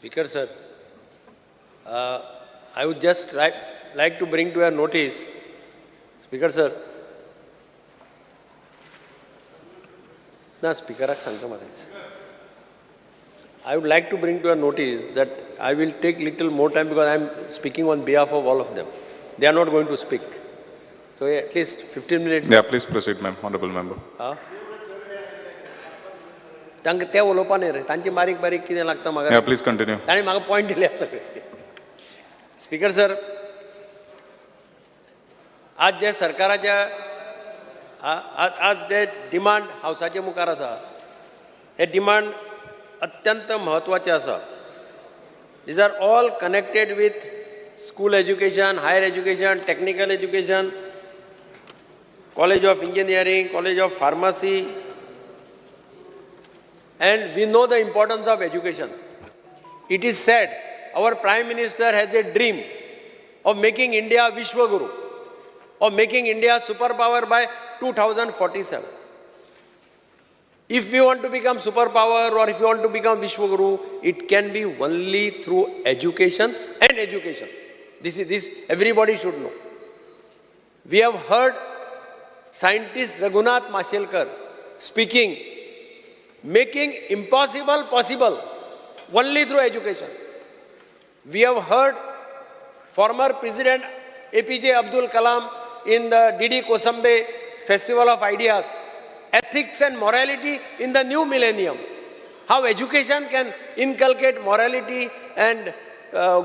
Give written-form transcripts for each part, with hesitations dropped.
Speaker, sir, I would just like to bring to your notice, Speaker, sir, ना स्पिकराक सांगता मरे. I would like to bring to your notice that I will take little more time because I am speaking on behalf of all of them. They are not going to speak. So at least 15 minutes. Yeah, please proceed, ma'am, honorable member. तांकां ते उलोवपा न्ही रे, तांची बारीक बारीक कितें लागता म्हाका. Yeah, please continue. ताणें म्हाका पॉयंट दिल्या सगळे. स्पीकर सर, आज जे सरकाराच्या आज जे डिमांड हावसाचे मुखार आसा, हे डिमांड अत्यंत म्हत्वाचे आसा. These are all connected with school education, higher education, technical education, college of engineering, college of pharmacy, and we know the importance of education. It is said our Prime Minister has a dream of making India Vishwaguru, of making India superpower by 2047. If we want to become superpower or if you want to become Vishwaguru, it can be only through education and education. This is this everybody should know. We have heard scientist Raghunath Mashelkar speaking, making impossible possible only through education. We have heard former President APJ Abdul Kalam in the DD Kosambe Festival of Ideas, ethics and morality in the new millennium. How education can inculcate morality and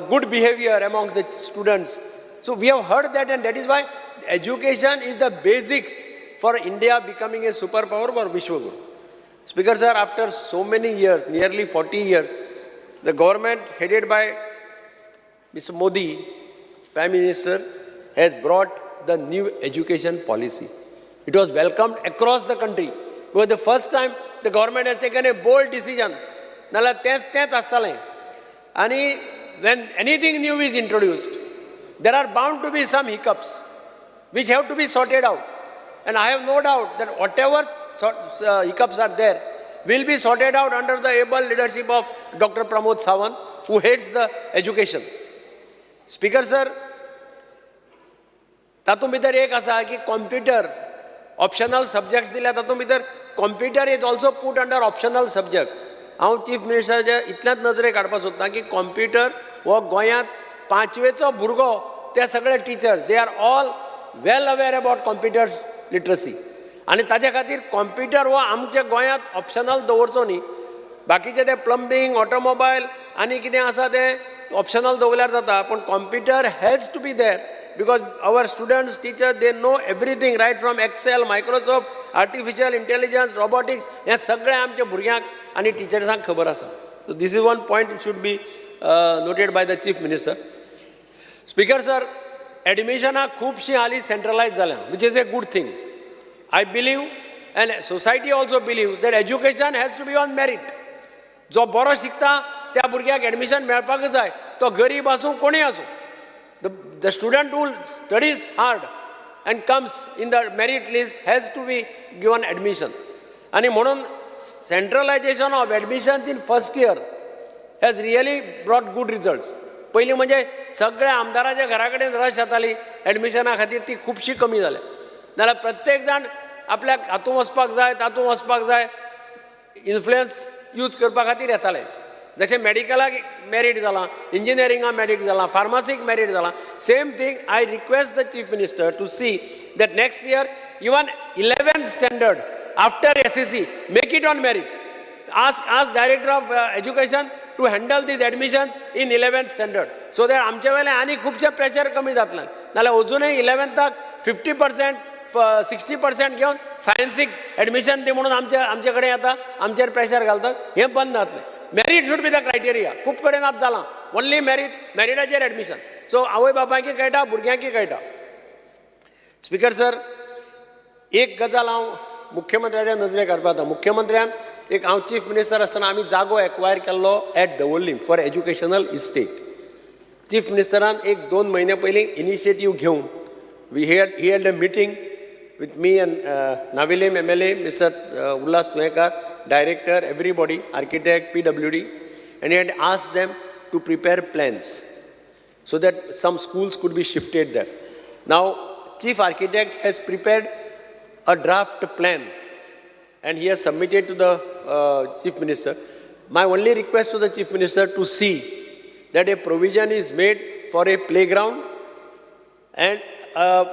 good behavior among the students. So we have heard that, and that is why education is the basics for India becoming a superpower or Vishwaguru. Speaker sir, after so many years, nearly 40 years, the government headed by Mr. Modi, Prime Minister, has brought the new education policy. It was welcomed across the country because the first time the government has taken a bold decision. नाल्यार तेंच तेंच आसतालें. आनी when anything new is introduced, there are bound to be some hiccups which have to be sorted out. And I have no doubt that whatever hiccups are there will be sorted out under the able leadership of Dr. Pramod Sawant, who heads the education. Speaker sir, तातूंत भितर एक आसा की computer optional subjects दिल्या. तातूंत भितर computer is also put under optional subject. हांव chief मिनिस्टराच्या इतल्याच नजरेक हाडपाक सोदतां की कॉम्प्युटर हो गोंयांत पांचवेचो भुरगो, ते सगळे teachers, they are all well aware about computer literacy. आनी ताच्या खातीर कॉम्प्युटर हो आमच्या गोंयांत ऑप्शनल दवरचो न्ही. बाकीचे ते प्लंबींग, ऑटोमोबायल आनी कितें आसा तें ऑप्शनल दवरल्यार जाता, पूण computer has to be there because our students, teacher, they know everything, right from Excel, Microsoft, artificial intelligence, robotics. हें सगळें आमच्या भुरग्यांक आनी टिचर्सांक खबर आसा. So this is one point should be noted by the Chief Minister. Speaker sir, एडमिशनां खुबशीं हालीं सेंट्रलायज जाल्यां, which is a good thing. I believe and society also believe that education has to be on merit. जो बरो शिकता त्या भुरग्याक admission मेळपाकच जाय, तो गरीब आसूं, कोणूय आसूं. The student who studies hard and comes in the merit list has to be given admission. आनी म्हणून centralization of admissions in first year has really brought good results. पयलीं म्हणजे सगळ्या आमदाराच्या घरा कडेन रश जाताली एडमिशना खातीर, ती खुबशी कमी जाल्या. नाल्यार प्रत्येक जाण आपल्याक हातूंत वचपाक जाय, तातूंत वचपाक जाय, इन्फ्लुयन्स यूज करपा खातीर येताले. जशें मॅडिकलाक मॅरीट जालां, इंजिनियरिंगाक मॅरीट जालां, फार्मासीक मॅरीट जालां, same thing I request the Chief Minister to see that next year even 11th standard after SSC, make it on merit. Ask Director of Education to handle these admissions in 11th standard so that आमचे वेले आनी खुबशें pressure कमी जातलें. नाल्यार अजुनूय इलेवन्थाक 50%, 60% घेवन सायन्सीक admission दी म्हणून आमचे कडेन येता, आमचेर प्रेशर घालतात. हें बंद जातलें. Merit should be the criteria. खूब कडेन आतां जालां, ओनली मॅरीट, मॅरिटाचेर एडमिशन. सो आवय बापायकय कळटा, भुरग्यांकय कळटा. स्पिकर सर, एक गजाल हांव मुख्यमंत्र्याच्या नजरेक हाडपाक वता. मुख्यमंत्र्यान एक, हांव चीफ मिनिस्टर आसतना आमी जागो एक्वायर केल्लो at Davorlim for educational estate. Chief मिनिस्टरान एक दोन म्हयने पयलीं इनिशिएटीव घेवन we had he had a meeting with me and Navelim MLA, Mr. Ulhas Tuyenkar, director, everybody, architect, PWD, and he had asked them to prepare plans so that some schools could be shifted there. Now, chief architect has prepared a draft plan and he has submitted to the chief minister. My only request to the chief minister to see that a provision is made for a playground and a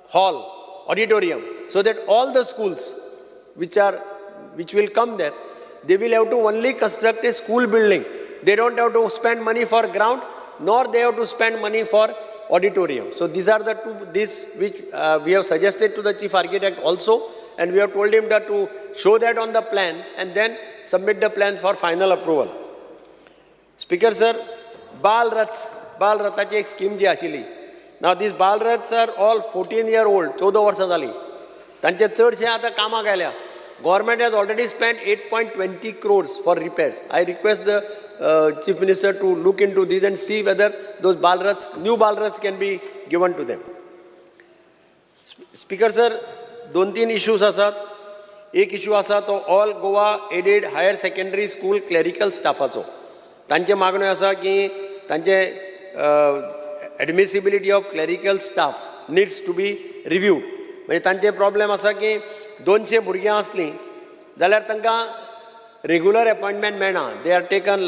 hall, auditorium, so that all the schools which will come there, they will have to only construct a school building. They don't have to spend money for ground, nor they have to spend money for auditorium. So these are the two, this which we have suggested to the chief architect also, and we have told him that to show that on the plan and then submit the plan for final approval. Speaker sir, बाल रथ, बाल रथाची एक scheme जी आशिल्ली. Now these बाल रथs are all 14 year old. 14 वर्सां जालीं तांचे. चडशे आतां कामाक आयल्या. Government has already spend 8.20 crores for repairs. I request the chief minister to look into this and see whether those Bal Raths, new Bal Raths can be given to them. Speaker sir, दोन तीन issues आसात. एक issue आसा तो All Goa Aided Higher Secondary School clerical स्टाफाचो. तांचे मागण्यो आसा की तांचे admissibility of clerical staff needs to be reviewed. म्हणजे तांचे प्रॉब्लेम आसा की 200 भुरगीं आसलीं जाल्यार तांकां रेगुलर अपॉयंटमेंट मेळना. They are taken,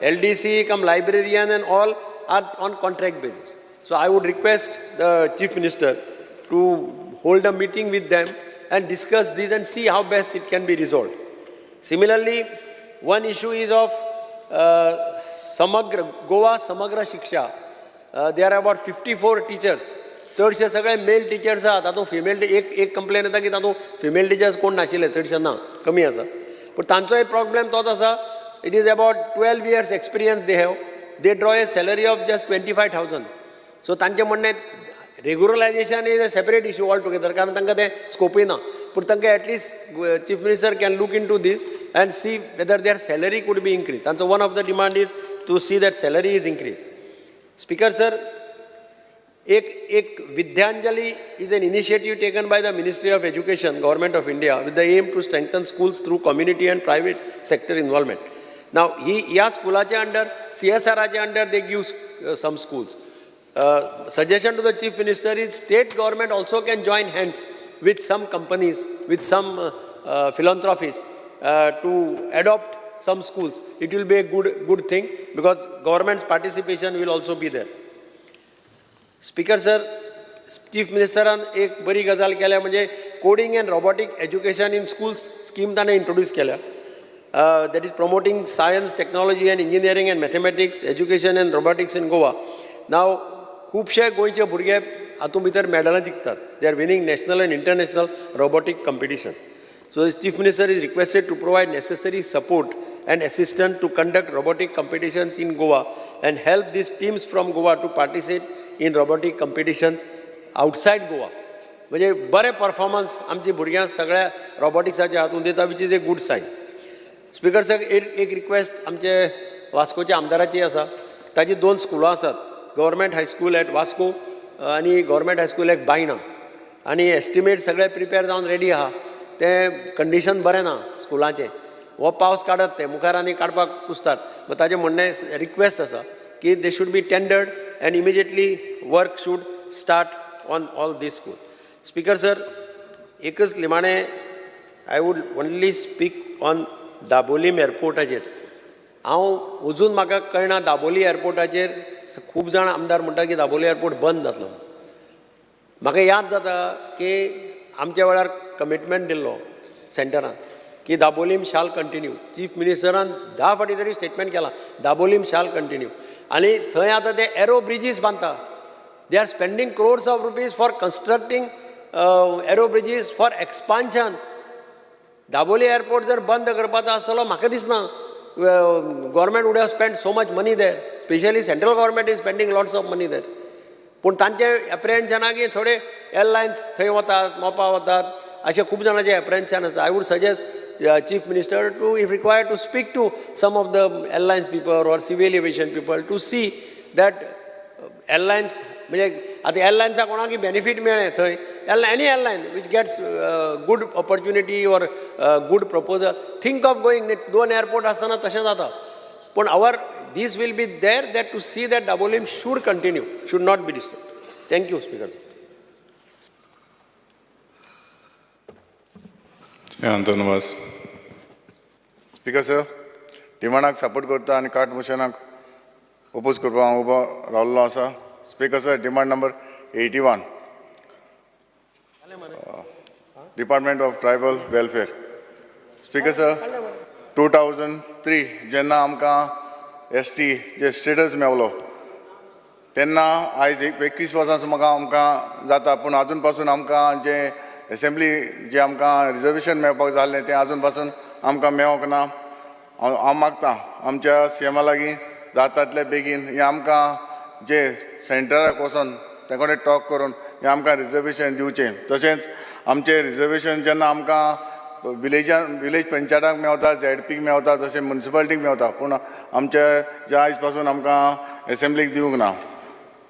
LDC cum librarian and all are on contract basis. So I would request the chief minister to hold a meeting with them and discuss this and see how best it can be resolved. Similarly, one issue is of Samagra Goa Samagra Shiksha. There are about 54 teachers. चडशे सगळे mail teachers आहात. तातूंत female एक एक complain येता की तातूंत female teachers कोण नाशिल्ले, चडशे ना, कमी आसा. पूण तांचोय प्रॉब्लेम तोच आसा. It is about 12 years experience they have. They draw a salary of just 25,000. So तांचें म्हणणें, regularisation is a separate issue altogether, कारण तांकां तें स्कोपूय ना, पूण तांकां at least chief minister can look into this and see whether their salary could be increase. तांचो one of the demand is to see that salary is increase. Speaker sir, एक एक Vidyanjali is an initiative taken by the Ministry of Education, Government of India, with the aim to strengthen schools through community and private sector involvement. Now ही ह्या स्कुलाच्या under, सीएसआराच्या under they give some schools. Suggestion to the chief minister is state government also can join hands with some companies, with some philanthropists to adopt some schools. It will be a good thing because government's participation will also be there. Speaker sir, chief मिनिस्टरान एक बरी गजाल केल्या, म्हणजे coding and robotic education in schools scheme ताणें introduce केल्या, that is promoting science, technology and engineering and mathematics education and robotics in Goa. Now खुबशे गोंयचे भुरगे हातूंत भितर मेडलां जिखतात. They are winning national and international robotic competition. So chief minister is requested to provide necessary support and assistance to conduct robotic competitions in Goa and help these teams from Goa to participate in robotic competitions outside Goa. म्हणजे बरें performance आमची भुरग्यां सगळ्या रोबोटिक्साच्या हातून दिता, which is a good sign. Speaker sir, एक एक request आमचे वास्कोच्या आमदाराची आसा. ताजी दोन स्कुलां आसात, government high school eight Vasco आनी गव्हर्मेंट हायस्कूल एट बायणा, आनी एस्टिमेट सगळे प्रिपेर जावन रेडी आहा. तें कंडिशन बरें ना स्कुलाचें. हो पावस काडत ते मुखार आनी काडपाक कुसतात. मागीर ताजें म्हणणें, रिक्वेस्ट आसा की they should be tendered and immediately work should start on all these school. Speaker sir, एकच निमाणें, I would only speak on Dabolim एअरपोर्टाचेर. हांव अजून म्हाका कळना, दाबोली एअरपोर्टाचेर खूब जाण आमदार म्हणटा की दाबोली एअरपोर्ट बंद जातलो. म्हाका याद जाता की आमच्या वेळार कमिटमेंट दिल्लो सेंटरान की दाबोलीम शाल कंटिन्यू. चीफ मिनिस्टरान 10 फावटी तरी स्टेटमेंट केलां, दाबोलीम शाल कंटिन्यू. आनी थंय आतां ते एरो ब्रिजीस बांदता. They are spending crores of rupees for constructing aero bridges for expansion. Dabolim airport जर बंद करपाचो आसलो, म्हाका दिसना government would have spend so much money there. Specially central government is spending lots of money there. पूण तांचें एप्रिहेन्शना की थोडे एरलायन्स थंय वतात, मोपा वतात, अशें खूब जाणांचें एप्रिहेन्शन आसा. I would suggest chief minister to, if required, to speak to some of the airlines people or civil aviation people to see that airlines, म्हणजे आतां एरलायन्साक कोणाक बेनिफीट मेळ्ळें थंय, any airline which gets good opportunity or good proposal, think of going. दोन airport आसतना तशें जाता, पूण our this will be there that to see that Dabolim should continue, should not be disturb. Thank you, speaker sir. Anton Vaz. Speaker sir, डिमांडाक support करता आनी cart मोशनाक oppose करपाक हांव उबो रावल्लो आसा. Speaker sir, demand number 81, department of tribal welfare. Speaker sir, 2003 जेन्ना आमकां S T जे status मेवलो तेन्ना आयज 21 वर्सां म्हाका आमकां जाता, पूण आजून पासून आमकां जे एसेंब्ली जे आमकां रिजर्वेशन मेळपाक जाल्लें तें आजून पासून आमकां मेळोंक ना. हांव मागता आमच्या सी एमा लागीं जाता तितले बेगीन हें आमकां जे सेंटराक वचोन ते कडेन टॉक करून हें आमकां रिजर्वेशन दिवचें. तशेंच आमचें रिजर्वेशन जेन्ना आमकां विलेजान विलेज पंचायताक मेवता, झेडपीक मेवता, तशें मुन्सिपालिटीक मेवता, पूण आमचे जे आयज पासून आमकां एसेंब्लीक दिवंक ना.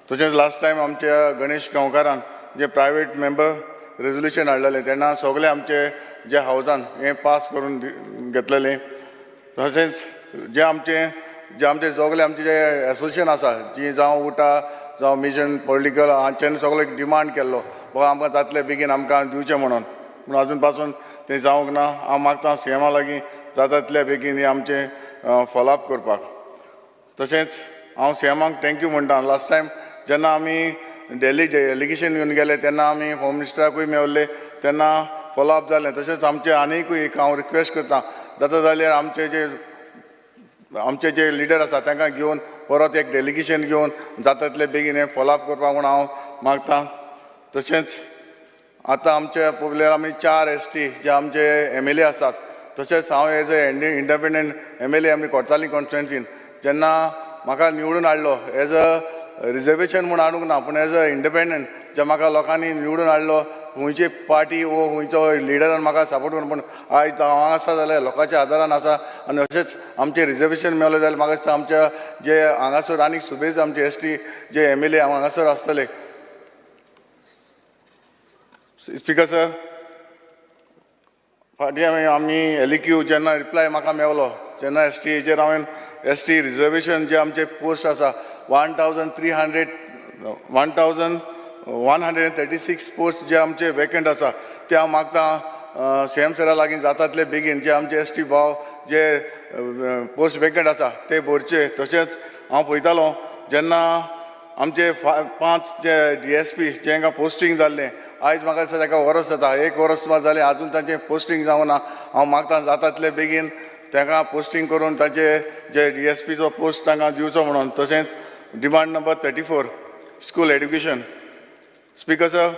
तशेंच लास्ट टायम आमच्या गणेश गांवकारान जे प्रायवेट मेंबर रेजोल्युशन हाडलेलें तेन्ना सगळे आमचे जे हावजान हें पास करून घेतलेलें. तशेंच जे आमचे सगळे आमचे जे एसोसिएशन आसा जी जावं उटा जावं मिशन पॉलिटिकल हांच्यानी सगळे डिमांड केल्लो बाबा आमकां जातले बेगीन आमकां दिवचें म्हणून, पूण आजून पासून तें जावंक ना. हांव मागता सी एमा लागीं जाता तितले बेगीन हें आमचें फॉलोअप करपाक. तशेंच हांव सी एमाक thank you म्हणटा. लास्ट टायम जेन्ना आमी दिल्ली डेलिगेशन घेवन गेले तेन्ना आमी होम मिनिस्टराकूय मेवल्ले तेन्ना फॉलोअप जालें. तशेंच आमचें आनीकूय एक हांव रिक्वेस्ट करता, जाता जाल्यार आमचे जे लिडर आसा तांकां घेवन परत एक डेलिगेशन घेवन जाता तितले बेगीन हें फॉलोअप करपाक म्हूण हांव मागता. तशेंच आतां आमच्या पळोवल्यार आमी चार एस टी जे आमचे एम एल ए आसात, तशेंच हांव as a independent MLA आमी कोर्ताली कॉन्स्टिट्युएन्सीन जेन्ना म्हाका निवडून हाडलो, एज अ रिजर्वेशन म्हूण हाडूंक ना, पूण एज अ इंडिपेंडंट जे म्हाका लोकांनी निवडून हाडलो, खंयची पार्टी वो खंयचो लिडरान म्हाका सपोर्ट करून, पूण आयज हांव हांगा आसा जाल्यार लोकांच्या आदारान आसा. आनी अशेंच आमचें रिजर्वेशन मेवलें जाल्यार म्हाका दिसता आमच्या जे हांगासर आनीक सुबेज आमचे एस टी जे एम एल ए हांगासर आसतले. स्पीकर सर, फाटीं आमी एल क्यू जेन्ना रिप्लाय म्हाका मेवलो जेन्ना एस टी हेचेर हांवें एस टी रिजर्वेशन जे आमचे पोस्ट आसा 1300, 1136 post जे आमचे वेकंट आसा ते हांव मागता सी एम सरा लागीं जाता तितले बेगीन जे आमचे एस टी भाव जे पोस्ट वेकंट आसा ते भरचे. तशेंच हांव पळयतालो जेन्ना आमचे पांच जे डी एस पी जेंकां पोस्टींग जाल्लें, आयज म्हाका दिसता ताका वर्स जाता, एक वर्स सुमार जालें, आजून तांचें पोस्टींग जावंक ना. हांव मागता जाता तितले बेगीन तांकां पोस्टींग करून तांचे जे डी एस पीचो पोस्ट तांकां दिवचो म्हणून. तशेंच demand number 34, school education. Speaker sir,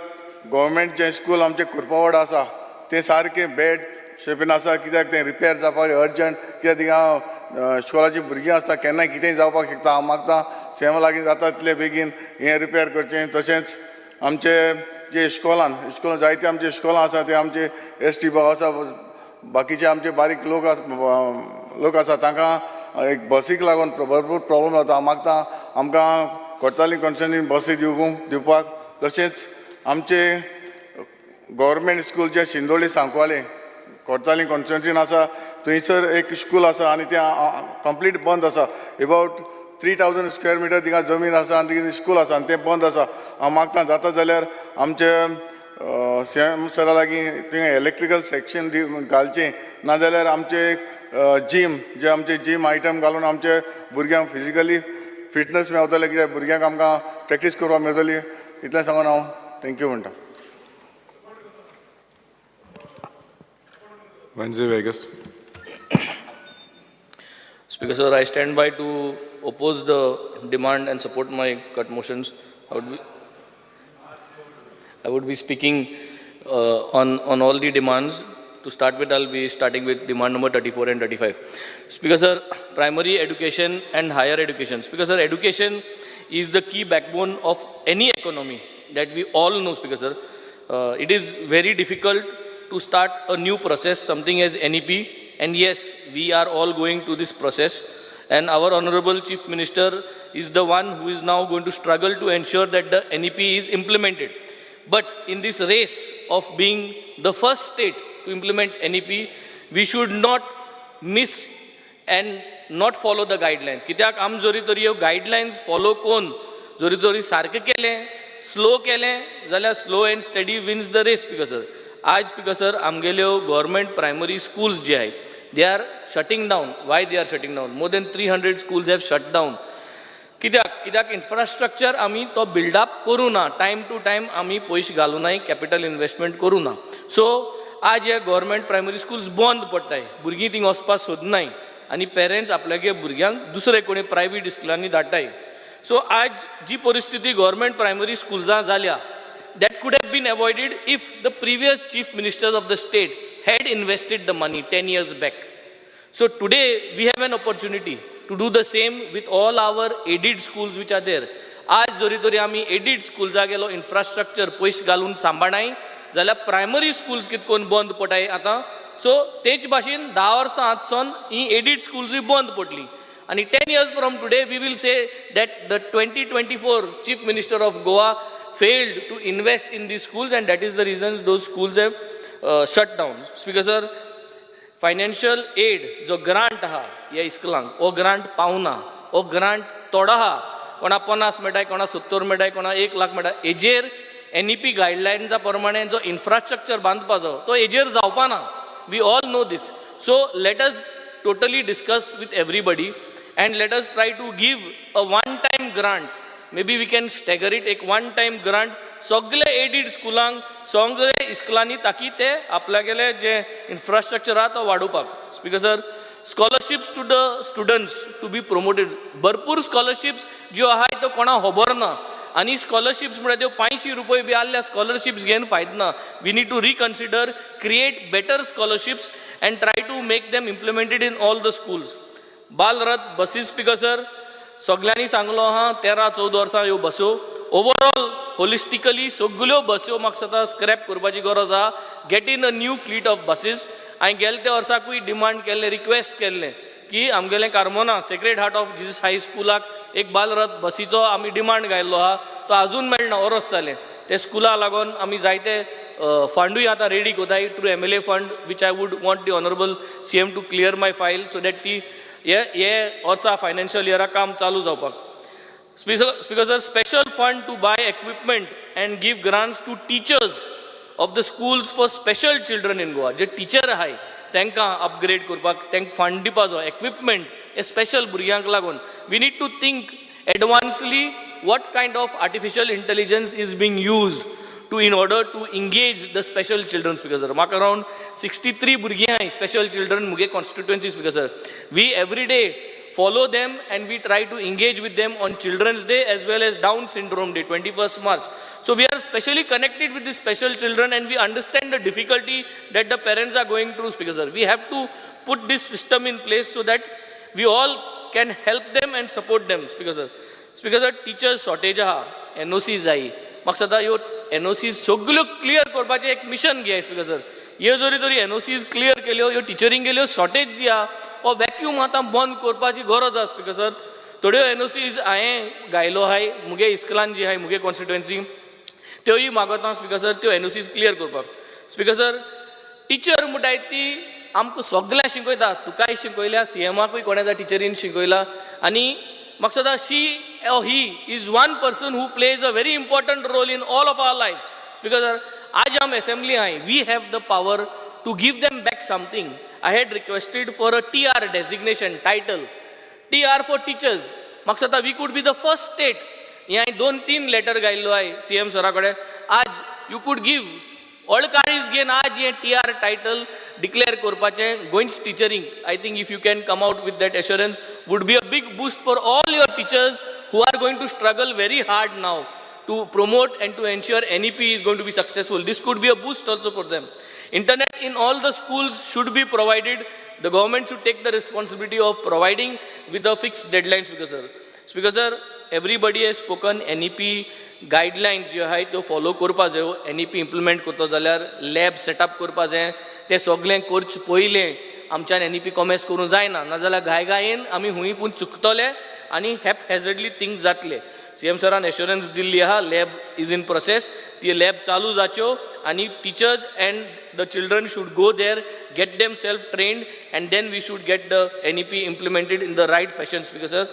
government जें स्कूल आमचें कुरपावड आसा तें सारकें बॅड शेपीन आसा, कित्याक तें रिपेर जावपाक अर्जंट, कित्याक थिंगा स्कुलाचीं भुरगीं आसता, केन्नाय कितेंय जावपाक शकता. हांव मागता सी एमा लागीं जाता तितले बेगीन हें रिपेर करचें. तशेंच आमचे जे इस्कॉलान इस्कॉलान जायते आमचे इस्कॉलां आसा ते आमचे एस टी भाव आसा, बाकीचे आमचे बारीक लोक आसा, तांकां एक बसीक लागून भरपूर प्रॉब्लम जाता. हांव मागता आमकां कोर्ताली कॉन्स्टिट्युएन्सीन बसी दिवपाक. तशेंच आमचे गव्हर्मेंट स्कूल जे शिंदोळी सांकवाले कोर्ताली कॉन्स्टिट्युएन्सीन आसा थंयसर एक स्कूल आसा आनी तें कंप्लीट बंद आसा. About 3000 square meter थिंगा जमीन आसा आनी थिंगा स्कूल आसा आनी तें बंद आसा. हांव मागता जाता जाल्यार आमचे सी एम सरा लागीं थिंगा इलेक्ट्रिकल सेक्शन दी घालचें, नाजाल्यार आमचे जीम जे आमचे जीम आयटम घालून आमचे भुरग्यांक फिजिकली फिटनस मेवतले, कित्याक भुरग्यांक आमकां प्रॅक्टीस करपाक मेळटली. इतलें सांगून हांव thank you म्हणटा. Venzy Vegas. Speaker sir, I stand by to oppose the demand and support my cut motions. I would be speaking on all the demands. To start with, I'll be starting with demand number 34 and 35. Speaker sir, primary education and higher education. Speaker sir, education is the key backbone of any economy that we all know, Speaker sir. It is very difficult to start a new process, something as NEP, and yes, we are all going to this process. And our Honorable Chief Minister is the one who is now going to struggle to ensure that the NEP is implemented. But in this race of being the first state to implement NEP, we should not miss and not follow the guidelines. कित्याक आम जरी तरी ह्यो guidelines follow करून जरी तरी सारकें केलें, स्लो केलें जाल्यार slow and steady wins the race, Speaker sir. आज, स्पिकर सर, आमगेल्यो गव्हर्मेंट प्रायमरी स्कुल्स जे आहाय, they are shutting down. Why they are shutting down? More than 300 schools have shut down. कित्याक? कित्याक इन्फ्रास्ट्रक्चर आमी तो बिल्डअप करूं ना, टायम टू टायम आमी पयशे घालूं नाय, कॅपिटल इन्वेस्टमेंट करूं ना. सो आज हे गव्हर्मेंट प्रायमरी स्कुल्स बंद पडटाय, भुरगीं थिंग वचपाक सोदनाय आनी पेरंट्स आपल्यागे भुरग्यांक दुसरे कोणी प्रायवेट इस्कुलांनी धाडटाय. सो आज जी परिस्थिती गव्हर्मेंट प्रायमरी स्कुल्सां जाल्या, that could have been avoided if the previous chief ministers of the state had invested the money 10 years back. So today we have an opportunity to do the same with all our aided schools which are there. आज जरी तरी आमी added स्कुल्सा गेलो infrastructure पयशे घालून सांबाळनाय जाल्यार primary schools कितें करून बंद पडटाय आतां. सो तेच भाशेन 10 वर्सां आतसून ही एडिड स्कुल्सूय बंद पडली आनी 10 years from today we will say that the 2024 chief minister of Goa failed to invest in these schools, and that is the reason those schools have shut down. Speaker sir, financial aid जो grant आहा ह्या इस्कुलांक, हो grant पावना. हो grant थोडो आहा, कोणा 50 मेळटाय, कोणा 70 मेळटाय, कोणा 1 लाख मेळटा. हेजेर एनईपी गायडलायन्सा प्रमाणे जो इन्फ्रास्ट्रक्चर बांदपाचो तो हेजेर जावपा ना. We all know this. So let us totally discuss with everybody and let us try to give a one time grant. Maybe we can stagger it. एक वन टायम ग्रांट सगळे aided स्कुलांक, सगळे इस्कुलांनी, ताकी ते आपल्यागेले जे infrastructure आहा तो वाडोवपाक. Speaker sir, scholarships to the students to be promoted. भरपूर scholarships ज्यो आहाय त्यो कोणाक खबर ना आनी स्कॉलरशिप्स म्हळ्यार त्यो 500 रुपये बी आहल्या स्कॉलरशिप्स घेवन फायदो ना. We need to reconsider, create better scholarships and try to make them implemented in all the schools. Balrath buses, speaker sir, सगल्यांनी सांगलो आहा, 13-14 वर्सां ह्यो बसो, ओवरऑल होलिस्टिकली सगल्यो बस्यो म्हाका दिसता स्क्रॅप करपाची गरज आहा. Get in a new fleet of buses. हांवें गेले त्या वर्साकूय डिमांड केल्लें, रिक्वेस्ट केल्लें की आमगेलें Carmona Sacred Heart of Jesus high स्कुलाक एक बालरथ बसीचो आमी डिमांड घायल्लो आहा, तो आजून मेळना. वरस जालें. ते स्कुला लागून आमी जायते फंडूय आतां रेडी कोताय through MLA fund, which I would want the honourable CM to clear my file so that ती हे हे वर्सा फायनान्शियल इयराक काम चालू जावपाक. Speaker sir, special fund to buy equipment and give grants to teachers of the schools for special children in Goa. J teacher आहाय तांकां upgrade करपाक तांकां फंड दिवपाचो, इक्विपमेंट हे स्पेशल भुरग्यांक लागून. We need to think advancedly what kind of artificial intelligence is being used to in order to engage the special children. Speaker sir, म्हाका around 63 भुरगीं आहाय स्पेशल चिल्ड्रन मुगे constituency. Speaker sir, we every day follow them and we try to engage with them on Children's Day as well as Down Syndrome Day, 21st March. So we are specially connected with the special children and we understand the difficulty that the parents are going through, Speaker sir. We have to put this system in place so that we all can help them and support them, Speaker sir. Speaker sir, teachers shortage आहा, NOC जाय. म्हाका सदां ह्यो NOC सगल्यो clear करपाचें एक mission घेय, speaker sir. ह्यो जरी तरी एनओसीज क्लियर केल्यो, ह्यो टिचरींक गेल्यो, शॉर्टेज जी आहा हो वॅक्यूम आतां बंद करपाची गरज आहा. स्पिकर सर, थोड्यो एनओसीज हांवें घायलो आहाय मुगे इस्कुलान जी आहाय मुगे कॉन्स्टिट्युएन्सी, त्योय मागता, स्पिकर सर, त्यो एनओसीज क्लियर करपाक. स्पिकर सर, टिचर म्हणटाय ती आमकां सगळ्यांक शिकयता. तुकाय शिकयल्या, सीएमाकूय कोणा टिचरीन शिकयला आनी म्हाका सदां she or he is one person who plays a very important role in all of our life. Speaker sir, आज आम असेंब्ली आहाय, we have the power to give them back something. I had requested for a TR designation title, TR for teachers. म्हाका दिसता we could be the first state. हें हांवें दोन तीन letter घायल्लो आहाय सी एम सरा कडेन. आज you could give ऑल काळीज घेवन आज हें टी आर टायटल डिक्लेअर करपाचें गोंयच टिचरींक. I think if you can come out with that assurance, would be a big boost for all your teachers who are going to struggle very hard now to promote and to ensure NEP is going to be successful. This could be a boost also for them. Internet in all the schools should be provided. The government should take the responsibility of providing with the fixed deadlines, Speaker sir. Speaker sir, everybody has spoken. NEP guidelines ज्यो आहाय त्यो follow करपा जायो. NEP implement करतो जाल्यार lab setup करपा जाय. तें सगळें करचें पयलें आमच्यान एनईपी कॉमेस करूंक जायना, नाजाल्यार घाय घायेन आमी हुंय पूण चुकतले आनी हॅपहॅझर्डली थिंग्स जातले. सीएम सरान एश्योरन्स दिल्ली आहा, लॅब is in process. ती लॅब चालू जाच्यो आनी teachers and the children should go there, get them self trained, and then we should get the NEP implemented in the right fashion. Speaker sir,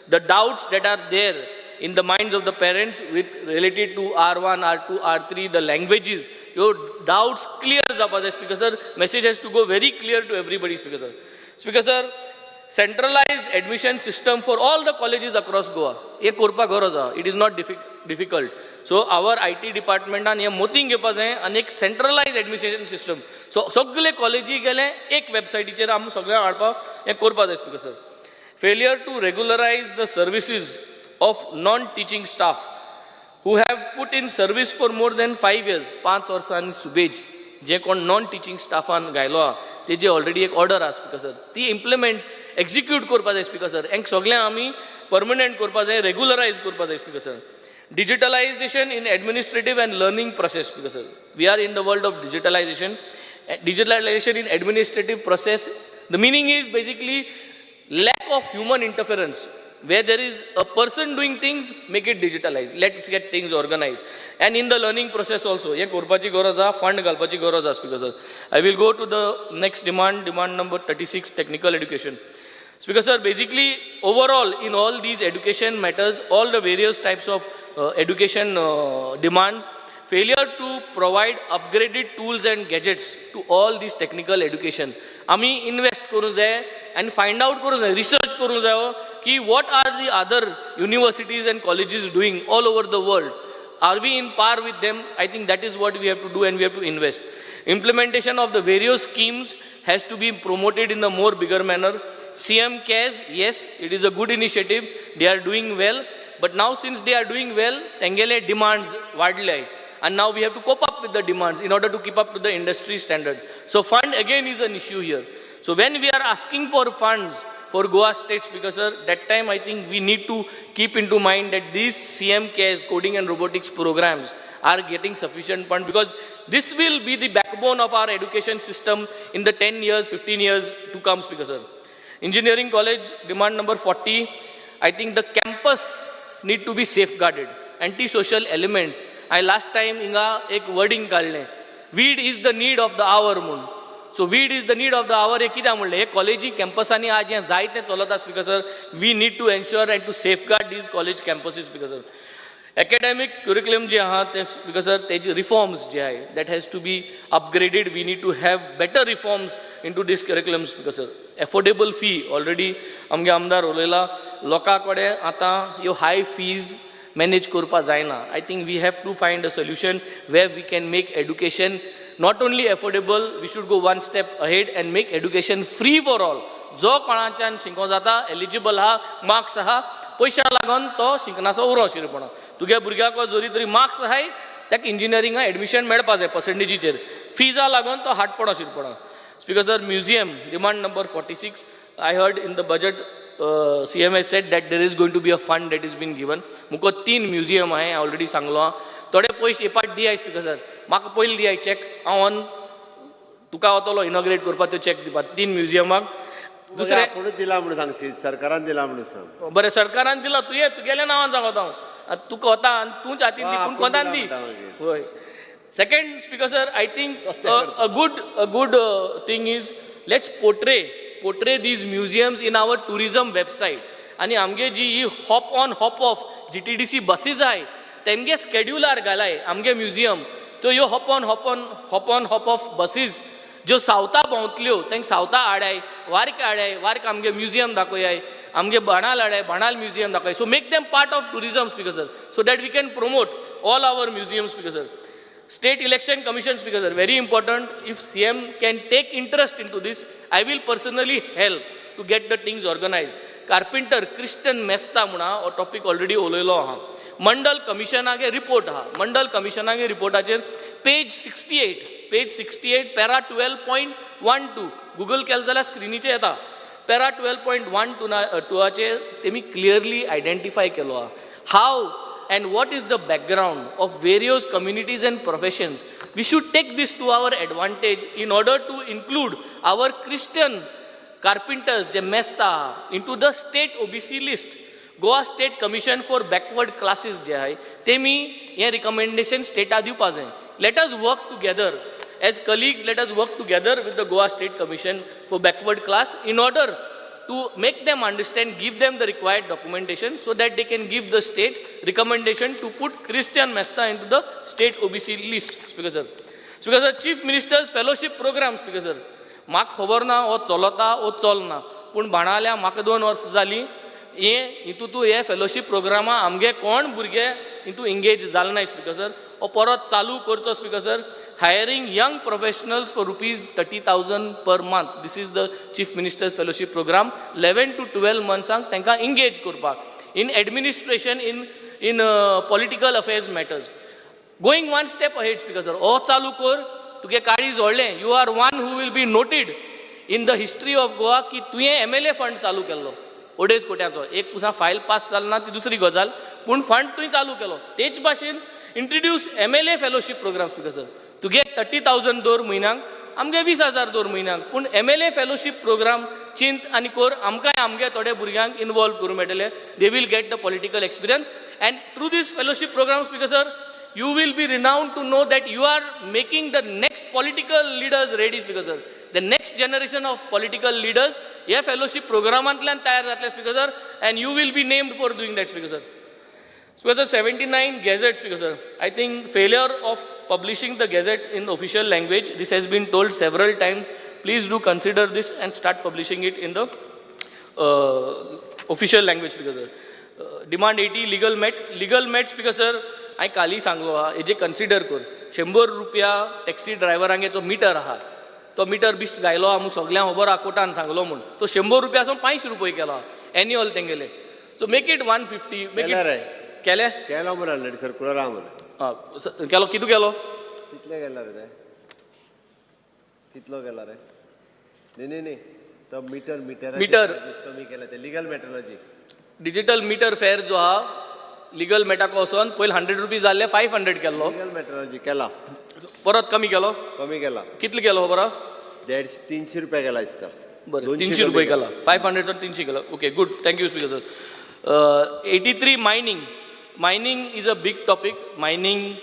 the doubts that are there in the minds of the parents with related to R1, R2, R3, the languages, your doubts clear जावपा जाय. Speaker sir, message has to go very clear to everybody. Speaker sir. Speaker sir, centralized admission system for all the colleges across Goa. हे करपाक गरज आहा. It is not difficult. So our IT डिपार्टमेंटान हे मोतीन घेवपा जाय आनी एक सेंट्रलायज एडमिशन सिस्टम, सो सगळे कॉलेजी गेले एक वेबसायटीचेर आमी सगळें हाडपाक हें करपा जाय. Speaker sir, failure to regularize the services of non-teaching staff who have put in service for more than 5 years. 5 वर्सांनी सुबेज जे कोण नॉन टिचींग स्टाफान घायलो आहा, तेजे ऑलरेडी एक ऑर्डर आहा, स्पिकर सर, ती इम्प्लिमेंट एक्झिक्यूट करपा जाय. स्पिकर सर, हेंक सगळें आमी परमनंट करपा जाय, रेगुलरायज करपा जाय. Speaker sir, digitalization in administrative and learning process. Speaker sir, we are in the world of digitalization. Digitalization in administrative process, the meaning is basically lack of human interference. Where there is a person doing things, make it digitalized. Let's get things organized. And in the learning process also, हे करपाची गरज आहा, fund घालपाची गरज आहा. Speaker sir, I will go to the next demand, demand number 36, technical education. Speaker sir, basically, overall, in all these education matters, all the various types of education demands, failure to provide upgraded tools and gadgets to all these technical education. आमी invest करूं जाय आनी find out करूं जाय, research करूं जायो की what are the other universities and colleges doing all over the world. Are we in par with them? I think that is what we have to do, and we have to invest. Implementation of the various schemes has to be promoted in a more bigger manner. CM CARES, yes, it is a good initiative. They are doing well. But now since they are doing well, तेंगेले demands वाडले, and now we have to cope up with the demands in order to keep up to the industry standards. So fund again is an issue here. So when we are asking for funds for Goa State, Speaker sir, that time I think we need to keep into mind that these CM CARES, coding and robotics programs are getting sufficient fund, because this will be the backbone of our education system in the 10 years, 15 years to come, Speaker sir. Engineering college, demand number 40, I think the campus need to be safeguarded. Anti-social elements, I last time हिंगा एक wording काडलें, weed is the need of the hour म्हूण. So weed is the need of the hour हे कित्याक म्हणलें? हे कॉलेजी कॅम्पसांनी आज हें जायतें चलता. Speaker sir, we need to ensure and to safeguard these college campuses. Speaker sir, academic curriculum जे आहा ते, स्पीकर सर, तेजे रिफॉर्म्स जे आहे, that has to be upgraded. We need to have better reforms into this curriculum. Speaker sir, affordable fee, already आमगे आमदार उलयला, लोकां कडेन आतां ह्यो हाय फीज मॅनेज करपा जायना. I think we have to find a solution where we can make education not only affordable, we should go one step ahead and make education free for all. जो कोणाच्यान शिको जाता, एलिजिबल आहा, marks आहा, पयशा लागून तो शिकनासो उरो शिरपणा. तुगे भुरग्याक जरी तरी मार्क्स आहाय, ताका इंजिनियरिंगाक एडमिशन मेळपा जाय पर्संटेजीचेर, फिजा लागून तो हाट पडो शिरपणा. Speaker sir, museum, demand number 46. I heard in the budget CM has said that there is going to be a fund that is been given. मुको तीन म्युझियम हांवें ऑलरेडी सांगलो आहा. थोडे पयशे पाट दियाय. स्पीकर सर, म्हाका पयलीं दियाय चॅक, हांव ऑन तुका वतलो इनॉग्रेट करपाक त्यो चॅक दिवपाक तीन म्युझियमाक. दुसरें आपुणूच दिला म्हणून सांगशीत, सरकारान दिला म्हणून सांग. बरें, सरकारान दिला, तुवें तुगेल्या नांवान सांगता हांव. आतां तुका वता आनी तूंच हातीन दी, पूण आपूण कोतान दिला दी. म्हणटा मागीर. हय. Second, Speaker sir, I think a good thing is let's portray these museums in our tourism website. आनी आमगे जी ही hop on hop off GTDC buses आहाय, तेमगे स्केड्युलार घालाय आमगे म्युझियम. त्यो ह्यो hop on hop off buses ज्यो सावथा भोंवतल्यो, तांकां सावथा हाडाय, वार्क हाडाय, वार्क आमगे म्युझियम दाखयाय, आमगे बाणाल हाडाय, बाणाल म्युझियम दाखय. So make them part of tourism, Speaker sir, so that we can promote all our museum. Speaker sir, State Election Commission, Speaker sir, very important. If CM can take interest into this, I will personally help to get the things organized. Carpenter, Christian मेस्ता म्हणा हो topic already उलयलो आहा. मंडल कमिशनागे report आहा. मंडल कमिशनागे रिपोर्टाचेर page 68, page 68, para 12.12, Google केलें जाल्यार स्क्रिनीचेर येता. Para 12.12 ना टुवाचेर तेमी क्लियरली आयडेंटिफाय केलो आहा how and what is the background of various communities and professions. We should take this to our advantage in order to include our Christian carpenters, J Mesta, into the state OBC list. Goa State Commission for Backward Classes जे आहाय तेमी हें recommendation strata दिवपा जाय. Let us work together as colleagues, let us work together with the Goa State Commission for Backward Class in order to make them understand, give them the required documentation so that they can give the state recommendation to put Christian Mesta into the state OBC list. Speaker sir. Speaker sir, Chief Minister's Fellowship Program, Speaker sir. म्हाका खबर ना हो चलता वो चलना, पूण बाणाल्या म्हाका 2 वर्सां जालीं हे हितू तूं हे फेलोशीप प्रोग्रामा आमगे कोण भुरगे हितू एंगेज जाले ना. स्पीकर सर, हो परत चालू करचो. Speaker sir, hiring young professionals for rupees 30,000 per month. This is the Chief Minister's Fellowship Program. 11 to 12 मंथ्सांक तांकां एंगेज करपाक in administration, in political affairs matters. Going one step ahead, Speaker sir, हो चालू कर, तुगे काळीज व्हडलें, you are one who will be noted in the history of Goa की तुवें एम एल ए फंड चालू केल्लो 2.5 कोट्यांचो. एक पुसा फायल पास जाल ना ती दुसरी गजाल, पूण फंड तुवें चालू केलो. तेच भाशेन introduce MLA fellowship program. Speaker sir, तुगे 30,000 दवर म्हयन्याक, आमगे 20,000 दवर म्हयन्याक, पूण M L A fellowship programme चिंत आनी कर. आमकांय आमगे थोडे भुरग्यांक इनवॉल्व करूंक मेळटले. They will get the political experience, and through this fellowship program, Speaker sir, you will be renowned to know that you are making the next political leaders ready. Speaker sir, the next generation of political leaders ह्या fellowship प्रोग्रामांतल्यान तयार जातले, Speaker sir, and you will be named for doing that. Speaker sir. Speaker sir, 79 gazette. Speaker sir, I think failure of publishing the gazette in official language, this has been told several times. Please do consider this and start publishing it in the official language. Speaker sir. Demand 80, legal met. Legal met, Speaker sir, हांवें काली सांगलो आहा, हेजे consider कर. 100 रुपया taxi ड्रायव्हरांगेचो metre आहा, तो metre बीस घायलो आहा म्हूण सगल्यांक खबर आहा, कोर्टान सांगलो म्हूण. तो 100 रुपया आसून 500 रुपये केलो आहा एन्युअल तेंगेले. So make it 150, make केला रे. It केले. केलो म्हणून ऑलरेडी सर्कुलर आहा म्हणून. आं, केलो. कितू केलो? कितले केला रे ते? कितलो केला रे? न्ही न्ही न्ही, तो मिटर मिटर. मिटर. कमी केला ते लिगल मेट्रोलॉजी. डिजिटल मिटर फेर जो आहा, लिगल मेटाक वचोन पयलीं 100 रुपीज जाल्ले, 500 केल्लो. लिगल मेट्रोलॉजी केला. परत कमी केलो. कमी केला. कितलो केलो खबर आहा? 150 300 रुपया केला दिसता. बरें. 200 300 कमी रुपये केला. केला, 500 300 केला. Okay, good, thank you, Speaker sir. 83, mining. Mining is a big topic. Mining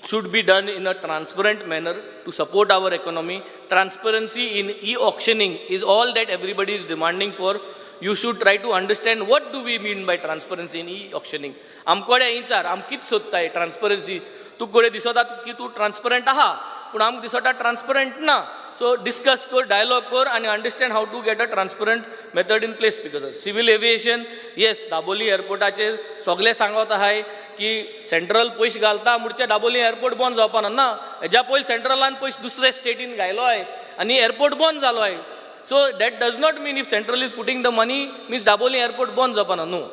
should be done in a transparent manner to support our economy. Transparency in e-auctioning is all that everybody is demanding for. You should try to understand what do we mean by transparency in e-auctioning. आमकोडे विचार, आम कित सोदताय transparency. तूं कडेन दिसता की तूं transparent आहा, पूण आमकां दिसता ट्रान्सपरंट ना. सो डिस्कस कर, डायलॉग कर आनी understand how to get a transparent method in place. Because civil aviation, yes, Dabolim एअरपोर्टाचेर सगळे सांगत आहाय की सेंट्रल पयशे घालता म्हणचे दाबोली एअरपोर्ट बंद जावपा ना. हेज्या पयलीं सेंट्रलान पयशे दुसरे स्टेटीन घायलो आहाय आनी एअरपोर्ट बंद जालो आहाय. So that does not mean if central is putting the money means Dabolim airport बंद जावपा ना. No,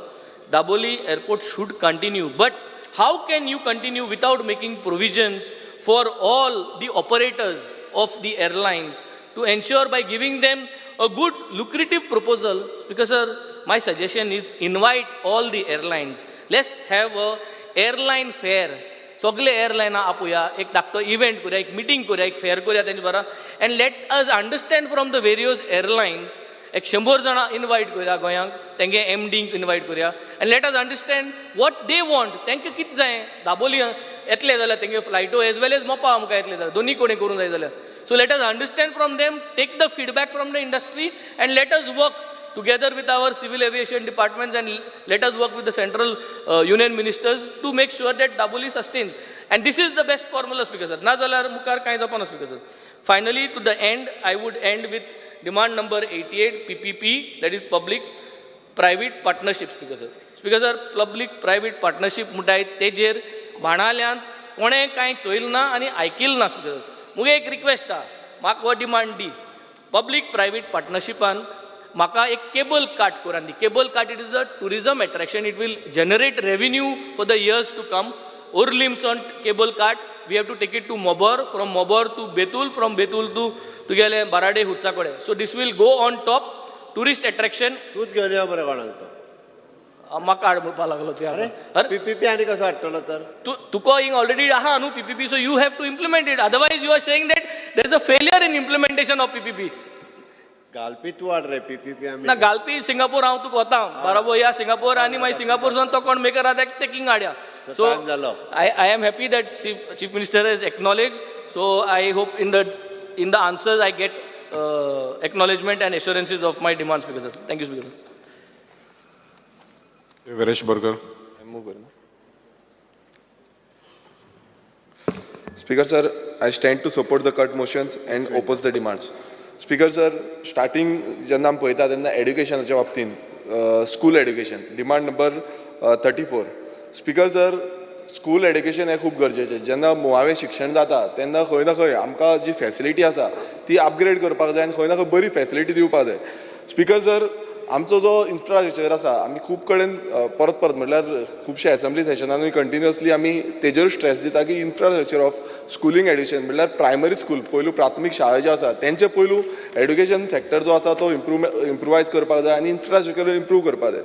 Dabolim airport should continue, but how can you continue without making provisions for all the operators of the airlines to ensure by giving them a good lucrative proposal? Because sir, my suggestion is invite all the airlines. Let's have a airline fair. सगळे एअरलायना आपोया, एक धाकटो event करूया, एक meeting करूया, एक fair करूया तेंचे बरोबर, and let us understand from the various airlines. एक 100 जाणां इनवायट करूया गोंयांक, तेंगे एमडींक इनवायट करूया and let us understand what they want. तांकां कितें जाय? दाबोली येतले जाल्यार तेंगे फ्लायटो एज वेल एज मोपा आमकां येतले जाल्यार दोनी कडेन करूंक जाय जाल्यार. So let us understand from them, take the feedback from the industry and let us work together with our civil aviation departments and let us work with the central union ministers to make sure that Dabolim sustains. And this is the best formula, Speaker sir. ना जाल्यार मुखार कांय जावपा ना, Speaker sir. Finally, to the end, I would end with demand number 88, PPP, that is public private partnership, Speaker sir. Speaker sir, public private partnership म्हणटाय तेजेर बाणाल्यांत कोणें कांय चोयल ना आनी आयकिल ना. Speaker sir, मुगे एक रिक्वेस्ट आहा, म्हाका हो डिमांड दी, पब्लीक प्रायवेट पार्टनरशिपान म्हाका एक केबल कार्ट करून दी. Cable cart, it is a tourism attraction. It will generate revenue for the years to come. ओर्लिम्स on cable cart, we have to take it to Mobor, from Mobor to Betul, from Betul to तुगेले बाराडे हुर्सा कडेन. So this will go on top tourist attraction. तूच घेवन यो मरे कोणाक तो. म्हाका हाड म्हणपाक लागलो तुवें आतां. अरे. पीपीपी आनी कसो हाडटलो तर? तूं तुका हिंग ऑलरेडी आहा न्हू PPP, so you have to implement it. Otherwise you are saying that there is a failure in implementation of PPP. घालपी तूं हाड रे पीपीपी आमी. ना घालपी सिंगापूर हांव तुका वता बरोबर या सिंगापूर आनी मागीर सिंगापूरसून तो कोण मेकर आहा ते किंग हाडया. So time जालो. I am happy that Chief Minister has acknowledged. So I hope in the answers I get acknowledgement and assurances of my demands, Speaker sir. Thank you, Speaker sir. Viresh Borkar. Speaker sir, I stand to support the cut motions and oppose the demands. Speaker sir, starting जेन्ना आमी पळयता तेन्ना एड्युकेशनाच्या बाबतींत school education demand number 34. Speaker sir, school education हें खूब गरजेचें. जेन्ना मुळावें शिक्षण जाता तेन्ना खंय ना खंय आमकां जी फॅसिलिटी आसा ती अपग्रेड करपाक जाय आनी खंय ना खंय बरी फॅसिलिटी दिवपाक जाय. स्पीकर सर, आमचो जो इन्फ्रास्ट्रक्चर आसा आमी खूब कडेन परत परत म्हटल्यार खुबशे एसेंब्ली सेशनानूय कंटिन्युअसली आमी तेजेर स्ट्रेस दिता की इन्फ्रास्ट्रक्चर ऑफ स्कुलींग एड्युकेशन म्हटल्यार प्रायमरी स्कूल पयलू प्राथमीक शाळा ज्यो आसा तेंचे पयलू एड्युकेशन सेक्टर जो आसा तो इम्प्रुवायज करपाक जाय आनी इन्फ्रास्ट्रक्चर इम्प्रूव करपाक जाय.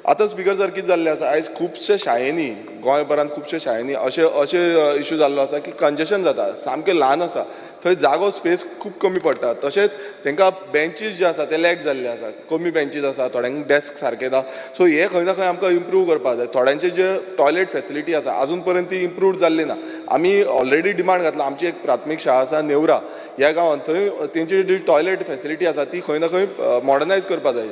आतां स्पीकर सर कितें जाल्लें आसा आयज खुबशे शाळेंनी गोंयभरान खुबशे शाळेंनी अशे अशे इशू जाल्लो आसा की कंजेशन जाता, सामकें ल्हान आसा थंय जागो स्पेस खूब कमी पडटा. तशेंच तांकां बेंचीस जे आसा ते लॅक जाल्ले आसा, कमी बेंचीस आसा, थोड्यांक डेस्क सारके ना. सो हे खंय ना खंय आमकां इम्प्रूव करपाक जाय. थोड्यांचे जे टॉयलेट फेसिलिटी आसा आजून पर्यंत ती इम्प्रूव जाल्ली ना. आमी ऑलरेडी डिमांड घातला. आमची एक प्राथमीक शाळा आसा नेवरा ह्या गांवांत, थंय तेंची जी टॉयलेट फेसिलिटी आसा ती खंय ना खंय मॉडर्नायज करपाक जाय,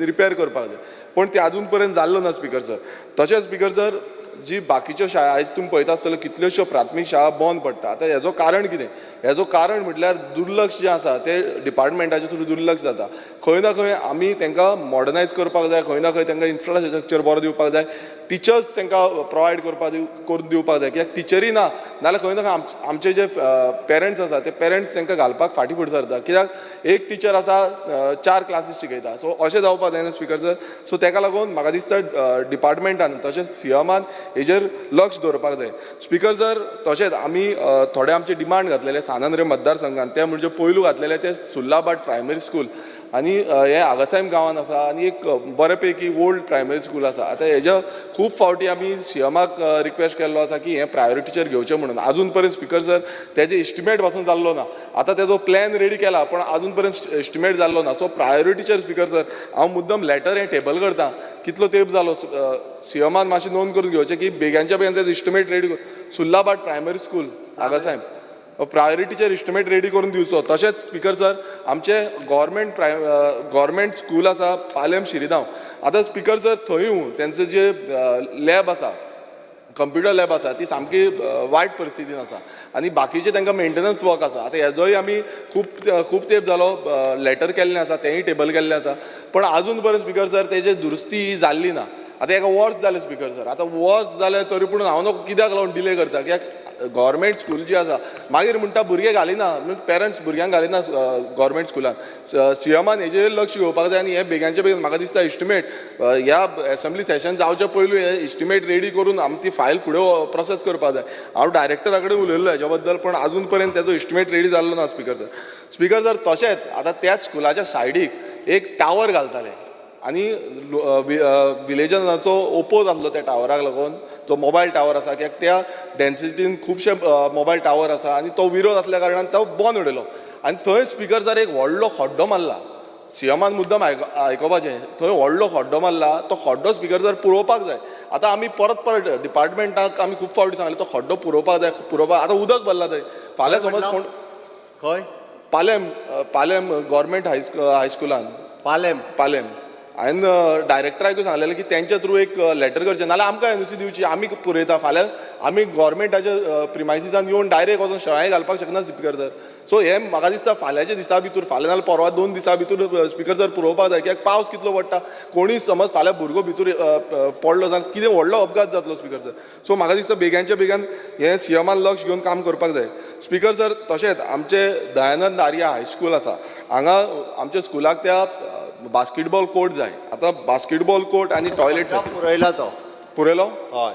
रिपेर करपाक जाय, पूण ती आजून पर्यंत जाल्लो ना स्पीकर सर. तशेंच स्पीकर सर, जी बाकीच्यो शाळा आयज तुमी पळयता आसतलो कितल्योश्यो प्राथमीक शाळा बंद पडटा. आतां हेजो कारण कितें? हेजो कारण म्हटल्यार दुर्लक्ष जें आसा तें डिपार्टमेंटाचें थ्रू दुर्लक्ष जाता. खंय ना खंय आमी तांकां मॉडर्नायज करपाक जाय, खंय ना खंय तांकां इन्फ्रास्ट्रक्चर बरो दिवपाक जाय, टिचर्स तांकां प्रोवायड करपाक करून दिवपाक जाय. कित्याक टिचरी ना नाल्यार खंय ना खंय आमचे जे पेरंट्स आसा ते पेरंट्स तांकां घालपाक फाटीं फुडें सरता. कित्याक एक टिचर आसा 4 क्लासीस शिकयता. सो अशें जावपाक जायना स्पीकर सर. सो ताका लागून म्हाका दिसता डिपार्टमेंटान तशेंच सीएमान हेजेर लक्ष दवरपाक जाय. स्पीकर सर, तशेंच आमी थोडे आमचे डिमांड घातलेले सान आंद्रे मतदारसंघान, ते म्हणजे पयलू घातलेले ते सुर्लाभाट प्रायमरी स्कूल आनी हे आगासाहेब गांवान आसा आनी एक बरे पैकी ओल्ड प्रायमरी स्कूल आसा. आतां हेज्या खूब फावटी आमी सीएमाक रिक्वेस्ट केल्लो आसा की हें प्रायोरिटीचेर घेवचें म्हणून. आजून पर्यंत स्पीकर सर तेजे एस्टिमेट पासून जाल्लो ना. आतां तेजो प्लॅन रेडी केला पण आजून पर्यंत एस्टिमेट जाल्लो ना. सो प्रायोरिटीचेर स्पीकर सर हांव मुद्दम लॅटर हें टेबल करता. कितलो तेंप जालो सीएमान मातशें नोंद करून घेवचें की बेग्यांच्या बेगीन तेजो estimate ready Surlabhat primary school आगासाहेब प्रायोरिटीचेर एस्टिमेट रेडी करून दिवचो. तशेंच स्पीकर सर आमचे गव्हर्मेंट स्कूल आसा पालेम शिरिदांव. आतां स्पीकर सर थंयूय तेंचे जे लॅब आसा, कंप्युटर लॅब आसा ती सामकी वायट परिस्थितीन आसा आनी बाकीचे तांकां मेंटेनन्स वर्क आसा. आतां हेजोय आमी खूब तेंप जालो लॅटर केल्लें आसा, तेंय टेबल केल्लें आसा, पण आजून पर्यंत स्पीकर सर तेजे दुरुस्ती जाल्ली ना. आतां एका वर्स जालें स्पीकर सर, आतां वर्स जालें तरी पूण हांव न्हू कित्याक लागून डिले करता. कित्याक गव्हर्मेंट स्कूल जी आसा मागीर म्हणटा भुरगे घालिना, पेरंट्स भुरग्यांक घालिना गव्हर्मेंट स्कुलान. सीएमान हेजेर लक्ष घेवपाक जाय आनी हे बेग्यांचे बेगीन म्हाका दिसता एस्टिमेट ह्या एसेंब्ली सेशन जावचे पयलू हे एस्टिमेट रेडी करून आमी ती फायल फुडें प्रोसेस करपाक जाय. हांव डायरेक्टरा कडेन उलयल्लो हेज्या बद्दल पण आजून पर्यंत तेजो एस्टिमेट रेडी जाल्लो ना स्पीकर सर. स्पीकर सर, तशेंच आतां त्याच स्कुलाच्या सायडीक एक टावर घालताले आनी विलेजनाचो ओपोज आसलो त्या टावराक लागून. जो मोबायल टावर आसा कित्याक त्या डेन्सिटीन खुबशे मोबायल टावर आसा आनी तो विरोध आसल्या कारणान तो बंद उडयलो आनी थंय स्पीकर सर एक व्हडलो खड्डो मारला. सीएमान मुद्दम आयकोपाचें, थंय व्हडलो खड्डो मारला, तो खड्डो स्पीकर सर पुरोवपाक जाय. आतां आमी परत परत डिपार्टमेंटाक आमी खूब फावटी सांगलें तो खड्डो पुरोवपाक जाय, पुरोवपाक. आतां उदक भरलां थंय फाल्यां समज कोण खंय पालेम, पालेम गव्हर्मेंट हायस्कुलान पालेम पालेम हांवें डायरेक्टराकूय सांगलेलें की तेंच्या थ्रू एक लॅटर करचें, नाल्यार आमकां एनओसी दिवची, आमी पुरयता. फाल्यां आमी गव्हर्मेंटाच्या प्रिमायसिसान येवन डायरेक्ट वचून शेळांय घालपाक शकना स्पीकर सर. सो हें म्हाका दिसता फाल्यांच्या दिसा भितर, फाल्यां नाल्यार परवा 2 दिसां भितर स्पीकर सर पुरोवपाक जाय. कित्याक पावस कितलो पडटा, कोणूय समज फाल्यां भुरगो भितर पडलो जाल्यार कितें व्हडलो अपघात जातलो स्पीकर सर. सो म्हाका दिसता बेग्यांच्या बेगान हें सीएमान लक्ष घेवन काम करपाक जाय. स्पीकर सर, तशेंच आमचे दयानंद आर्या हायस्कूल आसा हांगा आमच्या स्कुलाक त्या बास्केटबॉल कोर्ट जाय. आतां बास्केटबॉल कोर्ट आनी टॉयलेट पुरयला तो पुरयलो? हय,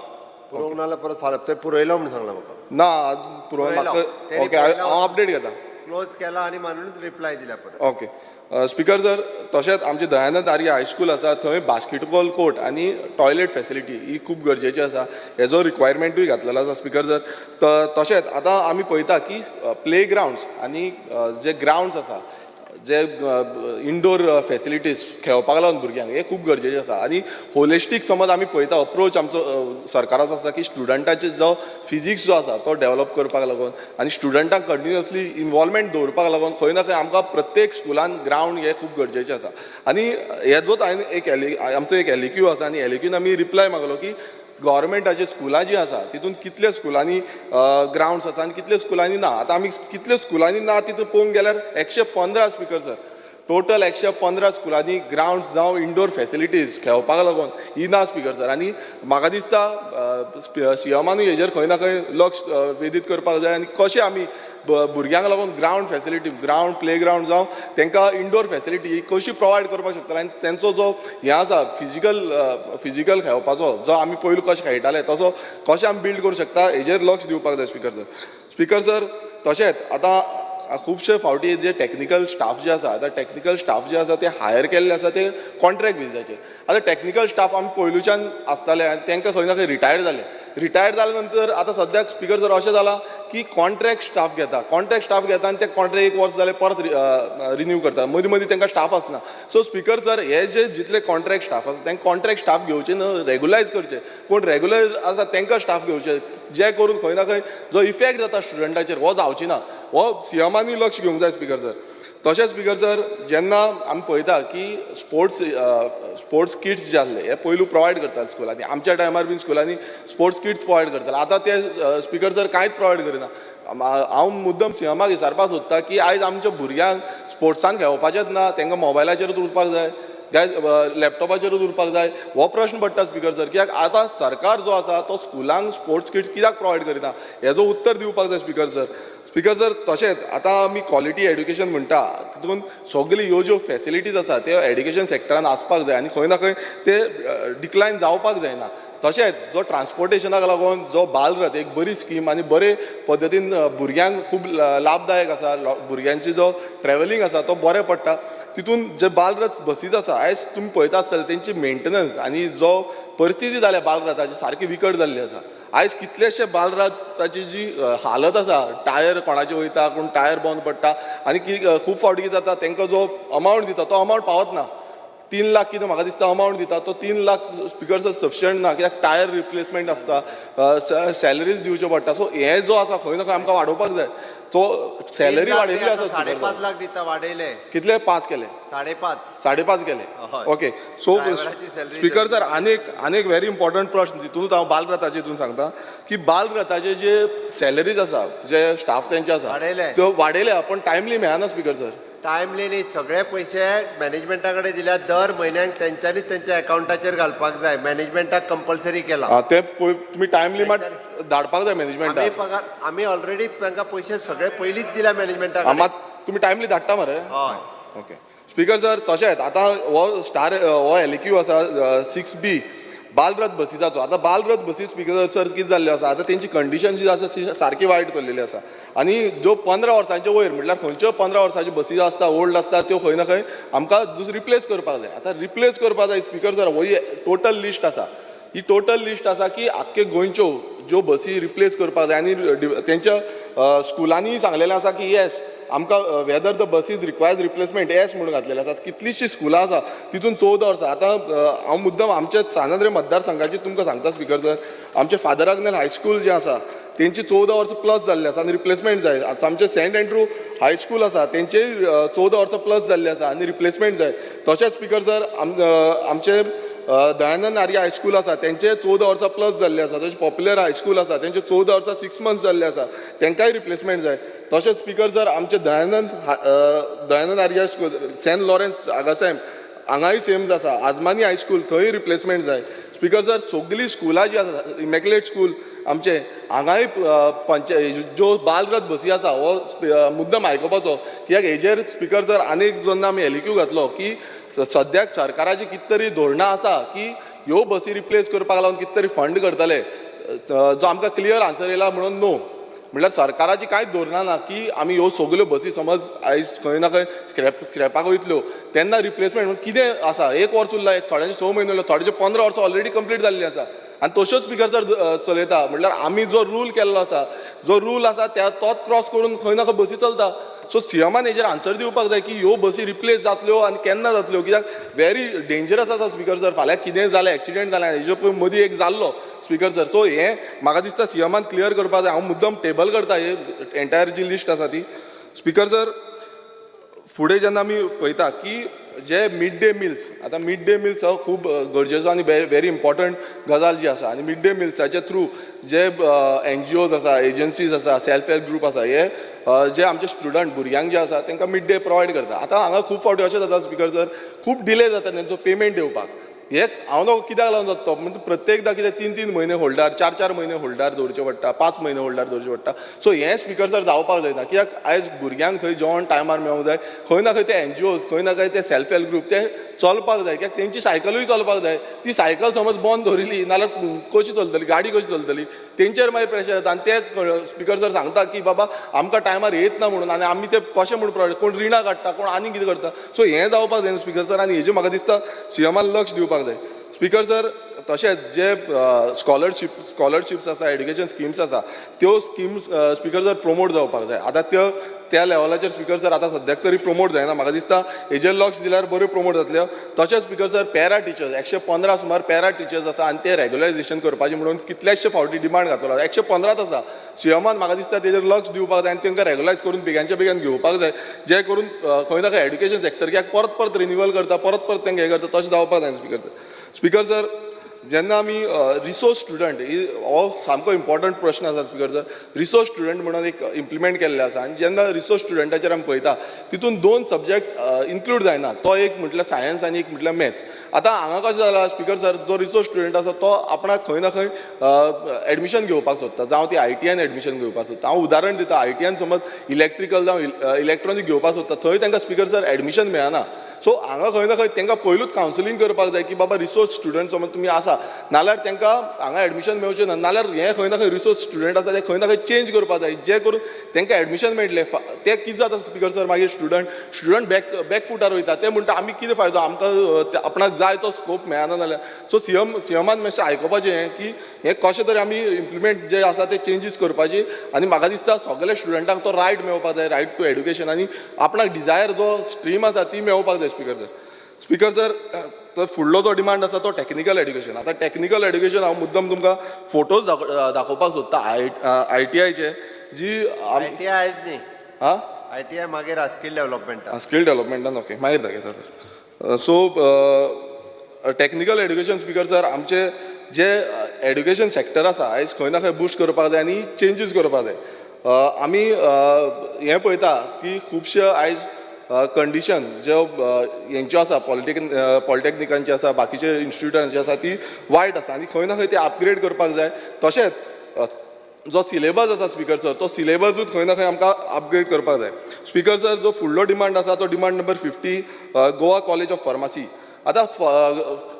पुरोवंक नाल्यार परत फाल्यां थंय पुरयलो म्हणून सांगला म्हाका. ना पुरोवंक म्हाका. ओके, हांव अपडेट घेता. क्लोज केला आनी मानूनच रिप्लाय दिला परत. ओके स्पीकर सर, तशेंच आमचे दयानंद आर्या हायस्कूल आसा थंय बास्केटबॉल कोर्ट आनी टॉयलेट फेसिलिटी ही खूब गरजेची आसा, हेजो रिक्वायरमेंटूय घातलेलो आसा स्पीकर सर. तशेंच आतां आमी पळयता की प्ले ग्रावंड्स आनी जे ग्रावंड्स आसा जे इनडोर फेसिलिटीज खेळपाक लागून भुरग्यांक हे खूब गरजेचें आसा. आनी होलिस्टीक समज आमी पळयता अप्रोच आमचो सरकाराचो आसा की स्टुडंटाचे जो फिजिक्स जो आसा तो डेवलप करपाक लागून आनी स्टुडंटांक कंटिन्युअसली इनवॉल्वमेंट दवरपाक लागून खंय ना खंय आमकां प्रत्येक स्कुलान ग्रावंड हे खूब गरजेचें आसा. आनी हे जो हांवें एक आमचो एक LAQ आसा आनी LAQन आमी रिप्लाय मागलो की गव्हर्मेंटाची स्कुलां जीं आसा तितून कितले स्कुलांनी ग्रावंड्स आसा आनी कितले स्कुलांनी ना. आतां आमी कितले स्कुलांनी ना तितून पळोवंक गेल्यार 115 स्पिकर सर, टोटल 115 स्कुलांनी ग्रावंड्स जावं इनडोर फेसिलिटीज खेळपाक लागून ही ना स्पिकर सर. आनी म्हाका दिसता सीएमानूय हेजेर खंय ना खंय लक्ष वेधीत करपाक जाय आनी कशें आमी भुरग्यांक लागून ground facility, ground play ground जावं तांकां इनडोर फेसिलिटी कशी प्रोवायड करपाक शकतले आनी तेंचो जो हें आसा फिजिकल खेळपाचो जो आमी पयलू कशें खेळटाले तसो कशें आमी बिल्ड करूंक शकता हेजेर लक्ष दिवपाक जाय स्पिकर सर. स्पिकर सर, तशेंच आतां खुबशे फावटी जे टॅक्निकल स्टाफ जे आसा, आतां टॅक्निकल स्टाफ जे आसा ते हायर केल्ले आसा ते कॉन्ट्रॅक्ट बेजिसाचेर. आतां टॅक्निकल स्टाफ आमी पयलुच्यान आसताले आनी तांकां खंय ना खंय रिटायर्ड जाले. रिटायर्ड जाले नंतर आतां सद्याक स्पिकर सर अशें जालां की कॉन्ट्रॅक्ट स्टाफ घेता, कॉन्ट्रॅक्ट स्टाफ घेता आनी ते कॉन्ट्रॅक्ट 1 वर्स जालें परत रिन्यू करता, मदीं मदीं तांकां स्टाफ आसना. सो स्पिकर सर, हे जे जितले कॉन्ट्रॅक्ट स्टाफ आसा तांकां कॉन्ट्रॅक्ट स्टाफ घेवचे न्हू, रेगुलायज करचे. कोण रेगुलर आसा तांकां स्टाफ घेवचे, जे करून खंय ना खंय जो इफेक्ट जाता स्टुडंटाचेर हो जावची ना, हो सीएमानूय लक्ष घेवंक जाय स्पिकर सर. तशेंच स्पिकर सर, जेन्ना आमी पळयता की स्पोर्ट्स किट्स जे आसले हे पयलू प्रोवायड करताले स्कुलांनी, आमच्या टायमार बीन स्कुलांनी स्पोर्ट्स किट्स प्रोवायड करताले. आतां ते स्पिकर सर कांयच प्रोवायड करिना. हांव मुद्दम सीएमाक विचारपाक सोदता की आयज आमच्या भुरग्यांक स्पोर्ट्सान खेळपाचेंच ना, तांकां मोबायलाचेरूच उरपाक जाय, लॅपटॉपाचेरूच उरपाक जाय, हो प्रश्न पडटा स्पिकर सर. कित्याक आतां सरकार जो आसा तो स्कुलांक स्पोर्ट्स किट्स कित्याक प्रोवायड करिना हेजो उत्तर दिवपाक जाय स्पिकर सर. स्पिकर सर, तशेंच आतां आमी क्वॉलिटी एड्युकेशन म्हणटा तितून सगळ्यो ह्यो ज्यो फेसिलिटीज आसा त्यो एड्युकेशन सेक्टरान आसपाक जाय आनी खंय ना खंय ते डिक्लायन जावपाक जायना. तशेंच जो ट्रान्सपोर्टेशनाक लागून जो बालरथ एक बरी स्कीम आनी बरे पद्दतीन भुरग्यांक खूब लाभदायक आसा, भुरग्यांची जो ट्रॅवलिंग आसा तो बरें पडटा. तितून जे बालरथ बसीस आसा आयज तुमी पळयता आसतले तेंची मेंटेनन्स आनी जो परिस्थिती जाल्या बालरथाची सारकी विकट जाल्ली आसा. आयज कितलेशे बालरथाची जी हालत आसा, टायर कोणाचे वयता, कोण टायर बंद पडटा आनी खूब फावटी कितें जाता तांकां जो अमावंट दिता तो अमावंट पावत ना. 3 लाख कितें म्हाका दिसता अमावंट दिता तो 3 लाख स्पिकर सर सफिशियंट ना, कित्याक टायर रिप्लेसमेंट आसता, सॅलरीज दिवच्यो पडटा. सो हें जो आसा खंय ना खंय आमकां वाडोवपाक जाय. सो सॅलरी वाडयल्ली आसा, 5.5 लाख दिता, वाडयले कितले? 5 केले, 5.5, 5.5 केले. ओके. सो स्पिकर सर, आनीक व्हेरी इम्पॉर्टंट प्रश्न तितूनच हांव बालरथाचे हितून सांगता की बालरथाचे जे सॅलरीज आसा, जे स्टाफ तेंचे आसा त्यो वाडयल्या पण टायमली मेळना स्पिकर सर. टायमली न्ही, सगळे पयशे मॅनेजमेंटा कडेन दिल्या, दर म्हयन्याक तेंच्यांनीच तेंच्या अकावंटाचेर घालपाक जाय, मॅनेजमेंटाक कंपल्सरी केला. ते तुमी टायमली मात धाडपाक जाय मॅनेजमेंटाक. पगार आमी ऑलरेडी तांकां पयशे सगळे पयलींच दिल्या मॅनेजमेंटाक. मात तुमी टायमली धाडटा मरे. हय. ओके स्पिकर सर, तशेंच आतां हो स्टार हो LAQ आसा 6B बालरथ बसीसाचो. आतां बालरथ बसी स्पिकर सर कितें जाल्ल्यो आसा, आतां तेंची कंडिशन जी आसा ती सारकी वायट चल्लेली आसा आनी ज्यो 15 वर्सांचे वयर म्हटल्यार खंयच्यो 15 वर्सांच्यो बसी आसता ओल्ड आसता त्यो खंय ना खंय आमकां रिप्लेस करपाक जाय. आतां रिप्लेस करपाक जाय स्पिकर सर, ही टोटल लिस्ट आसा, ही टोटल लिस्ट आसा की आख्खे गोंयच्यो ज्यो बसी रिप्लेस करपाक जाय आनी तेंच्या स्कुलांनी सांगलेलें आसा की येस आमकां whether the buses requires replacement yes म्हणून घातलेलें आसा. कितलींशीं स्कुलां आसा तितून 14 वर्सां. आतां हांव मुद्दम आमच्या सांत आंद्रे मतदारसंघाची तुमकां सांगता स्पिकर सर, आमचें फादर आग्नेल हायस्कूल जें आसा तेंची 14 वर्सां प्लस जाल्लें आसा आनी रिप्लेसमेंट जाय. आतां आमचें सेंट एंड्रू हायस्कूल आसा तेंचेय 14 वर्सां प्लस जाल्लें आसा आनी रिप्लेसमेंट जाय. तशेंच स्पिकर सर, आमचें दयानंद आर्य हायस्कूल आसा तेंचे 14 वर्सां प्लस जाल्ले आसा. तशें पॉप्युलर हायस्कूल आसा तेंचे 14 वर्सां 6 मंथ्स जाल्ले आसा, तेंकांय रिप्लेसमेंट जाय. तशेंच स्पिकर सर, आमचे Dayanand Arya school Saint Lawrence Agassaim हांगाय सेम आसा, आजमानी हायस्कूल थंय रिप्लेसमेंट जाय. स्पिकर सर, सगलीं स्कुलां जीं आसा इमॅक्युलेट स्कूल आमचे हांगाय ज्यो बालरथ बसी आसा हो मुद्दम आयकुपाचो, कित्याक हेजेर स्पिकर सर आनीक जेन्ना आमी LAQ घातलो की सद्याक सरकाराची कितें तरी धोरणां आसा की ह्यो बसी रिप्लेस करपाक लागून कितें तरी फंड करतले, जो आमकां क्लियर आन्सर येयला म्हणून नो. म्हळ्यार सरकाराची कांयच धोरणां ना की आमी ह्यो सगल्यो बसी समज आयज खंय ना खंय स्क्रॅपाक वयतल्यो तेन्ना रिप्लेसमेंट म्हणून कितें आसा. 1 वर्स उरला, थोड्यांचे 6 म्हयने उरला, थोड्यांचे 15 वर्सां ऑलरेडी कंप्लीट जाल्लीं आसा आनी तश्योच स्पिकर सर चलयता. म्हळ्यार आमी जो रूल केल्लो आसा, जो रूल आसा त्या तोच क्रॉस करून खंय ना खंय बसी चलता. सो सीएमान हेजेर आन्सर दिवपाक जाय की ह्यो बसी रिप्लेस जातल्यो आनी केन्ना जातल्यो, कित्याक व्हेरी डेंजरस आसा स्पीकर सर. फाल्यां कितेंय जालें, एक्सिडंट जालें, हेज्यो पळय मदीं एक जाल्लो स्पीकर सर. सो हें म्हाका दिसता सीएमान क्लियर करपाक जाय. हांव मुद्दम टेबल करता हे एंटायर जी लिस्ट आसा ती. स्पीकर सर, फुडें जेन्ना आमी पळयता की जे मिड डे मिल्स, आतां मिड डे मिल्स हो खूब गरजेचो आनी व्हेरी इम्पॉर्टंट गजाल जी आसा, आनी मिड डे मिल्साच्या थ्रू जे एनजीओज आसा, एजन्सीज आसा, सेल्फ हेल्प ग्रूप आसा, हे जे आमचे स्टुडंट भुरग्यांक जे आसा तांकां मिड डे प्रोवायड करता. आतां हांगा खूब फावटी अशें जाता स्पीकर सर, खूब डिले जाता तेंचो पेमेंट येवपाक. हे हांव न्हू कित्याक लागून जाता तो, म्हणजे प्रत्येकदां कितें 3-3 म्हयने होल्डार, 4-4 म्हयने होल्डार दवरचे पडटा, 5 म्हयने होल्डार दवरचे पडटा. सो हें स्पीकर सर जावपाक जायना, कित्याक आयज भुरग्यांक थंय जेवण टायमार मेळोंक जाय. खंय ना खंय ते एनजीओज, खंय ना खंय ते सेल्फ हेल्प ग्रूप ते चलपाक जाय, कित्याक तेंची सायकलूय चलपाक जाय. ती सायकल समज बंद दवरिली नाल्यार कशी चलतली गाडी, कशी चलतली, तेंचेर मागीर प्रेशर येता. आनी ते स्पीकर सर सांगता की बाबा आमकां टायमार येत ना म्हणून, आनी आमी ते कशें म्हूण प्रोवायड, कोण रिणां काडटा, कोण आनी कितें करता. सो हें जावपाक जायना स्पीकर सर, आनी हेजें म्हाका दिसता सीएमान लक्ष दिवपाक जाय. स्पीकर सर, तशेंच जे स्कॉलरशिप्स आसा, एड्युकेशन स्किम्स आसा, त्यो स्किम्स स्पीकर सर प्रमोट जावपाक जाय. आतां त्यो त्या लेवलाचेर स्पीकर सर आतां सद्याक तरी प्रमोट जायना, म्हाका दिसता हेजेर लक्ष दिल्यार बऱ्यो प्रमोट जातल्यो. तशेंच स्पीकर सर, पॅरा टिचर्स 115 सुमार पॅरा टिचर्स आसा, आनी ते रेगुलरायझेशन करपाचें म्हणून कितलेशे फावटी डिमांड घातलो, 115 आसा. सीएमान म्हाका दिसता तेजेर लक्ष दिवपाक जाय आनी तांकां रेगुलायज करून बेगानच्या बेगान घेवपाक जाय, जे करून खंय ना खंय एड्युकेशन सॅक्टर कित्याक परत परत रिन्युअल करता, परत परत तांकां हें करता, तशें जावपाक जायना स्पीकर सर. स्पीकर सर, जेन्ना आमी रिसोर्स स्टुडंट, हो सामको इम्पॉर्टंट प्रश्न आसा स्पीकर सर. रिसोर्स स्टुडंट म्हणून एक इम्प्लिमेंट केल्लें आसा, आनी जेन्ना रिसोर्स स्टुडंटाचेर आमी पळयता तितून 2 सब्जॅक्ट इन्क्लूड जायना, तो एक म्हटल्यार सायन्स आनी एक म्हटल्यार मॅथ्स. आतां हांगा कशें जालां स्पीकर सर, जो रिसोर्स स्टुडंट आसा तो आपणाक खंय ना खंय एडमिशन घेवपाक सोदता, जावं ती आयटीआयन एडमिशन घेवपाक सोदता. हांव उदाहरण दिता, आयटीआयन समज इलेक्ट्रिकल जावं इलेक्ट्रॉनीक घेवपाक सोदता, थंय तांकां स्पीकर सर एडमिशन मेळना. सो हांगा खंय ना खंय तांकां पयलूच कावन्सिलींग करपाक जाय की बाबा रिसोर्स स्टुडंट समज तुमी आसा नाल्यार तांकां हांगा एडमिशन मेळचें ना, नाल्यार हें खंय ना खंय रिसोर्स स्टुडंट आसा ते खंय ना खंय चेंज करपाक जाय, जे करून तांकां एडमिशन मेळटलें. तें कितें जाता स्पीकर सर, मागीर स्टुडंट बॅक फुटार वयता, ते म्हणटा आमी कितें फायदो, आमकां आपणाक जाय तो स्कोप मेळना जाल्यार. सो सीएमान मातशें आयकुपाचें हें की हें कशें तरी आमी इम्प्लिमेंट जे आसा ते चेंजीस करपाची, आनी म्हाका दिसता सगल्या स्टुडंटांक तो रायट मेळपाक जाय, रायट टू एड्युकेशन, आनी आपणाक डिजायर जो स्ट्रीम आसा ती मेळपाक जाय स्पीकर सर. स्पीकर सर, तर फुडलो जो डिमांड आसा तो टॅक्निकल एड्युकेशन. आतां टॅक्निकल एड्युकेशन हांव मुद्दम तुमकां फोटोज दाखोवपाक सोदता आयटीआयचे जी आयटीआय आयज न्ही, आं आयटीआय मागीर स्कील डेव्हलपमेंटान, स्कील डेव्हलपमेंटान, ओके मागीर दाखयता sir. So technical education speaker sir, आमचे जे एड्युकेशन सॅक्टर आसा आयज खंय ना खंय बुस्ट करपाक जाय आनी चेंजीस करपाक जाय. आमी हें पळयता की खुबशे आयज कंडिशन ज्यो हेंच्यो आसा, पॉलिटेक्निकांची आसा, बाकीचे इन्स्टिट्यूटांची आसा, ती वायट आसा आनी खंय ना खंय ती अपग्रेड करपाक जाय. तशेंच जो सिलेबस आसा स्पीकर सर, तो सिलेबसूच खंय ना खंय आमकां अपग्रेड करपाक जाय. स्पीकर सर, जो फुडलो डिमांड आसा तो demand number 50, Goa college of pharmacy. आतां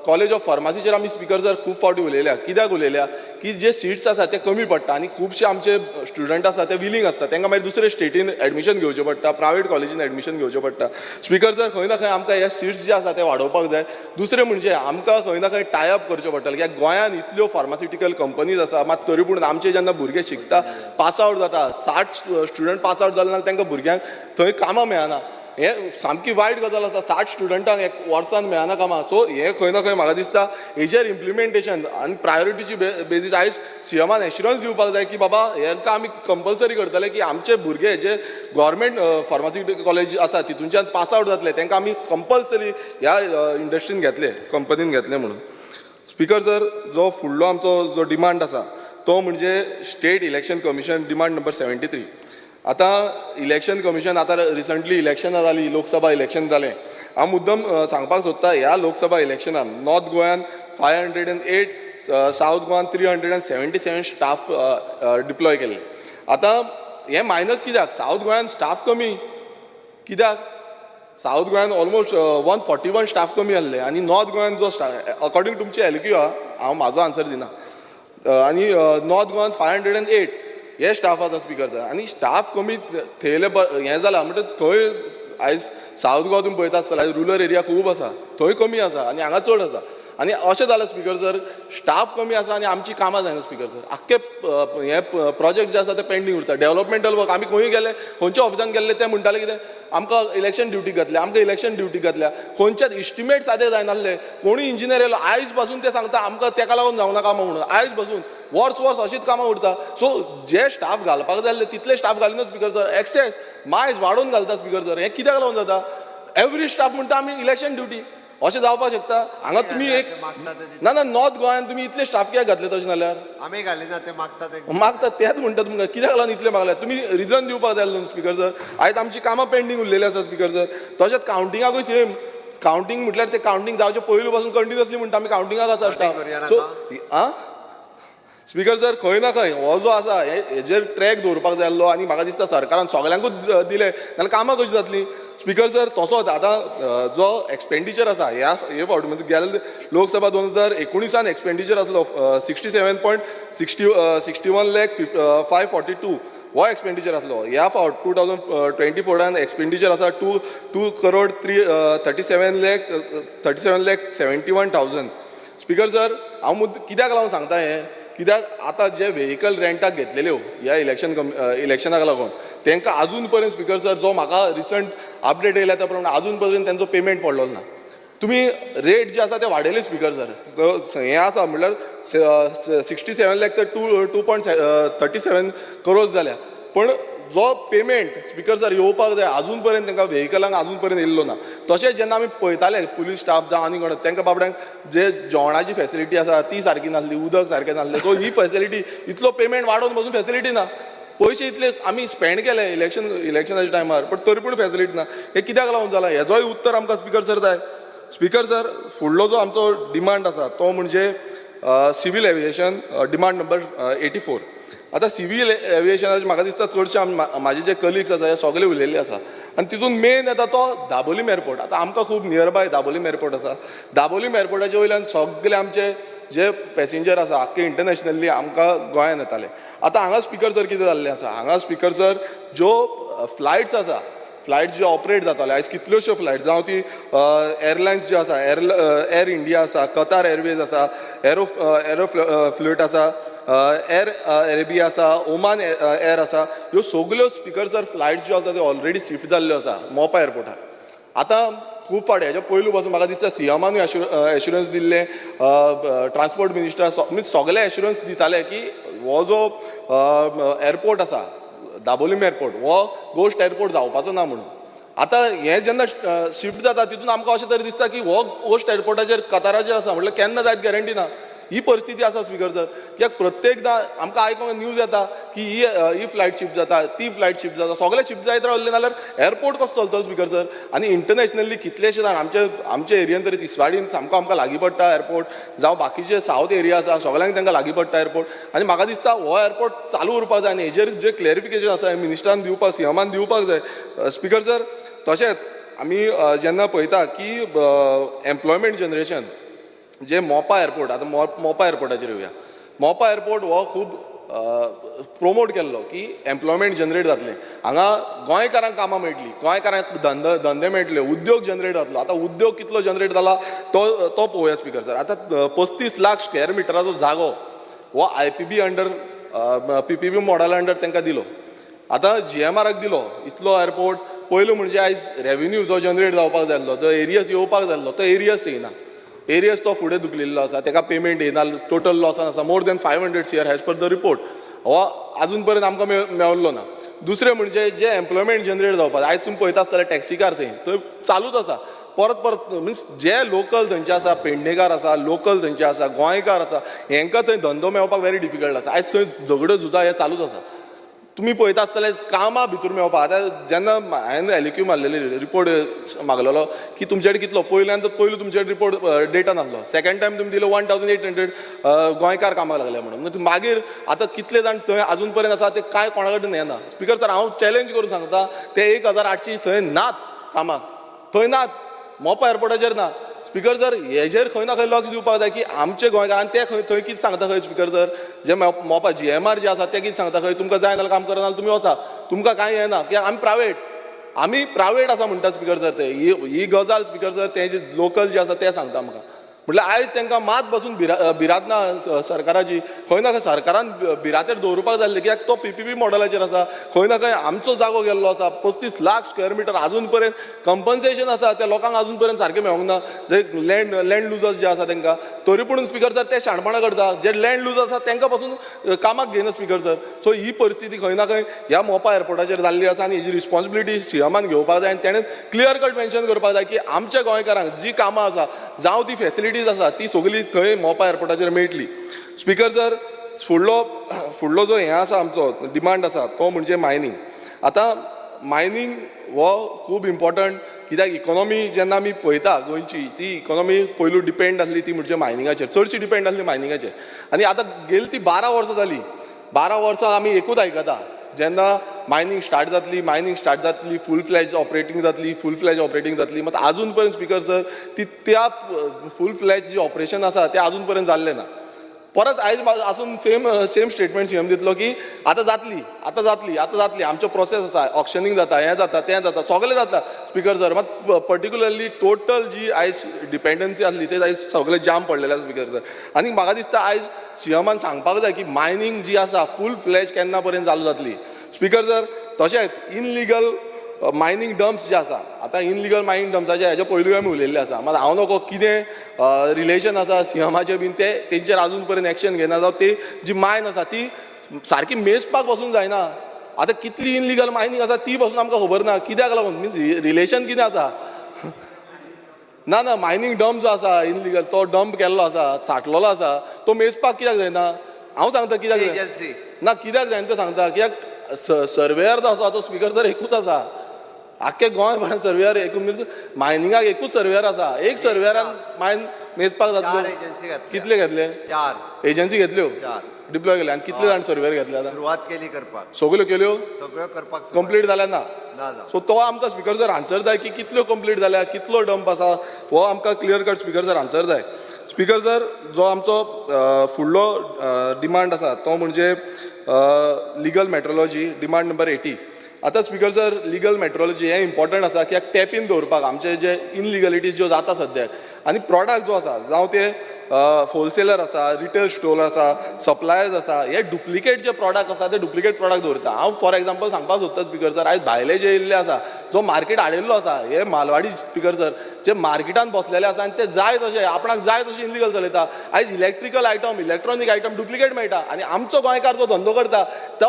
कॉलेज ऑफ फार्मासीचेर आमी स्पीकर सर खूब फावटी उलयल्या. कित्याक उलयल्या की जे सिट्स आसा ते कमी पडटा आनी खुबशे आमचे स्टुडंट आसा ते विलींग आसता, तांकां मागीर दुसरे स्टेटीन एडमिशन घेवचें पडटा, प्रायवेट कॉलेजीन एडमिशन घेवचें पडटा. स्पीकर सर, खंय ना खंय आमकां हे सिट्स जे आसा ते वाडोवपाक जाय. दुसरें म्हणजे आमकां खंय ना खंय टाय अप करचें पडटलें, कित्याक गोंयांत इतल्यो फार्मास्युटिकल कंपनीज आसा, मात तरी पूण आमचे जेन्ना भुरगे शिकता, पास आवट जाता, 60 स्टुडंट पास आवट जाले नाल्यार तांकां भुरग्यांक थंय कामां मेळना. हें सामकी वायट गजाल आसा, 60 स्टुडंटांक एक वर्सान मेळना कामां. सो हें खंय ना खंय म्हाका दिसता हेजेर इम्प्लिमेंटेशन आनी प्रायोरिटीची बेजीस आयज सीएमान एश्युरन्स दिवपाक जाय की बाबा हेंकां आमी कंपल्सरी करतले की आमचे भुरगे जे गव्हर्मेंट फार्मास्युटिकल कॉलेज आसा तितूनच्यान पास आवट जातले तांकां आमी कंपल्सरी ह्या इंडस्ट्रीन घेतले, कंपनीन घेतले म्हणून. स्पीकर सर, जो फुडलो आमचो जो डिमांड आसा तो म्हणजे state election commission, demand number 73. आतां इलेक्शन कमिशन आतां रिसंटली इलेक्शनां जालीं, लोकसभा इलेक्शन जालें. हांव मुद्दम सांगपाक सोदता ह्या लोकसभा इलेक्शनान नॉर्थ गोंयान 508, सावथ गोवान 377 स्टाफ डिप्लॉय केल्ले. आतां हें मायनस कित्याक, सावथ गोंयान स्टाफ कमी कित्याक, सावथ गोंयान ऑलमोस्ट 141 स्टाफ कमी आहले आनी नॉर्थ गोंयान जो स्टाफ अकॉर्डिंग तुमची एलक्यू आहा, हांव म्हाजो आन्सर दिना, आनी नॉर्थ गोवान 508 हे स्टाफ आसा स्पीकर सर. आनी स्टाफ कमी थेयले हें जालां म्हणटा थंय आयज सावथ गोवा तुमी पळयता आसतले, आयज रुरल एरिया खूब आसा, थंय कमी आसा आनी हांगा चड आसा. आनी अशें जालें स्पिकर सर, स्टाफ कमी आसा आनी आमची कामां जायना स्पिकर सर. आख्खे हे प्रोजेक्ट जे आसा ते पेंडींग उरता. डेवलपमेंटल वर्क आमी खंयूय गेले, खंयच्या ऑफिसान गेल्ले, ते म्हणटाले कितें, आमकां इलेक्शन ड्युटीक घातल्या, आमकां इलेक्शन ड्युटीक घातल्या. खंयच्याच इस्टिमेट सादे जायनासले. कोणूय इंजिनियर येयलो, आयज पासून ते सांगता आमकां तेका लागून जावना कामां म्हणून. आयज पासून वर्स वर्स अशीच कामां उरता. सो जे स्टाफ घालपाक जाय आसले तितले स्टाफ घालिना स्पिकर सर. एक्सेस मायज वाडोवन घालता स्पिकर सर. हें कित्याक लागून जाता? एवरी स्टाफ म्हणटा आमी इलेक्शन ड्युटी. अशें जावपाक शकता हांगा तुमी एक मागता ते दिता. ना ना, नॉर्थ गोंयान तुमी इतले स्टाफ कित्याक घातले तशें जाल्यार? आमी घालिना, ते मागता ते. मागता तेच म्हणटा तुमकां, कित्याक लागून इतले मागले? तुमी रिजन दिवपाक जाय न्हू स्पिकर सर. आयज आमची कामां पेंडींग उरलेली आसा स्पिकर सर. तशेंच कावंटिंगाकूय सेम. कावंटींग म्हटल्यार ते कावंटींग जावचे पयलू पासून कंटिन्युअसली म्हणटा आमी कावंटिंगाक आसा करूया स्टाफ. सो आं स्पिकर सर, खंय ना खंय हो जो आसा हेजेर ट्रॅक दवरपाक जाय आसलो आनी म्हाका दिसता सरकारान सगल्यांकूच दिले नाल्यार कामां कशीं जातलीं स्पिकर सर? तसोच आतां जो एक्सपेंडिचर आसा ह्या हे फावटी, म्हणजे गेल्ले लोकसभा 2019 एक्सपेंडिचर आसलो 67 point 61 lakh 542, हो एक्सपेंडिचर आसलो. ह्या फावट 2024 एक्सपेंडिचर आसा two crore three 37 lakh 37 lakh 71 thousand. Speaker sir, हांव मुद्दो कित्याक लागून सांगता हें, कित्याक आतां जे व्हेकल रेंटाक घेतलेल्यो ह्या इलेक्शनाक लागून, तांकां अजून पर्यंत स्पिकर सर, जो म्हाका रिसंट अपडेट येयला त्या प्रमाणे अजून पर्यंत तेंचो पेमेंट पडलेलो ना. तुमी रेट जे आसा ते वाडयले स्पिकर सर. हें आसा म्हणल्यार 67 लॅक तर 2.37 crores जाल्या, पण जो पेमेंट स्पिकर सर येवपाक जाय अजून पर्यंत तांकां व्हेकलांक अजून पर्यंत येयल्लो ना. तशेंच जेन्ना आमी पळयताले पुलीस स्टाफ जावं आनी कोण, तांकां बाबड्यांक जे जेवणाची फेसिलिटी आसा ती सारकी नासली, उदक सारकें नासलें. सो ही फेसिलिटी, इतलो पेमेंट वाडोवन पसून फेसिलिटी ना. पयशे इतले आमी स्पेंड केले इलेक्शनाच्या टायमार, पण तरी पूण फेसिलिटी ना. हें कित्याक लागून जालां? हेजोय उत्तर आमकां स्पिकर सर जाय. स्पिकर सर, फुडलो जो आमचो डिमांड आसा तो म्हणजे civil aviation, demand number 84. आतां सिवील एविएशनाचे म्हाका दिसता चडशे म्हाजे जे कलिग्स आसा हे सगळे उलयल्ले आसा आनी तितून मेन येता तो दाबोलीम एअरपोर्ट. आतां आमकां खूब नियरबाय दाबोलीम एअरपोर्ट आसा. दाबोलीम एअरपोर्टाचे वयल्यान सगळे आमचे जे पॅसेंजर आसा आख्खे इंटरनॅशनली आमकां गोंयान येताले. आतां हांगा स्पिकर सर कितें जाल्लें आसा, हांगा स्पिकर सर ज्यो फ्लायट्स आसा, फ्लायट ज्यो ऑपरेट जाताले, आयज कितल्योश्यो फ्लायट, जावं ती एरलायन्स ज्यो आसा, एर एर इंडिया आसा, कतार एरवेज आसा, एरो एरो फ्लूट आसा, एर अरेबिया आसा, ओमान एर आसा, ह्यो सगल्यो स्पिकर सर फ्लायट्स ज्यो आसा त्यो ऑलरेडी शिफ्ट जाल्ल्यो आसा मोपा एअरपोर्टार. आतां खूब फावटी हेच्या पयलू पासून म्हाका दिसता सीएमानूय एश्युरन्स दिल्लें, ट्रान्सपोर्ट मिनिस्टर मिन्स सगळे एश्युरन्स दिताले की हो जो एअरपोर्ट आसा दाबोलीम एअरपोर्ट हो गोश्ट एअरपोर्ट जावपाचो ना म्हणून. आतां हें जेन्ना शिफ्ट जाता तितून आमकां अशें तरी दिसता की हो गोश्ट एअरपोर्टाचेर कताराचेर आसा म्हटल्यार केन्ना जायत गॅरंटी ना. ही परिस्थिती आसा स्पिकर सर, कित्याक प्रत्येकदां आमकां आयकोंक न्यूज येता की ही ही फ्लायट शिफ्ट जाता, ती फ्लायट शिफ्ट जाता, सगळे शिफ्ट जायत रावले जाल्यार एअरपोर्ट कसो चलतलो स्पिकर सर? आनी इंटरनॅशनली कितलेशे जाण आमचे आमचे एरियन तरी तिसवाडीन सामको आमकां लागीं पडटा एअरपोर्ट, जावं बाकीचे सावथ एरिया आसा सगळ्यांक तांकां लागीं पडटा एअरपोर्ट. आनी म्हाका दिसता हो एअरपोर्ट चालू उरपाक जाय आनी हेजेर जे क्लॅरिफिकेशन आसा हें मिनिस्टरान दिवपाक, सीएमान दिवपाक जाय स्पिकर सर. तशेंच आमी जेन्ना पळयता की एम्प्लॉयमेंट जनरेशन जे मोपा एअरपोर्ट, आतां मोपा एअरपोर्टाचेर येवया. मोपा एअरपोर्ट हो खूब प्रोमोट केल्लो की एम्प्लॉयमेंट जनरेट जातलें, हांगा गोंयकारांक कामां मेळटलीं, गोंयकारांक धंदे मेळटले, उद्योग जनरेट जातलो. आतां उद्योग कितलो जनरेट जाला तो तो पळोवया स्पिकर सर. आतां 35 लाख स्क्वेअर मिटराचो जागो हो IPB under PPP मॉडला अंडर तांकां दिलो. आतां जीएमआराक दिलो इतलो एअरपोर्ट. पयलू म्हणजे आयज रेवेन्यू जो जनरेट जावपाक जाय आसलो, जो एरियस येवपाक जाय आसलो, तो एरियस येयना. एरियस तो फुडें धुकलिल्लो आसा, ताका पेमेंट येयना, टोटल लॉसान आसा more than 500 CR as per the report. हो आजून पर्यंत आमकां मेळिल्लो ना. दुसरें म्हणजे जे एम्प्लॉयमेंट जनरेट जावपाक, आयज तुमी पळयता आसतले टॅक्सीकार थंय थंय चालूच आसा परत परत. मिन्स जे लोकल थंयचे आसा, पेडणेकार आसा, लोकल थंयचे आसा, गोंयकार आसा, हेंकां थंय धंदो मेळपाक वेरी डिफिकल्ट आसा. आयज थंय झगड्यो झुजां हें चालूच आसा. तुमी पळयता आसतले कामां भितर मेळपाक. आतां जेन्ना हांवें एलएक्यू मारलेली, रिपोर्ट मागलेलो की तुमचे कडेन कितलो, पयल्यान तर पयलू तुमचे कडेन रिपोर्ट डेटा नासलो, सेकंड टायम तुमी दिलो 1800 गोंयकार कामाक लागले म्हणून. मागीर आतां कितले जाण थंय आजून पर्यंत आसा ते कांय कोणा कडेन येना. स्पिकर सर, हांव चॅलेंज करून सांगता, ते 1800 थंय नात कामाक, थंय नात, मोपा एअरपोर्टाचेर ना. स्पिकर सर, हेजेर खंय ना खंय लक्ष दिवपाक जाय की आमचे गोंयकार. आनी ते खंय थंय कितें सांगता खंय स्पिकर सर, जे मोपा जीएमआर जे आसा ते कितें सांगता खंय, तुमकां जाय जाल्यार काम करा, नाल्यार तुमी वचा, तुमकां कांय येना, कित्याक आमी प्रायवेट आसा म्हणटा स्पिकर सर. ते ही ही गजाल स्पिकर सर, ते जे लोकल जे आसा ते सांगता आमकां. म्हटल्यार आयज तांकां मात बसून भिरांत ना सरकाराची. खंय ना खंय सरकारान भिरांतेर दवरुपाक जाय आसलें, कित्याक तो पीपीपी मॉडलाचेर आसा. खंय ना खंय आमचो जागो गेल्लो आसा, 35 लाख स्क्वेअर मिटर आजून पर्यंत कंपन्सेशन आसा त्या लोकांक आजून पर्यंत सारकें मेळोंक ना, जे लँड लुजर्स जे आसा तांकां. तरी पूण स्पिकर सर ते शाणपणां करता, जे लँड लुजर्स आसा तांकां पासून कामाक घेयना स्पिकर सर. सो ही परिस्थिती खंय ना खंय ह्या मोपा एअरपोर्टाचेर जाल्ली आसा आनी हेजी रिस्पॉन्सिबिलिटी सीएमान घेवपाक जाय आनी तेणें क्लियर कट मेन्शन करपाक जाय की आमच्या गोंयकारांक जी कामां आसा जावं ती फेसिलिटीज आसा ती सगळी थंय मोपा एअरपोर्टाचेर मेळटली. स्पिकर सर, फुडलो जो हें आसा आमचो डिमांड आसा तो म्हणजे मायनींग. आतां मायनींग हो खूब इम्पॉर्टंट, कित्याक इकॉनॉमी जेन्ना आमी पळयता गोंयची, ती इकॉनॉमी पयलू डिपेंड आसली ती म्हणजे मायनिंगाचेर, चडशी डिपेंड आसली मायनिंगाचेर. आनी आतां गेली ती 12 वर्सां जाली, 12 वर्सां आमी एकूच आयकता जेन्ना मायनींग स्टार्ट जातली, मायनींग स्टार्ट जातली, फूल फ्लॅज ऑपरेटींग जातली, फूल फ्लॅज ऑपरेटींग जातली. मात आजून पर्यंत स्पिकर सर ती त्या फूल फ्लॅज जी ऑपरेशन आसा तें आजून पर्यंत जाल्लें ना. परत आयज आसून सेम स्टेटमेंट सीएम दितलो की आतां जातली, आतां जातली, आतां जातली, आमचो प्रोसेस आसा, ऑक्शनींग जाता, हें जाता, तें जाता, सगळें जाता स्पिकर सर. मात पर्टिक्युलरली टोटल जी आयज डिपेंडन्सी आसली ते आयज सगळें जाम पडलेलें आसा स्पिकर सर. आनी म्हाका दिसता आयज सीएमान सांगपाक जाय की मायनींग जी आसा फूल फ्लॅज केन्ना पर्यंत चालू जातली स्पिकर सर. तशेंच इनलिगल मायनींग डम्प्स जे आसा, आतां इनलिगल मायनींग डम्प्साचे हेजे पयलूय आमी उलयल्ले आसा, मात हांव नको कितें रिलेशन आसा सीएमाचें बीन ते तेंचेर आजून पर्यंत एक्शन घेना, जावं ती जी मायन आसा ती सारकी मेजपाक पसून जायना. आतां कितली इनलिगल मायनींग आसा ती पसून आमकां खबर ना, कित्याक लागून मिन्स रिलेशन कितें आसा ना ना मायनींग डम्प जो आसा इनलिगल तो डम्प केल्लो आसा, साठलेलो आसा, तो मेजपाक कित्याक जायना? हांव सांगता कित्याक एजन्सी ना, कित्याक जायना तो सांगता, कित्याक सर्वेयर जो आसा तो स्पिकर तर एकूच आसा, आख्खे गोंयभरान सर्वेयर एकूच, मिन्स मायनिंगाक एकूच सर्वेयर आसा, एक सर्वेयरान मायन मेजपाक जातलो. एजन्सी घातल्या. कितले घेतले? 4 एजन्सी घेतल्यो, 4 डिप्लॉय केले. आनी कितले जाण सर्वेयर घेतले? आतां सुरवात केली करपाक, सगल्यो केल्यो, सगळ्यो करपाक कंप्लीट जाल्या ना? ना. सो तो आमकां स्पिकर सर आन्सर जाय की कितल्यो कंप्लीट जाल्या, कितलो डंप आसा, हो आमकां clear cut speaker sir answer जाय. स्पिकर सर, जो आमचो फुडलो डिमांड आसा तो म्हणजे लिगल मेट्रोलॉजी, डिमांड नंबर 80. आतां स्पिकर सर, लिगल मेट्रोलॉजी हें इम्पॉर्टंट आसा कित्याक टॅपीन दवरपाक आमचे जे इनलिगलिटीज ज्यो जाता सद्याक, आनी प्रॉडक्ट जो आसा जावं ते होलसेलर आसा, रिटेल स्टोर आसा, सप्लायर्स आसा, हे डुप्लिकेट जे प्रॉडक्ट आसा ते डुप्लिकेट प्रॉडक्ट दवरता. हांव फॉर एग्जाम्पल सांगपाक सोदता स्पिकर सर, आयज भायले जे येयल्ले आसा, जो मार्केट हाडिल्लो आसा, हे मालवाडी स्पिकर सर जे मार्केटान बसलेले आसा आनी ते जाय तशे आपणाक जाय तशें इनलिगल चलयता. आयज electrical item, electronic item duplicate मेळटा आनी आमचो गोंयकार जो धंदो करता तो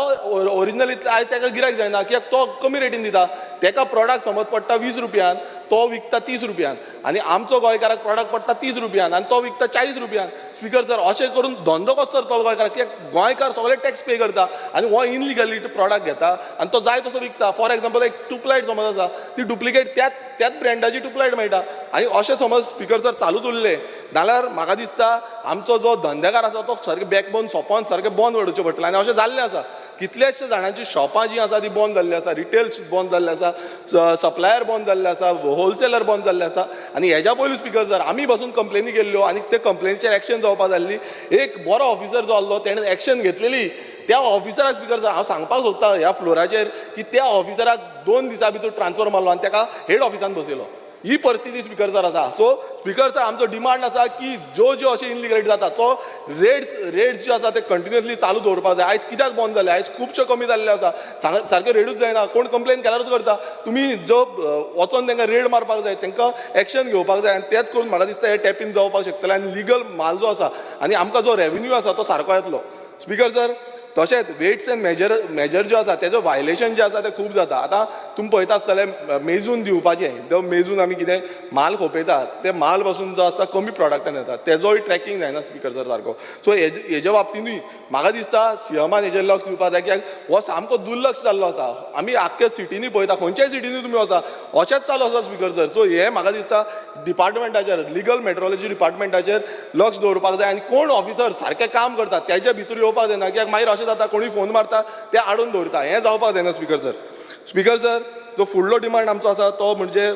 ओरिजिनल आयज ताका गिरायक जायना, कित्याक तो कमी रेटीन दिता. ताका प्रॉडक्ट समज पडटा 20 रुपयान, तो विकता 30 रुपयान, आनी आमचो गोंयकाराक प्रॉडक्ट पडटा 30 रुपयान आनी तो विकता 40 रुपयान. स्पिकर सर, अशें करून धंदो कसो चलतलो गोंयकाराक? कित्याक गोंयकार सगळे टॅक्स पे करता आनी हो इनलिगली प्रॉडक्ट घेता आनी तो जाय तसो विकता. फॉर एग्जाम्पल एक ट्यूबलायट समज आसा, ती डुप्लिकेट त्याच ब्रँडाची ट्यूबलायट मेळटा. आनी अशें समज स्पिकर सर चालूच उरलें जाल्यार म्हाका दिसता आमचो जो धंदेकार आसा तो सारकें बॅकबोन सोंपोन सारकें बंद उडोवचें पडटलें. आनी अशें जाल्लें आसा, कितल्याशे जाणांची शॉपां जीं आसा ती बंद जाल्ली आसा, रिटेल बंद जाल्ले आसा, सप्लायर बंद जाल्ले आसा, होलसेलर बंद जाल्ले आसा. आनी हेज्या पयलू स्पिकर सर आमी बसून कंप्लेनी केल्ल्यो आनी ते कंप्लेनीचेर एक्शन जावपा जाल्ली. एक बरो ऑफिसर जो आसलो तेणें एक्शन घेतलेली, त्या ऑफिसराक स्पिकर सर हांव सांगपाक सोदता ह्या फ्लोराचेर की त्या ऑफिसराक 2 दिसां भितर ट्रान्सफर मारलो आनी ताका हेड ऑफिसान बसयलो. ही परिस्थिती स्पिकर सर आसा. सो स्पिकर सर आमचो डिमांड आसा की ज्यो ज्यो अशें इनलिगल जाता तो रेट्स जे आसा ते कंटिन्युअसली चालू दवरपाक जाय. आयज कित्याक बंद जाले? आयज खुबशे कमी जाल्ले आसा, सारके रेडूच जायना, कोण कंप्लेन केल्यारूच करता. तुमी जो वचोन तांकां रेड मारपाक जाय, तांकां एक्शन घेवपाक जाय आनी तेच करून म्हाका दिसता हे टॅपीन जावपाक शकतले आनी लिगल माल जो आसा आनी आमकां जो रेवेन्यू आसा तो सारको येतलो. स्पिकर सर, तशेंच वेट्स एंड मेजर जो आसा तेजो वायलेशन जें आसा तें खूब जाता. आतां तुमी पळयता आसतले मेजून दिवपाचें, तो मेजून आमी कितें माल खोपयता ते माल पासून जो आसता कमी प्रॉडक्टान येता, तेजोय ट्रॅकिंग जायना स्पिकर सर सारको. सो हेज्या बाबतीनूय म्हाका दिसता सीएमान हेजेर लक्ष दिवपाक जाय, कित्याक हो सामको दुर्लक्ष जाल्लो आसा. आमी आख्ख्या सिटींनी पळयता, खंयच्याय सिटींनी तुमी वचा अशेंच चालू आसा स्पिकर सर. सो हें म्हाका दिसता डिपार्टमेंटाचेर, लिगल मेट्रोलॉजी डिपार्टमेंटाचेर लक्ष दवरपाक जाय आनी कोण ऑफिसर सारकें काम करता तेज्या भितर येवपाक जायना, कित्याक मागीर अशें जाता कोणूय फोन मारता ते आडोवन दवरता, हें जावपाक जायना स्पिकर सर. स्पिकर सर, जो फुडलो डिमांड आमचो आसा तो म्हणजे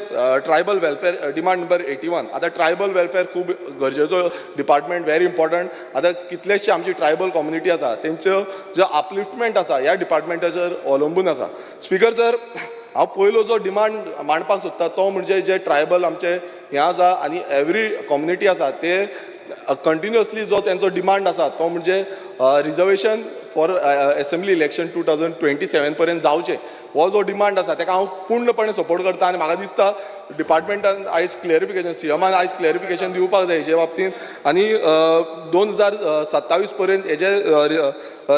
ट्रायबल वेलफेअर, डिमांड नंबर 81. आतां ट्रायबल वेलफेअर खूब गरजेचो डिपार्टमेंट, व्हेरी इम्पॉर्टंट. आतां कितलेशे आमची ट्रायबल कम्युनिटी आसा तेंच्यो जो अपलिफ्टमेंट आसा ह्या डिपार्टमेंटाचेर अवलंबून आसा. Speaker sir, हांव पयलो जो डिमांड मांडपाक सोदता तो म्हणजे जे ट्रायबल आमचे हें आसा आनी एवरी कम्युनिटी आसा ते कंटिन्युअसली जो तेंचो डिमांड आसा तो म्हणजे reservation for assembly election 2027 पर्यंत जावचें. हो जो डिमांड आसा ताका हांव पूर्णपणे सपोर्ट करता आनी म्हाका दिसता डिपार्टमेंटान आयज क्लॅरिफिकेशन, सीएमान आयज क्लॅरिफिकेशन दिवपाक जाय हेजे बाबतींत आनी 2027 पर्यंत हेजे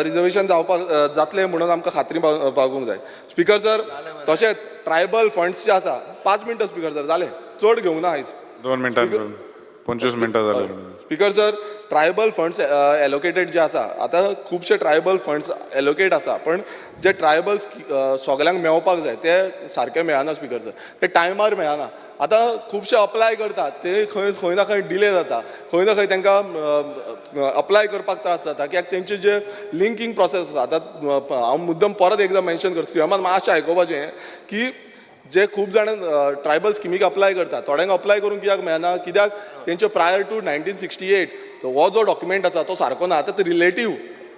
रिजर्वेशन जावपाक जातलें म्हणून आमकां खात्री बाळगूंक जाय. स्पिकर सर, तशेंच ट्रायबल फंड्स जे आसा, 5 मिनटां स्पिकर सर जालें, चड घेवंक ना आयज. 2 मिनटां, 25 मिनटां जाली. Speaker sir, tribal funds allocated जे आसा, आतां खुबशे ट्रायबल फंड्स एलोकेट आसा, पण जे ट्रायबल सगल्यांक मेळपाक जाय ते सारके मेळना स्पिकर सर, ते टायमार मेळना. आतां खुबशे अप्लाय करतात ते खंय खंय ना खंय डिले जाता, खंय ना खंय तांकां अप्लाय करपाक त्रास जाता कित्याक तेंचे जे लिंकींग प्रोसेस आसा. आतां हांव मुद्दम परत एकदां मेन्शन करता, सीएमान मातशें आयकुपाचें की जे खूब जाण ट्रायबल स्किमीक अप्लाय करतात, थोड्यांक अप्लाय करूंक कित्याक मेळना, कित्याक तेंचे प्रायर टू 1968 हो जो डॉक्युमेंट आसा तो सारको ना. आतां ते रिलेटीव,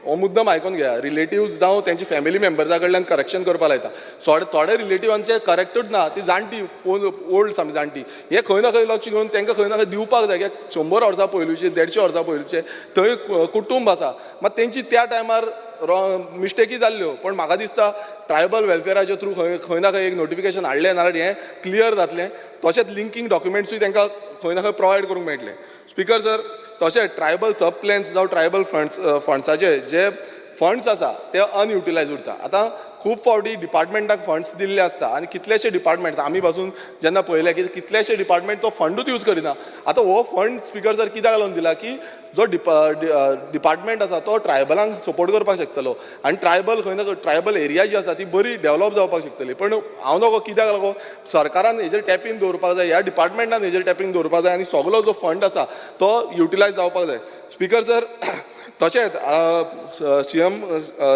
हो मुद्दम आयकोन घेया, रिलेटिव्ज जावं तेंचे फॅमिली मेंबर्सा कडल्यान करेक्शन करपाक लायता. थोडे रिलेटिवांचे करेक्टूच ना, ती जाणटी ओल्ड सामकी जाणटी, हे खंय ना खंय लक्ष घेवन तांकां खंय ना खंय दिवपाक जाय कित्याक 100 वर्सां पयलूचे, 150 वर्सां पयलूचे थंय कुटूंब आसा, मात तेंची त्या टायमार मिस्टेकी जाल्ल्यो. पण म्हाका दिसता ट्रायबल वेलफेराच्या थ्रू खंय खंय ना खंय एक नोटिफिकेशन हाडलें नाल्यार हें क्लियर जातलें. तशेंच लिंकींग डॉक्युमेंट्सूय तांकां खंय ना खंय प्रोवायड करूंक मेळटलें. स्पिकर सर, तशेंच ट्रायबल सब प्लॅन्स जावं ट्रायबल फंड्स फंड्साचे जे फंड्स आसा ते अनयुटिलायज उरता. आतां खूब फावटी डिपार्टमेंटाक फंड्स दिल्ले आसता आनी कितलेशे डिपार्टमेंट आमी पासून जेन्ना पळयलें की कितलेशे डिपार्टमेंट तो फंडूच यूज करिना. आतां हो फंड स्पिकर सर कित्याक लागून दिला की जो डिपार्टमेंट आसा तो ट्रायबलांक सपोर्ट करपाक शकतलो आनी ट्रायबल खंय ना खंय ट्रायबल एरिया जी आसा ती बरी डेवलप जावपाक शकतली. पण हांव नको कित्याक लागून सरकारान हेजेर टॅपींग दवरपाक जाय, ह्या डिपार्टमेंटान हेजेर टॅपींग दवरपाक जाय आनी सगलो जो फंड आसा तो युटिलायज जावपाक जाय. स्पिकर सर, तशेंच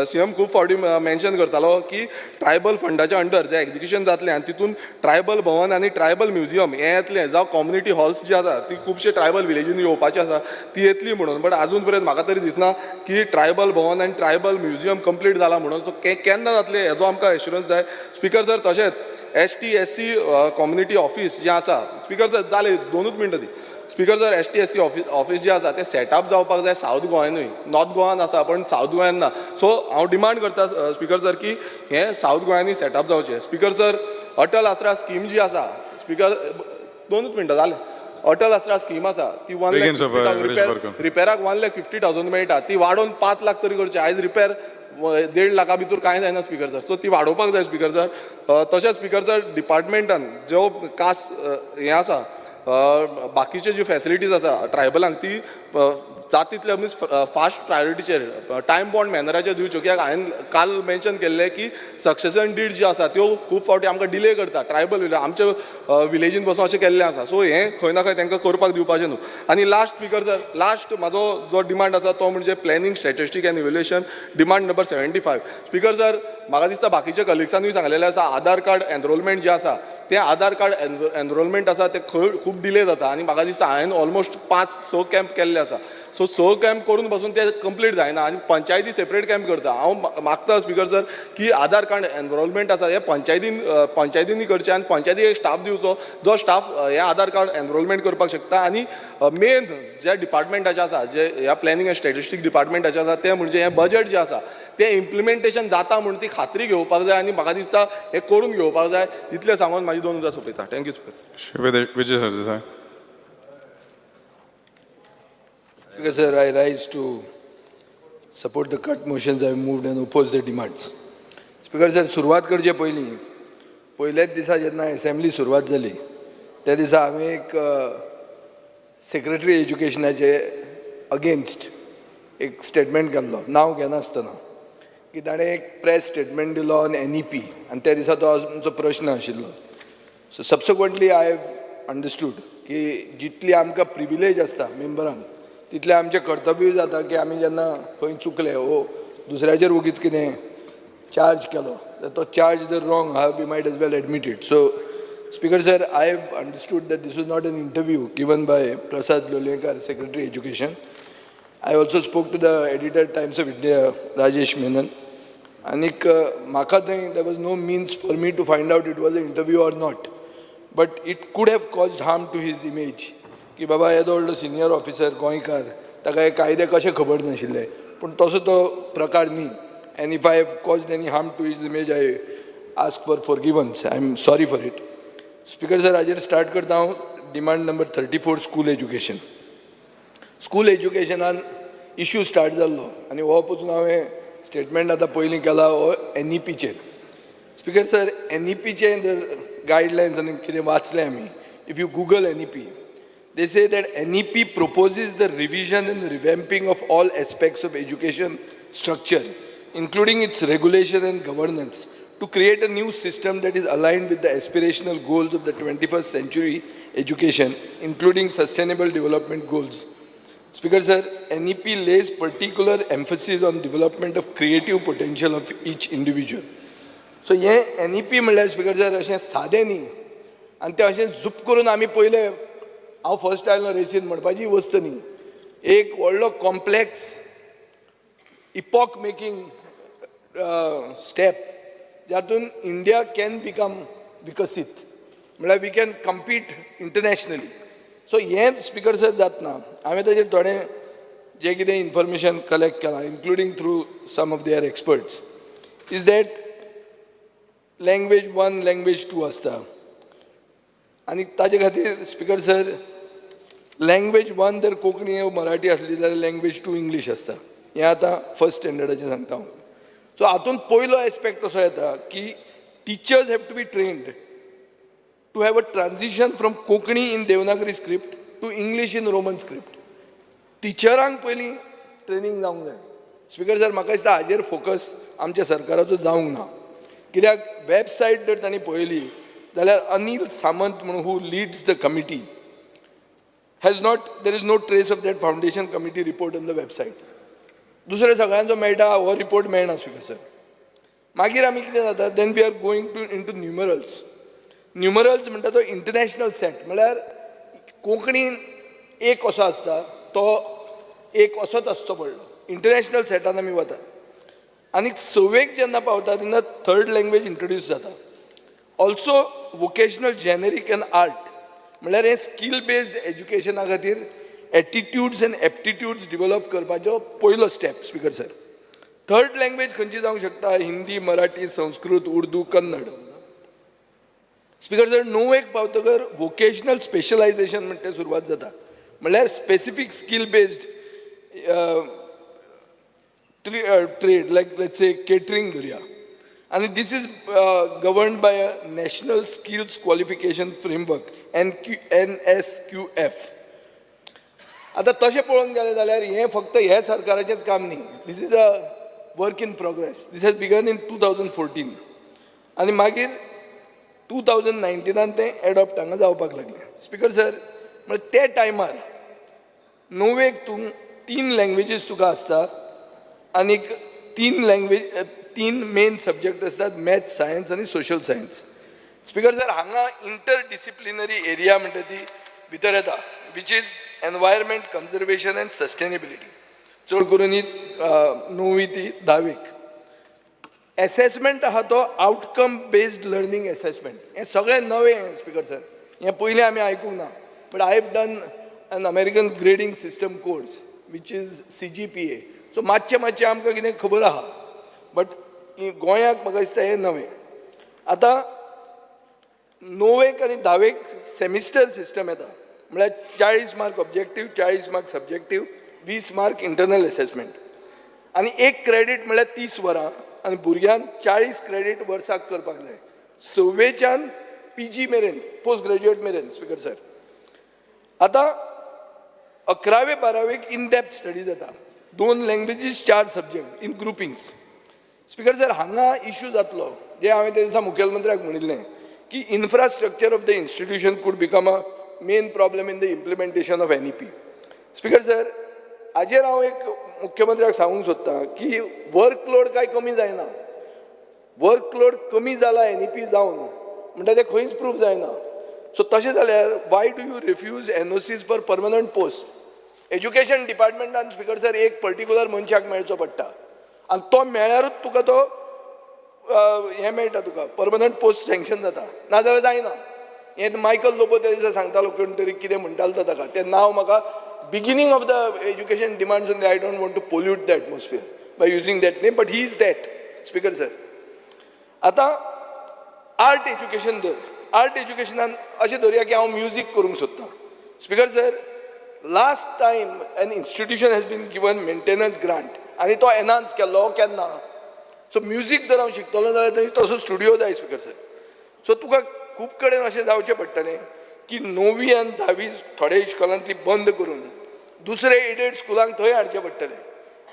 सीएम खूब फावटी मेन्शन करतालो की ट्रायबल फंडाच्या अंडर जे एग्जिक्युशन जातलें आनी तितून ट्रायबल भवन आनी ट्रायबल म्युझियम हें येतलें, जावं कम्युनिटी हॉल्स जी आसा ती खुबशे ट्रायबल विलेजीन येवपाची आसा ती येतली म्हणून. बट आजून पर्यंत म्हाका तरी दिसना की ट्रायबल भवन आनी ट्रायबल म्युझियम कंप्लीट जाला म्हणून. सो केन्ना जातलें हेजो आमकां एश्युरन्स जाय. स्पिकर सर, तशेंच ST SC community office जें आसा, स्पिकर सर जालें 2 मिनटां दी. Speaker sir, ST SC office जें आसा तें सेटअप जावपाक जाय सावथ गोंयानूय, नॉर्थ गोवान आसा पण सावथ गोंयान ना. सो हांव डिमांड करता स्पिकर सर की हें सावथ गोंयांनी सेटअप जावचें. स्पिकर सर, अटल आसरा स्कीम जी आसा, स्पिकर 2 मिनटां जालें. अटल आसरा स्कीम आसा ती 1 लाख रिपेराक 1,50,000 मेळटा, ती वाडोवन 5 लाख तरी करची. आयज रिपेर 1.5 लाखा भितर कांय जायना स्पिकर सर, सो ती वाडोवपाक जाय स्पिकर सर. तशेंच स्पिकर सर, डिपार्टमेंटान ज्यो कास हें आसा बाकीच्यो ज्यो फॅसिलिटीज आसा ट्रायबलांक ती जाता तितले मिन्स फास्ट प्रायोरिटीचेर टायम बॉन्ड मॅनराचेर दिवच्यो. कित्याक हांवें काल मेन्शन केल्लें की सक्सेसन did जी आसा त्यो खूब फावटी आमकां डिले करता ट्रायबल आमच्या विलेजीन बसून अशें केल्लें आसा. सो हें खंय ना खंय तांकां करपाक दिवपाचें न्हू. आनी लास्ट स्पिकर सर, लास्ट म्हाजो जो डिमांड आसा तो म्हणजे planning statistic and evaluation demand number 75. Speaker sir, म्हाका दिसता बाकीच्या कलिग्सांनीय सांगलेलें आसा, आधार कार्ड एनरोलमेंट जें आसा तें आधार कार्ड एनरोलमेंट आसा तें खंय खूब डिले जाता आनी म्हाका दिसता हांवें ऑलमोस्ट 5-6 कॅम्प केल्ले आसा. सो 6 कॅम्प करून बसून ते कंप्लीट जायना आनी पंचायती सेपरेट कॅम्प करता. हांव मागता स्पिकर सर की आधार कार्ड एनरोलमेंट आसा हें पंचायतींनी करचें आनी पंचायतीक एक स्टाफ दिवचो जो स्टाफ हें आधार कार्ड एनरोलमेंट करपाक शकता. आनी मेन जे डिपार्टमेंटाचें आसा, जे ह्या प्लॅनिंग एंड स्टॅटिस्टीक डिपार्टमेंटाचें आसा तें म्हणजे हें बजट जें आसा तें इम्प्लिमेंटेशन जाता म्हूण ती खात्री घेवपाक जाय आनी म्हाका दिसता हें करून घेवपाक जाय. इतलें सांगून म्हाजी 2 उतरां सोंपयता. Thank you speaker. Shri Vijay Sardesai. Speaker sir, I rise to support the cut motions I moved and oppose the demands. Speaker sir, सुरवात करचे पयलीं पयल्याच दिसा जेन्ना एसेंब्ली सुरवात जाली त्या दिसा हांवें एक सेक्रेटरी एज्युकेशनाचे अगेन्स्ट एक स्टेटमेंट घाल्लो, नांव घेनासतना, की ताणें एक प्रेस स्टेटमेंट दिलो ऑन NEP आनी त्या दिसा तो आमचो प्रश्न आशिल्लो. So subsequently I have understood की जितली आमकां प्रिविलेज आसता मेंबरांक तितलें आमचें कर्तव्यूय जाता की आमी जेन्ना खंय चुकले वो दुसऱ्याचेर वगीच कितें चार्ज केलो तर तो चार्ज जर रॉंग आहा we might as well admit it. So speaker sir, I have understood that this is not an interview given by Prasad Lolayekar, secretary education. I also spoke to the editor Times of India, Rajesh Menon. आनीक म्हाका थंय there was no means for me to find out it was a interview or not, but it could have caused harm to his image की बाबा येदो व्हडलो senior officer गोंयकार, ताका हे कायदे कशे खबर नाशिल्ले. पूण तसो तो प्रकार न्ही, and if I have caused any harm to his image, I ask for forgiveness. I am sorry for it. Speaker sir, हाजेर स्टार्ट करता हांव demand number 34, school education. School एज्युकेशनान issue start जाल्लो आनी हो पसून हांवें स्टेटमेंट आतां पयलीं केला हो एनईपीचेर. स्पीकर सर, एनईपीचे जर गायडलायन्स आनी कितें वाचलें आमी, if you Google NEP, they say that NEP proposes the revision and revamping of all aspects of education structure, including its regulation and governance, to create a new system that is aligned with the aspirational goals of the 21st century education, including sustainable development goals. Speaker sir, NEP lays particular emphasis on development of creative potential of each individual. So हें NEP म्हणल्यार, speaker sir, अशें सादें न्ही आनी तें अशें झूप करून आमी पयले हांव फर्स्ट आयलो रेसीन म्हणपाची वस्त न्ही. एक व्हडलो कॉम्प्लेक्स इपॉक मेकींग स्टेप जातून इंडिया can become विकसीत, म्हळ्यार we can compete internationally. So हें, स्पीकर सर, जातना हांवें ताजेर थोडें जें कितें इन्फॉर्मेशन कलेक्ट केलां, including through some of their experts, is that language one, language two आसता आनी ताजे खातीर, स्पीकर सर, लँग्वेज वन जर कोंकणी वा मराठी आसली जाल्यार लँग्वेज टू इंग्लीश आसता. हें आतां फर्स्ट स्टँडर्डाचें सांगता हांव. सो हातूंत पयलो एस्पेक्ट असो येता की teachers have to be trained to have a transition from Konkani in Devanagari script to English in Roman script. टिचरांक पयलीं ट्रेनींग जावंक जाय. स्पीकर सर, म्हाका दिसता हाजेर फोकस आमच्या सरकाराचो जावंक ना, कित्याक वेबसायट जर तांणी पळयली जाल्यार अनील सामंत म्हणून who leads the committee has not, there is no trace of that foundation committee report on the website. दुसरे सगळ्यांचो मेळटा, हो रिपोर्ट मेळना, स्पीकर सर. मागीर आमी कितें जाता, then we are going to into numerals. Numerals म्हणटा तो इंटरनॅशनल सेट, म्हळ्यार कोंकणीन एक असो आसता, तो एक असोच आसचो पडलो. इंटरनॅशनल सेटान आमी वतात आनी सवेक जेन्ना पावता तेन्ना थर्ड लँग्वेज इंट्रोड्यूस जाता, also vocational, generic and art. म्हणल्यार हें स्कील बेस्ड एज्युकेशना खातीर एटिट्यूड्स एंड एप्टिट्यूड्स डिवलप करपाचो पयलो step. Speaker sir, third language खंयची जावंक शकता? हिंदी, मराठी, संस्कृत, उर्दू, कन्नड. स्पीकर सर, णवेक पावतकर वोकेशनल स्पेशलायझेशन म्हणटा तें सुरवात जाता, म्हणल्यार specific skill based trade, like let's say catering धरया, आनी this is governed by a National Skills Qualification Framework, NSQF. आतां तशें पळोवंक गेलें जाल्यार हें फक्त ह्या सरकाराचेंच काम न्ही. This is a work in progress. This has begun in 2014 आनी मागीर 2019आन तें एडॉप्ट हांगा जावपाक लागलें. स्पीकर सर, म्हळ्यार ते टायमार णवेक तूं तीन लँग्वेजीस तुका आसता आनीक तीन लँग्वेज, तीन मेन सब्जॅक्ट आसतात, मॅथ, सायन्स आनी सोशल सायन्स. स्पीकर सर, हांगा इंटर डिसिप्लिनरी एरिया म्हणटा ती भितर येता, which is environment conservation and sustainability. चड करून ही णवी ती धावेक एसेसमेंट आहा तो आउटकम बेस्ड लर्नींग एसेसमेंट. हें सगळें नवें, स्पीकर सर, हें पयलीं आमी आयकूंक ना, but I have done an American grading system course, which is CGPA, so मातशें मातशें आमकां कितें खबर आहा, बट गोंयाक म्हाका दिसता हें नवें. आतां णवेक आनी धावेक सेमिस्टर सिस्टम येता, म्हळ्यार 40 mark objective, 40 mark subjective, 20 mark internal assessment आनी एक क्रेडीट म्हळ्यार 30 वरां आनी भुरग्यान 40 क्रेडीट वर्साक करपाक जाय, सवेच्यान पीजी मेरेन, पोस्ट ग्रॅज्युएट मेरेन. स्पीकर सर, आतां अकरावे बारावेक इन डेप्थ स्टडी जाता, दोन लँग्वेजीस, चार subject in groupings. Speaker sir, हांगा इशू जातलो जे हांवें त्या दिसा मुखेलमंत्र्याक म्हणिल्लें की infrastructure of the institution could become a main problem in the implementation of NEP. Speaker sir, हाजेर हांव एक मुख्यमंत्र्याक सांगूंक सोदतां की वर्कलोड कांय कमी जायना. वर्कलोड कमी जाला एनईपी जावन म्हणटा तें खंयच प्रूव जायना. सो तशें जाल्यार why do you refuse NOCs for permanent post? Education डिपार्टमेंटान, speaker sir, एक पर्टिक्युलर मनशाक मेळचो पडटा आनी तो मेळ्यारूच तुका तो हें मेळटा तुका, परमनंट पोस्ट सँक्शन जाता, नाजाल्यार जायना. हें मायकल लोबो त्या दिसा सांगतालो, कोण तरी कितें म्हणटालो तो ताका, तें नांव म्हाका beginning of the education demands only, I don't want to pollute the atmosphere by using that name, but he is that. Speaker sir, आतां आर्ट एज्युकेशन धर. आर्ट एज्युकेशनान अशें धरुया की हांव म्युजीक करूंक सोदतां. Speaker sir, last time an institution has been given maintenance grant आनी तो enhance केल्लो केन्ना? सो म्युजीक जर हांव शिकतलो जाल्यार थंय तसो स्टुडियो जाय, स्पिकर सर. सो तुका खूब कडेन अशें जावचें पडटलें की णवी आनी धावी थोड्या इश्कोलांतली बंद करून दुसरे एडेड स्कुलांक थंय हाडचें पडटलें.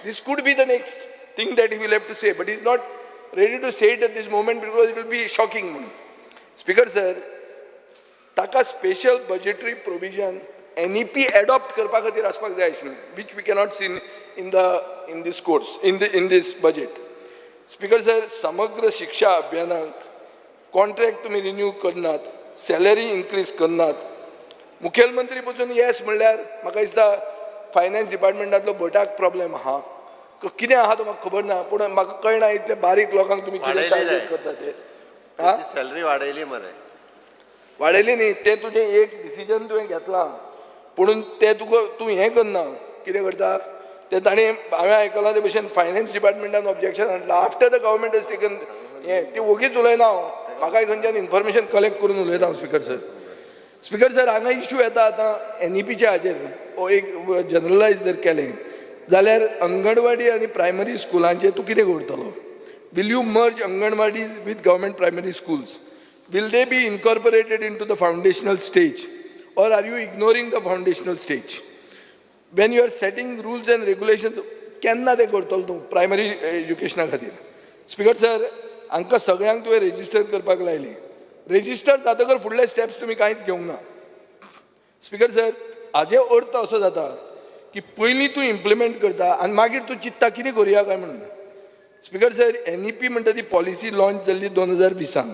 This could be the next thing that he will have to say, but is not ready to say it at this moment because it will be shocking म्हणून. स्पिकर सर, ताका special budgetary provision NEP adopt करपा खातीर आसपाक जाय आशिल्लें, which we cannot seen in this course, in this budget. Speaker sir, समग्र शिक्षा अभियानाक contract तुमी रिन्यू करनात, सॅलरी इन्क्रीज करनात. मुखेलमंत्री पसून येस म्हणल्यार म्हाका दिसता फायनान्स डिपार्टमेंटांतलो भटाक प्रॉब्लेम आहा. कितें आहा तो म्हाका खबर ना, पूण म्हाका कळना इतले बारीक लोकांक तुमी कितें वाडयलें टार्गेट रे. करता ते. आं? सॅलरी वाडयली मरे. वाडयली न्ही, तें तुजें एक डिसिजन तुवें घेतलां, पुणून तें तुका तूं हें करना. कितें करता तें ताणें, हांवें आयकलां ते भशेन फायनान्स डिपार्टमेंटान ऑब्जेक्शन हाडलां after the government has taken हें. ती वोगीच उलयना हांव, म्हाकाय खंयच्यान इन्फॉर्मेशन कलेक्ट करून उलयता हांव, स्पिकर सर. स्पिकर सर, हांगा इशू येता आतां एनईपीच्या हाजेर. हो एक जनरलायज जर केलें जाल्यार अंगणवाडी आनी प्रायमरी स्कुलांचें तूं कितें करतलो? Will you merge anganwadis with government primary schools? Will they be incorporated into the foundational stage, or are you ignoring the foundational stage when you are setting rules and regulations? केन्ना ते करतलो तूं primary एज्युकेशना खातीर? Speaker sir, हांकां सगळ्यांक तुवें register करपाक लायलें. रेजिस्टर जातकर फुडले स्टेप्स तुमी कांयच घेवंक ना. स्पिकर सर, हाजे अर्थ असो जाता की पयलीं तूं इम्प्लिमेंट करता आनी मागीर तूं चिंत्ता कितें करुया काय म्हणून. स्पिकर सर, एनईपी म्हणटा ती पॉलिसी लॉन्च जाल्ली 2020न,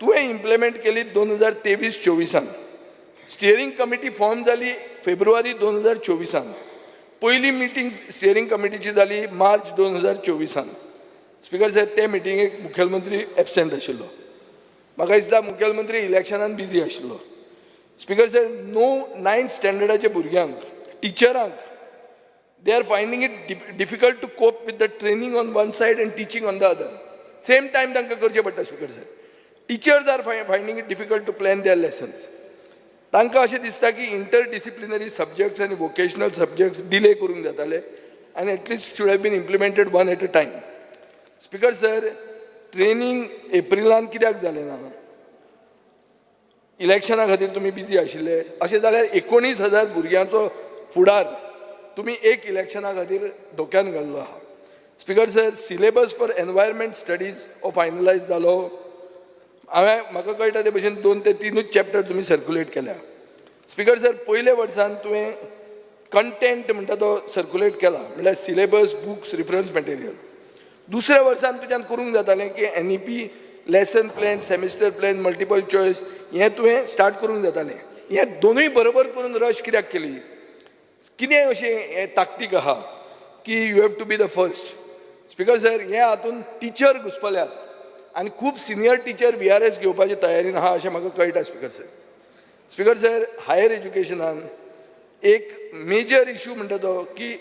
तुवें इम्प्लिमेंट केली 2023-24न. स्टियरींग कमिटी फॉर्म जाली फेब्रुवारी 2024न. पयली मिटींग स्टियरींग कमिटीची जाली मार्च 2024न. स्पिकर साहेब, ते मिटिंगेक मुखेलमंत्री एबसेंट आशिल्लो. म्हाका दिसता मुखेलमंत्री इलेक्शनान बिजी आशिल्लो. स्पिकर साहेब, णव नायन्थ स्टँडर्डाच्या भुरग्यांक, टिचरांक, they are finding it difficult to cope with the training on one side and teaching on the other. Same time तांकां करचें पडटा. Speaker sir, teachers are finding it difficult to plan their lessons. तांकां अशें दिसता की interdisciplinary सब्जॅक्ट्स आनी vocational सब्जॅक्ट्स delay करूंक जाताले आनी at least should have been implemented one at a time. Speaker sir, training एप्रिलान कित्याक जालें ना? इलेक्शना खातीर तुमी बिजी आशिल्ले? अशें जाल्यार 19,000 भुरग्यांचो फुडार तुमी एक इलेक्शना खातीर धोक्यान घाल्लो आहा. Speaker sir, syllabus for environment studies हो फायनलायज जालो? हांवें, म्हाका कळटा ते भशेन दोन ते तिनूच चॅप्टर तुमी सर्कुलेट केल्या. स्पिकर सर, पयल्या वर्सान तुवें कंटेंट म्हणटा तो सर्कुलेट केला, म्हणल्यार सिलेबस, बुक्स, रिफरन्स मटेरियल. दुसऱ्या वर्सान तुज्यान करूंक जातालें की NEP lesson plan, semester plan, multiple choice हें तुवें स्टार्ट करूंक जातालें. हें दोनूय बरोबर करून रश कित्याक केली? कितें अशें हें ताकतीक आहा की you have to be the first? Speaker sir, हे हातून टिचर घुसपल्यात आनी खूब सिनियर टिचर व्हीआरएस घेवपाचे तयारीन आहा अशें म्हाका कळटा, speaker sir. Speaker sir, higher एज्युकेशनान एक मेजर इशू म्हणटा तो की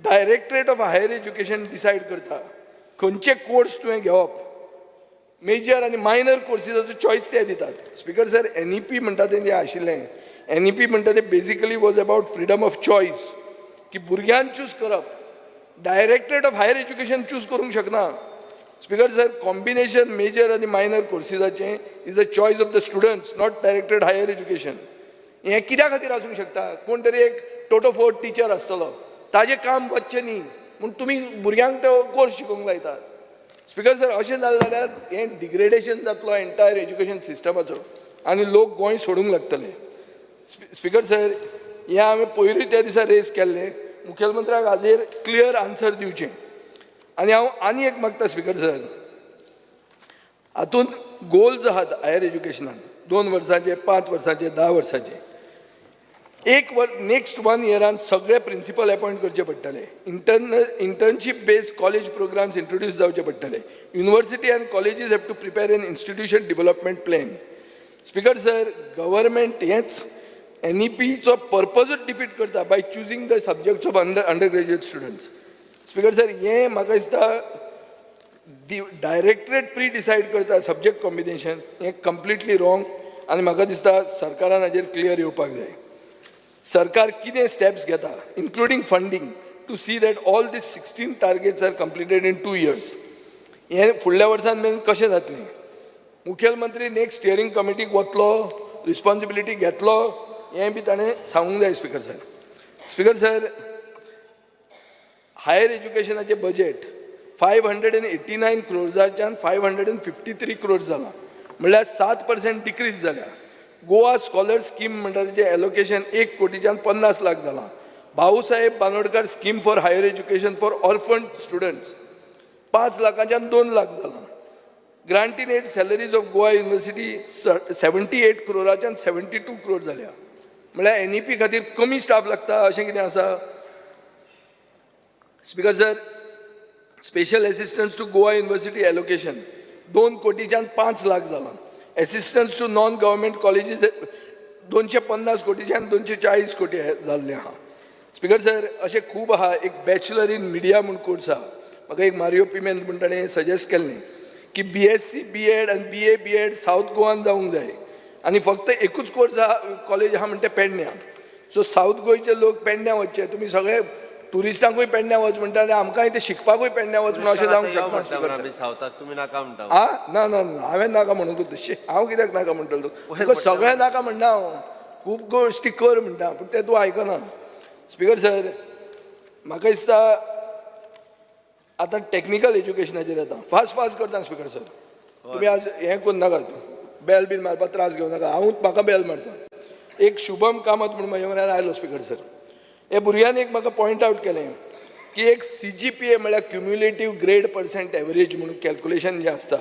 Directorate of Higher Education decide करता खंयचे कोर्स तुवें घेवप. मेजर आनी मायनर कोर्सीसाचो चॉयस ते दितात. स्पिकर सर, एनईपी म्हणटा तें जें आशिल्लें, एनईपी म्हणटा तें basically was about freedom of choice, की भुरग्यान चूज करप. Directorate of Higher Education choose करूंक शकना. स्पिकर सर, कॉम्बिनेशन मेजर आनी minor कोर्सीसाचें is a choice of the students, not Directorate Higher Education. हें कित्या खातीर आसूंक शकता? कोण तरी एक टोटो फोर्ट टिचर आसतलो, ताजें काम वचचें न्ही म्हूण तुमी भुरग्यांक तो कोर्स शिकोवंक लायतात. स्पिकर सर, अशें जालें जाल्यार हें डिग्रेडेशन जातलो एंटायर एज्युकेशन सिस्टमाचो आनी लोक गोंय सोडूंक लागतले. स्पिकर सर, हें हांवें पयरूय त्या दिसा रेज केल्लें. मुखेलमंत्र्याक हाजेर क्लियर आन्सर दिवचें. आनी हांव आनी एक मागता, स्पिकर सर, हातूंत गोल्स आहात हायर एज्युकेशनान, 2 वर्सांचे, 5 वर्सांचे, 10 वर्सांचे. एक वर नेक्स्ट वन इयरान सगळे प्रिंसिपल अपॉयंट करचे पडटले. Internship based college programs introduce जावचे पडटले. University and colleges have to prepare an institution development plan. Speaker sir, government हेच एनईपीचो पर्पजूच डिफीट करता by choosing the subjects of undergraduate students. Speaker sir, हें म्हाका दिसता डायरेक्टरेट प्री डिसायड करता subject combination, हें completely wrong आनी म्हाका दिसता सरकारान हाजेर क्लियर येवपाक जाय. सरकार कितें स्टेप्स घेता, including funding, to see that all these 16 targets are completed in 2 years? हें फुडल्या वर्सान मेरेन कशें जातलें? मुखेलमंत्री नेक्स्ट स्टियरींग कमिटीक वतलो, रिस्पॉन्सिबिलिटी घेतलो, हें बी ताणें सांगूंक जाय. Speaker sir, speaker sir, higher एज्युकेशनाचें budget 589 क्रोर्साच्यान 553 crores जालां, म्हणल्यार 7% डिक्रीज जाल्या. गोवा स्कॉलर स्कीम म्हणटा तेजें एलोकेशन 1 कोटीच्यान 50 लाख जालां. Bhausaheb Bandodkar scheme for higher education for orphan students 5 लाखाच्यान 2 lakh जालां. Grant in aid salaries of Goa University 78 क्रोराच्यान 72 crore जाल्या. म्हणल्यार एनईपी खातीर कमी स्टाफ लागता अशें कितें आसा? Speaker sir, special assistance to Goa University allocation 2 कोटीच्यान 5 lakh जालां. Assistance to non government colleges 250 कोटीच्यान 240 कोटी जाल्ले आहा. स्पीकर सर, अशें खूब आहा. एक बॅचलर इन मिडिया म्हूण कोर्स आहा. म्हाका एक मारियो पिमेंत म्हूण ताणें सजेस्ट केल्लें की बीएससी बीएड आनी बीए बीएड सावथ गोवान जावंक जाय आनी फक्त एकूच कोर्स आहा, कॉलेज आहा म्हणटा पेडण्यां. सो सावथ गोंयचे लोक पेडण्यां वचचे. तुमी सगळे ट्युरिस्टांकूय पेडण्यां वच म्हणटा आनी आमकांय ते शिकपाकूय पेडण्यां वच म्हणून अशें जावंक यो शकना. म्हणटा स्पीकर मरे सर. आमी सावथाक, तुमी नाका म्हणटा. आ, ना ना ना, हांवें नाका म्हणूंक तशें. हांव कित्याक नाका म्हणटलो तुका? सगळें नाका म्हणना हांव. खूब गोश्टी कर म्हणटा, पूण तें तूं आयकना. स्पीकर सर, म्हाका दिसता आतां टॅक्निकल एज्युकेशनाचेर येता. फास्ट फास्ट करता स्पीकर सर. तुमी आज हें करूं नाकात, बेल बीन मारपाक त्रास घेवं नाका. हांवूच म्हाका बेल मारता. एक शुभम कामत म्हणून म्हज्या म्हऱ्यान आयलो स्पीकर सर. हे भुरग्यान एक म्हाका पॉयंट आवट केलें की एक सीजीपीए म्हळ्यार क्युम्युलेटीव ग्रेड पर्संट एवरेज म्हणून कॅल्कुलेशन जें आसता,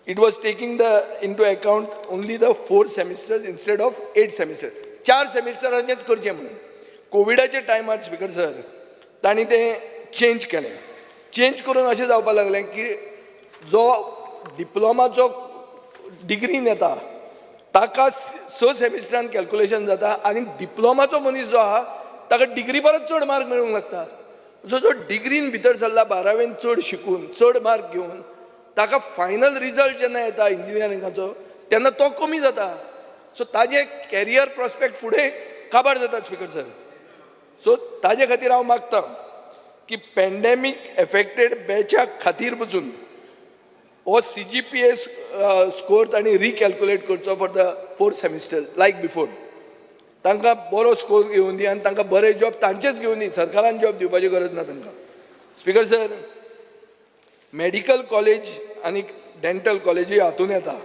it was taking the into account only the four semesters instead of eight semester. चार सेमिस्टरांचेच करचें म्हणून कोविडाच्या टायमार, स्पीकर सर, तांणी तें चेंज केलें. चेंज करून अशें जावपाक लागलें की जो डिप्लोमाचो डिग्रीन येता ताका स सेमिस्टरान कॅल्कुलेशन जाता आनी डिप्लोमाचो मनीस जो आहा ताका डिग्री परत चड मार्क मेळूंक लागता. जो जो डिग्रीन भितर सरला, बारावेन चड शिकून चड मार्क घेवन, ताका फायनल रिजल्ट जेन्ना येता इंजिनियरिंगाचो तेन्ना तो कमी जाता. सो ताजे कॅरियर प्रोस्पेक्ट फुडें काबार जाता स्पीकर सर. सो ताजे खातीर हांव मागता की पॅन्डेमीक एफेक्टेड बॅचा खातीर पसून हो सीजीपीए स्कोर तांणी रिकॅल्कुलेट करचो for the four semester like before. तांकां बरो स्कोर घेवन दी आनी तांकां बरे जॉब तांचेच घेवन दी. सरकारान जॉब दिवपाची गरज ना तांकां. स्पीकर सर, मेडिकल कॉलेज आनी डेंटल कॉलेजूय हातून येता,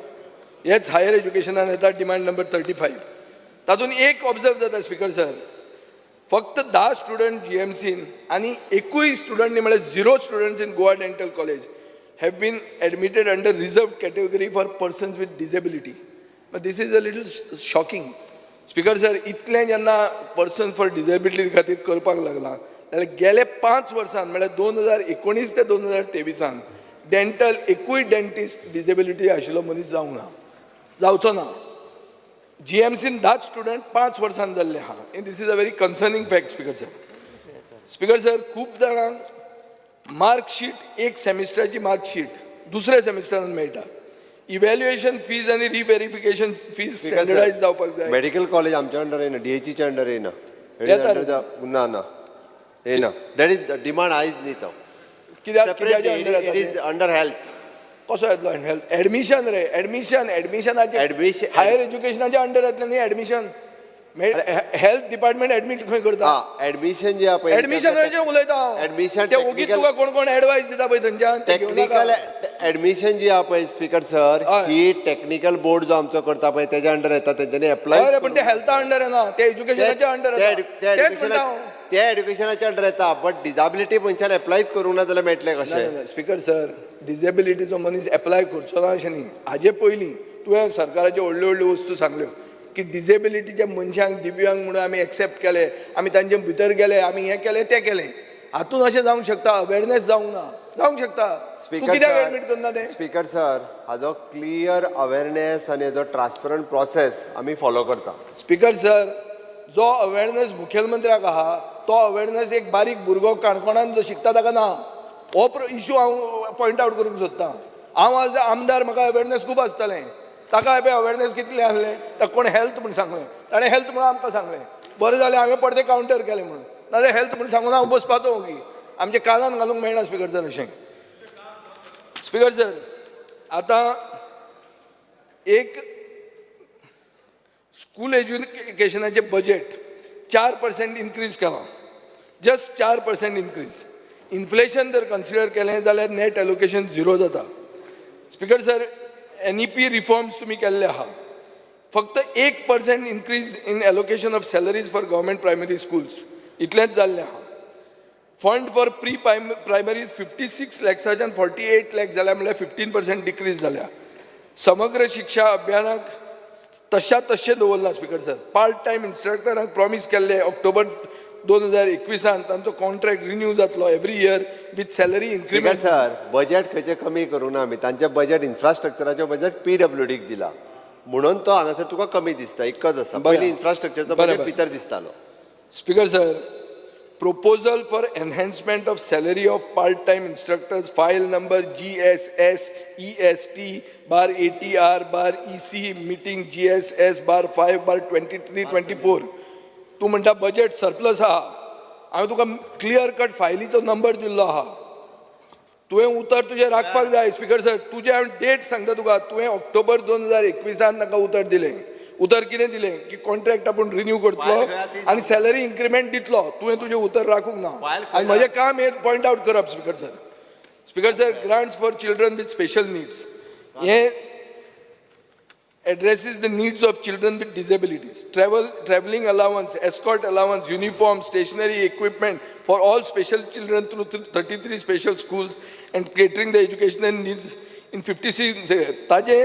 हेच हायर एज्युकेशनान येता. Demand number 35. तातूंत एक ऑब्जर्व जाता स्पीकर सर, फक्त 10 स्टुडंट जीएमसीन आनी एकूय स्टुडंट न्ही, म्हळ्यार zero students in Goa Dental College have been admitted under reserve category for persons with disability. This is a little shocking, Speaker sir. इतलें जेन्ना पर्सन फॉर डिजेबिलिटी खातीर करपाक लागलां जाल्यार गेले 5 वर्सान, म्हळ्यार 2019 ते 2023 डेंटल एकूय डेंटिस्ट डिजेबिलिटी आशिल्लो मनीस जावंक ना, जावचो ना. जीएमसीन 10 स्टुडंट 5 वर्सान जाल्ले आहा. This is a very concerning fact, Speaker sir. Speaker sir, खूब जाणांक मार्कशीट, एक सेमिस्टराची मार्कशीट दुसऱ्या सेमिस्टरान मेळटा. इव्हॅल्युएशन फीज आनी रिव्हेरिफिकेशन फीज स्टँडर्डायज जावपाक जाय. मेडिकल कॉलेज आमच्या अंडर येना, डीएचईच्या अंडर येना. येता रे. ना ना, येना. That is demand आयज न्ही तो. कित्याक, कित्याच्या सेपरेट अंडर it येता is ते? Under health. कसो येतलो हेल्थ? एडमिशन रे, एडमिशन, एडमिशनाचे. हायर एज्युकेशनाच्या अंडर येतलें न्ही एडमिशन. हेल्थ डिपार्टमेंट एडमीट खंय करता? हा, एडमिशन जे आहा पळय. एडमिशनाचें उलयता हांव. एडमिशन ते ओगीच तुका कोण कोण एडवायस दिता पळय थंयच्यान, ते घेवं नाका. टेक्निकल एडमिशन जी आहा पळय स्पीकर सर, ही टेक्निकल बोर्ड जो आमचो करता पळय तेज्या अंडर येता. तेंच्यांनी एप्लाय हय रे, पण ते हेल्था अंडर येना, ते एज्युकेशनाच्या अंडर येता, तेच म्हणटा हांव. ते एड्युकेशनाच्या अंडर येता, बट डिजाबिलिटी मनशान एप्लायच करूंक ना जाल्यार मेळटलें कशें? स्पीकर सर, डिजेबिलिटीचो मनीस एप्लाय करचो ना अशें न्ही. हाजे पयलीं तुवें सरकाराच्यो व्हडल्यो व्हडल्यो वस्तू सांगल्यो. की डिजेबिलिटीच्या मनशांक दिव्यांग म्हणून आमी एक्सेप्ट केले, आमी तांचे भितर गेले, आमी हें केलें तें केलें. हातून अशें जावंक शकता अवेरनेस जावंक ना, जावंक शकता. तूं कित्याक एडमीट करना तें? स्पीकर सर, हाजो क्लियर अवेरनेस आनी हाजो ट्रान्सपरंट प्रोसेस आमी फॉलो करता. स्पीकर सर, जो अवेरनेस मुखेलमंत्र्याक आहा तो अवेरनेस एक बारीक भुरगो काणकोणान जो शिकता ताका ना. हो इशू हांव पॉयंट आवट करूंक सोदतां. हांव आज आमदार, म्हाका अवेरनेस खूब आसतलें. ताका पळय अवेरनेस कितलें आसलें, ताका कोण हेल्थ म्हूण सांगलें, ताणें हेल्थ म्हणून आमकां सांगलें. बरें जालें हांवें परतें कावंटर केलें म्हणून, नाजाल्यार हेल्थ म्हूण सांगून हांव बसपाचो ओगी. आमच्या कानान घालूंक मेळना स्पीकर सर अशें. स्पीकर सर, आतां एक स्कूल एज्युकेशनाचें बजेट 4% इन्क्रीज केलां, जस्ट 4% इन्क्रीज. इन्फ्लेशन जर कन्सिडर केलें जाल्यार नॅट एलोकेशन झिरो जाता. Speaker sir, NEP reforms तुमी केल्ले आहा, फक्त 1% increase in allocation of salaries for government primary schools इतलेंच जाल्लें आहा. फंड फॉर प्री प्रायमरी 56 लॅक्साच्यान 48 लॅक्स जाल्या, म्हणल्यार 15% डिक्रीज जाल्या. समग्र शिक्षा अभियानाक तशा तशें दवरलां. स्पीकर सर, पार्ट टायम इन्स्ट्रक्टरांक प्रॉमीस केल्ले ऑक्टोबर 2021 तांचो कॉन्ट्रॅक्ट रिन्यू जातलो every year with salary speaker increment. Sir, budget खंयचें कमी करूं ना आमी. तांचें बजेट, इन्फ्रास्ट्रक्चराचें बजेट पीडब्ल्यूडीक दिला म्हणून तो हांगासर तुका कमी दिसता. एकच आसा. बरें. पयलीं इन्फ्रास्ट्रक्चरचो बरें, बजेट बरें. भितर दिसतालो. Speaker sir, proposal for enhancement of salary of part-time instructors, file number GSS EST/ATR/EC meeting GSS/5/2324. तूं म्हणटा बजेट सरप्लस आहा. हांवें तुका क्लियर कट फायलीचो नंबर दिल्लो आहा. तुवें उतर तुजें राखपाक जाय. स्पीकर सर, तुजें हांव डेट सांगता तुका. तुवें ऑक्टोबर 2021 तांकां उतर दिलें. उतर कितें दिलें की कॉन्ट्रॅक्ट आपूण रिन्यू करतलो फायल खंय आहा ती आनी सॅलरी इन्क्रिमेंट दितलो. तुवें तुजें उतर राखूंक ना. फायल खंय आनी म्हजें काम हें पॉयंट आवट करप. Speaker sir, speaker sir, grants for children with special needs हें addresses the needs of children with disabilities. Traveling allowance, escort allowance, uniform, stationery, equipment for all special children through 33 special schools and catering the educational needs in 56. ताजे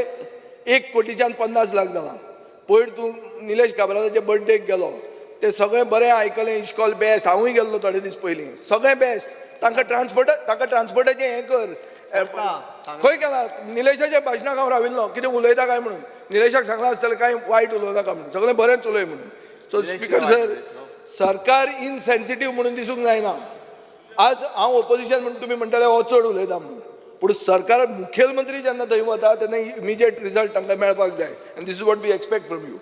1 कोटीच्यान 50 लाख जाला. पयर तूं निलेश काब्रालाच्या बर्थडेक गेलो, ते सगळें बरें आयकलें. इश्कॉल बेस्ट. हांवूय गेल्लो थोडे दीस पयलीं. सगळें बेस्ट. तांकां ट्रान्सपोर्ट, तांकां ट्रान्सपोर्टाचें हें कर. खंय केला? निलेशाच्या भाशणाक हांव राविल्लो, कितें उलयता काय म्हणून. निलेशाक सांगलां आसतलें कांय वायट उलोवं नाका म्हणून, सगळें बरेंच उलय म्हणून. सो स्पीकर सर, सरकार इनसेन्सिटीव म्हणून दिसूंक जायना. आज हांव ओपोजिशन म्हणून तुमी म्हणटाले हो चड उलयता म्हणून, पूण सरकार मुखेलमंत्री जेन्ना थंय वता तेन्ना इमिजिएट रिजल्ट तांकां मेळपाक जाय आनी this is what we expect from you.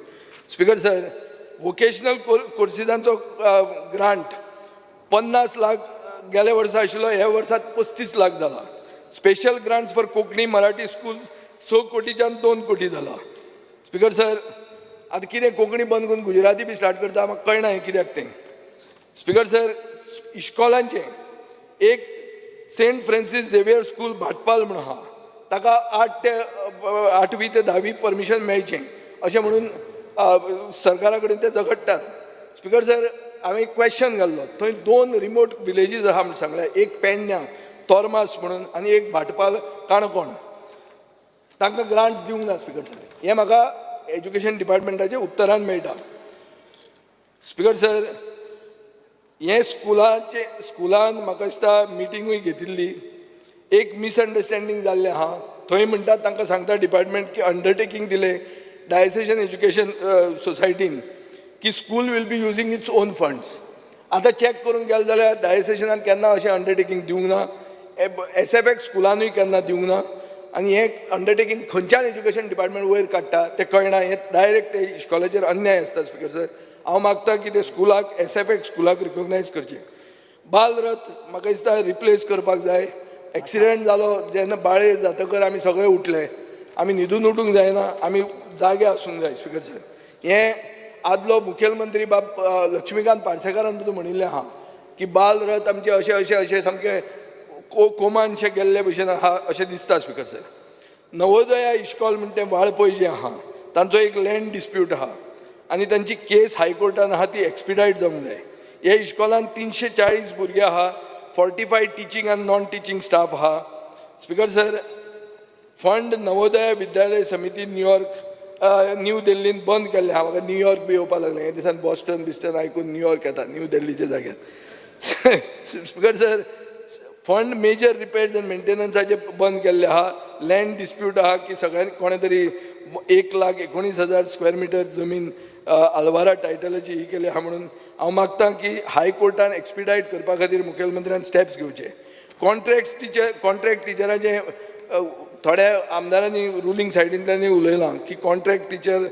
Speaker sir, vocational कोर्सिसांचो grant 50 lakh गेल्या वर्सा आशिल्लो, ह्या वर्सात 35 लाख जाला. Special grants for Konkani Marathi school 6 कोटीच्यान 2 कोटी जाला. स्पीकर सर, आतां कितें कोंकणी बंद करून गुजराती बी स्टार्ट करता, म्हाका कळना हें कित्याक तें. स्पीकर सर, इश्कॉलांचें एक saint Francis Xavier school Bhatpal म्हणून आहा, ताका आठवी ते धावी परमिशन मेळचें अशें म्हणून सरकारा कडेन ते झगडटात. स्पीकर सर, हांवें एक क्वेश्चन घाल्लो. थंय दोन रिमोट विलेजीस आहा म्हूण सांगलें, एक पेडण्यां तोरमास म्हणून आनी एक भाटपाल काणकोण. तांकां ग्रांट्स दिवंक ना. स्पीकर सर, हें म्हाका एज्युकेशन डिपार्टमेंटाचें उत्तरान मेळटा. स्पीकर सर, हें स्कुलाचे स्कुलान म्हाका दिसता मिटिंगूय घेतिल्ली. एक मिसअंडरस्टँडींग जाल्लें आहा. थंय म्हणटात, तांकां सांगता डिपार्टमेंट की अंडरटेकींग दिलें डायसेशन एज्युकेशन सोसायटीन की school will be using its own funds. आतां चॅक करूंक गेले जाल्यार डायसेशनान केन्ना अशें अंडरटेकींग दिवंक ना, एसएफएक्स स्कुलानूय केन्ना दिवंक ना आनी हें अंडरटेकींग खंयच्यान एज्युकेशन डिपार्टमेंट वयर काडटा तें कळना. हें डायरेक्ट इश्कोलाचेर अन्याय आसता. स्पीकर सर, हांव मागता की ते स्कुलाक, एसएफएक्स स्कुलाक रिकॉग्नायज करचें. बालरथ म्हाका दिसता रिप्लेस करपाक जाय. एक्सिडेंट जालो जेन्ना बाळे जातकर आमी सगळे उठले. आमी न्हिदून उठूंक जायना, आमी जागे आसूंक जाय. स्पीकर सर, हें आदलो मुखेलमंत्री बाब लक्ष्मीकांत पार्सेकारान सुद्दां म्हणिल्लें आहा की बालरथ आमचे अशें अशें अशें सामकें कोमानशें गेल्ले भशेन आहा अशें दिसता. स्पीकर सर, नवोदया इश्कॉल म्हणटा तें वाळपय जें आहा, तांचो एक लँड डिस्प्यूट आहा आनी तांची केस हायकोर्टान आहा, ती एक्सपिडायट जावंक जाय. ह्या इश्कॉलान 340 भुरगे आहा, 45 टिचींग आनी नॉन टिचींग स्टाफ आहा. Speaker sir, fund Navodaya Vidyalaya समिती न्यूयॉर्क न्यू दिल्लीन बंद केल्लें आहा. म्हाका न्यूयॉर्क बी येवपाक लागलें हे दिसान, बॉस्टन बिस्टन आयकून न्यूयॉर्क येता न्यू दिल्लीच्या जाग्यार. Speaker sir, fund major repairs and मेंटेनन्साचे बंद केल्ले आहा. लँड डिस्प्यूट आहा की सगळ्यांनी कोणें तरी 1,19,000 स्क्वेअर मिटर जमीन आलवारा टायटलाची ही केली आहा. म्हणून हांव मागता की हायकोर्टान एक्सपिडायट करपा खातीर मुखेलमंत्र्यान स्टेप्स घेवचे. कॉन्ट्रॅक्ट टिचर, कॉन्ट्रॅक्ट टिचराचे थोड्या आमदारांनी रुलींग सायडींतल्यानी उलयलां की कॉन्ट्रॅक्ट टिचर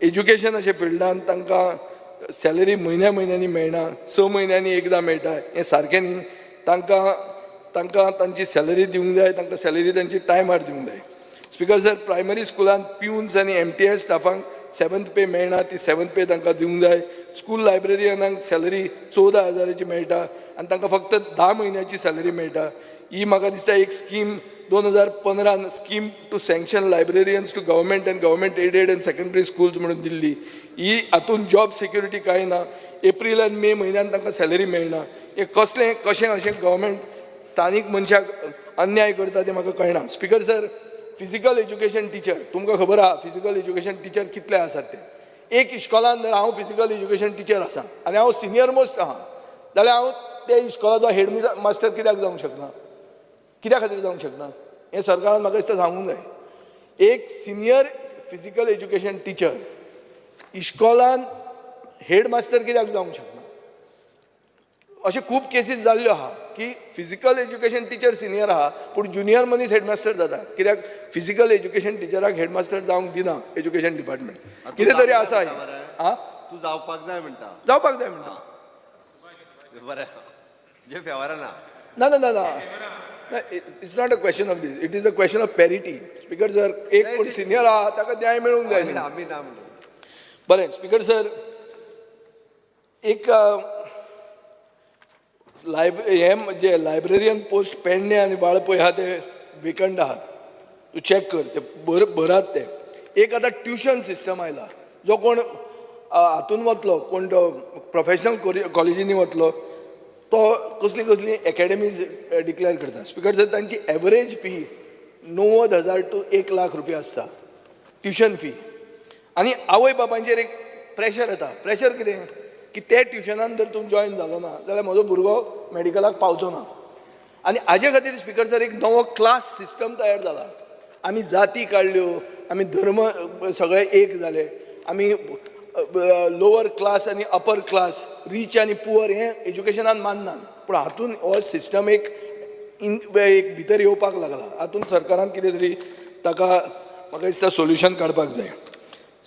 एज्युकेशन अशे फिल्डान तांकां सॅलरी म्हयन्या म्हयन्यांनी मेळना, 6 म्हयन्यांनी एकदां मेळटा. हें सारकें न्ही. तांकां तांची सॅलरी दिवंक जाय, तांकां सॅलरी तांची टायमार दिवंक जाय. स्पिकर सर, प्रायमरी स्कुलान प्युन्स आनी एमटीएस स्टाफांक सेवन्थ पे मेळना, ती सेवन्थ पे तांकां दिवंक जाय. स्कूल लायब्ररियनांक सॅलरी 14,000ची मेळटा आनी तांकां फक्त 10 म्हयन्याची सॅलरी मेळटा. ही म्हाका दिसता एक scheme 2015न scheme to sanction librarians to government and government aided and secondary schools म्हणून दिल्ली, ही हातून जॉब सेक्युरिटी कांय ना. एप्रील आनी मे म्हयन्यान तांकां सॅलरी मेळना. हें कसलें कशें अशें गव्हर्मेंट स्थानीक मनशाक अन्याय करता तें म्हाका कळना. Speaker sir, physical education teacher, तुमकां खबर आहा फिजिकल एज्युकेशन टिचर कितले आसात ते. एक इश्कोलान जर हांव फिजिकल एज्युकेशन टिचर आसा आनी हांव सिनियर मोस्ट आहा जाल्यार हांव त्या इश्कोलाचो हेड मास्टर कित्याक जावंक शकना? कित्या खातीर जावंक शकना हें सरकारान म्हाका दिसता सांगूंक जाय. एक सिनियर फिजिकल एज्युकेशन टिचर इश्कोलान हेड मास्टर कित्याक जावंक शकना? अशे खूब केसीस जाल्ल्यो आहा की फिजिकल एज्युकेशन टिचर सिनियर आहा पूण ज्युनियर मनीस हेडमास्टर जाता. कित्याक फिजिकल एज्युकेशन टिचराक हेडमास्टर जावंक दिना एज्युकेशन डिपार्टमेंट? कितें तरी आसा हें. आं. तूं जावपाक जाय म्हणटा. जावपाक जाय म्हणटा. बरें, जे फेवरा ना. ना ना ना ना, it's not a question of this, it is a question of parity, Speaker sir. एक कोण सिनियर आहा ताका न्याय मेळूंक जाय न्ही. आमी ना म्हणून. बरें स्पीकर सर, एक हे जे लायब्ररियन पोस्ट पेडणे आनी वाळपय आहा ते वेकंट आहात. तूं चॅक कर ते, भरात ते. एक आतां ट्युशन सिस्टम आयला. जो कोण हातून वतलो, कोण तो प्रोफेशनल कॉलेजींनी वतलो, तो कसली कसली एकेडमीज डिक्लेअर करता. स्पिकर सर, तांची एवरेज फी 90,000 टू 1 लाख रुपया आसता ट्युशन फी. आनी आवय बापायचेर एक प्रेशर येता. प्रेशर कितें की ते ट्युशनान जर तूं जॉयन जालो ना जाल्यार म्हजो भुरगो मेडिकलाक पावचो ना. आनी हाजे खातीर स्पिकर सर, एक नवो क्लास सिस्टम तयार जाला. आमी जाती काडल्यो, आमी धर्म सगळे एक जाले, आमी लोवर क्लास आनी अपर क्लास, रीच आनी पुअर हें एज्युकेशनान माननात. पूण हातून हो सिस्टम एक इन एक भितर येवपाक लागला. हातून सरकारान कितें तरी ताका म्हाका दिसता सोल्युशन काडपाक जाय.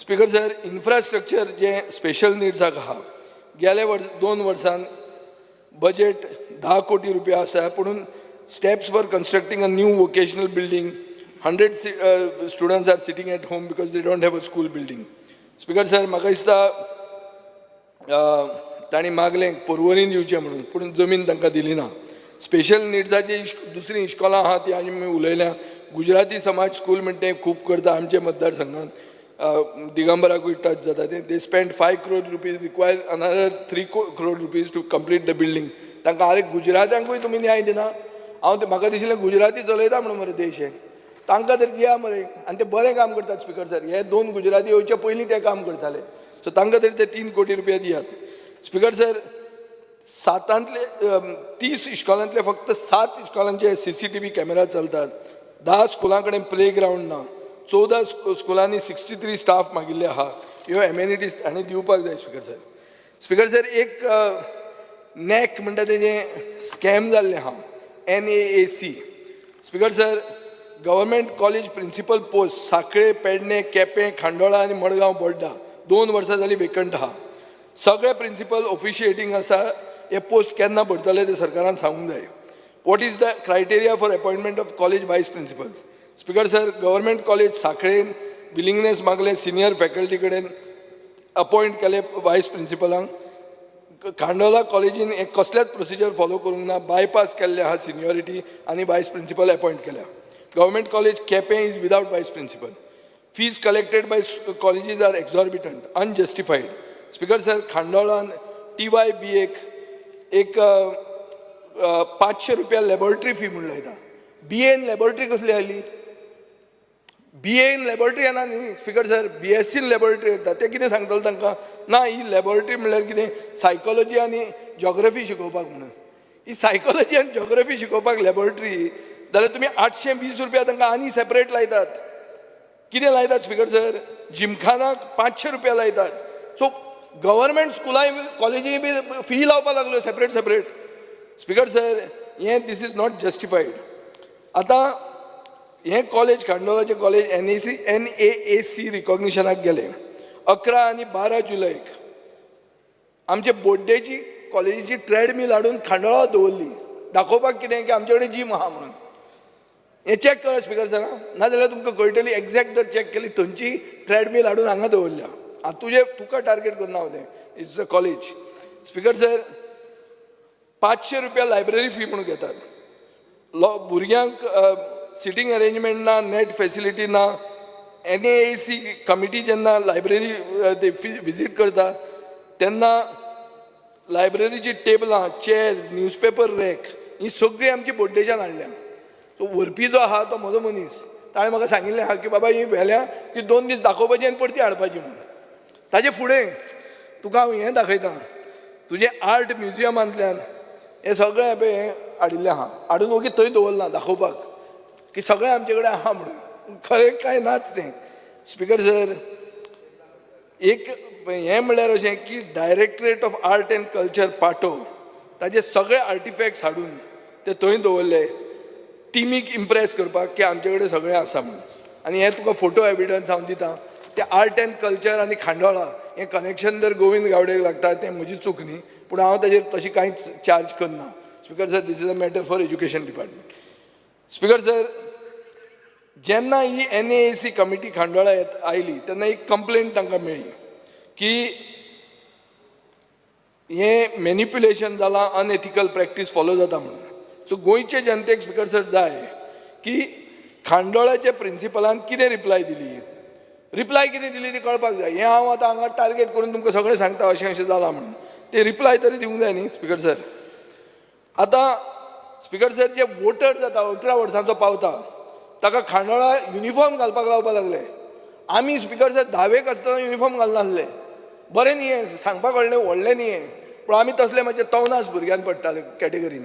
स्पिकर सर, इन्फ्रास्ट्रक्चर जें स्पेशल निड्साक आहा, गेले वर्स 2 वर्सान बजेट 10 कोटी रुपया आसा, पुणून steps for constructing a new vocational building, 100 students are sitting at home because they don't have a school building. Speaker sir, म्हाका दिसता तांणी मागलें पर्वरीन दिवचें म्हणून, पूण जमीन तांकां दिली ना. स्पेशल निड्साची दुसरीं इश्कोलां आहा ती आमी उलयल्या. गुजराती समाज स्कूल म्हणटा तें खूब करता आमच्या मतदारसंघात, दिगंबराकूय टच जाता तें. They spend ₹5 crore, require another ₹3 crore to complete the building. तांकां, आरे, गुजरात्यांकूय तुमी न्याय दिना? हांव ते म्हाका दिशिल्लें गुजराती चलयता म्हणून मरे देश हे. तांकां तरी दिया मरे. आनी ते बरें काम करतात स्पिकर सर. हे दोन गुजराती येवचे पयलीं ते काम करताले. सो तांकां तरी ते 3 कोटी रुपया दियात. स्पिकर सर, सातांतले 30 इश्कोलांतले फक्त सात इश्कोलांचे सीसीटीव्ही कॅमेरा चलतात. 10 स्कुलां कडेन प्ले ग्रावंड ना. 14 स्कुलांनी 63 स्टाफ मागिल्ले आहा. ह्यो एमेनिटीज हांणी दिवपाक जाय स्पिकर सर. स्पिकर सर, एक नॅक म्हणटा तेजें स्कॅम जाल्लें आहा, NAAC. Speaker sir, government college principal post Sanquelim, Pedne, Quepem, Khandola आनी मडगांव बोड्डा 2 वर्सां जालीं वेकंट आहा. सगळे प्रिंसिपल ऑफिशिएटींग आसा. हे पोस्ट केन्ना भरतले ते सरकारान सांगूंक जाय. What is the criteria for appointment of college vice principal? Speaker sir, government college सांखळेन विलिंगनेस मागलें सिनियर फॅकल्टी कडेन, अपॉयंट केले वायस प्रिंसिपलांक. खांडोला कॉलेजीन एक कसलेच प्रोसिजर फॉलो करूंक ना, बायपास केल्ले आहा सिनियोरिटी आनी वायस प्रिंसिपल अपॉयंट केल्या. Government college Quepem is without vice principal. Fees collected by colleges are exorbitant, unjustified. Speaker sir, खांडोळान TYB एक एक अ, अ, 500 रुपया लॅबोरेटरी फी म्हूण लायता. बीएन लॅबोरेटरी कसली आयली? BA in laboratory येना न्ही speaker sir, BSc in laboratory येता. ते कितें सांगतले तांकां? ना, ही लॅबोरेटरी म्हणल्यार कितें, सायकोलॉजी आनी जॉग्रफी शिकोवपाक म्हणून. ही सायकोलॉजी आनी जॉग्रफी शिकोवपाक लॅबोरेटरी जाल्यार तुमी 820 रुपया तांकां आनी सेपरेट लायतात. कितें लायतात स्पीकर सर? जिमखानाक 500 रुपया लायतात. सो गव्हर्मेंट स्कुलांय, कॉलेजीय बी फी लावपाक लागल्यो सेपरेट सेपरेट. स्पीकर सर, हें this is not justified. आतां हें कॉलेज, खांडोळाचें कॉलेज, एनएसी एनएएसी रिकॉग्निशनाक गेलें 11 आनी 12 जुलयक. आमचे बोड्डेची कॉलेजीची ट्रेडमील हाडून खांडोळा दवरली, दाखोवपाक कितें की आमचे कडेन जीम आहा म्हणून. हें चॅक करा स्पीकर सर, नाजाल्यार तुमकां कळटली एग्जॅक्ट. जर चॅक केली, थंयची ट्रेडमील हाडून हांगा दवरल्या. आतां तुजे तुका टार्गेट करना हांव तें, it's a college. Speaker sir, 500 रुपया लायब्ररी फी म्हणून घेतात. लो भुरग्यांक सिटींग अरेंजमेंट ना, नेट फेसिलिटी ना. एनएएसी कमिटी जेन्ना लायब्ररी ते विजीट करता तेन्ना लायब्ररीची टेबलां, चेअर्स, न्यूजपेपर रॅक ही सगळीं आमची बोड्डेच्यान हाडल्या. सो व्हरपी जो आहा तो म्हजो मनीस. ताणें म्हाका सांगिल्लें आहा की बाबा, ही व्हेल्या ती 2 दीस दाखोवपाची आनी परती हाडपाची म्हणून. ताजे फुडें तुका हांव हें दाखयता, तुजें आर्ट म्युजियमांतल्यान हें सगळें पळय, हें हाडिल्लें आहा. हाडून ओगी थंय दवरलां दाखोवपाक की सगळें आमचे कडेन आहा म्हणून. खरें कांय नाच तें. स्पीकर सर, एक हें म्हणल्यार अशें की Directorate of Art and Culture पाटो, ताजे सगळे आर्टिफॅक्ट्स हाडून ते थंय दवरले टिमीक इम्प्रेस करपाक की आमचे कडेन सगळें आसा म्हणून. आनी हें तुका फोटो एविडन्स हांव दिता. ते आर्ट एंड कल्चर आनी खांडोळा हें कनेक्शन जर गोविंद गावडेक लागता, तें म्हजी चूक न्ही, पूण हांव ताजेर तशी कांयच चार्ज करना. Speaker sir, this is a matter for education department. Speaker sir, जेन्ना ही एनएसी कमिटी खांडोळा येत आयली तेन्ना एक कंप्लेंट तांकां मेळ्ळी की हें मॅनिप्युलेशन जालां, अनएथिकल प्रॅक्टीस फॉलो जाता म्हणून. सो गोंयचे जनतेक, स्पीकर सर, जाय की खांडोळाच्या प्रिंसिपलान कितें रिप्लाय दिली, रिप्लाय कितें दिली ती कळपाक जाय. हें हांव आतां हांगा टार्गेट करून तुमकां सगळें सांगता, अशें अशें जालां म्हणून. ते रिप्लाय तरी दिवंक जाय न्ही स्पीकर सर. आतां स्पीकर सर, जे वोटर जाता, 18 वर्सांचो पावता, ताका खांडोळा युनिफॉर्म घालपाक लावपाक लागले. आमी, स्पीकर सर, धावेक आसतना युनिफॉर्म घालनासले. बरें न्ही हें, सांगपाक कळ्ळें, व्हडलें न्ही हें, पूण आमी तसले मातशे तवनास भुरग्यान पडटाले कॅटेगरीन.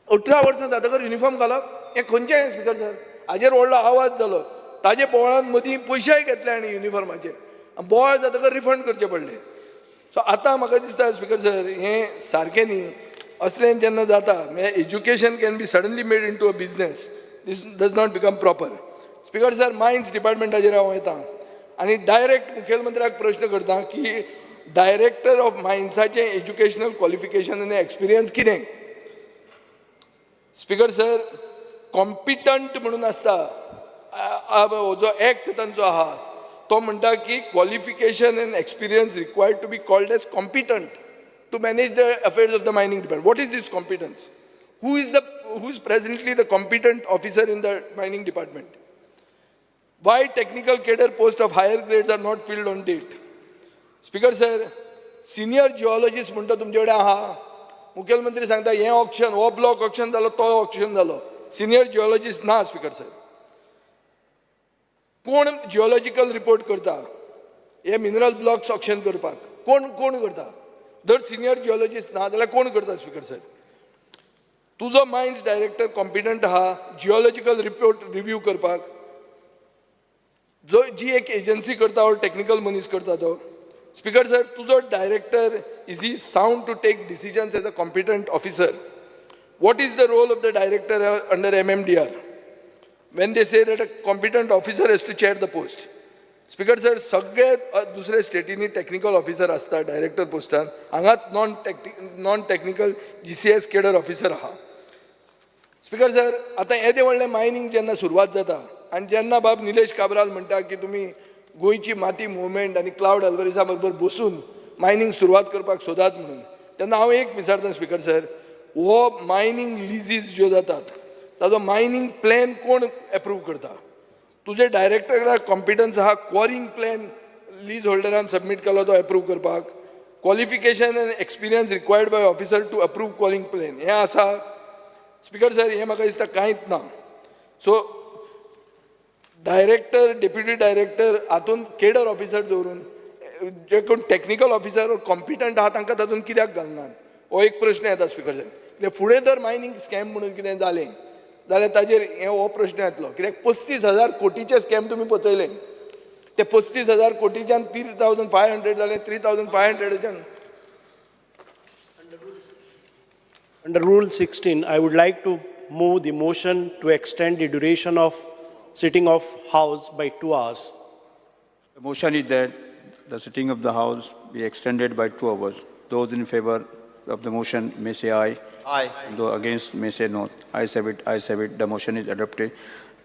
18 वर्सां जातकर युनिफॉर्म घालप हें खंयचें, स्पीकर सर? हाजेर व्हडलो आवाज जालो. ताजे बोवाळान मदीं पयशेय घेतले आनी युनिफॉर्माचे बोवाळ जातकर रिफंड करचे पडले. सो आतां म्हाका दिसता, स्पीकर सर, हें सारकें न्ही. असलें जेन्ना जाता, म्हणजे education can be suddenly made into a business, this does not become proper. Speaker sir, mines डिपार्टमेंटाचेर हांव वयता आनी डायरेक्ट मुखेलमंत्र्याक प्रश्न करता की डायरेक्टर ऑफ मायन्साचें एज्युकेशनल क्वॉलिफिकेशन आनी एक्सपिरियन्स कितें? स्पीकर सर, कॉम्पिटंट म्हणून आसता. हो जो एक्ट तांचो आहा तो म्हणटा की qualification and experience required to be called as competent to manage the affairs of the mining department. What is this competence? Who is presently the competent officer in the mining department? Why technical cadre post of higher grades are not filled on date? Speaker sir, senior geologist म्हणटा तुमचे कडेन आहा. मुखेलमंत्री सांगता हें auction, हो block auction जालो, तो ऑक्शन जालो, सिनियर जिओलॉजिस्ट ना. स्पीकर सर, कोण जिओलॉजिकल रिपोर्ट करता? हे मिनरल ब्लॉक्स ऑक्शन करपाक कोण कोण करता? जर सिनियर जिओलॉजिस्ट ना जाल्यार कोण करता? स्पीकर सर, तुजो मायन्स डायरेक्टर कॉम्पिटंट आहा जिओलॉजिकल रिपोर्ट रिव्यू करपाक, जो जी एक एजन्सी करता और टेक्निकल मनीस करता तो? स्पीकर सर, तुजो director, is he sound to take decisions as a competent officer? What is the role of the director under MMDR when they say that a competent officer has to chair the post? Speaker sir, सगळे दुसरे स्टेटींनी technical officer आसता director पोस्टान. हांगाच non technical GCS cadre officer आहा. Speaker sir, आतां येदें व्हडलें mining जेन्ना सुरवात जाता आनी जेन्ना बाब निलेश काब्राल म्हणटा की तुमी गोंयची माती मुवमेंट आनी क्लावड अल्वारीसा बरोबर बसून मायनींग सुरवात करपाक सोदात म्हणून, तेन्ना हांव एक विचारता स्पीकर सर, हो मायनींग लिजीज ज्यो जातात ताजो मायनींग प्लॅन कोण एप्रूव करता? तुजे डायरेक्टराक कॉम्पिटन्स आहा क्वॉरिंग प्लॅन लीज होल्डरान सबमीट केलो तो एप्रूव करपाक? Qualification and experience required by officer to approve quarrying plan हें आसा? स्पीकर सर, हें म्हाका दिसता कांयच ना. सो डायरेक्टर, डेप्युटी डायरेक्टर हातून केडर ऑफिसर दवरून जे कोण टॅक्निकल ऑफिसर कॉम्पिटंट आहा तांकां तातूंत कित्याक घालनात, हो एक प्रश्न येता स्पिकर साहेब. कित्याक फुडें जर मायनींग स्कॅम म्हणून कितें जालें जाल्यार ताजेर हे हो प्रश्न येतलो. कित्याक 35,000 कोटीचे स्कॅम तुमी पचयले, ते 35,000 कोटीच्यान 3,500 जाले, 3,500च्यान. Under Rule 16, I would like to move the motion to extend the duration of sitting of House by 2 hours. The motion is that the sitting of the House be extended by 2 hours. Those in favor of the motion may say aye. Aye. Those against may say no. Ayes have it, ayes have it. The motion is adopted.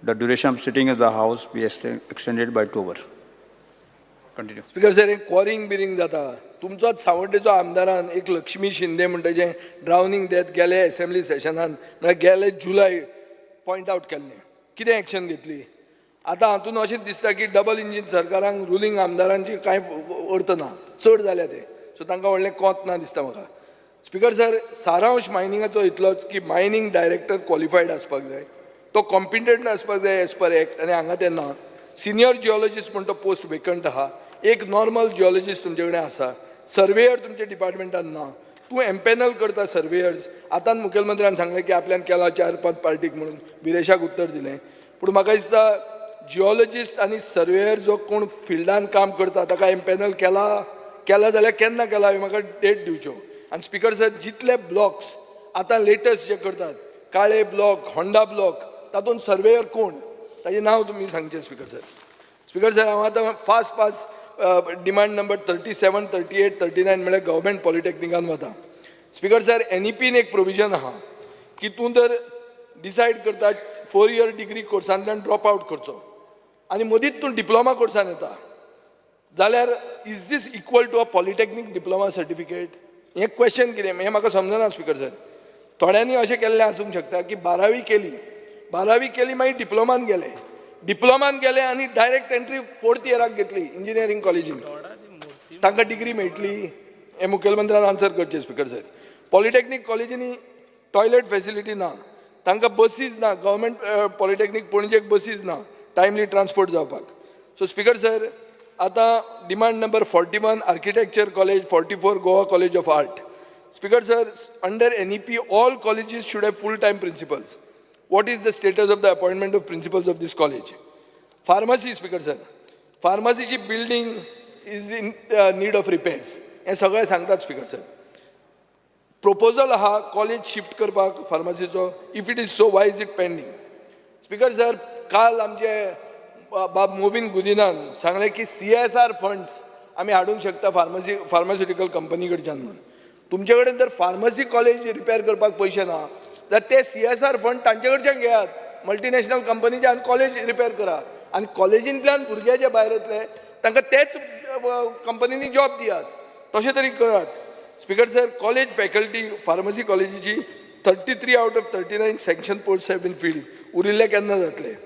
The duration of sitting of the House be extended by 2 hours. Continue. Speaker sir, हें क्वॉरिंग बिरींग जाता. तुमचोच सांवड्डेचो आमदारान एक लक्ष्मी शिंदे म्हणटा जें ड्रावनींग death गेले assembly सेशनान, म्हळ्यार गेले जुलय point out केल्लें, कितें एक्शन घेतली? आतां हातून अशें दिसता की डबल इंजीन सरकारांक रुलींग आमदारांची कांय अर्थ ना, चड जाल्या ते, सो तांकां व्हडलें कोंत ना दिसता म्हाका. स्पिकर सर, सारांश मायनिंगाचो इतलोच की मायनींग डायरेक्टर क्वॉलिफायड आसपाक जाय, तो कॉम्पिटंट आसपाक जाय एज पर एक्ट, आनी हांगा ते ना. सिनियर जिओलॉजिस्ट म्हण तो पोस्ट वेकंट आहा, एक नॉर्मल जिओलॉजिस्ट तुमचे कडेन आसा, सर्वेयर तुमच्या डिपार्टमेंटान ना, तूं एम्पॅनल करता सर्वेयर्स. आतां मुखेलमंत्र्यान सांगलें की आपल्यान केला 4-5 पार्टीक म्हणून, विरेशाक उत्तर दिलें. पूण म्हाका दिसता जिओलॉजिस्ट आनी सर्वेयर जो कोण फिल्डान काम करता ताका एम्पॅनल केला, केला जाल्यार केन्ना केला हें म्हाका डेट दिवच्यो. आनी स्पिकर सर, जितले ब्लॉक्स आतां लेटस्ट जे करतात, काळे ब्लॉक, होंडा ब्लॉक, तातूंत सर्वेयर कोण ताजें नांव तुमी सांगचें स्पिकर सर. स्पिकर सर, हांव आतां फास्ट फास्ट डिमांड नंबर 37, 38, 39 म्हळ्यार गव्हर्मेंट पॉलिटेक्निकान वता. स्पिकर सर, एनईपीन एक प्रोविजन आहा की तूं जर डिसायड करता 4 इयर डिग्री कोर्सांतल्यान ड्रॉप आवट करचो आनी मदींच तूं डिप्लोमा कोर्सान येता जाल्यार is this equal to a polytechnic diploma certificate? हें क्वेश्चन कितें हें म्हाका समजना स्पिकर सर. थोड्यांनी अशें केल्लें आसूंक शकता की बारावी केली, बारावी केली मागीर डिप्लोमान गेले, डिप्लोमान गेले आनी डायरेक्ट एंट्री 4th इयराक घेतली इंजिनियरींग कॉलेजीन, तांकां डिग्री मेळटली? हें मुखेलमंत्र्यान आन्सर करचें स्पिकर सर. पॉलिटेक्नीक कॉलेजींनी टॉयलेट फेसिलिटी ना, तांकां बसीज ना, गव्हर्मेंट पॉलिटेक्नीक पणजेक बसीज ना टायमली ट्रान्सपोर्ट जावपाक. सो स्पिकर सर, आतां demand number 41 architecture college, 44 Goa college of art. Speaker sir, under NEP all colleges should have full time principals. What is the status of the appointment of principals of this college? Pharmacy, speaker sir, फार्मासीची building is in need of repairs, हें सगळें सांगतात speaker sir. Proposal आहा college shift करपाक फार्मासीचो, if it is so why is it pending? Speaker sir, काल आमचे बाब मोविन गुदिनान सांगलें की CSR funds आमी हाडूंक शकता फार्मासी फार्मास्युटिकल कंपनी कडच्यान म्हणून. तुमचे कडेन जर फार्मासी कॉलेज रिपेर करपाक पयशे ना जाल्यार ते CSR fund तांचे कडच्यान घेयात, मल्टिनॅशनल कंपनीचे, आनी कॉलेज रिपेर करा आनी कॉलेजींतल्यान भुरगे जे भायर येतले तांकां तेच कंपनींनी जॉब दियात, तशें तरी करात. Speaker sir, college faculty pharmacy कॉलेजीची 33 out of 39 sanction post have been filled, उरिल्ले केन्ना जातले?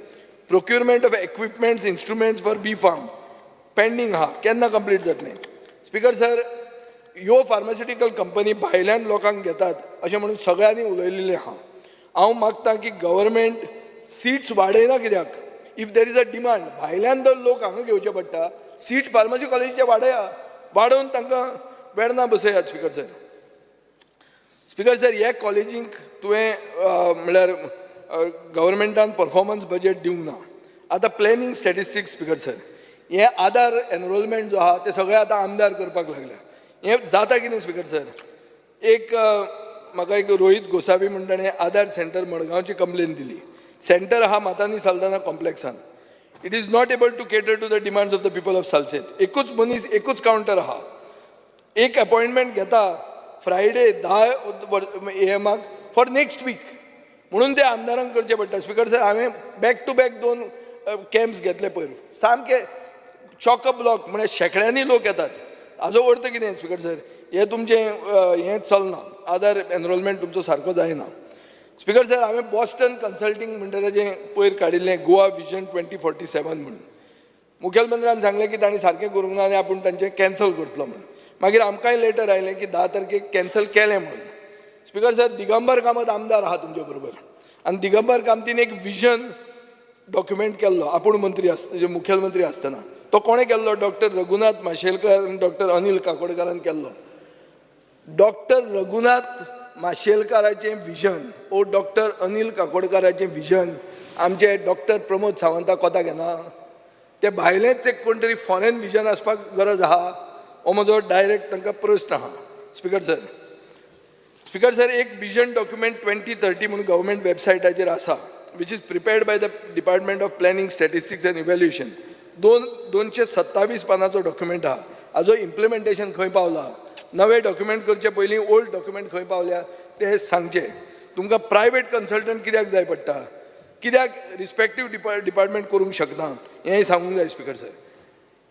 Procurement of equipments, instruments for B Pharm pending आहा, केन्ना कंप्लीट जातलें? स्पिकर सर, ह्यो फार्मास्युटिकल कंपनी भायल्यान लोकांक घेतात अशें म्हणून सगळ्यांनी उलयलेलें आहा. हांव मागता की गव्हर्मेंट सिट्स वाडयना कित्याक? If there is a demand, भायल्यान जर लोक हांगा घेवचे पडटा, सीट फार्मासी कॉलेजीचे वाडया, वाडोवन तांकां वेर्ना बसयात. स्पिकर सर, स्पिकर सर, ह्या कॉलेजींक तुवें म्हणल्यार गव्हर्मेंटान परफॉर्मन्स बजेट दिवंक ना. आतां प्लॅनिंग स्टॅटिस्टिक्स स्पिकर सर, हें आधार एनरोलमेंट जो आहा ते सगळे आतां आमदार करपाक लागल्या, हें जाता कितें स्पिकर सर? एक म्हाका एक रोहीत गोसावी म्हणटा ताणें आधार सेंटर मडगांवची कंप्लेन दिली. सेंटर आहा मातानी Saldanha कॉम्प्लेक्सान, it is not able to cater to the demands of the people of Salcete. एकूच मनीस, एकूच कावंटर आहा, एक अपॉयंटमेंट घेता फ्रायडे 10 एएमाक फॉर नेक्स्ट वीक, म्हणून ते आमदारांक करचें पडटा. स्पिकर सर, हांवें बॅक टू बॅक 2 कॅम्प्स घेतले पयर, सामके चॉकअप ब्लॉक, म्हळ्यार शेंकड्यांनी लोक येतात. हाजो अर्थ कितें स्पिकर सर? हें तुमचें हें चलना, आधार एनरोलमेंट तुमचो सारको जायना. स्पिकर सर, हांवें बॉस्टन कन्सल्टींग म्हणटा ताजें पयर काडिल्लें गोवा विजन 2047 म्हणून. मुखेलमंत्र्यान सांगलें की तांणी सारकें करूंक ना आनी आपूण तांचें कॅन्सल करतलो म्हणून. मागीर आमकांय लेटर आयलें की 10 तारखेक कॅन्सल केलें म्हणून. स्पिकर सर, दिगंबर कामत आमदार आहा तुमचे बरोबर, आनी दिगंबर कामतीन एक विजन डॉक्युमेंट केल्लो आपूण मंत्री आसतना, मुखेलमंत्री आसतना. तो कोणें केल्लो? डॉक्टर रघुनाथ माशेलकर आनी डॉक्टर अनिल काकोडकारान केल्लो. डॉक्टर रघुनाथ माशेलकाराचें विजन ओ डॉक्टर अनिल काकोडकाराचें विजन आमचे डॉक्टर प्रमोद सावंता कोता घेना. ते भायलेंच एक कोण तरी फॉरेन विजन आसपाक गरज आहा? हो म्हजो डायरेक्ट तांकां प्रस्न आहा. स्पिकर सर, स्पिकर सर, एक विजन डॉक्युमेंट 2030 म्हणून गव्हर्मेंट वेबसायटाचेर आसा, which is prepared by the Department of Planning, Statistics and Evaluation. 227 पानाचो document आहा. हाजो इम्प्लिमेंटेशन खंय पावला? नवे डॉक्युमेंट करचे पयलीं ओल्ड डॉक्युमेंट खंय पावल्या ते सांगचे. तुमकां प्रायवेट कन्सल्टंट कित्याक जाय पडटा? कित्याक रिस्पेक्टीव डिपार्टमेंट करूंक शकना, हेंय सांगूंक जाय. स्पिकर सर,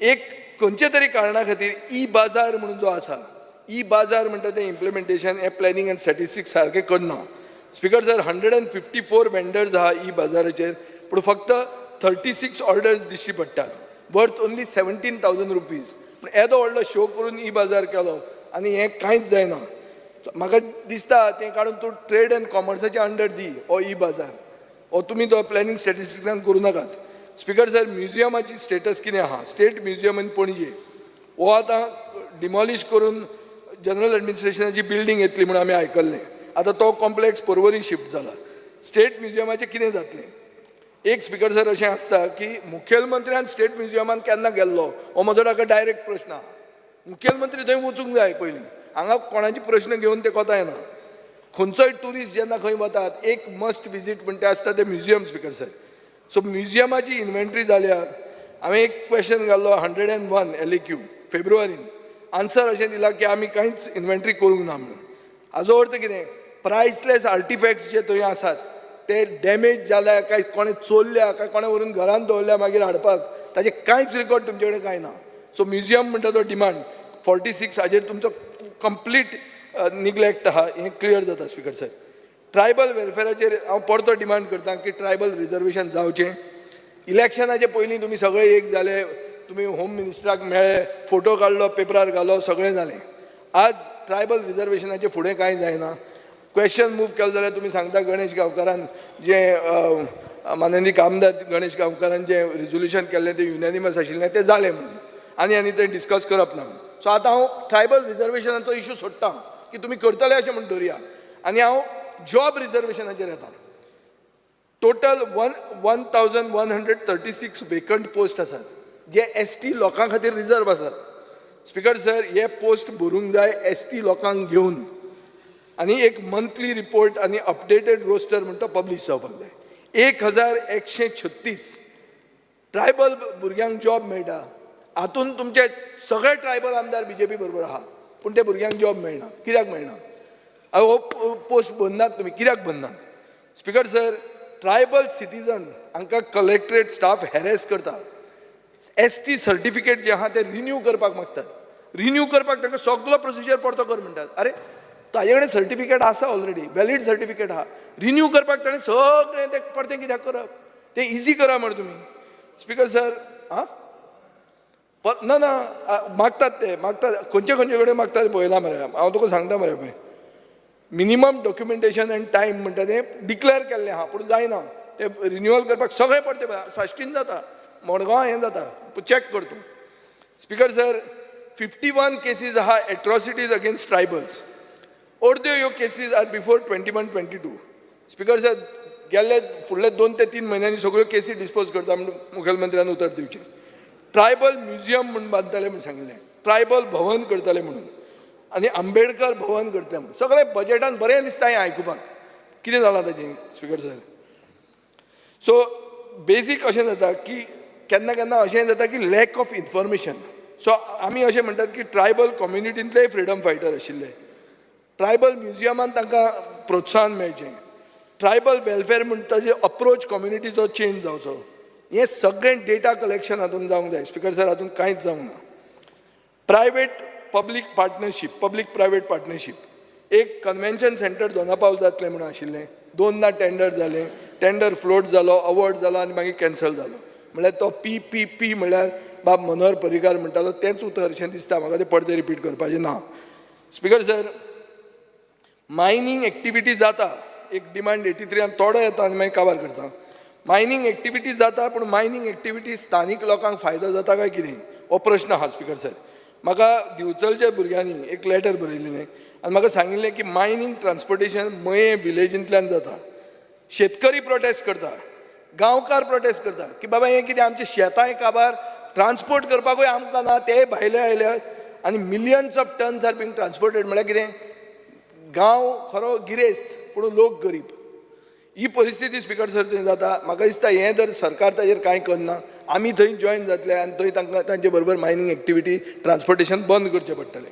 एक खंयच्या तरी कारणा खातीर ई बाजार म्हणून जो आसा, ई बाजार म्हणटा तें इम्प्लिमेंटेशन हें प्लॅनिंग अँड स्टॅटिस्टिक्स सारकें करना. Speaker sir, 154 vendors आहा ई बाजाराचेर, पूण फक्त 36 ऑर्डर्स दिश्टी पडटात, worth only ₹17,000. पूण येदो व्हडलो शो करून ई बाजार केलो आनी हें कांयच जायना. म्हाका दिसता तें काडून तूं ट्रेड अँड कॉमर्साच्या अंडर दी हो ई बाजार. हो तुमी तो प्लॅनिंग स्टॅटिस्टिक्सान करूं नाकात. स्पिकर सर, म्युझियमाची स्टेटस कितें आहा? स्टेट म्युझियम इन पणजे हो आतां डिमॉलिश करून जनरल एडमिनिस्ट्रेशनाची बिल्डींग येतली म्हणून आमी आयकल्लें. आतां तो कॉम्प्लेक्स पर्वरी शिफ्ट जाला. स्टेट म्युझियमाचें कितें जातलें? एक स्पिकर सर, अशें आसता की मुखेलमंत्र्यान स्टेट म्युझियमान केन्ना गेल्लो, हो म्हजो ताका डायरेक्ट प्रश्न आहा. मुखेलमंत्री थंय वचूंक जाय पयलीं. हांगा कोणाचे प्रश्न घेवन ते कोता येना. खंयचोय ट्युरिस्ट जेन्ना खंय वतात, एक मस्ट विजीट म्हणटा आसता ते म्युझियम. स्पिकर सर, सो म्युझियमाची इन्व्हेंटरी जाल्या? हांवें एक क्वेश्चन घाल्लो, 101 LAQ, फेब्रुवारीन. आन्सर अशें दिलां की आमी कांयच इन्व्हेंटरी करूंक ना म्हणून. हाजो अर्थ कितें? प्रायसलेस आर्टिफॅक्ट्स जे थंय आसात ते डॅमेज जाल्या काय कोणें चोरल्या काय कोणें व्हरून घरान दवरल्या मागीर हाडपाक, ताजें कांयच रिकॉर्ड तुमचे कडेन कांय ना. सो म्युझियम म्हणटा तो डिमांड 46, हाजेर तुमचो कंप्लीट निग्लेक्ट आहा हें क्लियर जाता. स्पिकर सर, ट्रायबल वेलफेराचेर हांव परतो डिमांड करता की ट्रायबल रिजर्वेशन जावचें. इलेक्शनाचे पयलीं तुमी सगळे एक जाले, तुमी होम मिनिस्टराक मेळ्ळे, फोटो काडलो, पेपरार घालो, सगळें जालें. आज ट्रायबल रिजर्वेशनाचें फुडें कांय जायना. क्वेश्चन मूव केलें जाल्यार तुमी सांगता गणेश गांवकारान जें, माननीय आमदार गणेश गांवकारान जें रिजोल्युशन केल्लें तें युनॅनिमस आशिल्लें, तें जालें म्हणून आनी आनी तें डिस्कस करप ना. सो आतां हांव ट्रायबल रिजर्वेशनाचो इशू सोडटा की तुमी करतले अशें म्हूण धरुया आनी हांव जॉब रिजर्वेशनाचेर येता. Total 1136 vacant post आसात जे एसटी लोकां खातीर रिजर्व आसात. स्पिकर सर, हे पोस्ट भरूंक जाय एसटी लोकांक घेवन आनी एक मंथली रिपोर्ट आनी अपडेटेड रोस्टर म्हण तो पब्लीश जावपाक जाय. 1136 ट्रायबल भुरग्यांक जॉब मेळटा. हातून तुमचे सगळे ट्रायबल आमदार बीजेपी बरोबर आहा, पूण ते भुरग्यांक जॉब मेळना. कित्याक मेळना? हो पोस्ट भरनात तुमी, कित्याक भरनात? स्पिकर सर, ट्रायबल सिटीजन हांकां कलेक्ट्रेट स्टाफ हॅरेस करता. एसटी सर्टिफिकेट जे आहा ते रिन्यू करपाक मागतात. रिन्यू करपाक तांकां सगलो प्रोसिजर परतो कर म्हणटात. अरे, ताजे कडेन सर्टिफिकेट आसा, ऑलरेडी व्हॅलीड सर्टिफिकेट आहा. रिन्यू करपाक ताणें सगळें तें परतें कित्याक करप? तें इजी करा मरे तुमी. स्पिकर सर, आं, ना ना, मागतात ते मागतात. खंयचे खंयचे कडेन मागतात ते पळयलां मरे हांव. तुका सांगता मरे पळय, मिनिमम डॉक्युमेंटेशन अँड टायम म्हणटा तें डिक्लेअर केल्लें आहा, पूण जायना तें. रिन्युअल करपाक सगळें परतें साश्टीन जाता, मडगांव हें जाता, चॅक कर तूं. स्पिकर सर, 51 केसीज आहा एट्रॉसिटीज अगेन्स्ट ट्रायबल्स. अर्द्यो ह्यो cases are before 21-22. Speaker sir, गेल्ले फुडले 2 ते 3 म्हयन्यांनी सगळ्यो केसी डिस्पोज करता म्हणून मुखेलमंत्र्यान उतर दिवचें. ट्रायबल म्युझियम म्हूण बांदतले म्हूण सांगिल्लें, ट्रायबल भवन करतले म्हणून आनी आंबेडकर भवन करतले म्हणून सगळें बजेटान बरें दिसता हें आयकुपाक. कितें जालां ताजें? स्पिकर सर, सो बेजीक अशें जाता की केन्ना केन्ना अशें जाता की लॅक ऑफ इन्फॉर्मेशन. सो आमी अशें म्हणटात की ट्रायबल कम्युनिटींतलेय फ्रिडम फायटर आशिल्ले. ट्रायबल म्युझियमान तांकां प्रोत्साहन मेळचें. ट्रायबल वेलफेअर म्हणटा ताजे अप्रोच कम्युनिटीचो चेंज जावचो. हें सगळें डेटा कलेक्शन हातून जावंक जाय. स्पिकर सर, हातून कांयच जावंक ना. Private public partnership, public private partnership, एक कन्व्हेन्शन सेंटर दोनापावल जातलें म्हणून आशिल्लें. दोनदा टेंडर जालें, टेंडर फ्लोट जालो, अवॉर्ड जालो आनी मागीर कॅन्सल जालो. म्हणल्यार तो पीपीपी म्हणल्यार बाब मनोहर पर्रीकार म्हणटालो तेंच उतर अशें दिसता म्हाका. तें परतें रिपीट करपाचें ना. स्पिकर सर, मायनींग एक्टिविटी जाता. एक डिमांड 83 थोडो येता आनी मागीर काबार करता. मायनींग एक्टिविटी जाता, पूण मायनींग एक्टिविटी स्थानीक लोकांक फायदो जाता काय कितें हो प्रश्न आहा. स्पिकर सर, म्हाका दिवचलच्या भुरग्यांनी एक लेटर बरयल्लें आनी म्हाका सांगिल्लें की मायनींग ट्रान्सपोर्टेशन मये विलेजींतल्यान जाता. शेतकरी प्रोटेस्ट करता, गांवकार प्रोटेस्ट करता की बाबा हें कितें, आमच्या शेतांय काबार, ट्रान्सपोर्ट करपाकूय आमकां ना, ते भायले आयल्यात आनी millions of tons are being transported. म्हळ्यार कितें, गांव खरो गिरेस्त पूण लोक गरीब. ही परिस्थिती, स्पिकर सर, थंय जाता. म्हाका दिसता हें जर सरकार ताजेर कांय करना, आमी थंय जॉयन जातले आनी थंय तांकां तांचे बरोबर मायनींग एक्टिविटी ट्रान्सपोर्टेशन बंद करचें पडटलें.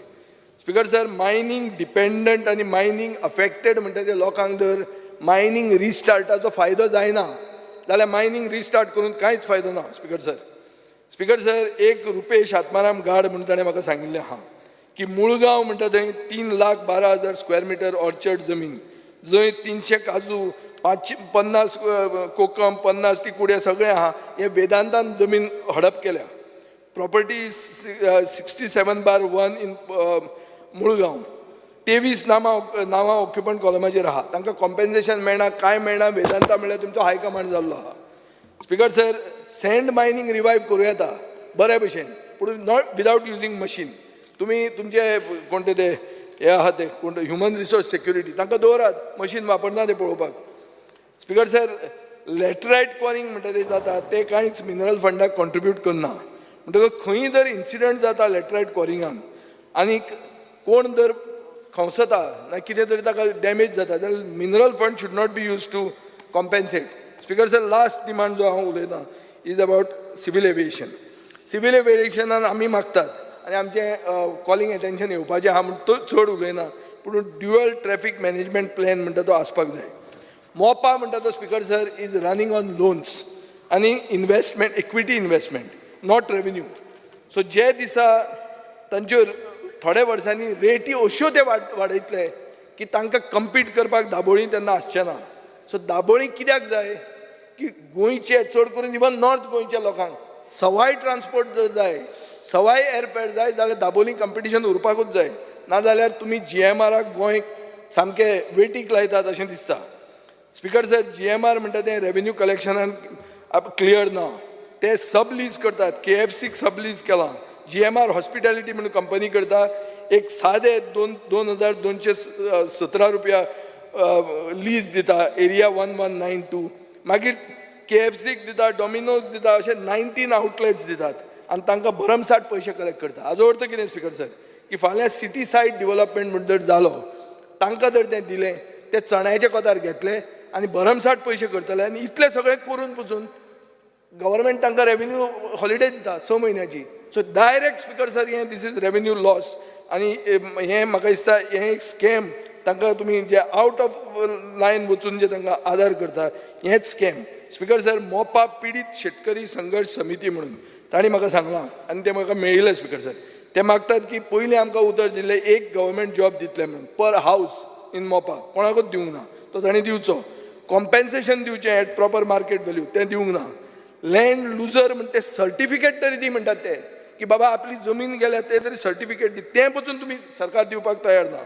स्पिकर सर, मायनींग डिपेंडंट आनी मायनींग अफेक्टेड म्हणटा ते लोकांक जर मायनींग रिस्टार्टाचो फायदो जायना जाल्यार मायनींग रिस्टार्ट करून कांयच फायदो ना. स्पिकर सर, स्पिकर सर, एक रुपेश आत्माराम गाड म्हणून ताणें म्हाका सांगिल्लें आहा की मुळगांव म्हणटा थंय 3,12,000 स्क्वेअर मिटर ऑर्चर्ड जमीन, जंय 300 काजू, 550 कोकम, 50 टिकुडे सगळें आहा, हे वेदांतान जमीन हडप केल्या. Property 67/1 in Mulgaon. 23 नांवां ऑक्युपंट कॉलमाचेर आहा. तांकां कॉम्पेन्सेशन मेळना, कांय मेळना. वेदांता म्हणल्यार तुमचो हायकमांड जाल्लो आहा. Speaker sir, sand mining revive करूं येता बरे भशेन, पूण not without using machine. तुमी तुमचे कोण ते ते हे आहा, ते कोण ह्युमन रिसोर्स सेक्युरिटी, तांकां दवरात मशीन वापरना ते पळोवपाक. स्पिकर सर, लॅटरायट क्वॉरिंग म्हणटा ते जाता, ते कांयच मिनरल फंडाक कॉन्ट्रिब्यूट करना. म्हणटकच खंय जर इन्सिडंट जाता लॅटरायट क्वॉरिंगान आनी कोण जर खंवसता ना कितें तरी ताका डॅमेज जाता जाल्यार mineral fund should not be used to compensate. Speaker sir, last demand जो हांव उलयतां is about civil aviation. Civil एविएशनान आमी मागतात आनी आमचें कॉलिंग एटेन्शन येवपाचें आहा म्हूण तो चड उलयना, पूण ड्युअल ट्रॅफीक मॅनेजमेंट प्लॅन म्हणटा तो आसपाक जाय. मोपा म्हणटा तो, Speaker sir, is running on loans आनी investment, equity investment, not revenue. So जे दिसा तांच्यो थोड्या वर्सांनी रेटी अश्यो ते वाडयतले की तांकां कम्पीट करपाक दाबोळी तेन्ना आसचें ना. सो दाबोळी कित्याक जाय की गोंयचे, चड करून इवन नॉर्थ गोंयच्या लोकांक सवाय ट्रान्सपोर्ट जर जाय, सवाय एअरफेअर जाय जाल्यार दाबोळी कंपिटिशन उरपाकूच जाय. नाजाल्यार तुमी जीएमआराक गोंय सामकें वेटीक लायतात अशें दिसता. स्पिकर सर, जीएमआर म्हणटा तें रेवेन्यू कलेक्शनान क्लियर ना. ते सब लीज करतात. केएफसीक सब लीज केलां. जीएमआर हॉस्पिटॅलिटी म्हणून कंपनी करता. एक सादे दोन 2217 रुपया लीज दिता, एरिया 1192. मागीर केएफसीक दिता, डॉमिनोज दिता, अशे 19 आउटलेट्स दितात आनी तांकां भरमसाठ पयशे कलेक्ट करता. हाजो अर्थ कितें, स्पिकर सर, की फाल्यां सिटी सायड डिवलपमेंट म्हण जर जालो, तांकां जर तें दिलें, ते चण्याचे कोतार घेतले आनी भरमसाठ पयशे करतले. आनी इतलें सगळें करून पसून गव्हर्मेंट तांकां रेवेन्यू हॉलिडे दिता 6 म्हयन्याची. सो डायरेक्ट, स्पिकर सर, हें this is revenue loss आनी हें म्हाका दिसता हें एक स्कॅम. तांकां तुमी जे आवट ऑफ लायन वचून जे तांकां आदार करता, हेंच स्कॅम. स्पिकर सर, मोपा पिडीत शेतकरी संघर्श समिती म्हणून तांणी म्हाका सांगलां आनी ते म्हाका मेळिल्ले, स्पिकर सर. ते मागतात की पयलीं आमकां उतर दिल्लें एक गव्हर्मेंट जॉब दितले म्हणून पर हावस इन मोपा, कोणाकूच दिवंक ना. तो तांणी दिवचो. कॉम्पेन्सेशन दिवचें एट प्रॉपर मार्केट व्हॅल्यू, तें दिवंक ना. लँड लुजर म्हण ते सर्टिफिकेट तरी दी म्हणटात ते, की बाबा आपली जमीन गेल्या ते तरी सर्टिफिकेट दी. तें पसून तुमी सरकार दिवपाक तयार ना.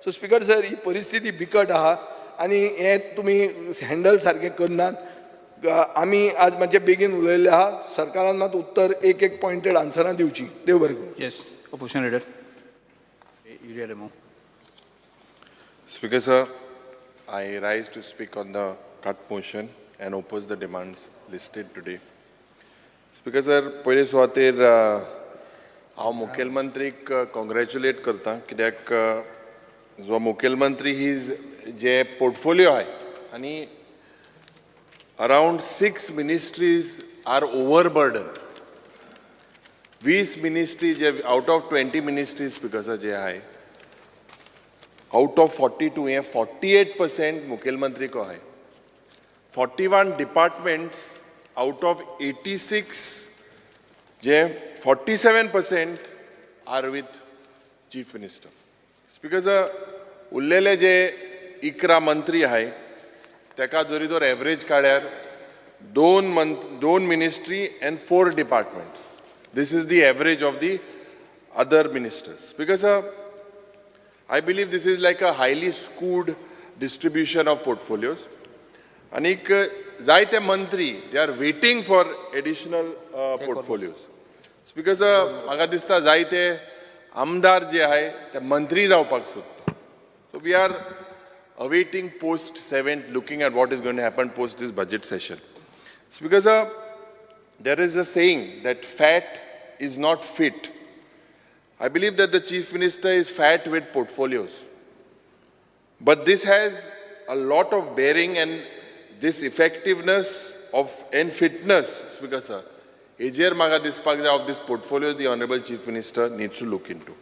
सो स्पिकर सर, ही परिस्थिती बिकट आहा आनी हें तुमी हँडल सारकें करनात. आमी आज मातशें बेगीन उलयल्लें आहा. सरकारान मात उत्तर एक एक पॉयंटेड आन्सरां दिवची. देव बरें करूं. Yes, Opposition Leader. Area Remo. Speaker sir, I rise to speak on the cut motion and oppose the demands listed today. Speaker sir, पयले सुवातेर हांव मुखेलमंत्रीक कॉंग्रॅच्युलेट करता, कित्याक जो मुखेलमंत्री ही जे पोर्टफोलियो आहे आनी around six ministries are overburden. 20 ministry J out of 20 ministries, Speaker sir, जे आहे आउट ऑफ 42, हे 48% मुखेलमंत्री को आहे. 41 departments out of 86 J 47% are with Chief Minister. Speaker sir, उरलेले जे 11 मंत्री आहे तेका जरी तर एवरेज काडल्यार दोन ministry and four departments. This is the average of the other ministers. Speaker sir, I believe this is like a highly skewed distribution of portfolios. आनीक जायते मंत्री they are waiting for additional portfolios. Speaker sir, म्हाका दिसता जायते आमदार जे आहाय ते मंत्री जावपाक सोदता. So we are awaiting post 7th, looking at what is going to happen post this budget session. Speaker sir, there is a saying that fat is not fit. I believe that the Chief Minister is fat with portfolios. But this has a lot of bearing, and this effectiveness of and fitness, Speaker sir, हेजेर म्हाका दिसपाक जाय of this portfolio the Honorable Chief Minister needs to look into.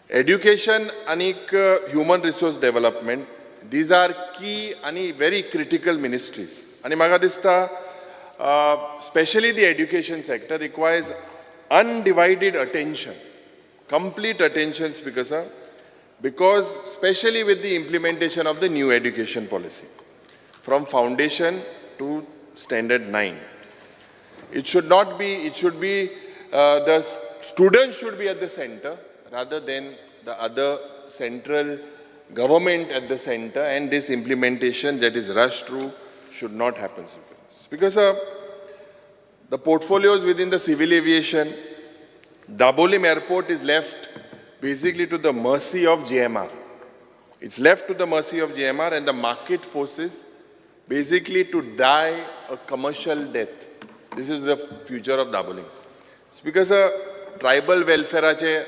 Education आनीक human resource development, these are key आनी very critical ministries. आनी म्हाका दिसता specially the education sector requires undivided attention, complete attention, Speaker sir, because especially with the implementation of the new education policy from foundation to standard 9. It should not be, it should be, the students should be at the center rather than the other central government at the center, and this implementation that is rushed through should not happen. Because the portfolios within the civil aviation, Dabolim Airport is left basically to the mercy of GMR. It's left to the mercy of GMR and the market forces basically to die a commercial death. This is the future of Dabolim. It's because tribal welfare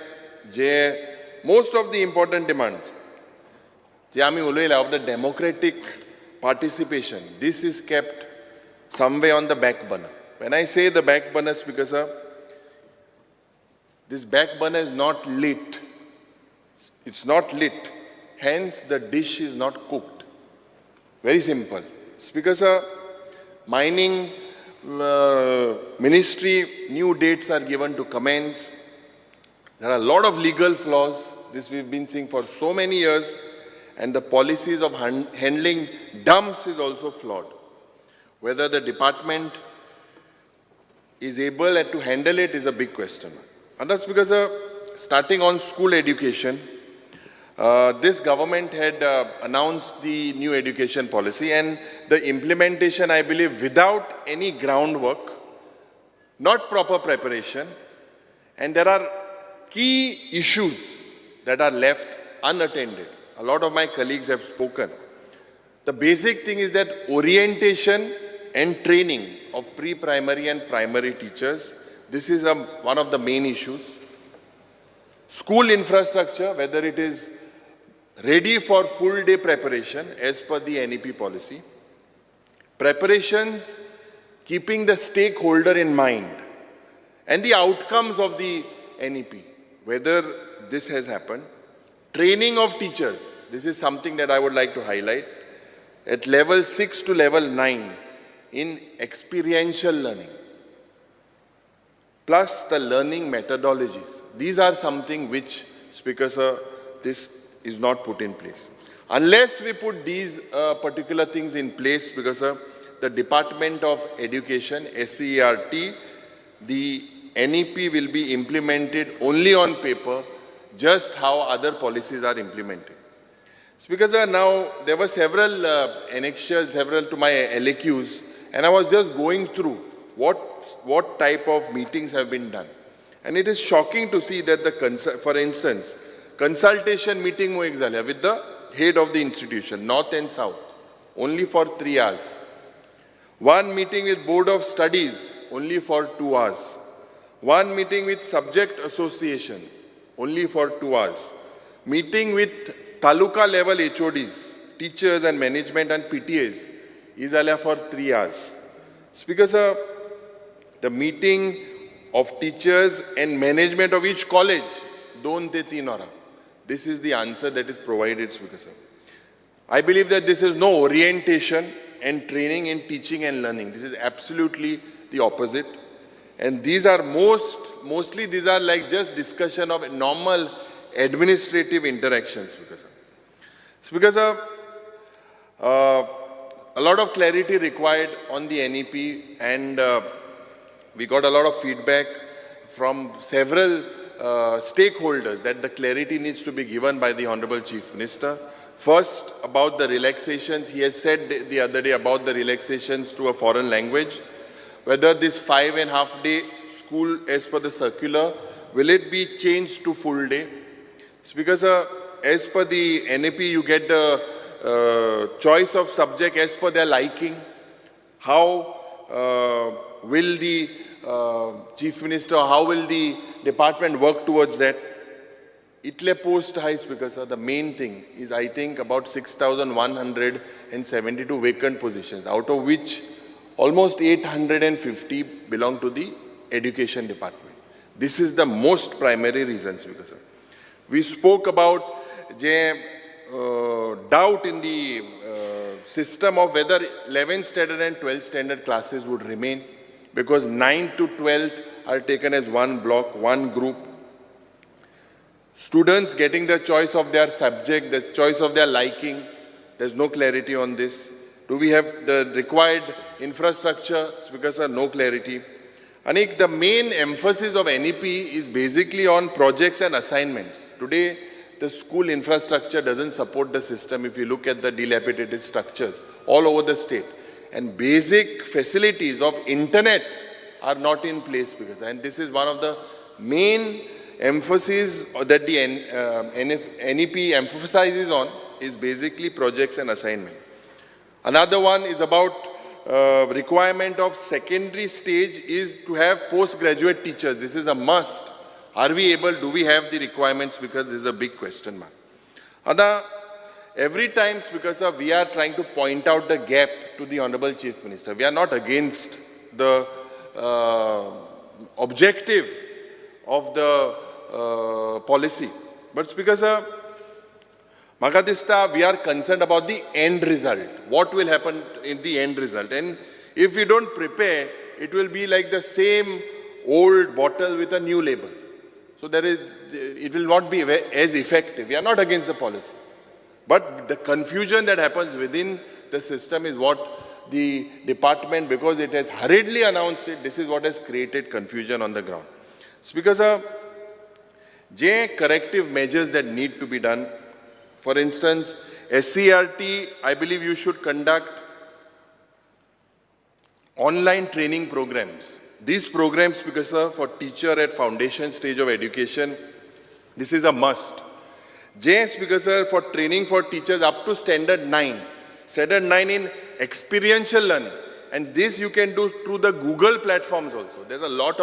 J most of the important demands जे आमी उलयले of the democratic participation, this is kept somewhere on the back burner. When I say the back burner, Speaker sir, this back burner is not lit. It's not lit. Hence, the dish is not cooked. Very simple. Speaker sir, mining ministry, new dates are given to commence. There are a lot of legal flaws. This we've been seeing for so many years. And the policies of handling dumps is also flawed. Whether the department is able to handle it is a big question. And that's because starting on school education, this government had announced the new education policy, and the implementation, I believe, without any groundwork, not proper preparation, and there are key issues that are left unattended. A lot of my colleagues have spoken. The basic thing is that orientation and training of pre-primary and primary teachers, this is one of the main issues. School infrastructure, whether it is ready for full day preparation as per the NEP policy. Preparations, keeping the stakeholder in mind and the outcomes of the NEP, whether this has happened. Training of teachers, this is something that I would like to highlight, at level 6 to level 9 in experiential learning, plus the learning methodologies. These are something which, Speaker sir, this is not put in place. Unless we put these particular things in place, because sir, the Department of Education, SCERT, the NEP will be implemented only on paper, just how other policies are implemented. Speaker sir, now there were several annexures, several to my LAQs, and I was just going through what type of meetings have been done. And it is shocking to see that for instance, consultation meeting with the head of the institution, North and South, only for 3 hours. One meeting with Board of Studies, only for 2 hours. One meeting with subject associations, only for 2 hours. Meeting with taluka level HODs, teachers and management and PTAs, is allowed for 3 hours. Speaker sir, the meeting of teachers and management of each college, 2 te 3 ora. This is the answer that is provided, Speaker sir. I believe that this is no orientation and training in teaching and learning. This is absolutely the opposite. And these are mostly these are like just discussion of normal administrative interactions, Speaker sir. Speaker sir, a lot of clarity required on the NEP, and we got a lot of feedback from several stakeholders that the clarity needs to be given by the Honorable Chief Minister. First, about the relaxations, he has said the other day about the relaxations to a foreign language. Whether this 5.5 day school as per the circular, will it be changed to full day? Speaker sir, as per the NAP, you get the choice of subject as per their liking. How will the Chief Minister, how will the department work towards that? Itle post high, Speaker sir, the main thing is I think about 6,172 vacant positions, out of which almost 850 belong to the education department. This is the most primary reason, Speaker sir. We spoke about the doubt in the system of whether 11th standard and 12th standard classes would remain, because 9th to 12th are taken as one block, one group. Students getting the choice of their subject, the choice of their liking, there's no clarity on this. Do we have the required infrastructure? Because there no clarity. Anik, the main emphasis of NEP is basically on projects and assignments. Today, the school infrastructure doesn't support the system if you look at the dilapidated structures all over the state. And basic facilities of internet are not in place, because, and this is one of the main emphasis that the NEP emphasizes on is basically projects and assignment. Another one is about requirement of secondary stage is to have postgraduate teachers. This is a must. Are we able, do we have the requirements? Because this is a big question mark. Ada, every time, because we are trying to point out the gap to the Honorable Chief Minister. We are not against the objective of the policy. But because म्हाका दिसता we are concerned about the end result. What will happen in the end result? And if we don't prepare, it will be like the same old bottle with a new label. So there is, it will not be as effective. We are not against the policy. But the confusion that happens within the system is what the department, because it has hurriedly announced it, this is what has created confusion on the ground. Speaker sir, J corrective measures that need to be done. For instance, SCERT, I believe you should conduct online training programs. These programs, because sir, for teacher at foundation stage of education, this is a must. J, Speaker sir, for training for teachers up to standard 9. Standard 9 in experiential learning. And this you can do through the Google platforms also. There's a lot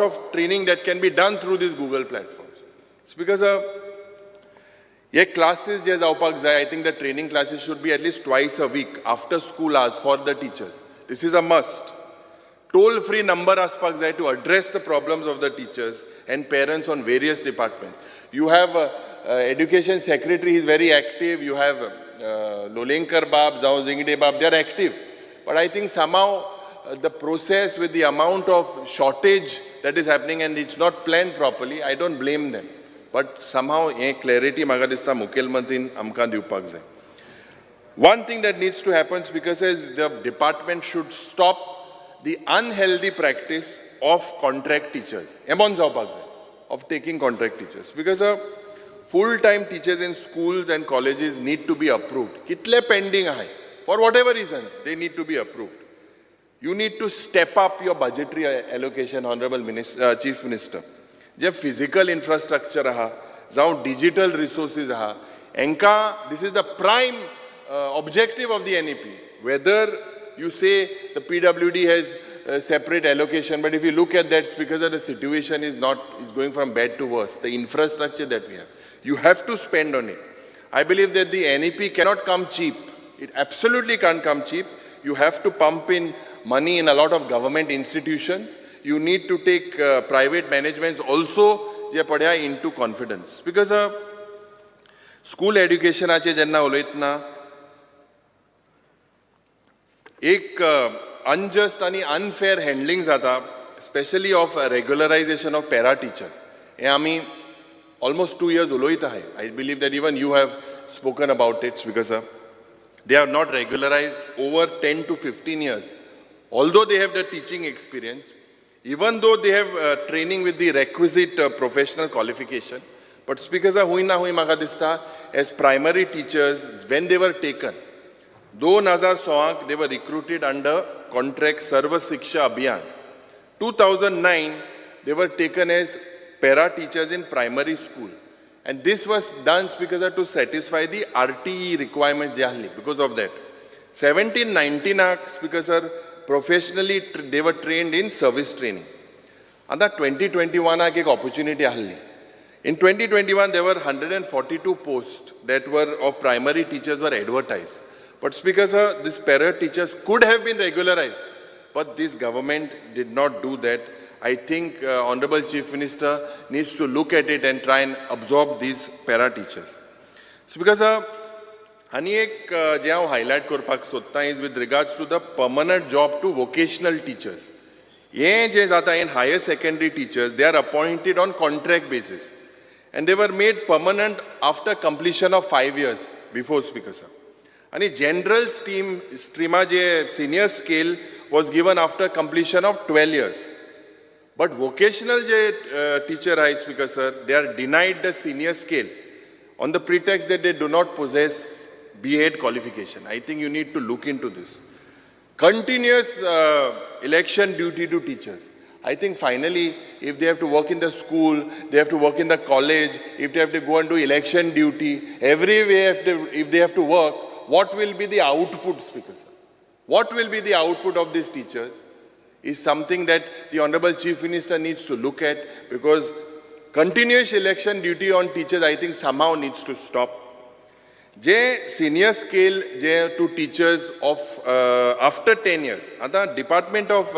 of training that can be done through these Google platforms. Speaker sir, ये classes जे जावपाक जाय, I think the training classes should be at least twice a week after school hours for the teachers. This is a must. Toll free number आसपाक जाय to address the problems of the teachers and parents on various departments. You have education secretary, he is very active. You have Lolenkar Bab, जावं Zingde Bab, they are active. But I think somehow the process with the amount of shortage that is happening and it's not planned properly, I don't blame them. But somehow hey clarity म्हाका दिसता मुखेलमंत्रीन आमकां दिवपाक जाय. One thing that needs to happen, Speaker says, the department should stop the unhealthy practice of contract teachers. हें बंद जावपाक जाय, of taking contract teachers. Because full-time teachers in schools and colleges need to be approved. कितले pending आहाय, for whatever reasons, they need to be approved. You need to step up your budgetary allocation, Honorable Minister, Chief Minister. J physical infrastructure आहा, जावं digital resources आहा, हेंकां this is the prime objective of the NEP. Whether you say the PWD has separate allocation, but if you look at that, it's because of the situation is not, it's going from bad to worse. The infrastructure that we have, you have to spend on it. I believe that the NEP cannot come cheap. It absolutely can't come cheap. You have to pump in money in a lot of government institutions. You need to take private managements also जे पळया into confidence. Because school educationाचे जेन्ना उलयतना एक unjust आनी unfair handling जाता, specially of regularization of para teachers. हें आमी almost 2 years उलयत आहाय. I believe that even you have spoken about it, Speaker sir. They are not regularized over 10 to 15 years. Although they have the teaching experience, even though they have training with the requisite professional qualification, But Speaker sir, हुंय ना हुंय म्हाका दिसता, as primary teachers when they were taken 2016क, they were recruited under contract Sarva Shiksha Abhiyan. 2009 they were taken as para teachers in primary school, and this was done because to satisfy the RTE requirements जे आहली. Because of that, 17 19 Speaker sir, professionally they were trained in service training. आतां 2021आक एक opportunity आहली. In 2021 there were 142 posts that were of primary teachers were advertised. But Speaker sir, these para teachers could have been regularized, but this government did not do that. I think Honorable Chief Minister needs to look at it and try and absorb these para teachers. Speaker sir, आनी एक जें हांव highlight करपाक सोदतां is with regards to the permanent job to vocational teachers. हें जें जाता, in higher secondary teachers, they are appointed on contract basis and they were made permanent after completion of 5 years before, Speaker sir. आनी general स्ट्रिमा जे senior scale was given after completion of 12 years, but vocational J teacher आहाय, Speaker sir, they are denied the senior scale on the pretext that they do not possess B.Ed qualification. I think you need to look into this. Continuous election duty to teachers. I think finally, if they have to work in the school, they have to work in the college, if they have to go and do election duty, everywhere if they have to work, what will be the output, Speaker sir? What will be the output of these teachers is something that the Honorable Chief Minister needs to look at, because continuous election duty on teachers, I think, somehow needs to stop. J senior scale J to teachers of after 10 years, आतां department of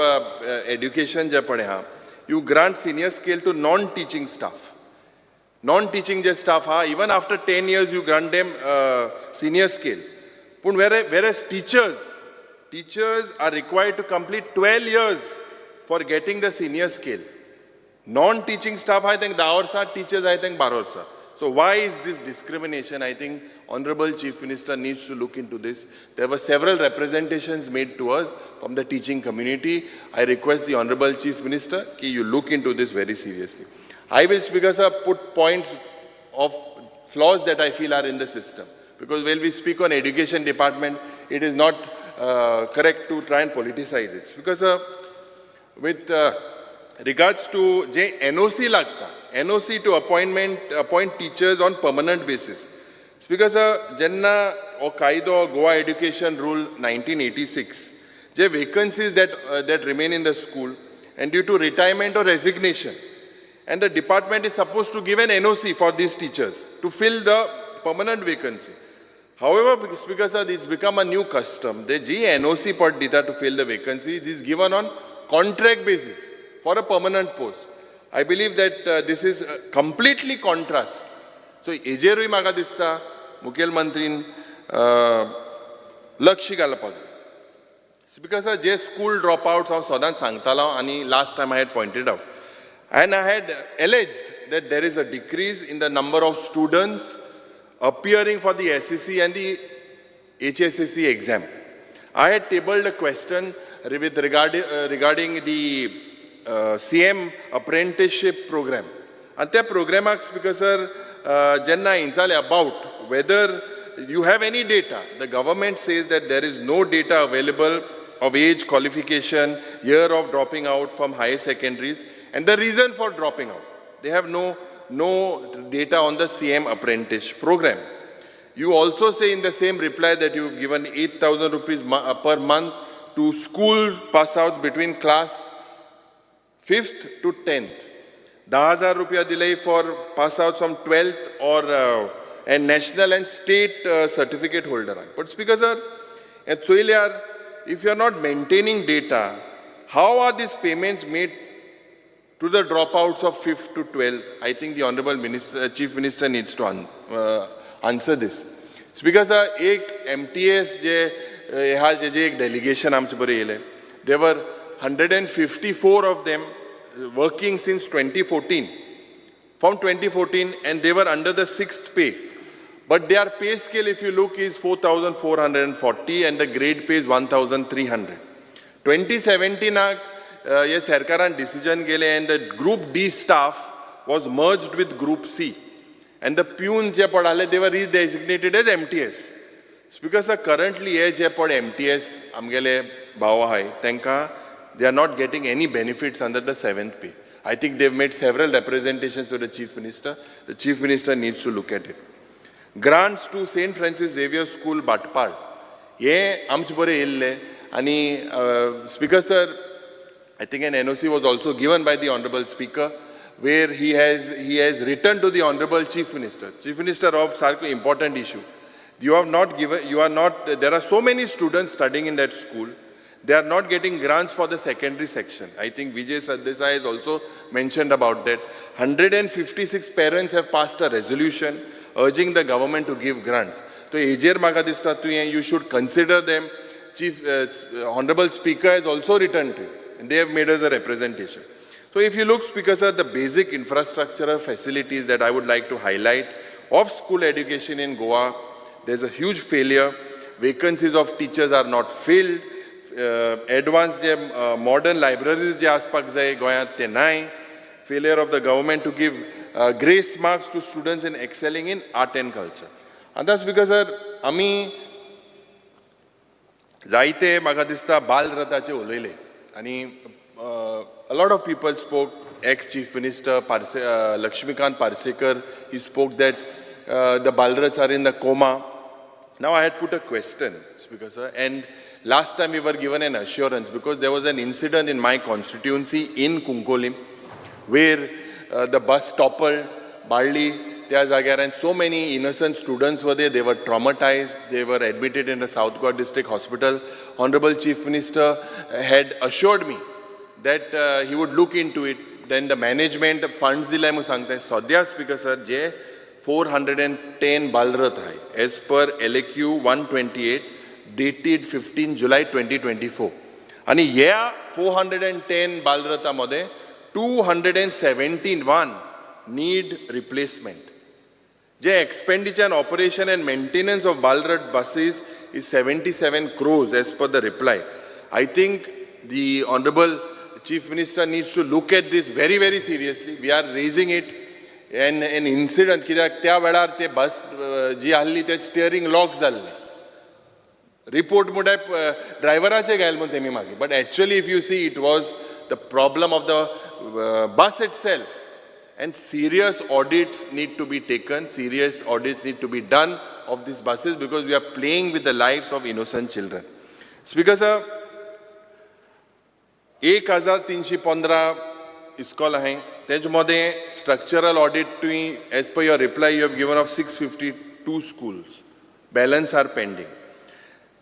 education जे पळय आहा, you grant senior scale to non teaching staff. Non teaching J staff आहा, even after 10 years you grant them senior scale. पूण whereas teachers are required to complete 12 years for getting the senior scale. Non teaching staff आहाय तांकां 10 वर्सां, teachers आहाय तांकां 12 वर्सां. So why is this discrimination? I think Honorable Chief Minister needs to look into this. There were several representations made to us from the teaching community. I request the Honorable Chief Minister ki you look into this very seriously. I will, Speaker sir, put points of flaws that I feel are in the system. Because when we speak on education department, it is not correct to try and politicize it. Because with regards to J NOC लागता, NOC to appoint teachers on permanent basis. Speaker sir, जेन्ना हो कायदो Goa Education Rule 1986, J vacancies that remain in the school and due to retirement or resignation, and the department is supposed to give an NOC for these teachers to fill the permanent vacancy. However, Speaker sir, it's become a new custom. The G NOC पट दिता to fill the vacancy is given on contract basis for a permanent post. I believe that this is completely contrast. So हेजेरूय म्हाका दिसता मुखेलमंत्रीन लक्ष घालपाक जाय. Because J school drop outs हांव सदांच सांगतालो आनी last time I had pointed out and I had alleged that there is a decrease in the number of students appearing for the SSC and the HSSC exam. I had tabled a question regarding the CM apprenticeship program. आनी त्या प्रोग्रामाक, speaker sir, जेन्ना विचारलें about whether you have any data, the government says that there is no data available of age, qualification, year of dropping out from higher secondaries, and the reason for dropping out. They have no data on the CM apprentice program. You also say in the same reply that you've given 8,000 rupees per month to school pass outs between class 5th to 10th. 10,000 रुपया दिले for pass outs from 12th or and national and state certificate holder. But Speaker sir, at चोयल्यार, if you are not maintaining data, how are these payments made to the dropouts of 5th to 12th? I think the Honorable Minister, Chief Minister needs to answer this. Speaker sir, एक MTS जे ह्या JJ एक delegation आमचे बरें येयलें, there were 154 of them working since 2014, from 2014, and they were under the sixth pay. But their pay scale, if you look, is 4,440 and the grade pay is 1,300. 2017 हे सरकारान decision गेलें and the Group D staff was merged with Group C. And the peon जे पड आहले they were redesignated as MTS. Speaker sir, currently हे जे पड MTS आमगेले भाव आहाय तांकां they are not getting any benefits under the seventh pay. I think they've made several representations to the Chief Minister. The Chief Minister needs to look at it. Grants to Saint Francis Xavier School, Bhatpal, हे आमचे बरें येयल्ले आनी speaker sir, I think an NOC was also given by the Honorable Speaker where he has written to the Honorable Chief Minister. Chief Minister of सारको important issue. You have not given, you are not, there are so many students studying in that school. They are not getting grants for the secondary section. I think Vijay Sardesai has also mentioned about that. 156 parents have passed a resolution urging the government to give grants. So, हेजेर म्हाका दिसता तुवें you should consider them. Chief, Honorable Speaker has also written to you, and they have made us a representation. So if you look, Speaker sir, the basic infrastructural facilities that I would like to highlight of school education in Goa, there's a huge failure. Vacancies of teachers are not filled. Advanced J modern libraries जे आसपाक जाय गोंयांत ते नाय. Failure of the government to give grace marks to students in excelling in art and culture. आतां Speaker sir, आमी जायते म्हाका दिसता बालरथाचे उलयले आनी a lot of people spoke. Ex Chief Minister Parse Laxmikant Parsekar, he spoke that the Balraths are in the coma. Now I had put a question, Speaker sir, and last time we were given an assurance because there was an incident in my constituency in Cuncolim where the bus toppled, Balli, त्या जाग्यार, and so many innocent students were there. They were traumatized. They were admitted in the South Goa District Hospital. Honorable Chief Minister had assured me that he would look into it. Then the management funds दिले म्हूण सांगता. सद्या Speaker sir, जे 410 बालरथ आहे as per LAQ 128 dated 15 July 2024, आणि ह्या 410 बालरथा मध्ये 271 need replacement. J expenditure and operation and maintenance of Balrath buses is 77 crores as per the reply. I think the Honorable Chief Minister needs to look at this very, very seriously. We are raising it and an incident कित्याक त्या वेळार ते बस जी आहली ते steering lock जाल्लें. Report म्हळ्यार ड्रायव्हराचे घायल म्हूण तेमी मागीर, but actually if you see, it was the problem of the bus itself, and serious audits need to be taken, serious audits need to be done of these buses because we are playing with the lives of innocent children. Speaker sir, 1315 इस्कॉल आहाय, तेज मदें structural audit तुवें as per your reply you have given of 652 schools, balance are pending.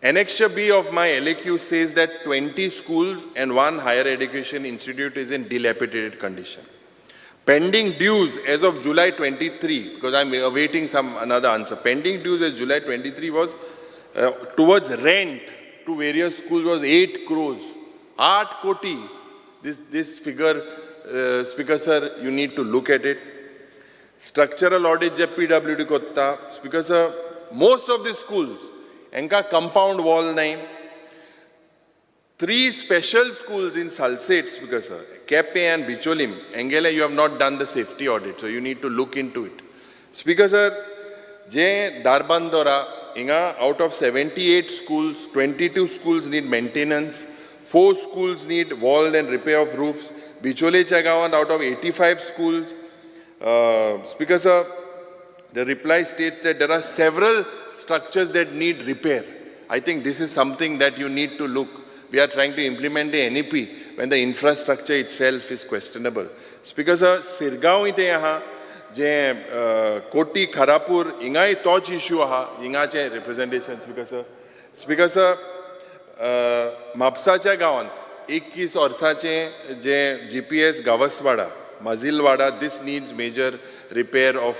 Annexure B of my LAQ says that 20 schools and one higher education institute is in dilapidated condition. Pending dues as of July 23, because I'm awaiting some another answer. Pending dues as July 23 was towards rent to various schools was 8 crores. 8 koti. This figure, Speaker sir, you need to look at it. Structural audit J PWD कोत्ता, Speaker sir, most of the schools, हेंका compound wall नाही. Three special schools in Salcete, Speaker sir, Kepe and Bicholim, हेंगेले you have not done the safety audit, so you need to look into it. Speaker sir, J Dharbandora, हिंगा out of 78 schools, 22 schools need maintenance, four schools need wall and repair of roofs. बिचोलेच्या गांवांत out of 85 schools, Speaker sir, the reply states that there are several structures that need repair. I think this is something that you need to look. We are trying to implement the NEP when the infrastructure itself is questionable. Speaker sir, Sirgaon इथे आहा जे कोटी खारापूर हिंगाय तोच issue आहा, हिंगाचे representation. Speaker sir, Speaker sir, म्हापसाच्या गांवांत 21 वर्साचे जे GPS गावसवाडा, Mazilwada, this needs major repair of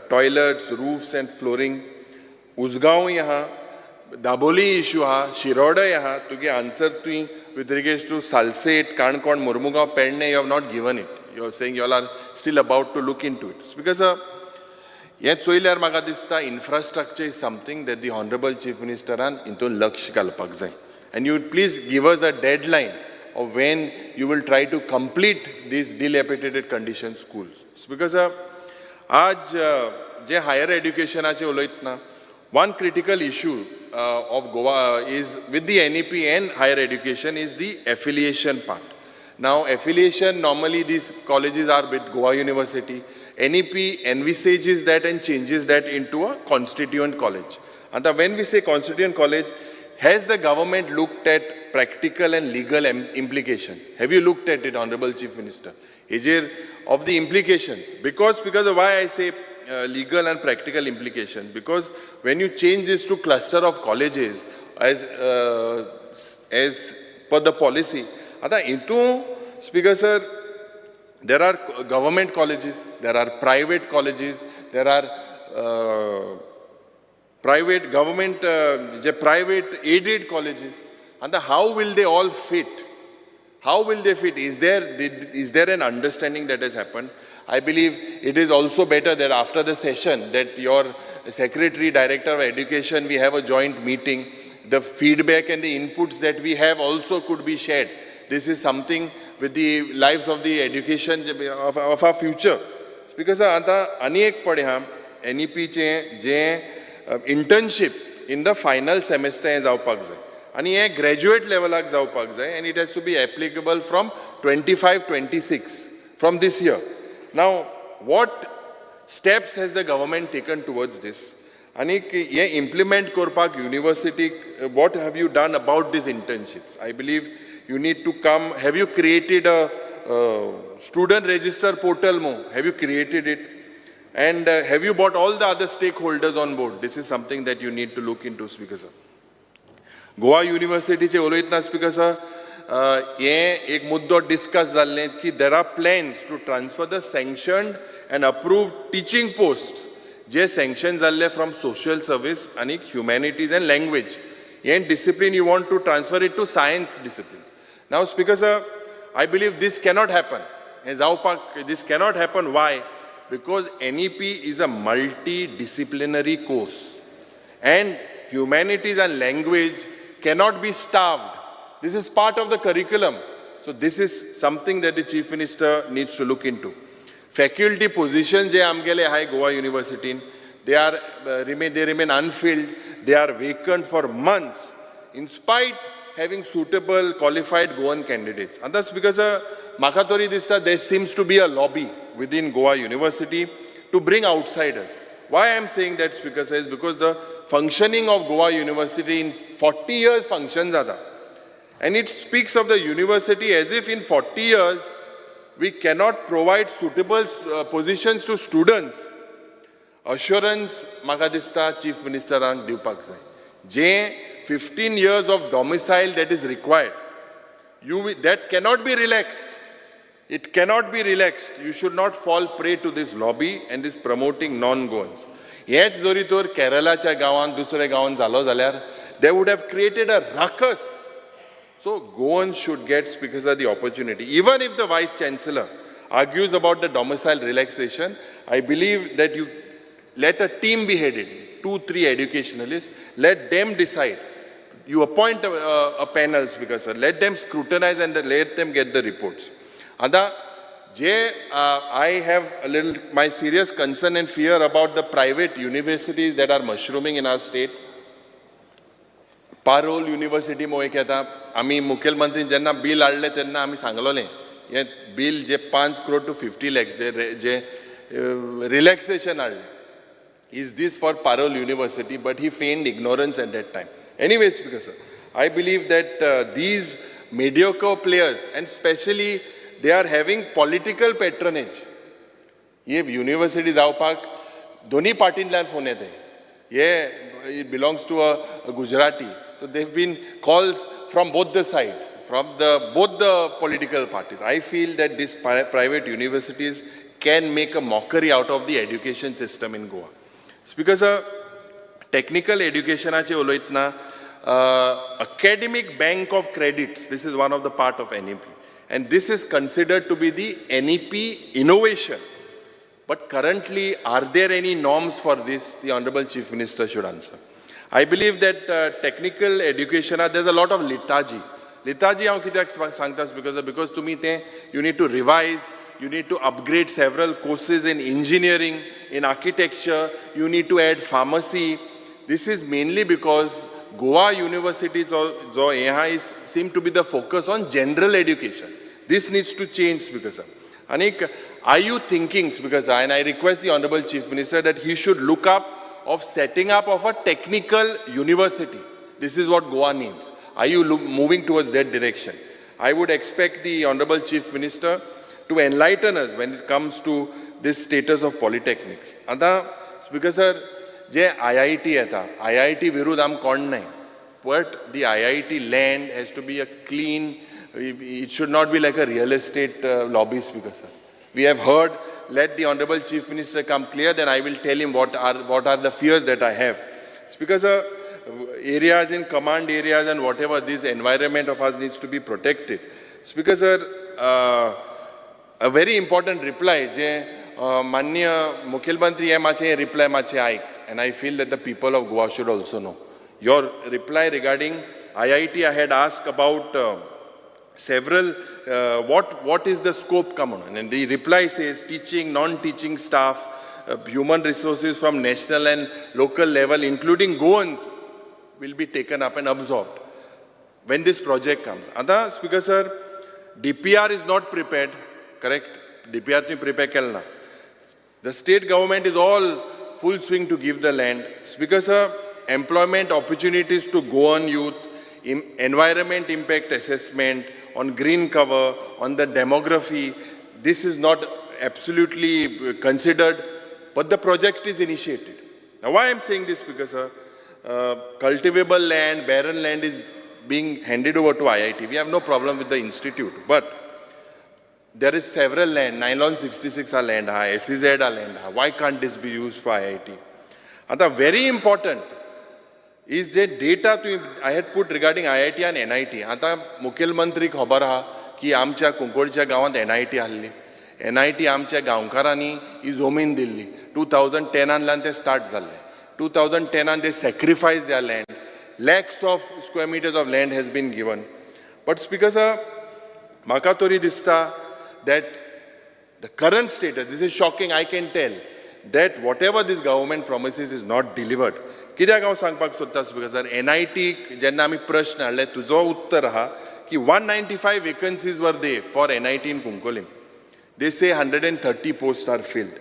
toilets, roofs and flooring. उसगांवूय आहा, Dabolim issue आहा, शिरोडय आहा. तुगे आन्सर तुवें with regards to Salcete, Canacona, Mormugao, Pernem, you have not given it. You are saying you all are still about to look into it. Speaker sir, हें चोयल्यार म्हाका दिसता infrastructure is something that the Honorable Chief मिनिस्टरान हितून लक्ष घालपाक जाय, and you please give us a deadline of when you will try to complete these dilapidated condition schools. Because आज जे higher एड्युकेशनाचे उलयतना one critical issue of Goa is with the NEP and higher education is the affiliation part. Now, affiliation, normally these colleges are with Goa University. NEP envisages that and changes that into a constituent college. And when we say constituent college, has the government looked at practical and legal implications? Have you looked at it, Honorable Chief Minister? Is of the implications? Because of why I say legal and practical implication, because when you change this to cluster of colleges as per the policy, आता हितून Speaker sir, there are government colleges, there are private colleges, there are private government, J private aided colleges. And how will they all fit? How will they fit? Is there an understanding that has happened? I believe it is also better that after the session that your secretary, director of education, we have a joint meeting. The feedback and the inputs that we have also could be shared. This is something with the lives of the education of our future. Because आतां आनी एक पळय हा एनईपीचें जें internship in the final semester हें जावपाक जाय आनी हें ग्रॅज्युएट लेवलाक जावपाक जाय and it has to be applicable from 25-26, from this year. Now, what steps has the government taken towards this? आनीक हें इम्प्लिमेंट करपाक युनिवर्सिटीक what have you done about these internships? I believe you need to come. Have you created a student register portal mo? Have you created it? And have you brought all the other stakeholders on board? This is something that you need to look into, Speaker sir. Goa युनिवर्सिटीचे उलयतना speaker sir, हें एक मुद्दो discuss जाल्लें की there are plans to transfer the sanctioned and approved teaching post J sanction जाल्ले from social service आनी humanities and language हें discipline, you want to transfer it to science disciplines. Now, speaker sir, I believe this cannot happen. हें जावपाक this cannot happen. Why? Because NEP is a multi disciplinary course and humanities and language cannot be starved. This is part of the curriculum. So this is something that the Chief Minister needs to look into. Faculty position जे आमगेले आहाय Goa युनिवर्सिटीन, they remain unfilled, they are vacant for months, in spite having suitable qualified Goan candidates. And that's because म्हाका तरी दिसता there seems to be a lobby within Goa University to bring outsiders. Why I am saying that, Speaker sir, is because the functioning of Goa University in 40 years functions जाता. And it speaks of the university as if in 40 years we cannot provide suitable positions to students. Assurance म्हाका दिसता chief मिनिस्टरान दिवपाक जाय. जे 15 years of domicile that is required, that cannot be relaxed. It cannot be relaxed. You should not fall prey to this lobby and this promoting non-Goans. हेच जरी तर केरलाच्या गांवांत दुसऱ्या गांवांत जालो जाल्यार they would have created a ruckus. So Goans should get, because of the opportunity. Even if the Vice Chancellor argues about the domicile relaxation, I believe that you let a team be headed, two, three educationalists, let them decide. You appoint a panel, because sir, let them scrutinize and let them get the reports. आता जे I have a little my serious concern and fear about the private universities that are mushrooming in our state. Parole university मो एक येता. आमी मुखेलमंत्री जेन्ना bill हाडलें तेन्ना आमी सांगलोलें हें बील जे 5 क्रोड टू 50 लॅक्स जे जे रिलॅक्सेशन हाडलें, is this for Parole University? But he feigned ignorance at that time. Anyways, because sir, I believe that these mediocre players, and especially they are having political patronage. He university जावपाक दोन्ही पार्टींतल्यान phone येते. हे it belongs to a Gujarati, so they've been calls from both the sides, from the both the political parties. I feel that these private universities can make a mockery out of the education system in Goa. Because technical एड्युकेशनाचे उलयतना, academic bank of credits, this is one of the part of NEP and this is considered to be the NEP innovation. But currently, are there any norms for this? The Honorable Chief Minister should answer. I believe that technical education, there's a lot of lethargy. लिताजी हांव कित्याक सांगता because because तुमी तें you need to revise, you need to upgrade several courses in engineering, in architecture, you need to add pharmacy. This is mainly because Goa युनिवर्सिटीचो जो हें आहा is seem to be the focus on general education. This needs to change, Speaker sir. आनीक are you thinking, Speaker sir, and I request the honourable Chief Minister that he should look up of setting up of a technical university. This is what Goa needs. Are you moving towards that direction? I would expect the Honorable Chief Minister to enlighten us when it comes to this status of polytechnics. आतां Speaker sir, जे IIT येता, IIT विरुद्ध आम कोण न्हय, but the IIT land has to be a clean, it should not be like a real estate lobby, Speaker sir. We have heard, let the Honorable Chief Minister come clear, then I will tell him what are the fears that I have. Speaker sir, areas in command areas and whatever, this environment of ours needs to be protected. Speaker sir, a very important reply जे माननीय मुख्यमंत्री हे मातशें reply मातशें आयक, and I feel that the people of Goa should also know. Your reply regarding IIT, I had asked about several, what is the scope come on, and the reply says teaching, non-teaching staff, human resources from national and local level, including Goans, will be taken up and absorbed when this project comes. आता Speaker sir, DPR is not prepared, correct? DPR तुम्ही prepare केलं ना. The state government is all full swing to give the land. Speaker sir, employment opportunities to Goan youth, environment impact assessment, on green cover, on the demography, this is not absolutely considered, but the project is initiated. Now, why I'm saying this, because sir, cultivable land, barren land is being handed over to IIT. We have no problem with the institute, but there is several land, nylon 66 a land ha, SEZ a land ha. Why can't this be used for IIT? आता very important is J data तुवें I had put regarding IIT आनी NIT. आतां मुखेलमंत्री खबर आहा की आमच्या कुंकळच्या गांवांत NIT आहली. NIT आमच्या गांवकारांनी ही जमीन दिल्ली. 2010आंतल्यान तें स्टार्ट जाल्लें. 2010आन they sacrifice their land. Lakhs of square meters of land has been given, but Speaker sir, म्हाका तरी दिसता that the current status, this is shocking, I can tell, that whatever this government promises is not delivered. कित्याक हांव सांगपाक सोदता speaker sir, एनआयटीक जेन्ना आमी प्रश्न हाडले, तुजो उत्तर आहा की 195 vacancies were there for NIT in Cuncolim. They say 130 post are filled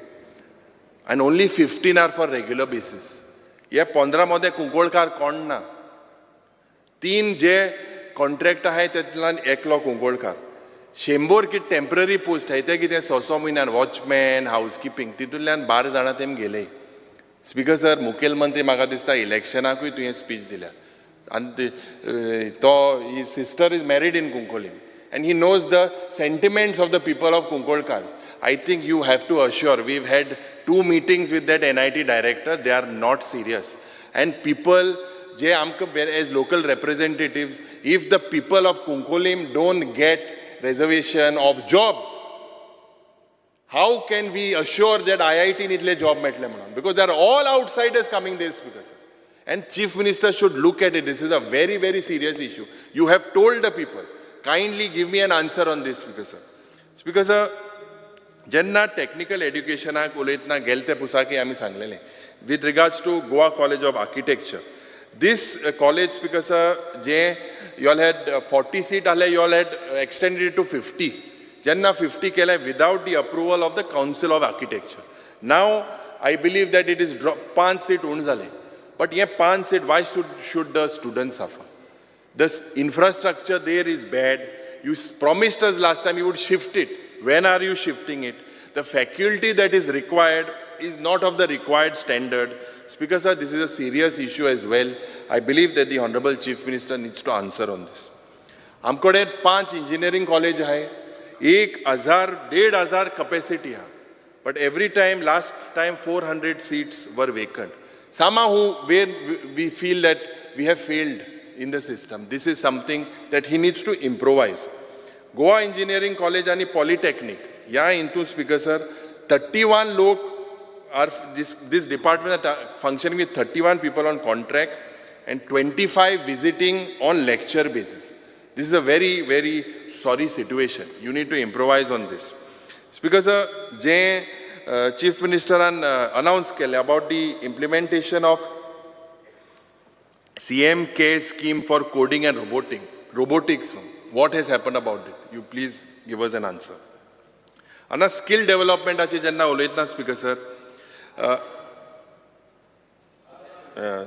and only 15 are for regular basis. हे 15 मदें कुंकळकार कोण ना. तीन जे कॉन्ट्रॅक्ट आहाय तेतल्यान एकलो कुंकळकार. 100 कितें टेंपररी पोस्ट आहाय ते कितें स स म्हयन्यान वॉचमॅन, हावसकिपींग, तितूंतल्यान 12 जाणां तेम गेले. स्पीकर सर, मुखेलमंत्री म्हाका दिसता इलेक्शनाकूय तुवें स्पीच दिल्या आनी तो his sister is married in Cuncolim and he knows the sentiments of the people of Cuncolkars. I think you have to assure, we've had two meetings with that NIT director, they are not serious. And people, जे आमकां as local representatives, if the people of Cuncolim don't get reservation of jobs, how can we assure that IIT इतले job मेळटले म्हणून? Because they are all outsiders coming there, Speaker sir. And Chief Minister should look at it. This is a very, very serious issue. You have told the people. Kindly give me an answer on this, Speaker sir. Speaker sir, जेन्ना technical एड्युकेशनाक उलयतना गेले ते पुसाकी आमी सांगलेलें with regards to Goa College of Architecture, this college, Speaker sir, J y'all had 40 seat आहले, y'all had extended to 50. जेन्ना 50 केलें without the approval of the Council of Architecture. Now I believe that it is पांच seat उण जाले, but हे पांच seat, why should the student suffer? The infrastructure there is bad. You promised us last time you would shift it. When are you shifting it? The faculty that is required is not of the required standard. Speaker sir, this is a serious issue as well. I believe that the Honorable Chief Minister needs to answer on this. आमकडे पांच engineering college आहे, 1,000 1,500 capacity आहा, but every time, last time 400 seats were vacant. Somehow where we feel that we have failed in the system. This is something that he needs to improvise. Goa engineering college आनी polytechnic ह्या हितून speaker sir, 31 लोक are this department are functioning with 31 people on contract and 25 visiting on lecture basis. This is a very very sorry situation. You need to improvise on this. Speaker sir, J chief मिनिस्टरान announce केलें about the implementation of CM K scheme for coding and robotics, what has happen about it? You please give us an answer. आनी skill डेव्हलपमेंटाचे जेन्ना उलयतना speaker sir,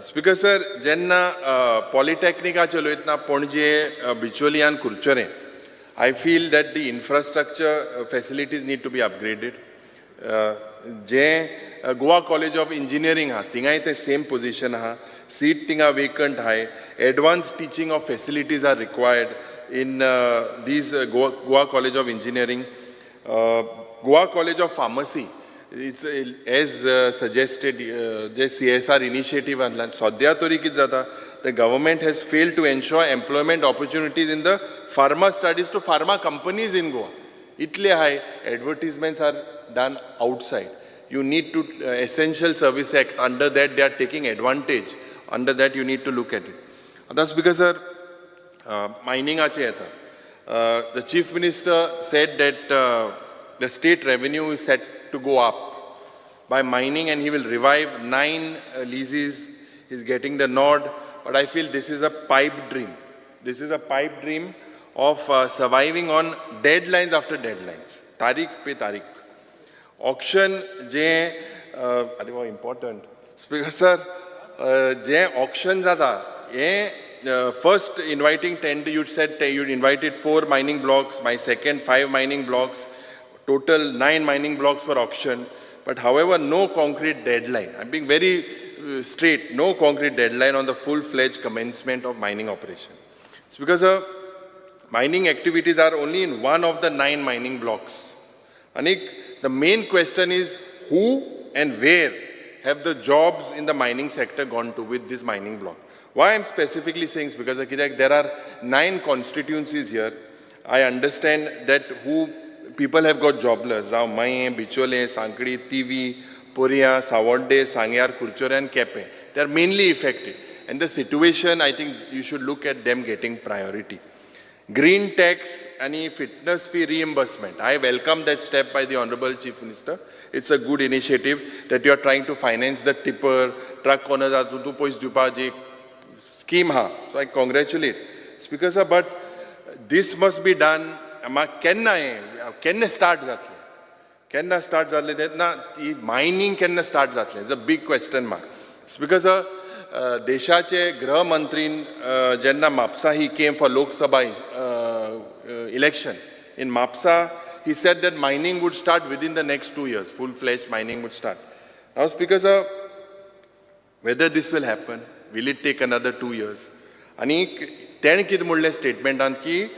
speaker sir, जेन्ना पॉलिटॅक्निकाचे उलयतना पणजे, बिचोली आनी कुरचोरें, I feel that the infrastructure facilities need to be upgraded. J Goa college of engineering आहा, थिंगाय ते same position आहा. Seat थिंगा वेकंट आहाय. Advance teaching of facilities are required in these Goa College of Engineering. Goa College of Pharmacy, it's as suggested, J CSR initiative आणला, सद्या तरी कितें जाता, the government has fail to ensure employment opportunities in the pharma studies to pharma companies in Goa. इतले हाय advertisements are done outside. You need to Essential Service Act, under that they are taking advantage. Under that you need to look at it. आतां speaker sir, मायनिंगाचे येता. The Chief Minister said that the state revenue is set to go up by mining and he will revive 9 leases. He's getting the nod, but I feel this is a pipe dream. This is a pipe dream of surviving on deadlines after deadlines. तारीख pay तारीख. Auction जे अरे वा important speaker sir, जे auction जाता हें, first inviting 10, you said you invited four mining blocks, my second five mining blocks, total nine mining blocks for auction, but however, no concrete deadline. I'm being very straight, no concrete deadline on the full-fledged commencement of mining operation. It's because mining activities are only in one of the nine mining blocks. Anik, the main question is who and where have the jobs in the mining sector gone to with this mining block? Why I'm specifically saying is because कित्याक there are nine constituencies here. I understand that who people have got jobless, जावं मयें, बिचोले, सांकळी, तिवी, पोरयां, सावड्डे, सांग्यार, कुरचोरे and Quepem. They are mainly affected. And the situation, I think you should look at them getting priority. Green tax and fitness fee reimbursement. I welcome that step by the Honorable Chief Minister. It's a good initiative that you are trying to finance the tipper, truck owners, तूं पयशे दिवपाची scheme हा. So I congratulate. Speaker sir, but this must be done. म्हाका केन्ना हें केन्ना start जातलें, केन्ना स्टार्ट जातलें तें ना, ती मायनींग केन्ना स्टार्ट जातलें is a big question mark. Speaker sir, देशाचे गृहमंत्रीन जेन्ना Mapusa he came for Lok Sabha election in Mapusa, he said that mining would start within the next 2 years, full-fledged mining would start. Now, Speaker sir, whether this will happen, will it take another 2 years? आनी तेणें कितें म्हणलें स्टेटमेंटान की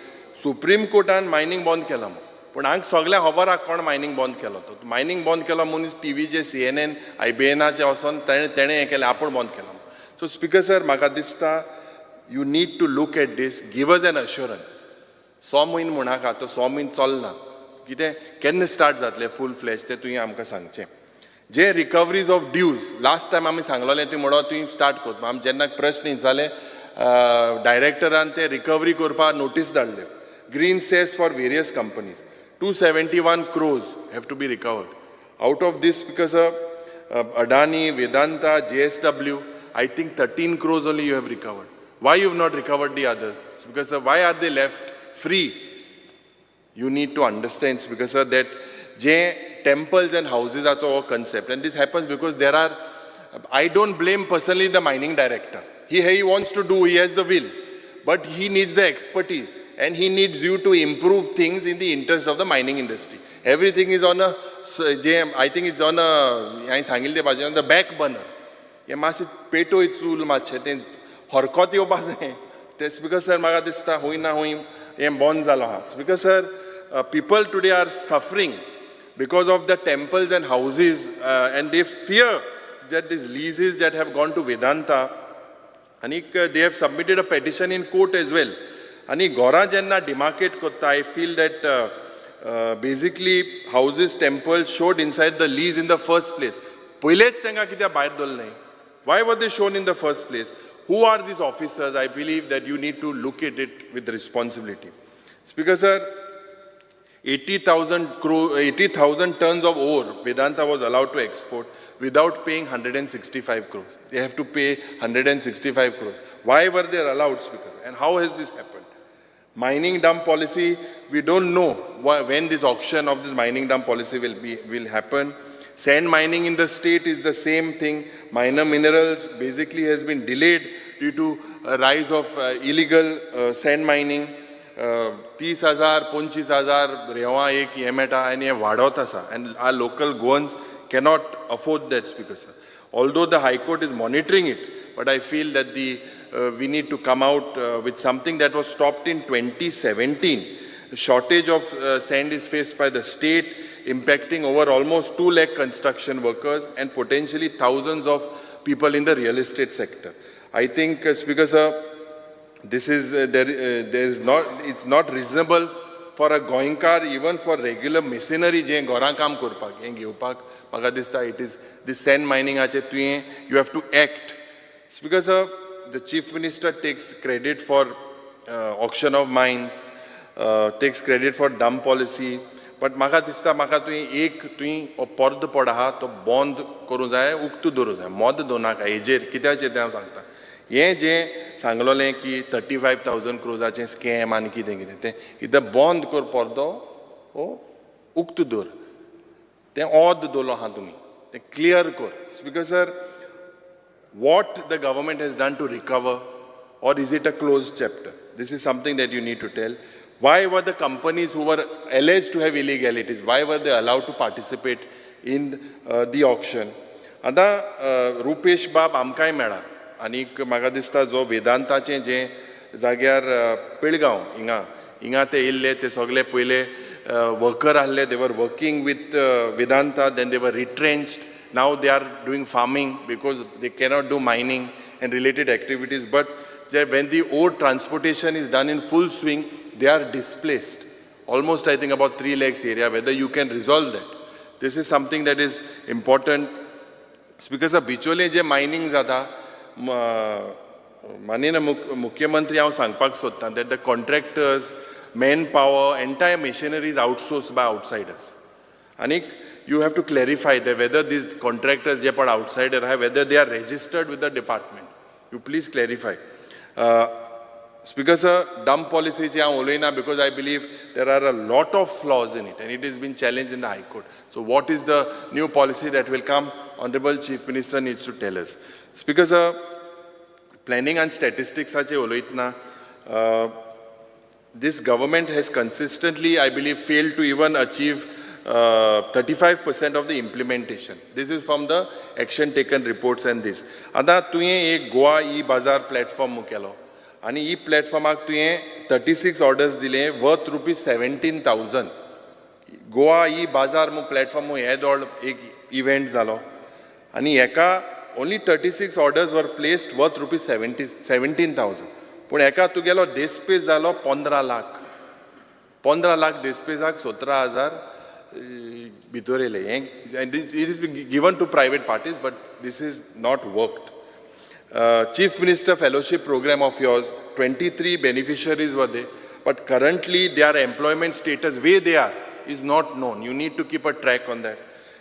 supreme कोर्टान mining बंद केलां म्हूण, पूण हांगा सगळ्यांक खबर आहा कोण मायनींग बंद केलो तो. मायनींग बंद केलो मनीस टिवीचे सीएनएन आयबीएनाचे वचोन तेणें तेणें हें केलें, आपूण बंद केलो. सो स्पीकर सर, म्हाका दिसता you need to look at this, give us an assurance. स म्हयने म्हणनाका, तो स म्हयने चलना. कितें केन्ना स्टार्ट जातलें फूल फ्लॅज तें तुवें आमकां सांगचें. जे recoveries of dues, last time आमी सांगलोलें, तुवें म्हणो तुवें स्टार्ट कर. आमी जेन्ना प्रश्न जाले, डायरेक्टरान ते रिकवरी करपाक notice धाडल्यो. Green cess for various companies, 271 crores have to be recovered. Out of this, because Adani, Vedanta, JSW, I think 13 crores only you have recovered. Why you have not recovered the others? It's because why are they left free? You need to understand, because sir, that J temples and houses are हो concept, and this happens because there are, I don't blame personally the mining director. He wants to do, he has the will, but he needs the expertise and he needs you to improve things in the interest of the mining industry. Everything is on a J I think it's on a, हांवें सांगिल्लें ते भाशेन, on the back burner. हें मातशें पेटोय चूल, मातशें तें हरकत येवपा जाय तें. स्पीकर सर, म्हाका दिसता हूंय ना हूंय हें बंद जालो आहा. Speaker sir, people today are suffering because of the temples and houses and they fear that these leases that have gone to Vedanta, आनीक they have submitted a petition in court as well. आनी घरां जेन्ना demarcate करता, I feel that basically houses, temples showed inside the lease in the first place. पयलेच तांकां कित्याक भायर दवरलें? Why were they shown in the first place? Who are these officers? I believe that you need to look at it with responsibility. Speaker sir, 80,000 crore, 80,000 tons of ore Vedanta was allowed to export without paying 165 crores. They have to pay 165 crores. Why were they allowed, Speaker? And how has this happened? Mining dump policy, we don't know when this auction of this mining dump policy will happen. Sand mining in the state is the same thing. Minor minerals basically has been delayed due to a rise of illegal sand mining. 30,000 25,000 रेंवा एक हें मेळटा आनी हें वाडत आसा and our local Goans cannot afford that, Speaker sir. Although the High Court is monitoring it, but I feel that we need to come out with something that was stopped in 2017. The shortage of sand is faced by the state, impacting over almost 2 lakh construction workers and potentially thousands of people in the real estate sector. I think, Speaker sir, this is there is not, it's not reasonable for a Goenkar, even for regular masonry जे घरां काम करपाक हें घेवपाक म्हाका दिसता it is this sand मायनिंगाचेर तुवें you have to act. Speaker sir, the Chief Minister takes credit for auction of mines, takes credit for dump policy, but म्हाका दिसता म्हाका तुवें एक तुवें हो पर्द पड आहा तो बंद करूं जाय, उक्तो दवरूं जाय, मोद दवरनाका हेजेर. कित्याचेर तें हांव सांगता, हें जें सांगलोलें की 35,000 क्रोजाचें स्कॅम आनी कितें कितें तें इदां बंद कर, पर्दो हो उक्तो दवर, तें ओद दवरलो आहा तुमी तें क्लियर कर. Speaker sir, what the government has done to recover, or is it a closed chapter? This is something that you need to tell. Why were the companies who were alleged to have illegalities, why were they allowed to participate in the auction? आतां रुपेश बाब आमकांय मेळ्ळा आनीक म्हाका दिसता जो वेदांताचें जें जाग्यार पिळगांव हिंगा हिंगा ते येयल्ले, ते सगळे पयले वर्कर आहले, they were working with Vedanta, then they were retrenched. Now they are doing farming because they cannot do mining and related activities. But when the ore transportation is done in full swing, they are displaced. Almost I think about 3 lakhs area, whether you can resolve that. This is something that is important. It's because of Bicholi je mining jata, माननीय मुख्यमंत्री हांव सांगपाक सोदतां that the contractors, manpower, entire machinery is outsourced by outsiders. आनीक you have to clarify that whether these contractors जे पण outsider आहा, whether they are registered with the department. You please clarify. Speaker sir, dump policy ची हांव उलयना because I believe there are a lot of flaws in it and it has been challenged in the High Court. So what is the new policy that will come? Honorable Chief Minister needs to tell us. Speaker sir, planning and statistics हाचे उलयतना this government has consistently, I believe, failed to even achieve 35% of the implementation. This is from the action taken reports and this. आतां तुवें एक Goa E बाजार platform केलो आनी E प्लॅटफॉर्माक तुवें 36 orders दिले वर्थ ₹17,000. गोवा ई बाजार मू प्लॅटफॉर्म मू हे दोड एक इव्हेंट जालो आनी हेका only 36 orders were placed worth ₹17,000. पूण हेका तुगेलो देसपेस जालो 15 लाख, 15 लाख देसपेसाक 17,000 भितर येयले. हें it is given to private parties but this is not worked. Chief Minister Fellowship Program of yours, 23 beneficiaries were there, but currently their employment status, where they are, is not known. You need to keep a track on that.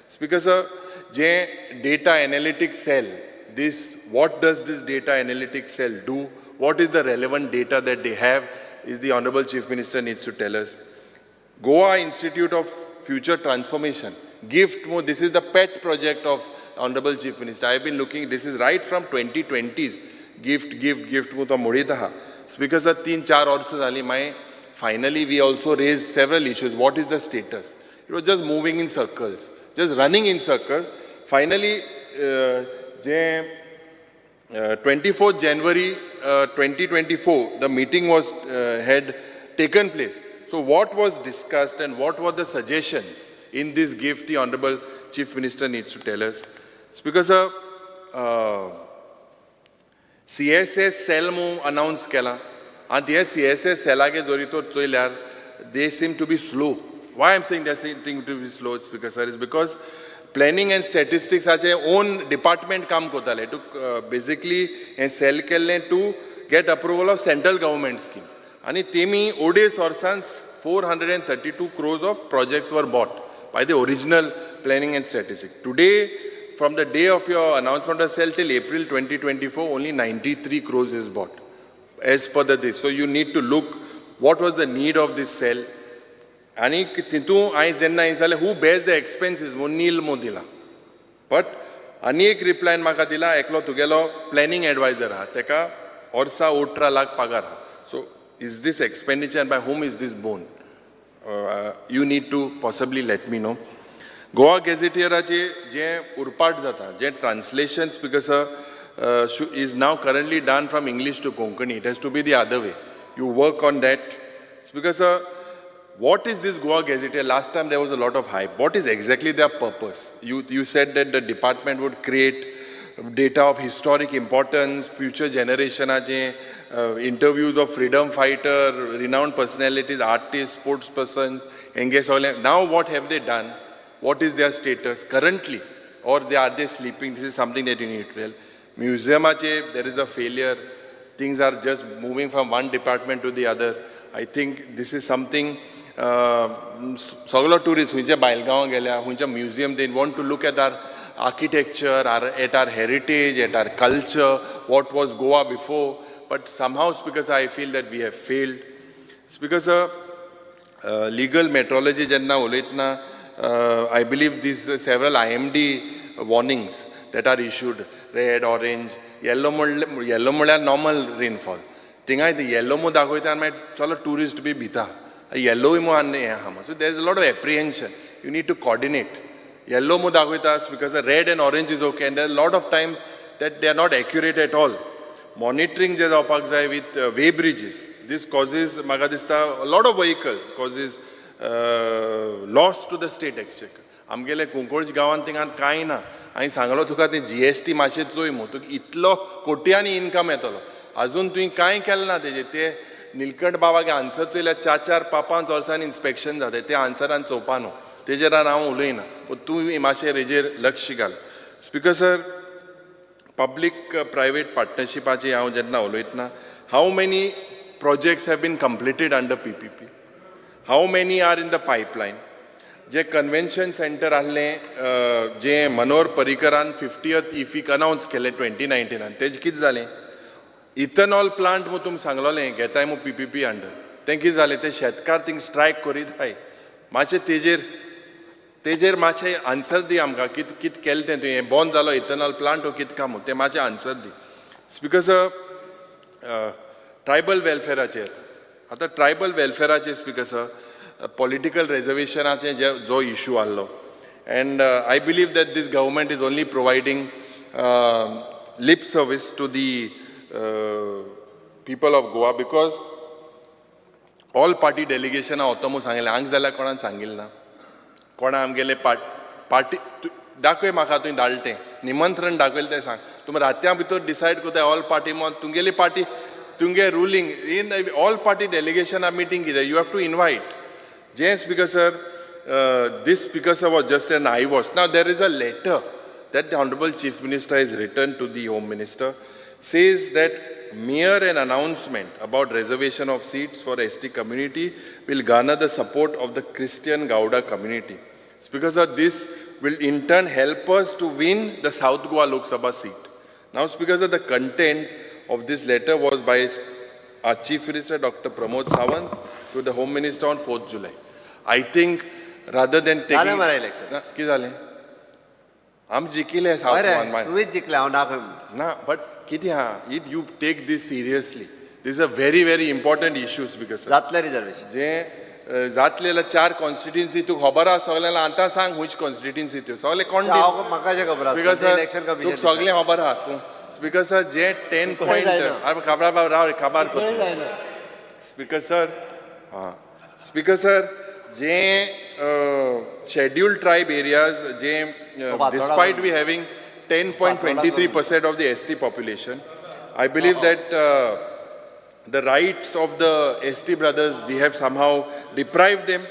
Speaker sir, J data analytics cell, this, what does this data analytics cell do? What is the relevant data that they have? Is the Honorable Chief Minister needs to tell us. Goa Institute of Future Transformation, GIFT, this is the pet project of Honorable Chief Minister. I have been looking, this is right from 2020s. GIFT, GIFT, GIFT, mu to modit aha. Speaker sir, 3-4 वर्सां जाली मागीर finally we also raised several issues. What is the status? It was just moving in circles, just running in circles. Finally, 24th January 2024, the meeting was had taken place. So what was discussed and what were the suggestions in this gift, the Honorable Chief Minister needs to tell us. Speaker sir, CSS cell mu announce kela. And the CSS cell age jori to choyल्यार, they seem to be slow. Why I'm saying they seem to be slow, Speaker sir, is because planning and स्टॅटिस्टिक्साचे own department काम करताले to basically हें cell केल्लें to get approval of central government schemes आनी तेमी ओडेस वर्सान 432 crores of projects were bought by the original planning and statistics. Today, from the day of your announcement of sale till April 2024, only 93 crores is bought as per the this. So you need to look what was the need of this cell. आनी तितू हांवें जेन्ना हें जालें, who bears the expenses म्हूण नील मो दिला, but आनी एक रिप्लायन म्हाका दिला, एकलो तुगेलो प्लॅनिंग एडवायजर आहा, तेका वर्सा 18 लाख पगार आहा. So is this expenditure, by whom is this borne? You need to possibly let me know. Goa गॅझेटियराचे जे उरपाट जाता, जे translations, because is now currently done from English to Konkani, it has to be the other way. You work on that. Because what is this Goa Gazetteer? Last time there was a lot of hype. What is exactly their purpose? You said that the department would create data of historic importance, future generation, interviews of freedom fighter, renowned personalities, artists, sports persons, engaged. Now what have they done? What is their status currently? Or are they sleeping? This is something that you need to tell. Museum, there is a failure. Things are just moving from one department to the other. I think this is something, सगलो tourist खंयच्या बायलगांव गेल्या, खंयच्या museum, they want to look at our architecture, at our heritage, at our culture, what was Goa before. But somehow, because I feel that we have failed. It's because legal metrology जेन्ना उलयतना, I believe these several IMD warnings that are issued, red, orange, yellow. म्हणले, yellow म्हणल्यार normal rainfall. थिंगाय ते येल्लो मो दाखयता आनी मागीर चलो ट्युरिस्ट बी भिता, येल्लोय मो आनी हें आहा. So there is a lot of apprehension. You need to coordinate. Yellow मो दाखयता because red and orange is okay, and there lot of times that they are not accurate at all. Monitoring जे जावपाक जाय with weigh bridges, this causes, म्हाका दिसता, lot of vehicles, causes loss to the state exchequer. आमगेले कुंकळज गांवांत थिंगा कांय ना. हांवें सांगलो तुका, ते जीएसटी मातशें चोय मु, तुका इतलो कोट्यांनी इनकम येतलो. अजून तुवें कांय केलें ना तेजेर. ते निलकंठ बाबागे आन्सर चोयल्यार चार चार पांच पांच वर्सांनी इन्स्पेक्शन जाता. ते आन्सरान चोवपा न्हू, तेजेर हांव उलयना, पूण तूं मातशें हेजेर लक्ष घाल. स्पिकर सर, पब्लीक प्रायवेट पार्टनरशिपाची हांव जेन्ना उलयतना, how many projects have been completed under PPP? How many are in the pipeline? J convention centre आहलें, जें मनोहर पर्रीकरान फिफ्टियथ इफीक अनावन्स केलें 2019नान, तेजें कितें जालें? इथेनॉल प्लांट मु तुमी सांगलोलें घेताय मु पीपीपी अंडर, तें कितें जालें? ते शेतकार थिंग स्ट्रायक करीत आहाय. मातशें तेजेर मातशें आन्सर दी आमकां. कित कित केलें तें तुवें? बंद जालो इथेनॉल प्लांट ओ कित काम, तें मातशें आन्सर दी. स्पिकर सर, ट्रायबल वेलफेराचेर येता आतां. ट्रायबल वेलफेराचेर, स्पिकर सर, पॉलिटिकल रेजर्वेशनाचे जे जो इशू आहलो, and I believe that this government is only providing lip service to the people of Goa, because all party डेलिगेशनां वता म्हूण सांगिल्लें. हांगा जाल्यार कोणाक सांगिल्लें ना. कोणा आमगेले पार्टी दाखय म्हाका. तुवें धाडलें तें निमंत्रण दाखयलें तें सांग. तुमी रातयां भितर डिसायड करता ऑल पार्टी म्हूण. तुमगेली पार्टी, तुमगे ruling in all party डेलिगेशना meeting कितें? You have to invite. जें speaker sir, this, speaker sir, was just an eye wash. Now there is a letter that the Honorable Chief Minister has written to the Home Minister, says that mere an announcement about reservation of seats for ST community will garner the support of the Christian Gauda community. It's because of this will in turn help us to win the South Goa Lok Sabha seat. Now, it's because of the content of this letter was by our Chief Minister Dr. Pramod Sawant to the Home Minister on 4th July. I think rather than taking जालें मरे election. ना, कितें जालें? आमी जिखिले south हय रे. गोवान. तुवेंच जिखले, हांव ना खंय. ना, बट कितें आहा, it you take this seriously. This a very very important issues, because जातलें रिजर्वेशन. जे जातले जाल्यार चार कॉन्स्टिट्युन्सी तुका खबर आहा सगळ्यांक. आतां सांग खंयची कॉन्स्टिट्युन्सी त्यो सगळे कोण? हांव म्हाका कशें खबर स्पिकर आसा? सर, इलेक्शन तुका कमिशन. सगळें खबर आहा तूं. स्पिकर सर, जे 10 खंय पॉयंट जायना. खबर राव रे, खबर करता. स्पिकर सर, हां, speaker sir, J scheduled tribe areas J Fatorda despite we having 10.23% of the ST population, I believe that the rights of the ST brothers, we have somehow deprived them.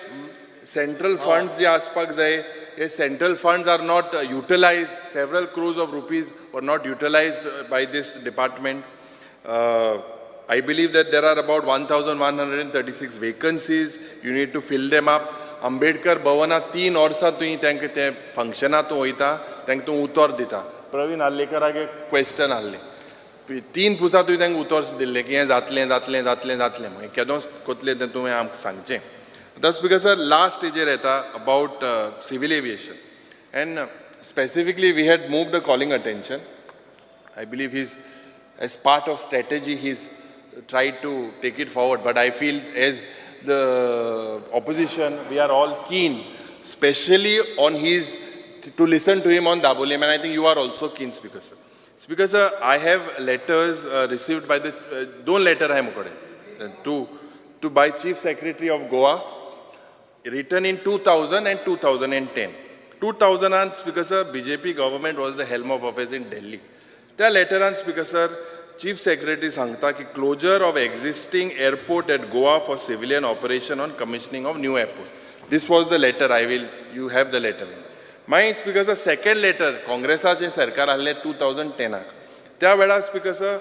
Central funds जे आसपाक जाय हे central funds are not utilised. Several crores of rupees were not utilised by this department. I believe that there are about 1,136 vacancies. You need to fill them up. Ambedkar भवना 3 वर्सां तुवें तांकां ते फंक्शनां तूं वयता, तांकां तूं उतर दिता. प्रवीण आर्लेकराक एक क्वेश्चन आहलें, 3 पुसा तुवें तांकां उतर दिल्लें की हें जातलें जातलें जातलें जातलें, मागीर केदोंच कोतलें तें तुवें आमकां सांगचें. आतां स्पीकर सर, लास्ट हेजेर येता about civil aviation and specifically we had move the calling attention. I believe he's, as part of strategy, he's tried to take it forward. But I feel as the opposition, we are all keen, especially on his, to listen to him on Dabolim. And I think you are also keen, Speaker sir. Speaker sir, I have letters received by the, दोन letter आहे मुकडे, to by Chief Secretary of Goa, written in 2000 and 2010. 2000 Speaker sir, BJP government was the helm of office in Delhi. त्या लेटरान speaker sir, chief secretary सांगता की closure of existing airport at Goa for civilian operation on commissioning of new airport. This was the letter. I will, you have the letter. मागीर speaker sir, second letter काँग्रेसाचें सरकार आहलें 2010, त्या वेळार speaker sir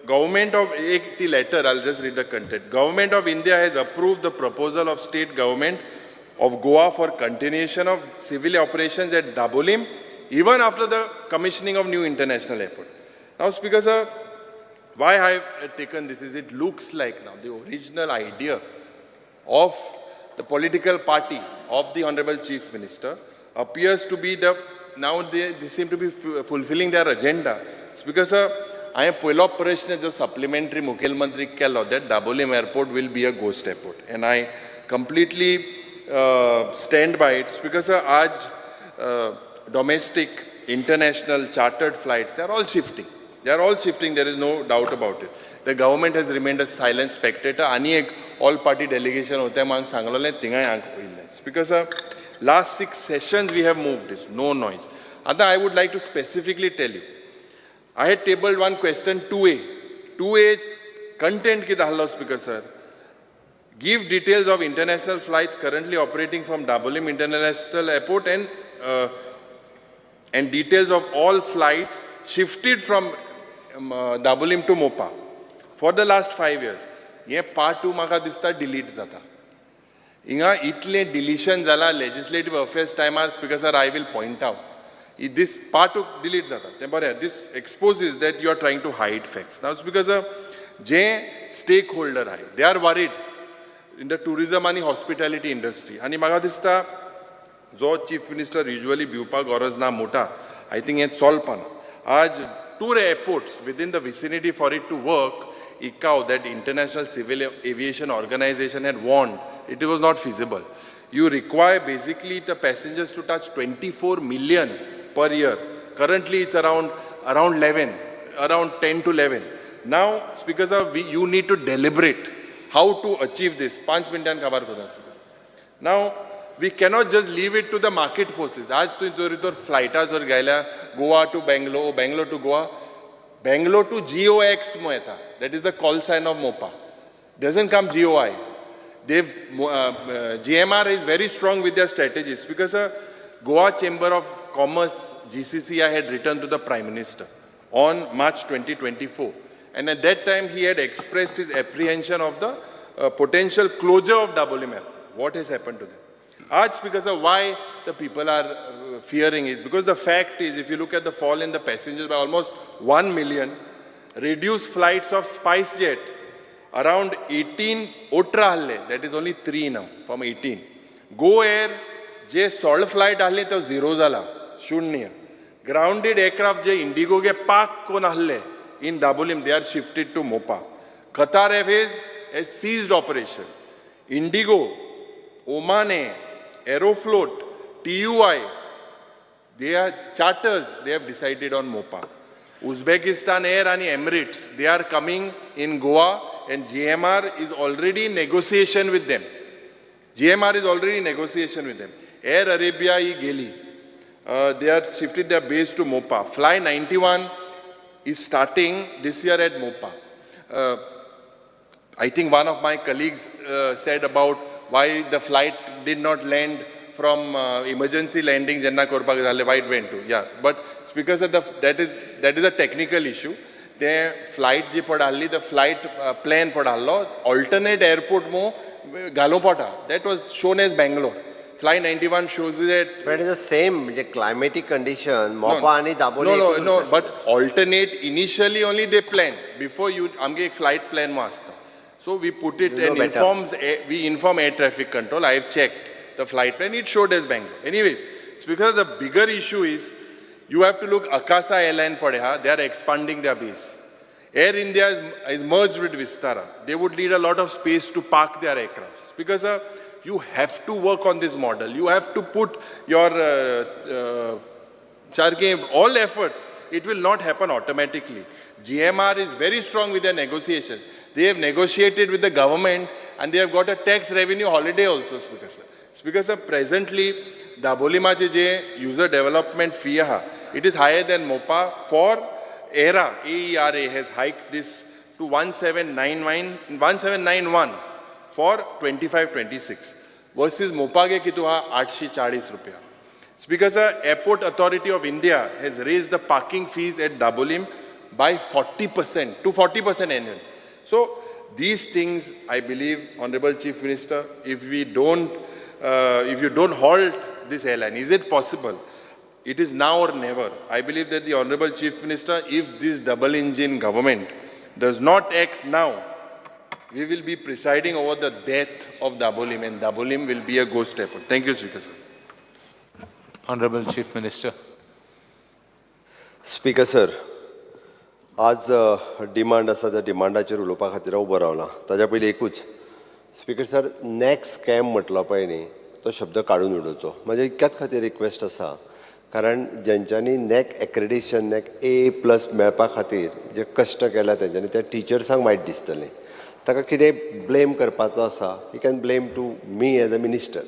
government of एक ती letter, I just read the content. Government of India has approve the proposal of state government of Goa for continuation of civil operations at Dabolim even after the commissioning of new international airport. Now, Speaker sir, why I have taken this is it looks like now the original idea of the political party of the Honorable Chief Minister appears to be the, now they seem to be fulfilling their agenda. Speaker sir, हांवें पयलो प्रश्न जो supplementary मुखेलमंत्रीक केलो that Dabolim airport will be a ghost airport, and I completely stand by it. Speaker sir, आज domestic, international, chartered flights, they are all shifting. They are all shifting, there is no doubt about it. The government has remained a silent spectator. आनी एक all party delegation होतें म्हाका सांगलेलें थिंगाय हांव वयल्लें. Speaker sir, last 6 sessions we have moved this, no noise. आतां I would like to specifically tell you, I had tabled one question 2A. 2A content कितें आहलो Speaker sir? Give details of international flights currently operating from Dabolim International Airport and details of all flights shifted from Dabolim to Mopa for the last 5 years. हे part 2 म्हाका दिसता delete जाता. हिंगा इतलें deletion जाला लेजिस्लेटीव affairs टायमार. Speaker sir, I will point out this part 2 delete जाता तें बरें. This exposes that you are trying to hide facts. Now speaker sir, J stake holder आहाय they are worried in the tourism आनी hospitality industry. आनी म्हाका दिसता जो chief minister usually भिवपाक गरज ना मोटा, I think हें चलपाना. आज 2 airports within the vicinity for it to work, ICAO, that International Civil Aviation Organization, had warned it was not feasible. You require basically the passengers to touch 24 million per year. Currently it's around 11, around 10 to 11. Now, Speaker sir, you need to deliberate how to achieve this. 5 मिनटान काबार करता Speaker. Now, we cannot just leave it to the market forces. आज तुवें जर तर फ्लायटां जर घायल्या Goa to Bangalore, Bangalore to Goa, Bangalore to GOX mo येता. That is the call sign of Mopa. Doesn't come GOI. They've, GMR is very strong with their strategies because Goa Chamber of Commerce, GCCI, had written to the Prime Minister on March 2024. And at that time, he had expressed his apprehension of the potential closure of Dabolim Airport. What has happened to them? Aaj, because of why the people are fearing it. Because the fact is, if you look at the fall in the passengers by almost 1 million, reduced flights of SpiceJet, around 18 Otra halle, that is only 3 now, from 18. Go Air, je 16 flight halle, to 0 zala, shunya. Grounded aircraft je Indigo ke park kon halle, in Dabolim, they are shifted to Mopa. Qatar Airways has seized operation. Indigo, Oman Air, Aeroflot, TUI, they are charters, they have decided on Mopa. Uzbekistan Air and Emirates, they are coming in Goa and GMR is already in negotiation with them. GMR is already in negotiation with them. Air Arabia is geli. They are shifted their base to Mopa. Fly 91 is starting this year at Mopa. I think one of my colleagues said about why the flight did not land from emergency landing जेन्ना करपाक जालें, why it went to, yeah. But Speaker sir, that is a technical issue. ते flight जी पड आहली, the flight plan पड आहलो, alternate airport मू घालूं पडटा, that was shown as Bangalore. Fly 91 shows it. But is the same म्हणजे क्लायमेटीक कंडिशन मोपा आनी Dabolim. No, no, no, but alternate initially only they plan before you. आमगे एक फ्लायट प्लॅन मो आसता, so we put it You know and better. Informs, we inform air traffic control. I have checked the flight plan, it showed as Bangalore. Anyways, it's because the bigger issue is you have to look Akasa airline पडे हा, they are expanding their base. Air India is merged with Vistara. They would need a lot of space to park their aircrafts because you have to work on this model. You have to put your charge all efforts. It will not happen automatically. GMR is very strong with their negotiation. They have negotiated with the government and they have got a tax revenue holiday also, Speaker sir. Speaker sir, presently, Dabolimचे J user development fee आहा, it is higher than Mopa. For AERA, AERA has hiked this to 1799, 1791 for 25-26 versus मोपागे कितू हा 840 रुपया. Speaker sir, Airport Authority of India has raised the parking fees at Dabolim by 40% to 40% annually. So these things, I believe, Honorable Chief Minister, if you don't halt this airline, is it possible? It is now or never. I believe that the Honorable Chief Minister, if this double engine government does not act now, we will be presiding over the death of Dabolim, and Dabolim will be a ghost airport. Thank you, Speaker sir. Honorable Chief Minister. Speaker sir, आज demand आसा त्या डिमांडाचेर उलोवपा खातीर हांव उबो रावलां. ताज्या पयलीं एकूच, स्पीकर सर, नॅक स्कॅम म्हटलो पळय न्ही, तो शब्द काडून उडोवचो. म्हज्या इतक्याच खातीर रिक्वेस्ट आसा, कारण जेंच्यांनी नॅक एक्रेडिशन, नॅक ए प्लस मेळपा खातीर जे कश्ट केल्या तेंच्यांनी, त्या टिचर्सांक वायट दिसतलें. ताका कितें ब्लेम करपाचो आसा, he can blame to me as a minister.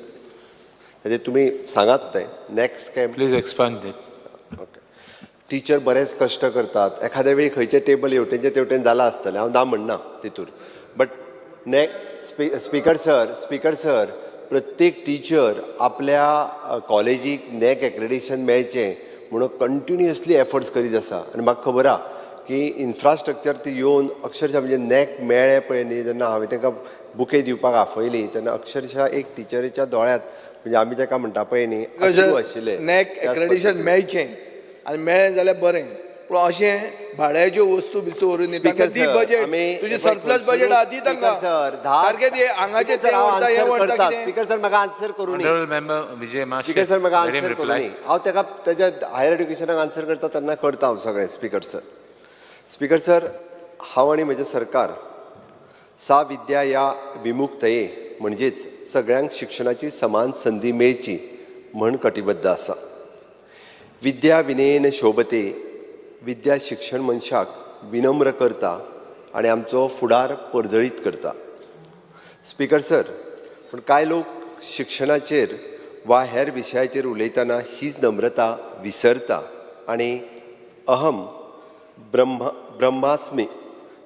ताजेर तुमी सांगात तें NAAC scam. Please expand it. Okay, teacher बरेच कश्ट करतात. एखाद्या वेळी खंयचें टेबल हेवटेनचें तेवटेन जालां आसतलें, हांव ना म्हणना तितूर, but NAAC, speaker sir, speaker sir, प्रत्येक टिचर आपल्या कॉलेजीक नॅक एक्रेडिशन मेळचें म्हणून कंटिन्युअसली एफर्ट्स करीत आसा. आनी म्हाका खबर आहा की इन्फ्रास्ट्रक्चर ती येवन अक्षरशा म्हणजे नॅक मेळ्ळें पळय न्ही, जेन्ना हांवें तांकां बुके दिवपाक आफयली तेन्ना अक्षरशा एक टिचरीच्या दोळ्यांत, म्हणजे आमी ताका म्हणटा पळय न्ही, अश्रू आशिल्ले. नॅक त्याच एक्रेडिशन पद्दतीन. मेळचें आनी मेळ्ळें जाल्यार बरें, पूण अशें भाड्याच्यो वस्तू बिस्तू व्हरून न्ही. स्पीकर तांकां दी सर, बजेट, आमी तुजें सरप्लस बजेट आहा दी तांकां. स्पीकर सर, धा सारकें दी, हांगाचें स्पीकर तें सर, हांव व्हरता, हें आन्सर व्हरता करता. कितें? स्पीकर सर, म्हाका आन्सर करूं न्ही. Honorable Member Vijay Mashe. Speaker sir, म्हाका let him answer करूं reply. न्ही. हांव ताका ताज्या हायर एड्युकेशनाक आन्सर करता तेन्ना करता हांव सगळें. स्पीकर सर, स्पीकर सर, हांव आनी म्हजें सरकार सा विद्या या विमुक्तये, म्हणजेच सगळ्यांक शिक्षणाची समान संदी मेळची म्हण कटिबद्ध आसा. विद्या विनयेन शोभते. विद्या शिक्षण मनशाक विनम्र करता आनी आमचो फुडार परजळीत करता. स्पीकर सर, पूण कांय लोक शिक्षणाचेर वा हेर विशयाचेर उलयतना हीच नम्रता विसरता आनी अहम ब्रह्म ब्रह्मास्मी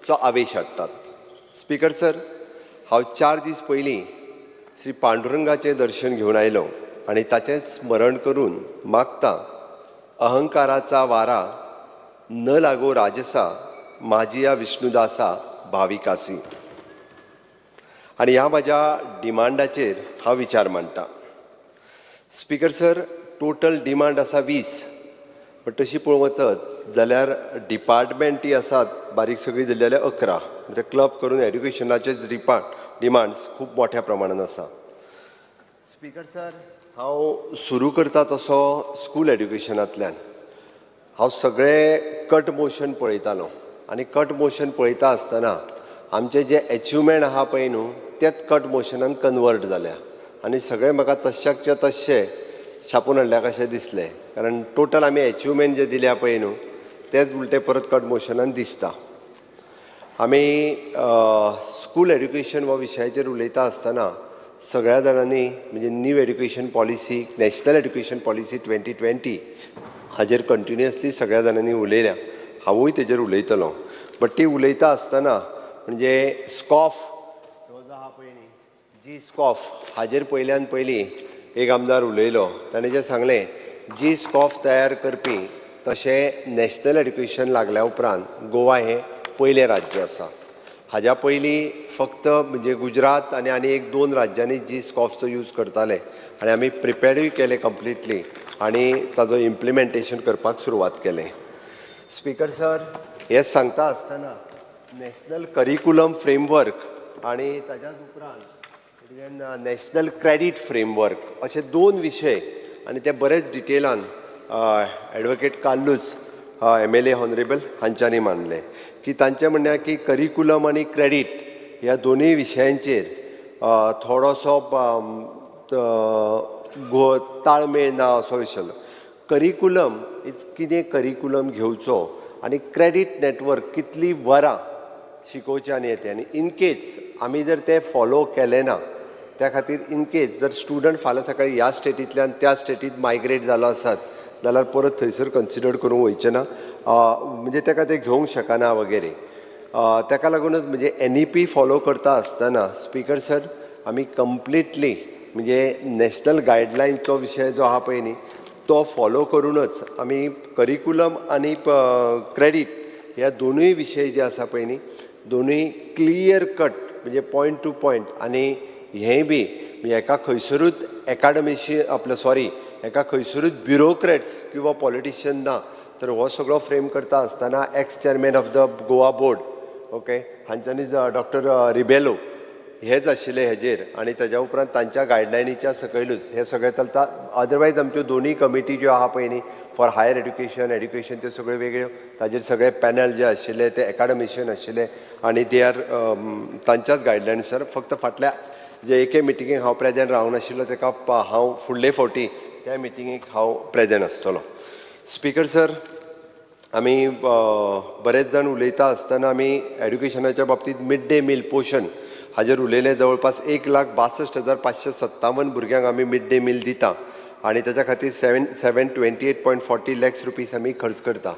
चो आवेश हाडटात. स्पीकर सर, हांव 4 दीस पयलीं श्री पांडुरंगाचें दर्शन घेवन आयलो आनी ताचें स्मरण करून मागता, अहंकाराचा वारा न लागो राजसा, माझिया विष्णुदासा भाविकासी. आनी ह्या म्हज्या डिमांडाचेर हांव विचार मांडटा. स्पीकर सर, टोटल डिमांड आसा 20, बट तशी पळोवंक वचत जाल्यार डिपार्टमेंटी आसात बारीक सगळी धरली जाल्यार 11. म्हणजे क्लब करून एड्युकेशनाचेच डिमांड्स खूब मोठ्या प्रमाणान आसा. स्पीकर सर, हांव सुरू करता तसो स्कूल एड्युकेशनांतल्यान. हांव सगळे कट मोशन पळयतालो आनी कट मोशन पळयता आसतना आमचे जे एचिवमेंट आहा पळय न्हू, तेच कट मोशनान कन्वर्ट जाल्या आनी सगळें म्हाका तश्याकचे तश्शे छापून हाडल्या कशें दिसलें, कारण टोटल आमी एचिवमेंट जे दिल्या पळय न्हू, तेच उलटे परत कट मोशनान दिसता. आमी स्कूल एड्युकेशन हो विशयाचेर उलयता आसतना सगळ्या जाणांनी म्हणजे new education policy, National Education Policy 2020 हाजेर कंटिन्युअसली सगळ्या जाणांनी उलयल्या. हांवूय तेजेर उलयतलो, बट ती उलयता आसतना म्हणजे स्कॉफ हो जो आहा पळय न्ही, जी स्कॉफ हाजेर पयल्यान पयलीं एक आमदार उलयलो. ताणें जें सांगलें, जी स्कॉफ तयार करपी तशें नॅशनल एड्युकेशन लागल्या उपरांत गोवा हें पयलें राज्य आसा. हाज्या पयलीं फक्त म्हणजे गुजरात आनी आनी एक दोन राज्यांनी जी स्कॉफचो यूज करताले आनी आमी प्रिपेरूय केले कंप्लिटली आनी ताजो इम्प्लिमेंटेशन करपाक सुरवात केलें. स्पीकर सर, हें सांगता आसतना नॅशनल करिकुलम फ्रेमवर्क आनी ताज्याच उपरांत नॅशनल क्रेडीट फ्रेमवर्क अशे दोन विशय आनी ते बरेच डिटेलान advocate Carlos, MLA honourable, हांच्यांनी मांडले की तांचें म्हणणें की करिकुलम आनी क्रेडीट ह्या दोनूय विशयांचेर थोडोसो ताळमेळ ना असो विशय. करिकुलम is कितें, करिकुलम घेवचो आनी क्रेडीट नेटवर्क कितलीं वरां शिकोवचें आनी येतें, आनी इनकेस आमी जर तें फॉलो केलें ना, त्या खातीर इनकेस जर स्टुडंट फाल्यां सकाळीं ह्या स्टेटींतल्यान त्या स्टेटींत मायग्रेट जालो आसत जाल्यार परत थंयसर कन्सिडर करूंक वयचें ना, म्हणजे ताका ते घेवंक शकना वगैरे. ताका लागूनच म्हणजे एनईपी फॉलो करता आसतना, स्पीकर सर, आमी कंप्लिटली म्हणजे नॅशनल गायडलायन्सचो विशय जो आहा पळय न्ही, तो फॉलो करूनच आमी करिकुलम आनी क्रेडीट ह्या दोनूय विशय जे आसा पळय न्ही, दोनूय क्लियर कट म्हणजे पॉयंट टू पॉयंट. आनी हेंय बी म्हणजे एका खंयसरूच एकाडमिशी आपलं, सॉरी, एका खंयसरूच ब्युरोक्रेट्स किंवा पॉलिटिशियन ना, तर हो सगळो फ्रेम करता आसतना ex chairman of the Goa board, okay, हांच्यांनी डॉक्टर रिबेलो हेच आशिल्ले हेजेर आनी ताज्या उपरांत तांच्या गायडलायनीच्या सकयलूच हें सगळें चलता. अदरवायज आमच्यो दोनूय कमिटी ज्यो आहा पळय न्ही, फॉर हायर एड्युकेशन, एड्युकेशन, त्यो सगळ्यो वेगळ्यो, ताजेर सगळे पॅनल जे आशिल्ले ते एकाडमिशियन आशिल्ले आनी they are तांच्याच गायडलायनुसार. फक्त फाटल्या जे एके मिटिंगेक हांव प्रेजेंट रावूंक नाशिल्लो, ताका हांव फुडले फावटी त्या मिटिंगेक हांव प्रेजेंट आसतलो. स्पीकर सर, आमी बरेच जाण उलयता आसतना आमी एड्युकेशनाच्या बाबतींत मिड डे मील पोशण हाजेर उलयले. जवळपास 1,62,557 भुरग्यांक आमी मिड डे मील दिता आनी ताच्या खातीर 7,728.40 lakhs rupees आमी खर्च करता.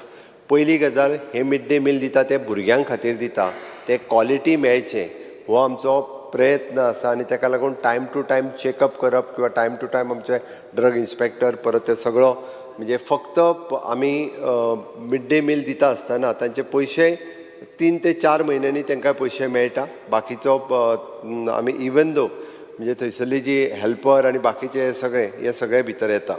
पयली गजाल, हे मिड डे मील दिता ते भुरग्यां खातीर दिता, ते क्वॉलिटी मेळचें हो आमचो प्रयत्न आसा आनी ताका लागून टायम टू टायम चॅकअप करप किंवा टायम टू टायम आमचे ड्रग इन्स्पेक्टर परत ते सगळो, म्हणजे फक्त आमी मिड डे मील दिता आसतना तांचे पयशे 3 ते 4 म्हयन्यांनी तांकां पयशे मेळटा. बाकीचो आमी इवन दो म्हणजे थंयसरली जी हेल्पर आनी बाकीचे सगळे हे सगळे भितर येता.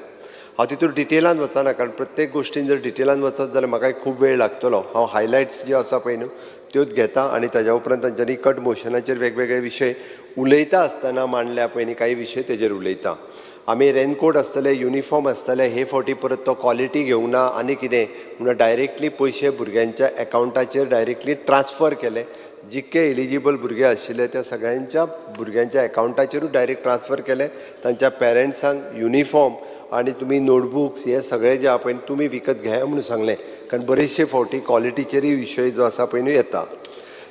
हांव तितून डिटेलान वचना, कारण प्रत्येक गोश्टीन जर डिटेलान वचत जाल्यार म्हाका खूब वेळ लागतलो. हांव हायलायट्स ज्यो आसा पळय न्हू, त्योच घेता आनी ताज्या उपरांत तांच्यांनी कट मोशनाचेर वेगवेगळे विशय उलयता आसतना मांडल्या पळय न्ही, काही विशय तेजेर उलयता आमी. रेनकोट आसतले, युनिफॉर्म आसतले, हे फावटी परत तो क्वॉलिटी घेवंक ना आनी कितें म्हणून डायरेक्टली पयशे भुरग्यांच्या एकावंटाचेर डायरेक्टली ट्रान्सफर केले. जितके एलिजिबल भुरगे आशिल्ले त्या सगळ्यांच्या भुरग्यांच्या एकावंटाचेरूच डायरेक्ट ट्रान्सफर केले. तांच्या पेरंट्सांक युनिफॉर्म आनी तुमी नोटबुक्स हे सगळे जे आहा पळय तुमी विकत घेया म्हणून सांगलें, कारण बरेचशे फावटी क्वॉलिटीचेरूय विशय जो आसा पळय न्हू येता.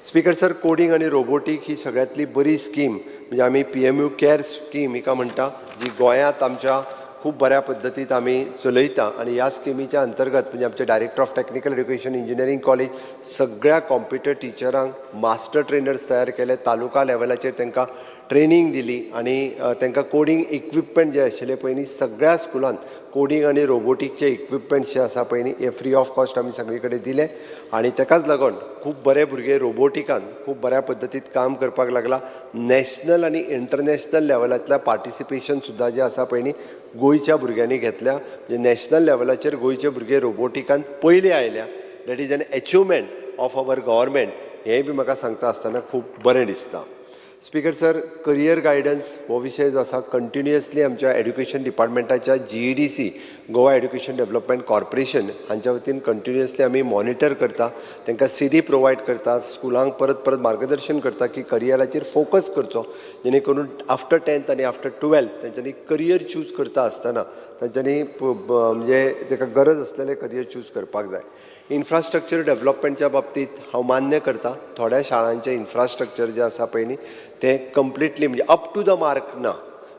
स्पीकर सर, कोडींग आनी रोबोटीक ही सगळ्यांतली बरी स्कीम, म्हणजे आमी पीएमयू कॅर स्कीम हिका म्हणटा, जी गोंयांत आमच्या खूब बऱ्या पद्दतीन आमी चलयता. आनी ह्या स्किमीच्या अंतर्गत म्हणजे आमचे Director of Technical Education, Engineering College, सगळ्या कॉम्प्युटर टिचरांक मास्टर ट्रेनर्स तयार केले, तालुका लेवलाचेर तांकां ट्रेनींग दिली आनी तांकां कोडींग इक्विपमेंट जे आशिल्ले पळय न्ही, सगळ्या स्कुलान कोडींग आनी रोबोटीकचे इक्विपमेंट्स जे आसा पळय न्ही, हे फ्री ऑफ कॉस्ट आमी सगळे कडेन दिले. आनी ताकाच लागून खूब बरे भुरगे रोबोटिकान खूब बऱ्या पद्दतीन काम करपाक लागला. नॅशनल आनी इंटरनॅशनल लेवलांतल्या पार्टिसिपेशन सुद्दां जें आसा पळय न्ही, गोंयच्या भुरग्यांनी घेतल्या. म्हणजे नॅशनल लेवलाचेर गोंयचे भुरगे रोबोटिकान पयले आयल्या. That is an achievement of our government. हें बी म्हाका सांगता आसतना खूब बरें दिसता. स्पीकर सर, करियर गायडन्स हो विशय जो आसा, कंटिन्युअसली आमच्या एड्युकेशन डिपार्टमेंटाच्या GEDC, Goa education development corporation हांच्या वतीन कंटिन्युअसली आमी मॉनिटर करता, तांकां सीडी प्रोवायड करता, स्कुलांक परत परत मार्गदर्शन करता की करियराचेर फोकस करचो, जेणे करून आफ्टर टेंथ आनी आफ्टर टुवेल्थ तेंच्यांनी करियर चूज करता आसतना तांच्यांनी म्हणजे ताका गरज आसलेलें करियर चूज करपाक जाय. इन्फ्रास्ट्रक्चर डेव्हलपमेंटच्या बाबतींत हांव मान्य करता, थोड्या शाळांचें इन्फ्रास्ट्रक्चर जें आसा पळय न्ही, तें कंप्लिटली म्हणजे अप टू the mark ना.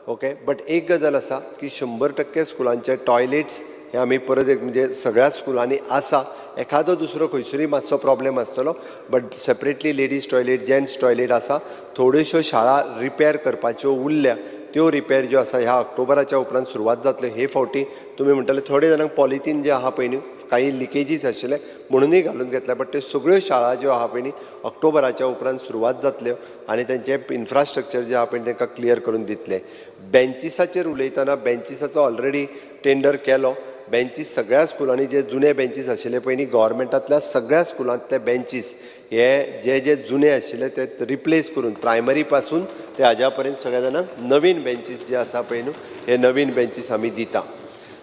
ओके, बट एक गजाल आसा की 100% स्कुलांचे टॉयलेट्स हें आमी परत एक म्हणजे सगळ्या स्कुलांनी आसा. एखादो दुसरो खंयसरूय मातसो प्रॉब्लेम आसतलो, but separately ladies toilet, gents toilet आसा. थोड्योश्यो शाळा रिपेर करपाच्यो उरल्या, त्यो रिपेर ज्यो आसा ह्या ऑक्टोबराच्या उपरांत सुरवात जातल्यो. हे फावटी तुमी म्हणटले थोडे जाणांक पॉलिथीन जे आहा पळय न्हू, काही लिकेजीस आशिल्ले म्हणुनूय घालून घेतल्या, बट त्यो सगळ्यो शाळा ज्यो आहा पळय न्ही ऑक्टोबराच्या उपरांत सुरवात जातल्यो आनी तेंचें इन्फ्रास्ट्रक्चर जें आहा पळय तांकां क्लियर करून दितले. बेंचिसाचेर उलयतना बेंचिसाचो ऑलरेडी टेंडर केलो. बेंचीस सगळ्या स्कुलांनी जे जुने बेंचीस आशिल्ले पळय न्ही, गव्हर्मेंटांतल्या सगळ्या स्कुलांतले बेंचीस हे जे जे जुने आशिल्ले ते रिप्लेस करून प्रायमरी पासून ते हाज्या पर्यंत सगळ्या जाणांक नवीन बेंचीस जे आसा पळय न्हू, हे नवीन बेंचीस आमी दिता.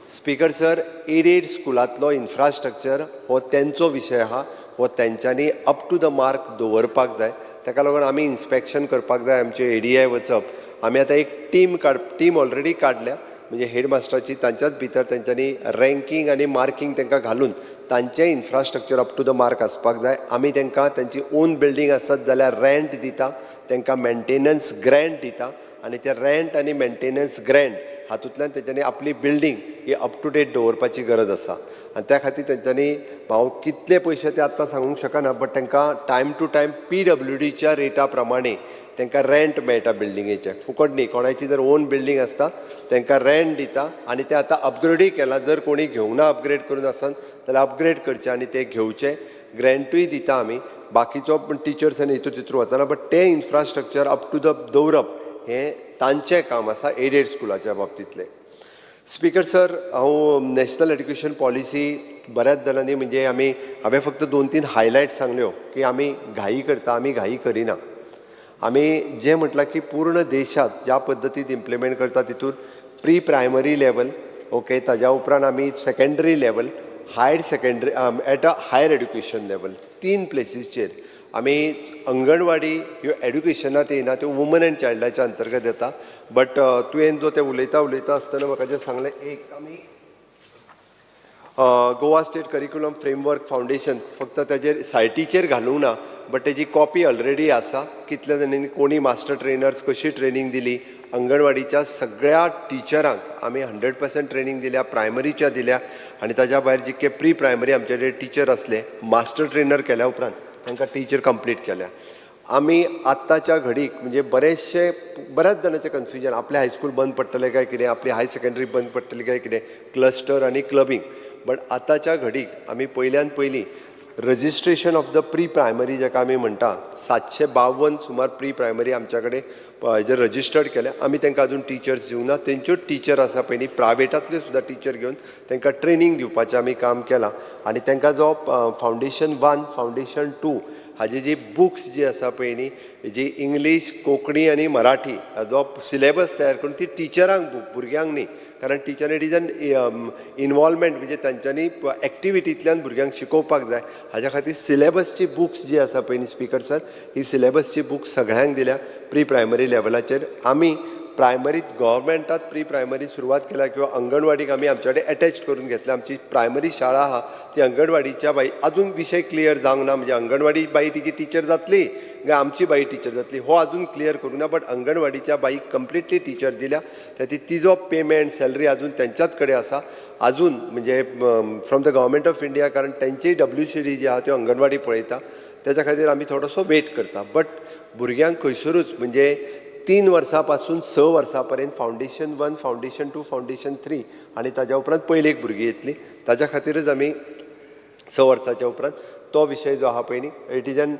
स्पीकर सर, एडेड स्कुलांतलो इन्फ्रास्ट्रक्चर हो तेंचो विशय आहा, हो तेंच्यांनी अप टू the mark दवरपाक जाय. ताका लागून आमी इन्स्पेक्शन करपाक जाय. आमचे एडीआय वचप, आमी आतां एक टीम ऑलरेडी काडल्या, म्हणजे हेडमास्टराची तांच्याच भितर तेंच्यांनी रँकींग आनी मार्कींग तांकां घालून तांचें infrastructure up to the mark आसपाक जाय. आमी तांकां तेंची ओन बिल्डींग आसत जाल्यार रेंट दिता, तांकां मेंटेनन्स ग्रँट दिता आनी ते रेंट आनी मेंटेनन्स ग्रँट हातूंतल्यान तेंच्यांनी आपली बिल्डींग ही अप टू डेट दवरपाची गरज आसा. आनी त्या खातीर तेंच्यांनी हांव कितले पयशे ते आत्तां सांगूंक शकना, बट तांकां टायम टू टायम पीडब्ल्यूडीच्या रेटा प्रमाणे तांकां रेंट मेळटा बिल्डिंगेचें, फुकट न्ही. कोणाची जर ओन बिल्डींग आसता तांकां रेंट दिता आनी ते आतां अपग्रेडूय केलां. जर कोणी घेवंक ना अपग्रेड करून आसत जाल्यार अपग्रेड करचें आनी ते घेवचें. ग्रँटूय दिता आमी. बाकीचो पण टिचर्स आनी हितून तितून वचना, बट तें इन्फ्रास्ट्रक्चर अप टू the दवरप हें तांचें काम आसा एडेड स्कुलाच्या बाबतींतलें. स्पीकर सर, हांव नॅशनल एड्युकेशन पॉलिसी बऱ्याच जाणांनी म्हणजे आमी हांवें फक्त 2-3 हायलायट सांगल्यो की आमी घाई करता. आमी घाई करिना. आमी जें म्हटलां की पूर्ण देशांत ज्या पद्दतीन इम्प्लिमेंट करता तितून प्री प्रायमरी लेवल, ओके, ताज्या उपरांत आमी secondary level, higher secondary, at a higher education level, 3 प्लेसीसचेर आमी अंगणवाडी ह्यो एड्युकेशनात येयना, त्यो वुमन एंड चायल्डाच्या अंतर्गत येता. बट तुवें जो ते उलयता उलयता आसतना म्हाका जें सांगलें, एक आमी Goa state curriculum framework foundation फक्त ताजेर सायटीचेर घालूंक ना, बट तेजी कॉपी ऑलरेडी आसा. कितल्या जाणांनी कोणी मास्टर ट्रेनर्स कशी ट्रेनींग दिली, अंगणवाडीच्या सगळ्या टिचरांक आमी 100% ट्रेनींग दिल्या, प्रायमरीच्या दिल्या आनी ताज्या भायर जितके प्री प्रायमरी आमचे कडेन टिचर आसले मास्टर ट्रेनर केल्या उपरांत तांकां टिचर कंप्लीट केल्या. आमी आत्ताच्या घडीक म्हणजे बरेचशे बऱ्याच जाणांचें कन्फ्युजन, आपलें हायस्कूल बंद पडटलें काय कितें, आपली हायर सेकेंडरी बंद पडटली काय कितें, क्लस्टर आनी क्लबींग. बट आतांच्या घडीक आमी पयल्यान पयलीं registration of the pre primary जाका आमी म्हणटा, 752 सुमार प्री प्रायमरी आमच्या कडेन हेजेर रजिस्टर्ड केल्या. आमी तांकां अजून टिचर्स दिवंक ना. तेंच्यो टिचर आसा पळय न्ही, प्रायवेटांतल्यो सुद्दां टिचर घेवन तांकां ट्रेनींग दिवपाचें आमी काम केलां. आनी तांकां जो फावंडेशन 1, फावंडेशन 2 हाजी जी बुक्स जी आसा पळय न्ही, जी इंग्लीश, कोंकणी आनी मराठी हाजो सिलेबस तयार करून ती टिचरांक भुरग्यांक न्ही, कारण teacher it is an involvement, म्हणजे तांच्यांनी एक्टिविटींतल्यान भुरग्यांक शिकोवपाक जाय. हाज्या खातीर सिलेबसची बुक्स जी आसा पळय न्ही स्पीकर सर, ही सिलेबसची बुक्स सगळ्यांक दिल्या प्री प्रायमरी लेवलाचेर. आमी प्रायमरीत गव्हर्मेंटात प्री प्रायमरी सुरवात केल्या किंवा अंगणवाडीक आमी आमच्या कडेन एटॅच करून घेतल्या. आमची प्रायमरी शाळा आहा ती अंगणवाडीच्या बाई अजून विशय क्लियर जावंक ना, म्हणजे अंगणवाडी बाई तिची टिचर जातली काय आमची बाई टिचर जातली हो अजून क्लियर करूं ना, बट अंगणवाडीच्या बाईक कंप्लिटली टिचर दिल्या. त्या तिजो पेमेंट सॅलरी अजून तेंच्याच कडेन आसा अजून, म्हणजे from the government of India, कारण तेंची WCD जी आहा त्यो अंगणवाडी पळयता, तेच्या खातीर आमी थोडोसो वेट करता. बट भुरग्यांक खंयसरूच म्हणजे 3 वर्सां पासून 6 वर्सां पर्यंत फावंडेशन 1, फावंडेशन 2, फावंडेशन 3 आनी ताज्या उपरांत पयलेक भुरगीं येतलीं, ताज्या खातीरच आमी 6 वर्साच्या उपरांत तो विशय जो आहा पळय न्ही, it is an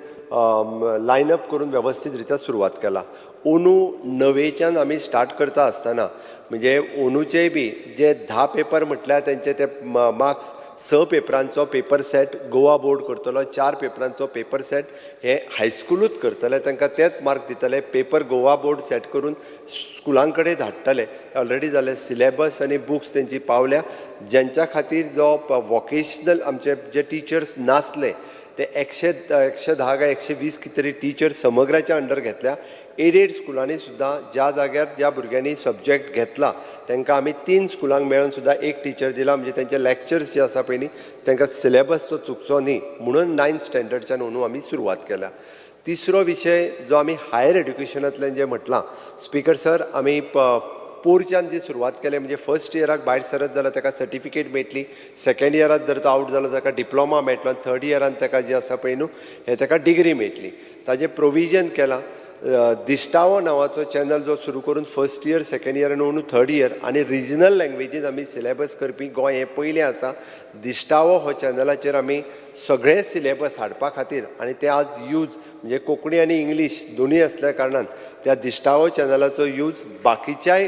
line up करून वेवस्थीत रित्या सुरवात केला. अंदू 9वेच्यान आमी स्टार्ट करता आसतना म्हणजे अंदूचेय बी जे 10 पेपर म्हटल्यार तेंचे ते मार्क्स 6 पेपरांचो पेपर सेट गोवा बोर्ड करतलो, 4 पेपरांचो पेपर सेट हे हायस्कुलूच करतले, तांकां तेच मार्क दितले, पेपर गोवा बोर्ड सेट करून स्कुलां कडेन धाडटले. ऑलरेडी जाले सिलेबस आनी बुक्स तेंची पावल्या. ज्यांच्या खातीर जो वॉकेशनल आमचे जे टिचर्स नासले ते 110 काय 120 कितें तरी टिचर समग्राच्या अंडर घेतल्या. एडेड स्कुलांनी सुद्दां ज्या जाग्यार ज्या भुरग्यांनी सब्जॅक्ट घेतला तांकां आमी 3 स्कुलांक मेळून सुद्दां 1 टिचर दिला, म्हणजे तेंचे लॅक्चर्स जे आसा पळय न्ही तांकां सिलेबस तो चुकचो न्ही म्हणून 9th स्टँडर्डच्यान अंदू आमी सुरवात केल्या. तिसरो विशय जो आमी हायर एड्युकेशनांतल्यान जें म्हटलां स्पीकर सर, आमी पोरच्यान जी सुरवात केली म्हणजे फर्स्ट इयराक भायर सरत जाल्यार ताका सर्टिफिकेट मेळटली, सेकेंड इयरात जर तो आवट जालो ताका डिप्लोमा मेळटलो आनी थर्ड इयरान ताका जे आसा पळय न्हू हें ताका डिग्री मेळटली. ताजें प्रोविजन केलां. दिश्टावो नांवाचो चॅनल जो सुरू करून फर्स्ट इयर, सेकेंड इयर आनी अंदू थर्ड इयर आनी रिजनल लँग्वेजीन आमी सिलेबस करपी गोंय हें पयलें आसा. दिश्टावो हो चॅनलाचेर आमी सगळे सिलेबस हाडपा खातीर आनी ते आज यूज म्हणजे कोंकणी आनी इंग्लीश दोनूय आसल्या कारणान त्या दिश्टावो चॅनलाचो यूज बाकीच्याय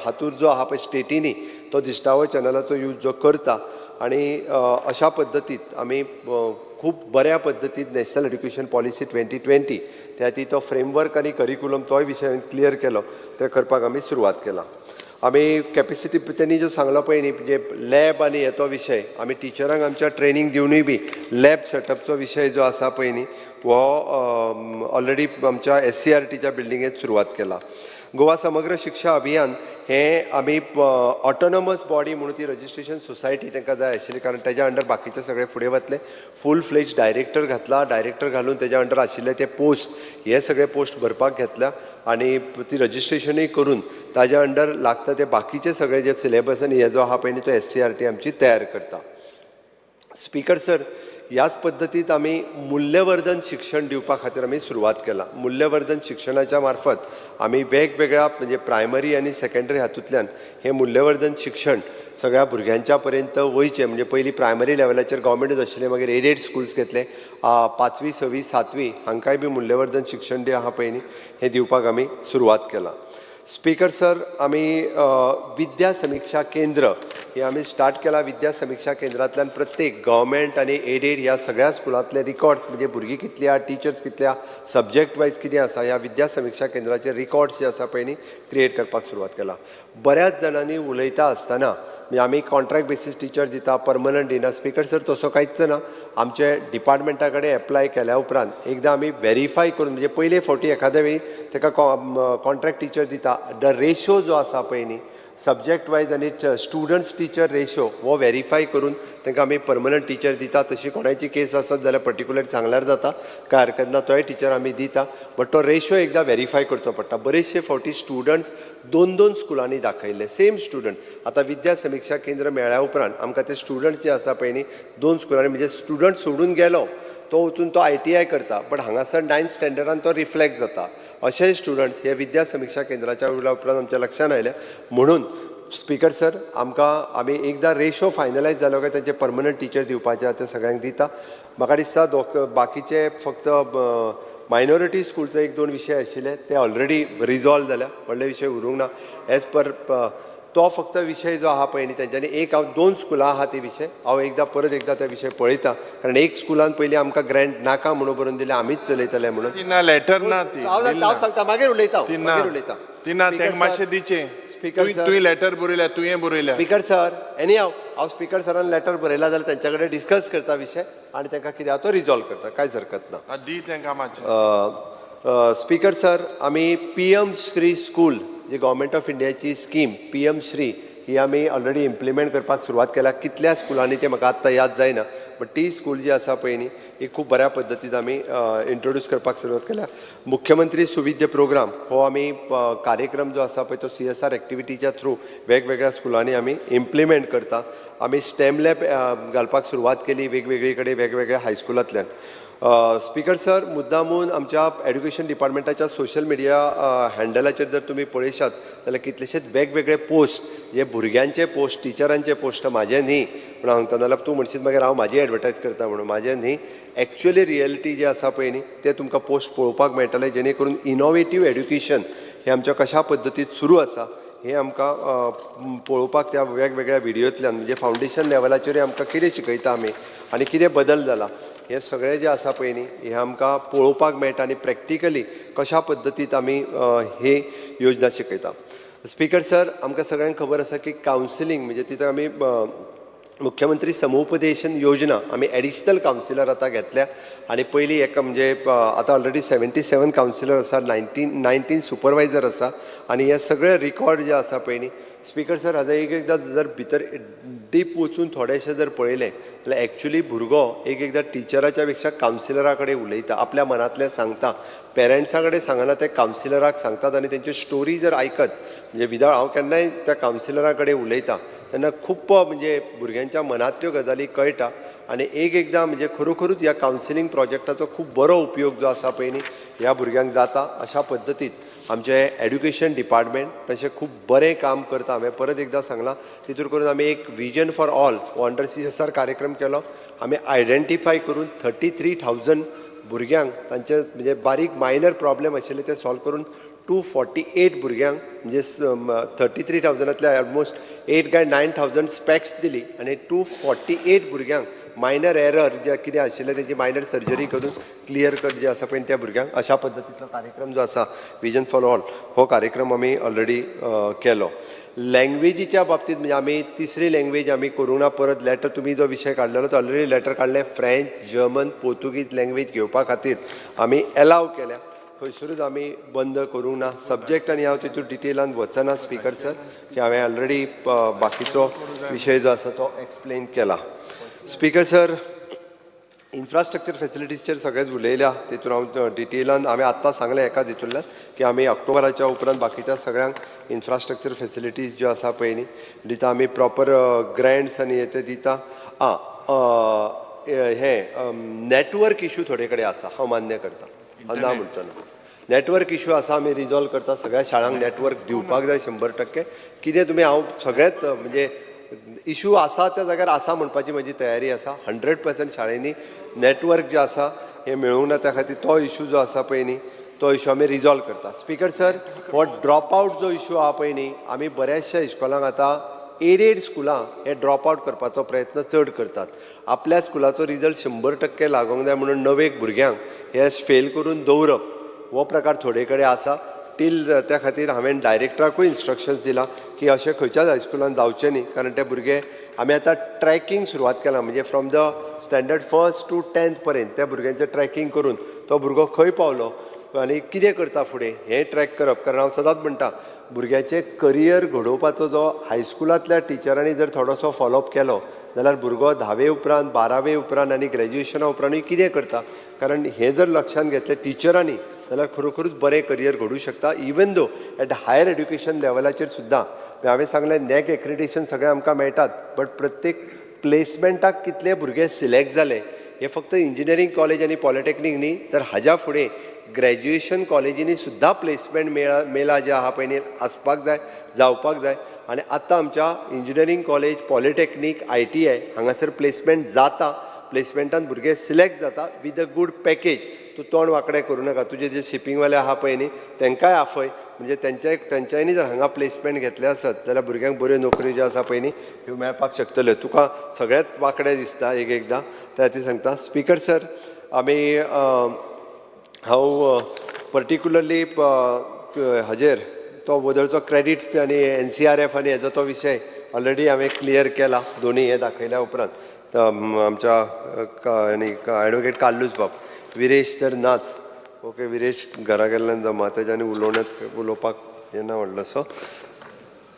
हातूर जो आहा पळय स्टेटींनी तो दिश्टावो चॅनलाचो यूज जो करता आनी अशा पद्दतीत आमी खूब बऱ्या पद्दतीन नॅशनल एड्युकेशन पॉलिसी 2020 त्या खातीर तो फ्रेमवर्क आनी करिकुलम तोय विशय क्लियर केलो, ते करपाक आमी सुरवात केला. आमी कॅपेसिटी तेणी जो सांगलो पळय न्ही म्हणजे लॅब आनी हे तो विशय आमी टिचरांक आमच्या ट्रेनींग दिवनूय बी लॅब सेटअपचो विशय जो आसा पळय न्ही हो ऑलरेडी आमच्या एससीआरटीच्या बिल्डिंगेंत सुरवात केला. गोवा समग्र शिक्षा अभियान हें आमी ऑटोनॉमस बॉडी म्हणून ती रजिस्ट्रेशन सोसायटी तांकां जाय आशिल्ली, कारण तेज्या अंडर बाकीचे सगळे फुडें वतले. फूल फ्लेज डायरेक्टर घातला, डायरेक्टर घालून तेज्या अंडर आशिल्ले ते पोस्ट हे सगळे पोस्ट भरपाक घेतल्या आनी ती रजिस्ट्रेशनूय करून ताज्या अंडर लागता ते बाकीचे सगळे जे सिलेबस आनी हे जो आहा पळय न्ही तो एससीआरटी आमची तयार करता. स्पीकर सर, ह्याच पद्दतीत आमी मुल्यवर्धन शिक्षण दिवपा खातीर आमी सुरवात केला. मुल्यवर्धन शिक्षणाच्या मार्फत आमी वेगवेगळ्या म्हणजे प्रायमरी आनी सेकेंडरी हातूंतल्यान हें मुल्यवर्धन शिक्षण सगळ्या भुरग्यांच्या पर्यंत वयचें. म्हणजे पयलीं प्रायमरी लेवलाचेर गव्हर्मेंटूच आशिल्लें, मागीर एडेड स्कुल्स घेतले, पांचवी सवी सातवी हांकांय बी मुल्यवर्धन शिक्षण जें आहा पळय न्ही हें दिवपाक आमी सुरवात केला. स्पीकर सर, आमी विद्या समिक्षा केंद्र हे आमी स्टार्ट केला. विद्या समिक्षा केंद्रांतल्यान प्रत्येक गव्हर्मेंट आनी एडेड ह्या सगळ्या स्कुलांतले रिकॉर्ड्स म्हणजे भुरगीं कितली आहा, टिचर्स कितले आहा, सब्जॅक्ट वायज कितें आसा, ह्या विद्या समिक्षा केंद्राचे रिकॉर्ड्स जे आसा पळय न्ही क्रिएट करपाक सुरवात केला. बऱ्याच जाणांनी उलयता आसतना म्हणजे आमी कॉन्ट्रॅक्ट बेसीस टिचर दिता, परमनंट दिना. स्पीकर सर, तसो कांयच ना. आमचे डिपार्टमेंटा कडेन एप्लाय केल्या उपरांत एकदां आमी वेरीफाय करून म्हणजे पयले फावटी एखाद्या वेळी ताका कॉन्ट्रॅक्ट टिचर दिता, the ratio जो आसा पळय न्ही सब्जॅक्ट वायज आनी स्टुडंट्स टिचर रेशो हो वेरीफाय करून तांकां आमी परमनंट टिचर दिता. तशी कोणाची केस आसत जाल्यार पर्टिक्युलर सांगल्यार जाता, कांय हरकत ना, तोय टिचर आमी दिता, बट तो रेशो एकदां वेरीफाय करचो पडटा. बरेचशे फावटी स्टुडंट्स दोन दोन स्कुलांनी दाखयल्ले सेम स्टुडंट. आतां विद्या समिक्षा केंद्र मेळ्ळ्या उपरांत आमकां ते स्टुडंट्स जे आसा पळय न्ही दोन स्कुलांनी म्हणजे स्टुडंट सोडून गेलो तो वचून तो आयटीआय करता, बट हांगासर नायन्थ स्टँडर्डान तो रिफ्लेक्ट जाता. अशेय स्टुडंट्स हे विद्या समिक्षा केंद्राच्या उरल्या उपरांत आमच्या लक्षान आयले. म्हणून स्पीकर सर, आमकां आमी एकदां रेशो फायनलायज जालो काय तांचे परमनंट टिचर दिवपाचे आहा ते सगळ्यांक दिता. म्हाका दिसता बाकीचे फक्त मायनॉरिटी स्कूलचो एक दोन विशय आशिल्ले ते ऑलरेडी रिजॉल्व जाल्या, व्हडले विशय उरूंक ना. एज पर तो फक्त विशय जो आहा पळय न्ही तेंच्यांनी एक हांव दोन स्कुलां आहा ते विशय हांव एकदां परत एकदां ते विशय पळयता, कारण एक स्कुलान पयलीं आमकां ग्रँट नाका म्हणून बरोवन दिलें, आमीच चलयतले म्हणून. ती ना, लेटर ना ती. हांव बिल हांव ना. सांगता, मागीर उलयता हांव, ती ना, मागीर उलयता. ती ना. स्पीकर तांकां मातशें सर, दिचें. स्पीकर सर, तुवें लेटर बरयल्या, तुवें बरयल्या. स्पीकर सर, एनी हांव हांव स्पीकर सरान लेटर बरयला जाल्यार तेंच्या कडेन डिस्कस करता विशय आनी तांकां कितें आहा तो रिजॉल्व करता, कांयच हरकत ना. आं, दी तांकां मातशें. स्पीकर सर, आमी पीएम श्री स्कूल जी गव्हर्मेंट ऑफ इंडियाची स्कीम पीएम श्री ही आमी ऑलरेडी इम्प्लिमेंट करपाक सुरवात केल्या. कितल्या स्कुलांनी ते म्हाका आत्तां याद जायना, बट ती स्कूल जी आसा पळय न्ही ही खूब बऱ्या पद्दतीन आमी इंट्रोड्यूस करपाक सुरवात केल्या. मुख्यमंत्री सुविद्य प्रोग्राम हो आमी कार्यक्रम जो आसा पळय तो सीएसआर एक्टिविटीच्या थ्रू वेगवेगळ्या स्कुलांनी आमी इम्प्लिमेंट करता. आमी स्टेम लॅब घालपाक सुरवात केली वेगवेगळे कडेन वेगवेगळ्या हायस्कुलांतल्यान. स्पीकर सर, मुद्दामून आमच्या एड्युकेशन डिपार्टमेंटाच्या सोशल मिडिया हँडलाचेर जर तुमी पळयशात जाल्यार कितलेशेच वेगवेगळे पोस्ट जे भुरग्यांचे पोस्ट, टिचरांचे पोस्ट, म्हाजे न्ही पूण हांव सांगता, नाल्यार तूं म्हणशीत मागीर हांव म्हाजी एडवर्टायज करता म्हणून, म्हाजें न्ही, एक्चुअली रियलिटी जी आसा पळय न्ही ते तुमकां पोस्ट पळोवपाक मेळटले, जेणे करून इनोवेटीव एड्युकेशन हें आमच्या कशा पद्दतीत सुरू आसा हें आमकां पळोवपाक त्या वेगवेगळ्या व्हिडियोंतल्यान म्हणजे फावंडेशन लेवलाचेरूय आमकां कितें शिकयता आमी आनी कितें बदल जाला हें सगळें जें आसा पळय न्ही हें आमकां पळोवपाक मेळटा आनी प्रॅक्टिकली कशा पद्दतीत आमी ही योजना शिकयता. स्पीकर सर, आमकां सगळ्यांक खबर आसा की कावन्सिलींग म्हणजे तितून आमी मुख्यमंत्री समुपदेशन योजना आमी एडिशनल कावन्सिलर आतां घेतल्या आनी पयलीं एक म्हणजे आतां ऑलरेडी 77 कावन्सिलर आसा, 19 सुपरवायजर आसा आनी हे सगळे रिकॉर्ड जे आसा पळय न्ही स्पीकर सर, हाजो एक एकदां जर भितर डीप वचून थोडेशें जर पळयलें जाल्यार एक्चुली भुरगो एक एकदां टिचराच्या पेक्षा कावन्सिलरा कडेन उलयता, आपल्या मनांतलें सांगता, पेरंट्सा कडेन सांगना, ते कावन्सिलराक सांगतात आनी तेंच्यो स्टोरी जर आयकत म्हणजे विदाउट हांव केन्नाय त्या कावन्सिलरा कडेन उलयता तेन्ना खूब म्हणजे भुरग्यांच्या मनांतल्यो गजाली कळटा आनी एक एकदां म्हणजे खरोखरूच ह्या कावन्सिलींग प्रोजेक्टाचो खूब बरो उपयोग जो आसा पळय न्ही ह्या भुरग्यांक जाता. अशा पद्दतीन आमचें एड्युकेशन डिपार्टमेंट तशें खूब बरें काम करता. हांवें परत एकदां सांगलां, तितूर करून आमी एक विजन फॉर ऑल हो अंडर CSR कार्यक्रम केलो. आमी आयडेंटिफाय करून 33,000 भुरग्यांक तांचे म्हणजे बारीक मायनर प्रॉब्लेम आशिल्ले ते सॉल्व करून 248 भुरग्यांक म्हणजे 33,000तल्या ऑलमोस्ट 8 काय 9,000 स्पॅक्स दिली आनी 248 भुरग्यांक मायनर एरर जे कितें आशिल्लें तेंची मायनर सर्जरी करून क्लियर कट जे आसा पळय त्या भुरग्यांक अशा पद्दतीचो कार्यक्रम जो आसा विजन फॉर ऑल हो कार्यक्रम आमी ऑलरेडी केलो. लँग्वेजीच्या बाबतींत म्हणजे आमी तिसरी लँग्वेज आमी करूंक ना. परत लॅटर तुमी जो विशय काडलेलो तो ऑलरेडी लॅटर काडले. फ्रेंच, जर्मन, पोर्तुगीज लँग्वेज घेवपा खातीर आमी एलाव केल्या, खंयसरूच आमी बंद करूंक ना सब्जेक्ट. आनी हांव तितून डिटेलान वचना स्पीकर सर, की हांवें ऑलरेडी बाकीचो विशय जो आसा तो एक्सप्लेन केला. स्पीकर सर, इन्फ्रास्ट्रक्चर फेसिलिटीजचेर सगळेच उलयल्या, तितून हांव डिटेलान हांवें आत्तां सांगलें एकाच हितूंतल्यान की आमी ऑक्टोबराच्या उपरांत बाकीच्या सगळ्यांक इन्फ्रास्ट्रक्चर फेसिलिटीज ज्यो आसा पळय न्ही दिता आमी, प्रॉपर ग्रँट्स आनी हे ते दिता. आं, हें नॅटवर्क इशू थोडे कडेन आसा, हांव मान्य करता, हांव ना म्हणचो ना. नॅटवर्क इशू आसा, आमी रिजॉल्व करता. सगळ्या शाळांक नॅटवर्क दिवपाक जाय 100%. कितें तुमी हांव सगळेंच म्हणजे इशू आसा त्या जाग्यार आसा म्हणपाची म्हजी तयारी आसा. 100% शाळेंनी नॅटवर्क जे आसा हें मेळूंक ना, त्या खातीर तो इशू जो आसा पळय न्ही तो इशू आमी रिजॉल्व करता. स्पीकर सर, हो ड्रॉप आवट जो इशू आहा पळय न्ही, आमी बऱ्याचशा इस्कॉलांक आतां एडेड स्कुलां हे ड्रॉप आवट करपाचो प्रयत्न चड करतात. आपल्या स्कुलाचो रिजल्ट 100% लागोंक जाय म्हणून णवेक भुरग्यांक हे फेल करून दवरप हो प्रकार थोडे कडेन आसा. टील त्या खातीर हांवें डायरेक्टराकूय इन्स्ट्रक्शन्स दिलां की अशें खंयच्याच हायस्कुलान जावचें न्ही, कारण ते भुरगे आमी आतां ट्रॅकींग सुरवात केलां, म्हणजे from the standard 1st to 10th पर्यंत त्या भुरग्यांचें ट्रॅकींग करून तो भुरगो खंय पावलो आनी कितें करता फुडें हें ट्रॅक करप. कारण हांव सदांच म्हणटा, भुरग्याचें करियर घडोवपाचो जो हायस्कुलांतल्या टिचरांनी जर थोडोसो फॉलोअप केलो जाल्यार भुरगो 10वे उपरांत, 12वे उपरांत आनी ग्रॅज्युएशना उपरांतूय कितें करता, कारण हें जर लक्षांत घेतलें टिचरांनी जाल्यार खरोखरूच बरें करियर घडूं शकता. Even though at higher education लेवलाचेर सुद्दां हांवें सांगलें नॅक एक्रेडिटेशन सगळें आमकां मेळटात, बट प्रत्येक प्लेसमेंटाक कितले भुरगे सिलेक्ट जाले हे फक्त इंजिनियरींग कॉलेज आनी पॉलिटेक्नीक न्ही, तर हाज्या फुडें ग्रॅज्युएशन कॉलेजींनी सुद्दां प्लेसमेंट मेला जे आहा पळय न्ही आसपाक जाय, जावपाक जाय. आनी आतां आमच्या इंजिनियरींग कॉलेज, पॉलिटेक्नीक, ITI हांगासर प्लेसमेंट जाता, प्लेसमेंटान भुरगे सिलेक्ट जाता विथ अ गूड पॅकेज. तूं तोंड वांकडें करूं नाका, तुजे जे शिपींगवाले आहा पळय न्ही तांकांय आफय, म्हणजे तेंच्यांनी जर हांगा प्लेसमेंट घेतलें आसत जाल्यार भुरग्यांक बऱ्यो नोकऱ्यो ज्यो आसा पळय न्ही ह्यो मेळपाक शकतल्यो. तुका सगळेंच वांकडें दिसता एक एकदां, त्या खातीर सांगता. स्पीकर सर, आमी हांव पर्टिक्युलरली हाजेर तो वदळचो क्रेडिट्स आनी NCRF आनी हेजो तो विशय ऑलरेडी हांवें क्लियर केला दोनूय हे दाखयल्या उपरांत. आमच्या आनी एडवोकेट कार्लूस बाब, विरेश तर नाच, ओके, विरेश घरा गेल्ल्यान जमा तेज्यानी उलोवण्यात उलोवपाक हें ना व्हडलोसो.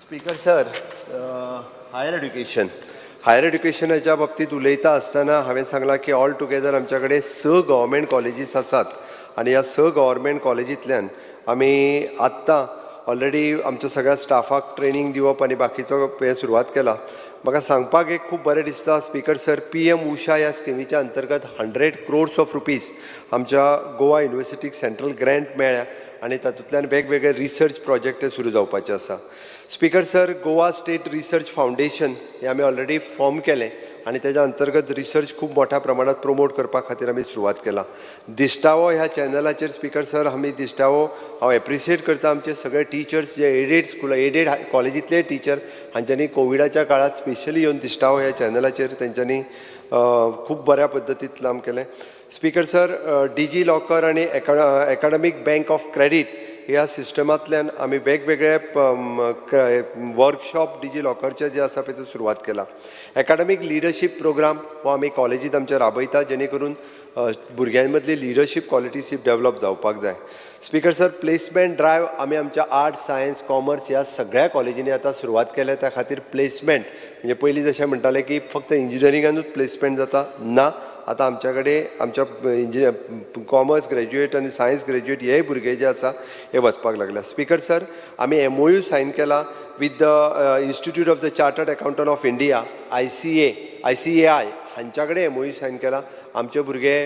स्पीकर सर, हायर एड्युकेशनाच्या बाबतींत उलयता आसतना हांवें सांगलां की ऑल टुगेदर आमच्या कडेन 6 गव्हर्मेंट कॉलेजीस आसात आनी ह्या 6 गव्हर्मेंट कॉलेजींतल्यान आमी आत्तां ऑलरेडी आमच्या सगळ्या स्टाफाक ट्रेनींग दिवप आनी बाकीचो हें सुरवात केला. म्हाका सांगपाक एक खूब बरें दिसता स्पीकर सर, PM उषा ह्या स्किमीच्या अंतर्गत 100 क्रोर्स ऑफ रुपीज आमच्या गोवा युनिवर्सिटीक सेंट्रल ग्रँट मेळ्ळ्या आनी तातूंतल्यान वेगवेगळे रिसर्च प्रोजेक्ट सुरू जावपाचे आसा. Speaker sir, Goa state research foundation हें आमी ऑलरेडी फॉर्म केलें आनी तेज्या अंतर्गत रिसर्च खूब मोठ्या प्रमाणात प्रमोट करपा खातीर आमी सुरवात केला. दिश्टावो ह्या चॅनलाचेर स्पीकर सर, आमी दिश्टावो हांव एप्रिशिएट करता आमचे सगळे टिचर्स जे एडेड स्कुला, एडेड कॉलेजींतले टिचर हांच्यांनी कोविडाच्या काळात स्पेशली येवन दिश्टावो ह्या चॅनलाचेर तेंच्यांनी खूब बऱ्या पद्दतीन काम केलें. स्पीकर सर, डिजी लॉकर आनी एकाडमीक बँक ऑफ क्रेडीट ह्या सिस्टमांतल्यान आमी वेगवेगळे वर्कशॉप डिजी लॉकरचे जे आसा पळय ते सुरवात केला. एकाडमीक लिडरशीप प्रोग्राम हो आमी कॉलेजींत आमच्या राबयता, जेणे करून भुरग्यां मदली लिडरशीप क्वॉलिटीज ही डेवलप जावपाक जाय. स्पीकर सर, प्लेसमेंट ड्रायव्ह आमी आमच्या आर्ट्स, सायन्स, कॉमर्स ह्या सगळ्या कॉलेजींनी आतां सुरवात केल्या. त्या खातीर प्लेसमेंट म्हणजे पयलीं जशें म्हणटाले की फक्त इंजिनियरिंगानूच प्लेसमेंट जाता, ना, आतां आमच्या कडेन आमच्या इंजिनियर, कॉमर्स ग्रॅज्युएट आनी सायन्स ग्रॅज्युएट हे भुरगे जे आसा हे वचपाक लागल्या. स्पीकर सर, आमी एमओयू सायन केला with the Institute of the Chartered Accountant of India, ICA, ICAI हांच्या कडेन एमओयू सायन केला. आमचे भुरगे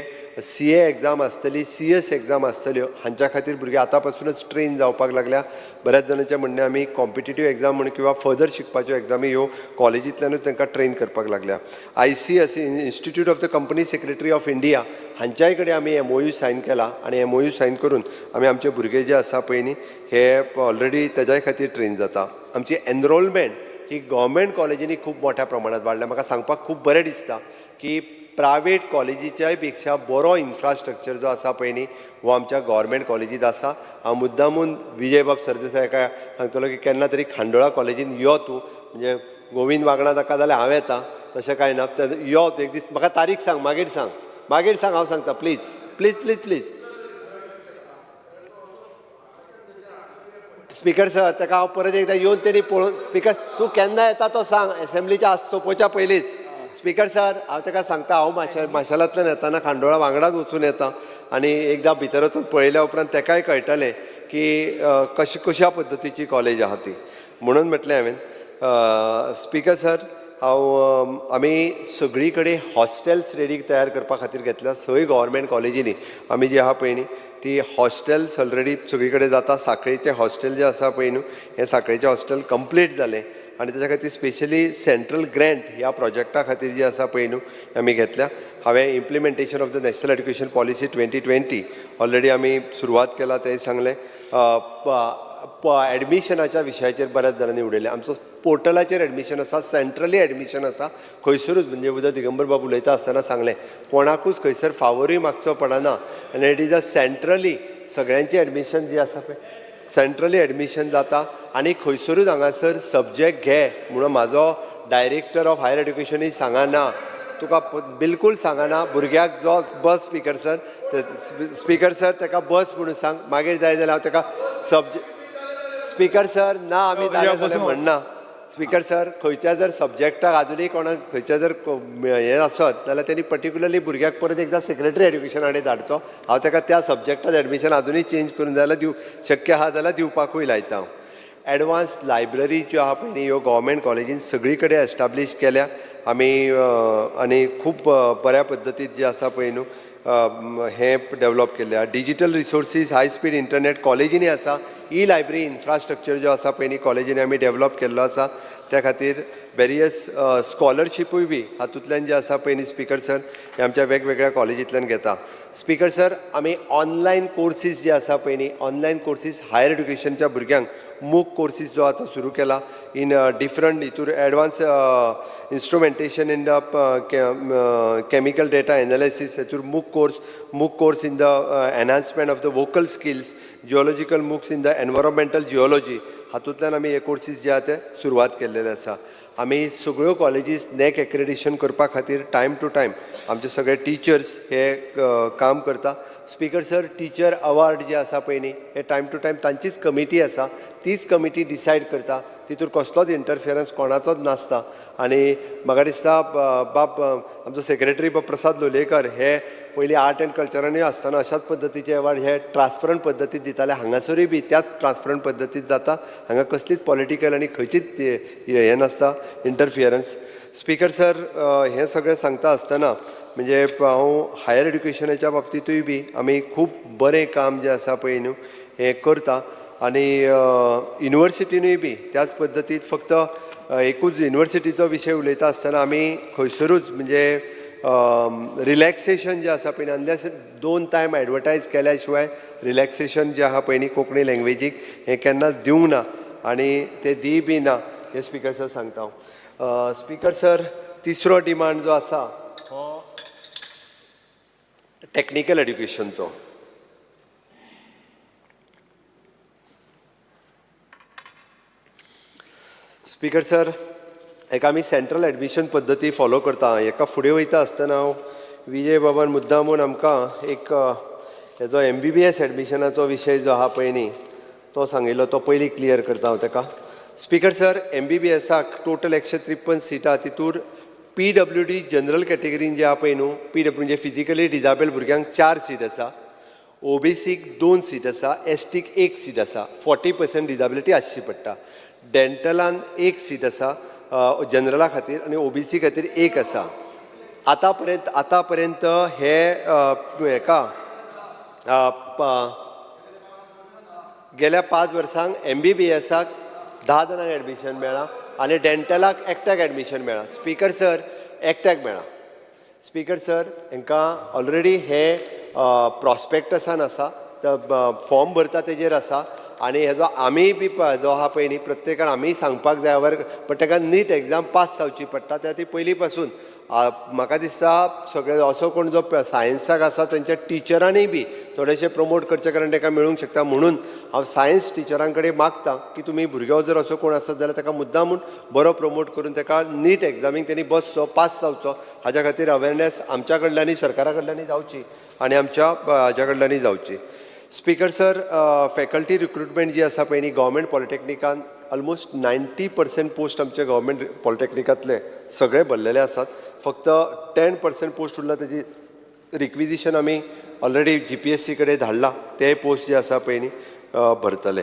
सीए एग्जाम आसतली, सीएस एग्जाम आसतल्यो, हांच्या खातीर भुरगे आतां पासूनच ट्रेन जावपाक लागल्या. बऱ्याच जाणांचें म्हणणें, आमी कॉम्पिटिटीव एग्जाम म्हण किंवा फर्दर शिकपाच्यो एग्जामी ह्यो कॉलेजींतल्यानूच तांकां ट्रेन करपाक लागल्या. ICS, Institute of the Company Secretary of India हांच्याय कडेन आमी एमओयू सायन केला आनी एमओयू सायन करून आमी आमचे भुरगे जे आसा पळय न्ही, हे ऑलरेडी तेज्याय खातीर ट्रेन जाता. आमची एनरोलमेंट ही गव्हर्मेंट कॉलेजींनी खूब मोठ्या प्रमाणात वाडल्या. म्हाका सांगपाक खूब बरें दिसता की प्रायवेट कॉलेजीच्याय पेक्षा बरो इन्फ्रास्ट्रक्चर जो आसा पळय न्ही, हो आमच्या गव्हर्मेंट कॉलेजींत आसा. हांव मुद्दामून विजयबाब सरदेसाय हाका सांगतलो की केन्ना तरी खांडोळा कॉलेजीन यो तूं. म्हणजे गोविंद वागणा ताका जाल्यार हांव येता, तशें कांय ना. यो तूं एक दीस, म्हाका तारीख सांग, मागीर सांग, मागीर सांग, हांव सांगता. Please, please, please, please. Speaker sir, ताका हांव परत एकदां येवन तेणी पळोवन. स्पीकर, तूं केन्ना येता तो सांग, एसेंब्लीच्या आज सोंपोवच्या पयलींच. स्पीकर सर, हांव ताका सांगता, हांव माशेलांतल्यान येताना खांडोळा वांगडाच वचून येता आनी एकदां भितर वचून पळयल्या उपरांत ताकाय कळटलें की कशी कश्या पद्दतीची कॉलेज आहा ती म्हणून म्हटलें हांवें. स्पीकर सर, हांव आमी सगळी कडेन हॉस्टेल्स रेडी तयार करपा खातीर घेतल्या. सय गव्हर्मेंट कॉलेजींनी आमी जी आहा पळय न्ही, ती हॉस्टेल्स ऑलरेडी सगळी कडेन जाता. साखळेचें हॉस्टेल जें आसा पळय न्हू, हें साखळेचें हॉस्टेल कंप्लीट जालें आनी तेच्या खातीर स्पेशली सेंट्रल ग्रँट ह्या प्रोजेक्टा खातीर जी आसा पळय न्हू, आमी घेतल्या. हांवें implementation of the National Education Policy 2020 already आमी सुरवात केला तेंय सांगलें. एडमिशनाच्या विशयाचेर बऱ्याच जाणांनी उलयलें. आमचो पोर्टलाचेर एडमिशन आसा, सेंट्रली एडमिशन आसा. खंयसरूच म्हणजे उदय दिगंबर बाब उलयता आसतना सांगलें, कोणाकूच खंयसर फावरूय मागचो पडना आनी it is a centrally सगळ्यांचें एडमिशन जी आसा पळय, सेंट्रली एडमिशन जाता. आनी खंयसरूच हांगासर सब्जेक्ट घे म्हणून म्हाजो डायरेक्टर ऑफ हायर एड्युकेशनूय सांगना तुका, बिलकूल सांगना भुरग्याक जो बस. स्पीकर सर, स्पीकर सर, ताका बस म्हणून सांग. मागीर जाय जाल्यार हांव ताका सब्जेक्ट. स्पीकर सर, ना, आमी जालें जाल्यार म्हणना. स्पीकर सर, खंयच्या जर सब्जेक्टाक आजुनूय कोणाक खंयच्या जर हें आसत जाल्यार तेणी पर्टिक्युलरली भुरग्याक परत एकदां सेक्रेटरी एड्युकेशना कडेन धाडचो. हांव ताका त्या सब्जेक्टाक एडमिशन आजुनूय चेंज करून जाल्यार दिवं शक्य आहा जाल्यार दिवपाकूय लायता हांव. एडवान्स लायब्ररी ज्यो आहा पळय न्ही, ह्यो गव्हर्मेंट कॉलेजीन सगळी कडेन एस्टाब्लीश केल्या आमी आनी खूब बऱ्या पद्दतीन जे आसा पळय न्हू, हें डेवलॉप केल्लें आहा. Digital resources, high speed internet कॉलेजींनी आसा. ई लायब्ररी इन्फ्रास्ट्रक्चर जो आसा पळय न्ही, कॉलेजींनी आमी डेवलॉप केल्लो आसा. त्या खातीर वेरियस स्कॉलरशिपूय बी हातूंतल्यान जे आसा पळय न्ही, स्पीकर सर, हे आमच्या वेगवेगळ्या कॉलेजींतल्यान घेता. स्पीकर सर, आमी ऑनलायन कोर्सीस जे आसा पळय न्ही, ऑनलायन कोर्सीस हायर एड्युकेशनच्या भुरग्यांक मूक कोर्सीस जो आतां सुरू केला इन डिफरंट हितूर, advance instrumentation in the chemical data analysis हेतूर MOOC course, MOOC course in the enhancement of the vocal skills, geological MOOCs in the environmental geology, हातूंतल्यान आमी हे कोर्सीस जे आहा ते सुरवात केल्लेले आसा. आमी सगळ्यो कॉलेजीस नॅक एक्रेडिशन करपा खातीर टायम टू टायम आमचे सगळे टिचर्स हे काम करता. स्पीकर सर, टिचर अवॉर्ड जे आसा पळय न्ही, हे टायम टू टायम तांचीच कमिटी आसा, तीच कमिटी डिसायड करता. तितूर कसलोच इंटरफियरन्स कोणाचोच नासता. आनी म्हाका दिसता बाब आमचो सेक्रेटरी बाब प्रसाद लोलयेकर हे पयलीं आर्ट एंड कल्चरानूय आसतना अशाच पद्दतीचे अवॉर्ड हे ट्रान्सपरंट पद्दतीत दिताले. हांगासरूय बी त्याच ट्रान्सपरंट पद्दतीत जाता. हांगा कसलीच पॉलिटिकल आनी खंयचीच हें नासता इंटरफियरन्स. स्पीकर सर, हें सगळें सांगता आसतना म्हणजे हांव हायर एड्युकेशनाच्या बाबतींतूय बी आमी खूब बरें काम जें आसा पळय न्हू, हें करता. आनी युनिवर्सिटीनूय बी त्याच पद्दतीत, फक्त एकूच युनिवर्सिटीचो विशय उलयता आसतना आमी खंयसरूच म्हणजे रिलॅक्सेशन जें आसा पळय, अनलेस दोन टायम एडवर्टायज केल्या शिवाय रिलॅक्सेशन जें आहा पळय न्ही कोंकणी लँग्वेजीक, हें केन्नाच दिवंक ना आनी ते दी बी ना, हें स्पीकर सर सांगता हांव. स्पीकर सर, तिसरो डिमांड जो आसा हो टॅक्निकल एड्युकेशनचो. स्पीकर सर, एक आमी सेंट्रल एडमिशन पद्दती फॉलो करता. हेका फुडें वयता आसतना हांव विजय बाबान मुद्दामून आमकां एक हेजो एमबीबीएस एडमिशनाचो विशय जो आहा पळय न्ही, तो सांगिल्लो, तो पयलीं क्लियर करता हांव ताका. स्पीकर सर, एमबीबीएसाक टोटल 153 सिटां, तितूर पीडब्ल्यूडी जनरल कॅटेगरीन जे आहा पळय न्हू, पीडब्ल्यू म्हणजे फिजिकली डिजाबल भुरग्यांक चार सीट आसा, ओबीसीक दोन सीट आसा, एसटीक एक सीट आसा, 40% डिजाबिलिटी आसची पडटा. डेंटलान एक सीट आसा जनरला खातीर आनी ओबीसी खातीर एक आसा. आतां पर्यंत हे हेका गेल्या 5 वर्सांक एमबीबीएसाक 10 जाणांक एडमिशन मेळ्ळां आनी डेंटलाक एकट्याक एडमिशन मेळ्ळां. स्पीकर सर, एकट्याक मेळ्ळां. स्पीकर सर, हांकां ऑलरेडी हे प्रॉस्पेक्टसान आसा, फॉर्म भरता तेजेर आसा आनी हेजो आमीय बी जो आहा पळय न्ही, प्रत्येकान आमीय सांगपाक जाय वर, बट ताका नीट एग्जाम पास जावची पडटा. त्या खातीर पयलीं पासून म्हाका दिसता सगळे असो कोण जो सायन्साक आसा तेंच्या टिचरांनी बी थोडेशे प्रमोट करचे, कारण ताका मेळूंक शकता. म्हणून हांव सायन्स टिचरां कडेन मागता की तुमी भुरगो जर असो कोण आसत जाल्यार ताका मुद्दामून बरो प्रमोट करून ताका नीट एग्जामीक तेणी बसचो, पास जावचो, हाज्या खातीर अवेरनेस आमच्या कडल्यानूय, सरकारा कडल्यानूय जावची आनी आमच्या हाज्या कडल्यानूय जावची. स्पीकर सर, फॅकल्टी रिक्रुटमेंट जी आसा पळय न्ही, गव्हर्मेंट पॉलिटेक्निकान ऑलमोस्ट 90% पोस्ट आमचे गव्हर्मेंट पॉलिटेक्निकांतले सगळे भरलेले आसात. फक्त 10% पोस्ट उरला. तेजी रिक्विजिशन आमी ऑलरेडी जीपीएससी कडेन धाडला. ते पोस्ट जे आसा पळय न्ही, भरतले.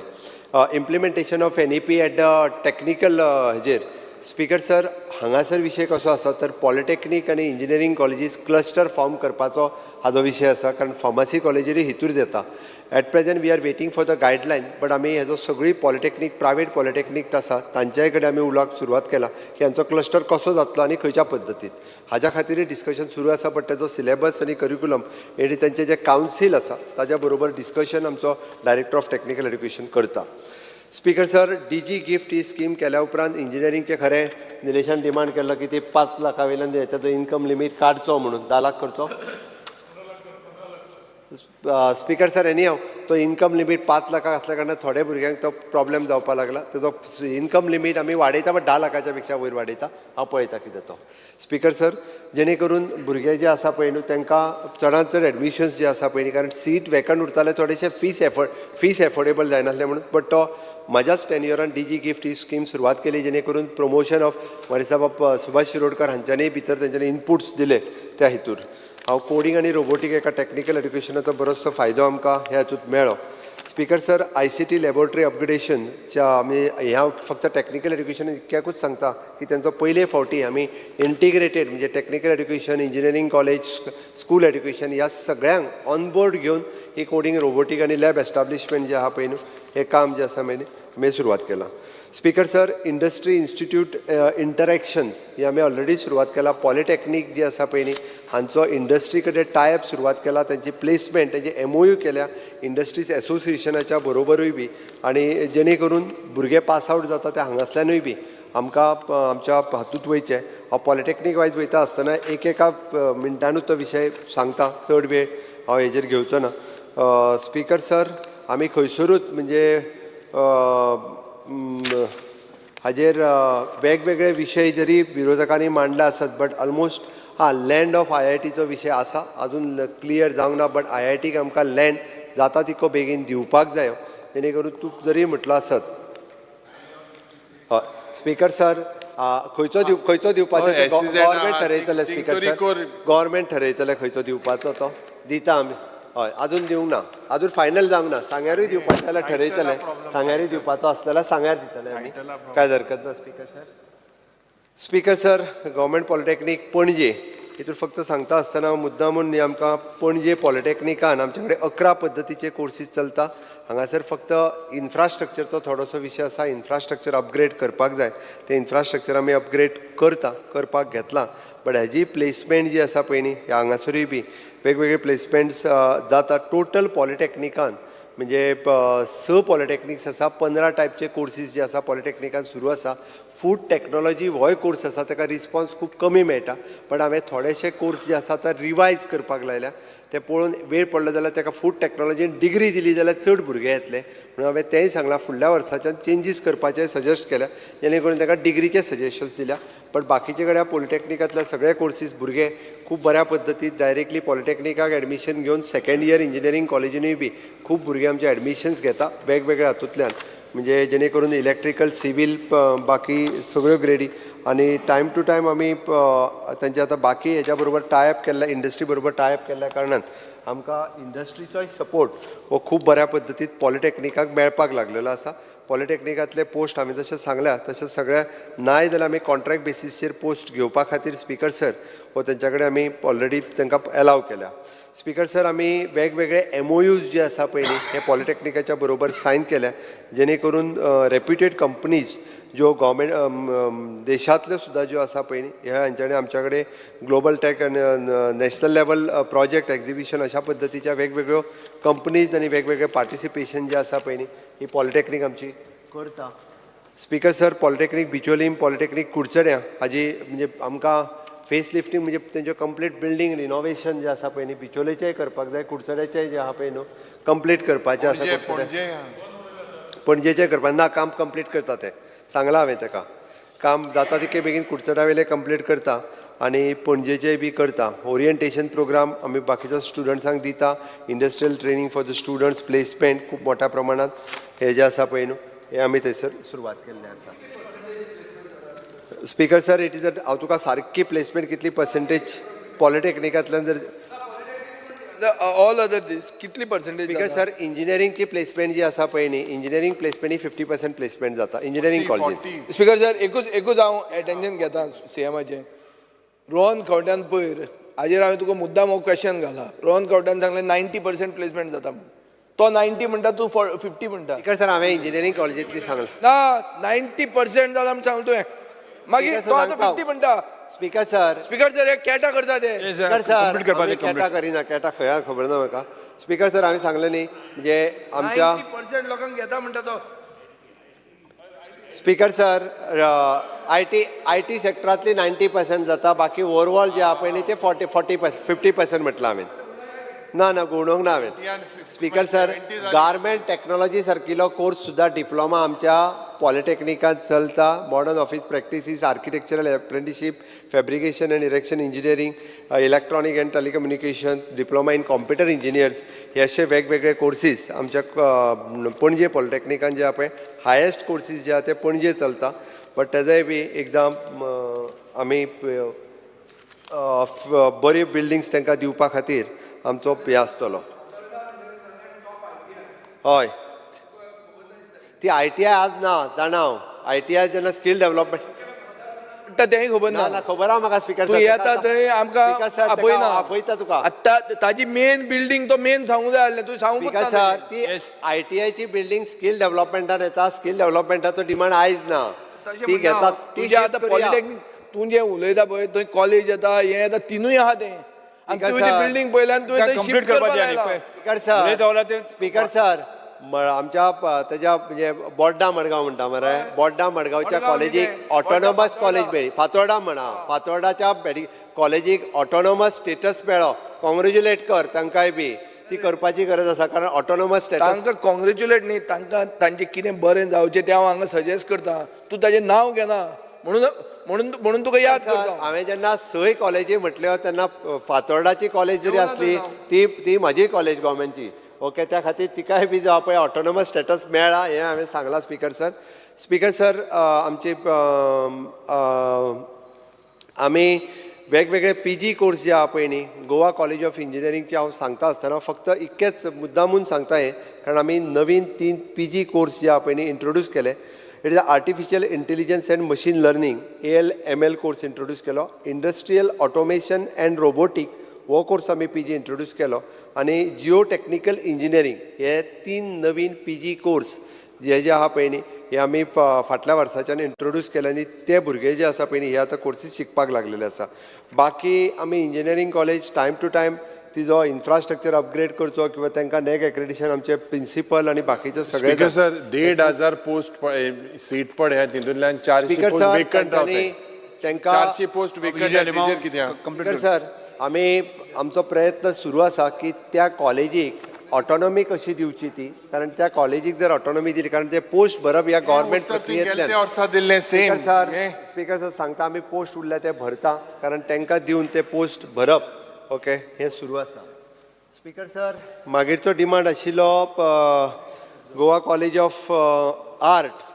Implementation of NEP at the technical हेजेर, स्पीकर सर, हांगासर विशय कसो आसा तर पॉलिटेक्नीक आनी इंजिनियरींग कॉलेजीस क्लस्टर फॉर्म करपाचो हाजो विशय आसा, कारण फार्मासी कॉलेजीरूय हितूर येता. At present we are waiting for the guideline, but आमी हेजो सगळी पॉलिटेक्नीक, प्रायवेट पॉलिटेक्नीक आसा तांच्याय कडेन आमी उलोवपाक सुरवात केला की हांचो क्लस्टर कसो जातलो आनी खंयच्या पद्दतीन, हाज्या खातीरय डिस्कशन सुरू आसा. बट तेजो सिलेबस आनी करिक्युलम आनी तेंचे जे कावन्सील आसा ताज्या बरोबर डिस्कशन आमचो डायरेक्टर ऑफ टॅक्निकल एड्युकेशन करता. स्पीकर सर, डीजी गिफ्ट ही स्कीम केल्या उपरांत इंजिनियरींगचें खरें निलेशान डिमांड केल्लो की ती 5 लाखा वयल्यान तेजो इन्कम लिमीट काडचो म्हणून, 10 लाख करचो. स्पीकर सर, एनी हाव, तो इन्कम लिमीट 5 लाखाक आसल्या कारणान थोड्या भुरग्यांक तो प्रॉब्लेम जावपाक लागला. तेजो इन्कम लिमीट आमी वाडयता, बट 10 लाखाच्या पेक्षा वयर वाडयता. हांव पळयता कितें तो. स्पीकर सर, जेणे करून भुरगे जे आसा पळय न्हू, तांकां चडांत चड एडमिशन्स जे आसा पळय न्ही, कारण सीट वेकंट उरताले, थोडेशे फीस एफोर्डेबल जायनासले म्हणून. बट तो म्हज्याच टेन्युअरान डीजी गिफ्ट ही स्कीम सुरवात केली, जेणे करून प्रमोशन ऑफ म्हाका सुभाष शिरोडकर हांच्यांनी भितर तेंच्यांनी इनपुट्स दिले. त्या हितूर हांव कोडींग आनी रोबोटीक एका टॅक्निकल एड्युकेशनाचो बरोचसो फायदो आमकां ह्या हातूंत मेळ्ळो. स्पीकर सर, आयसीटी लॅबोरेटरी अपग्रेडेशनच्या आमी ह्या फक्त टॅक्निकल एड्युकेशन इतक्याकूच सांगता की तेंचो पयले फावटी आमी इंटिग्रेटेड, म्हणजे technical education, engineering college, school education ह्या सगळ्यांक ऑन बोर्ड घेवन ही कोडींग, रोबोटीक आनी लॅब एस्टाब्लिशमेंट जे आहा पळय न्हू, हें काम जें आसा पळय आमी सुरवात केलां. Speaker sir, industry institute interactions ही आमी ऑलरेडी सुरवात केला. पॉलिटॅक्नीक जी आसा पळय न्ही, हांचो इंडस्ट्री कडेन टायअप सुरवात केला. तेंची प्लेसमेंट, तेंचे एमओयू केल्या इंडस्ट्रीज एसोसिएशनाच्या बरोबरूय बी, आनी जेणे करून भुरगे पास आवट जाता ते हांगासल्यानूय बी आमकां आमच्या हातूंत वयचें. हांव पॉलिटॅक्नीक वायज वयता आसतना एक एका मिनटानूच तो विशय सांगता, चड वेळ हांव हेजेर घेवचो ना. स्पीकर सर, आमी खंयसरूच म्हणजे हाजेर वेगवेगळे विशय जरी विरोधकांनी मांडले आसत, बट ऑलमोस्ट हां, लँड ऑफ आयआयटीचो विशय आसा, अजून क्लियर जावंक ना. बट आयआयटीक आमकां लँड जाता तितको बेगीन दिवपाक जायो, जेणे करून तूं जरी म्हटलो आसत. हय स्पीकर सर, खंयचो दिवपाचो हय, ते SEZ government आहा, ठरयतले. स्पीकर तिंग सर, तरी गव्हर्मेंट ठरयतले खंयचो दिवपाचो तो. दिता आमी. हय, अजून दिवंक ना, अजून फायनल जावंक ना. सांग्यारूय दिवपाचें जाल्यार ठरयतले, सांग्यारूय दिवपाचो आसलो जाल्यार सांग्यार दितले आमी, कांय हरकत ना. Speaker sir, speaker sir, government polytechnic Panaji हितून फक्त सांगता आसतना मुद्दामून न्ही, आमकां पणजे पॉलिटेक्निकान आमचे कडेन 11 पद्दतीचे कोर्सीस चलता. हांगासर फक्त इन्फ्रास्ट्रक्चरचो थोडोसो विशय आसा. इन्फ्रास्ट्रक्चर अपग्रेड करपाक जाय. तें इन्फ्रास्ट्रक्चर आमी अपग्रेड करता, करपाक घेतलां. बट हेजी प्लेसमेंट जी आसा पळय न्ही, ह्या हांगासरूय बी वेगवेगळे प्लेसमेंट्स जाता. टोटल पॉलिटेक्निकान म्हणजे स पॉलिटेक्निक्स आसा, 15 टायपचे कोर्सीस जे आसा पॉलिटेक्निकान सुरू आसा. फूड टॅक्नोलॉजी होय कोर्स आसा, ताका रिस्पॉन्स खूब कमी मेळटा. बट हांवें थोडेशे कोर्स जे आसा ते रिवायज करपाक लायल्या. ते पळोवन वेळ पडलो जाल्यार ताका फूड टॅक्नोलॉजीन डिग्री दिली जाल्यार चड भुरगे येतले म्हणून हांवें तेंय सांगलां. फुडल्या वर्साच्यान चेंजीस करपाचे सजेस्ट केल्या, जेणे करून ताका डिग्रीचे सजेशन्स दिल्या. बट बाकीचे कडेन पॉलिटॅक्निकांतल्या सगळे कोर्सीस भुरगे खूब बऱ्या पद्दतीन डायरेक्टली पॉलिटॅक्निकाक एडमिशन घेवन सेकंड इयर इंजिनियरींग कॉलेजीनूय बी खूब भुरगे आमचे एडमिशन्स घेता वेगवेगळ्या हातूंतल्यान, म्हणजे जेणे करून इलेक्ट्रिकल, सिवील, बाकी सगळ्यो ग्रेडी. आनी टायम टू टायम आमी तांचे आतां बाकी हेज्या बरोबर टायप केल्ल्या, इंडस्ट्री बरोबर टायप केल्ल्या कारणान आमकां इंडस्ट्रीचोय सपोर्ट हो खूब बऱ्या पद्दतीन पॉलिटॅक्निकाक मेळपाक लागलेलो आसा. पॉलिटॅक्निकांतले पोस्ट हांवें जशें सांगल्या तशें सगळ्या नाय जाल्यार आमी कॉन्ट्रॅक्ट बेसीसचेर पोस्ट घेवपा खातीर स्पीकर सर हो तेंच्या कडेन आमी ऑलरेडी तांकां एलाव केल्या. स्पीकर सर, आमी वेगवेगळे एमओयूज जे आसा पळय न्ही, हे पॉलिटॅक्निकाच्या बरोबर सायन केल्या, जेणे करून रेप्युटेड कंपनीज ज्यो गव्हर्मेंट देशांतल्यो सुद्दां ज्यो आसा पळय न्ही, ह्या हांच्यानी आमच्या कडेन global tech आनी नॅशनल लेवल प्रोजेक्ट एक्जिबिशन अशा पद्दतीच्या वेगवेगळ्यो कंपनीज आनी वेगवेगळे पार्टिसिपेशन जे आसा पळय न्ही, ही पॉलिटॅक्नीक आमची करता. Speaker sir, polytechnic Bicholim, polytechnic कुडचड्यां हाजी म्हणजे आमकां फेस लिफ्टींग, म्हणजे तेंच्यो कंप्लीट बिल्डींग रिनोवेशन जें आसा पळय न्ही, बिचोलेचेंय करपाक जाय, कुडचड्याचेंय जें आहा पळय न्हू कंप्लीट करपाचें आसा. पणजे. पणजेचें करपाक ना, काम कंप्लीट करता तें सांगलां हांवें ताका. काम जाता तितके बेगीन कुडचड्या वयलें कंप्लीट करता आनी पणजेचेंय बी करता. ओरिएंटेशन प्रोग्राम आमी बाकीच्या स्टुडंट्सांक दिता, industrial training for the students, placement खूब मोठ्या प्रमाणांत हे जे आसा पळय न्हू, हे आमी थंयसर सुरवात केल्लें आसा. Speaker sir, it is a हांव तुका सारकी प्लेसमेंट कितली पर्संटेज पॉलिटॅक्निकांतल्यान जर ऑल अदर दीस कितली पर्सेंटेज? स्पीकर सर, इंजिनियरिंगची प्लेसमेंट जी आसा पळय न्ही, इंजिनियरींग प्लेसमेंट ही 50% प्लेसमेंट जाता इंजिनियरींग कॉलेजीन. स्पीकर सर, एकूच एकूच हांव एटेन्शन घेता सीएमाचें. रोहन खंवट्यान पयर हाजेर हांवें तुका मुद्दाम हो क्वेश्चन घाला. रोहन खंवट्यान सांगलें 90% प्लेसमेंट जाता म्हणून. तो 90 म्हणटा, तूं 50 म्हणटा. स्पीकर सर, हांवें इंजिनियरींग कॉलेजींतली सांगलां. ना, 90% जाता म्हूण सांगलें तुवें, मागीर तो आतां 50 म्हणटा. स्पीकर सर, स्पीकर सर, हे कॅटा करता ते. स्पीकर सर, कॅटा करिना, कॅटा खंय खबर ना म्हाका. स्पीकर सर, हांवें सांगलें न्ही, म्हणजे आमच्या 90% लोकांक घेता म्हणटा तो. स्पीकर सर, IT सेक्टरांतली 90% जाता, बाकी ओवरऑल जे आहा पळय न्ही ते 40 40 50% म्हटलां हांवें. ना ना, गुणोवंक ना हांवें. स्पीकर सर, गार्मेंट टॅक्नोलॉजी सारकिलो कोर्स सुद्दां डिप्लोमा आमच्या पॉलिटॅक्निकांत चलता. Modern office practices, architectural apprenticeship, fabrication and erection engineering, electronic and telecommunication, diploma in computer engineers, हे असे वेगवेगळे कोर्सीस आमच्या पणजे पॉलिटॅक्निकान जे आहा पळय, हायेस्ट कोर्सीस जे आहा ते पणजे चलता. बट तेजोय बी एकदां आमी बऱ्यो बिल्डिंग्स तांकां दिवपा खातीर आमचो हें आसतलो. हय, ती आयटीआय आज ना जाणा हांव. आयटीआय जेन्ना स्कील डेव्हलपमेंट म्हणटा तेंय खबर ना. ना. खबर आहा म्हाका स्पीकर. तूं येता थंय आमकां आपयना. आपयता तुका. आतां ताजी मेन बिल्डींग तो मेन सांगूंक जाय आसलें, तूं सांगूंक स्पीकर ना. सर, ती आयटीआयची बिल्डींग स्कील डेव्हलपमेंटान येता. स्कील डेव्हलपमेंटाचो डिमांड आयज ना. तशें ती म्हणना. घेता ती तुजें आतां shift करुया. पॉलिटेक्नीक तूं जें उलयता पळय थंय कॉलेज येता, हें येता, तिनूय आहा तें आनी स्पीकर तुवें ती सर. बिल्डींग पळयल्या आनी तुवें थंय कंप्लीट शिफ्ट करपाक करपाचें आनी लायला. पळय. स्पीकर सर, उलयता जाल्यार ते स्पीकर सर, आमच्या तेज्या म्हणजे बोड्डा मडगांव म्हणटा मरे, बोड्डा मडगांवच्या मडगांव कॉलेजीक कितें? ऑटोनॉमस बोड्डा. कॉलेज मेळ्ळी. फातोर्डा म्हणा, फातोर्डाच्या कॉलेजीक ऑटोनॉमस स्टेटस मेळ्ळो. कॉंग्रेच्युलेट कर तांकांय बी. ती करपाची गरज आसा, कारण ऑटोनॉमस स्टेटस तांकां कॉंग्रेच्युलेट न्ही, तांकां तांचें कितें बरें जावचें तें हांव हांगा सजेस्ट करता. तूं ताजें नांव घेना म्हणून म्हणून म्हणून तुका याद करता. हांवें जेन्ना सय कॉलेजी म्हटल्यो तेन्ना फातोर्डाची कॉलेज जरी येवना आसली तो. ती ती म्हाजी कॉलेज गव्हर्मेंटची, ओके. त्या खातीर तिकाय बी जो पळय ऑटोनॉमस स्टेटस मेळ्ळा हें हांवें सांगलां स्पीकर सर. स्पीकर सर, आमची आमी वेगवेगळे पीजी कोर्स जे आहा पळय न्ही, गोवा कॉलेज ऑफ इंजिनियरींगचे हांव सांगता आसतना फक्त इतकेंच मुद्दामून सांगता हें, कारण आमी नवीन तीन पीजी कोर्स जे आहा पळय न्ही इंट्रोड्यूस केले. It is artificial intelligence and machine learning, AL ML course introduce केलो. इंडस्ट्रियल ऑटोमेशन अँड रोबोटीक हो कोर्स आमी पीजी इंट्रोड्यूस केलो आनी जिओ टेक्निकल इंजिनियरींग, हे तीन नवीन पीजी कोर्स जे जे आहा पळय न्ही, हे आमी फाटल्या वर्साच्यान इंट्रोड्यूस केले आनी ते भुरगे जे आसा पळय न्ही, हे आतां कोर्सीस शिकपाक लागलेले आसा. बाकी आमी engineering college time to time तिजो इन्फ्रास्ट्रक्चर अपग्रेड करचो किंवा तांकां नॅक एक्रेडिशन, आमचे प्रिंसिपल आनी बाकीचे सगळे. स्पीकर सर, 1500 पोस्ट सीट पडे, तितूंतल्यान 400 स्पीकर पोस्ट सर, वेकंट तांच्यांनी रावताय. तांकां 400 पोस्ट वेकंट, तेजेर कितें आहा? स्पीकर सर, आमी आमचो प्रयत्न सुरू आसा की त्या कॉलेजीक ऑटोनॉमी कशी दिवची ती, कारण त्या कॉलेजीक जर ऑटोनॉमी दिली, कारण ते पोस्ट भरप ह्या गव्हर्मेंट प्रक्रियेंतल्यान. गेल्या वर्सा दिल्लें same. Speaker sir, speaker sir सांगता, आमी पोस्ट उरल्या ते भरता, कारण तांकां दिवन ते पोस्ट भरप ओके हें सुरू आसा. स्पीकर सर, मागीरचो डिमांड आशिल्लो गोवा कॉलेज ऑफ आर्ट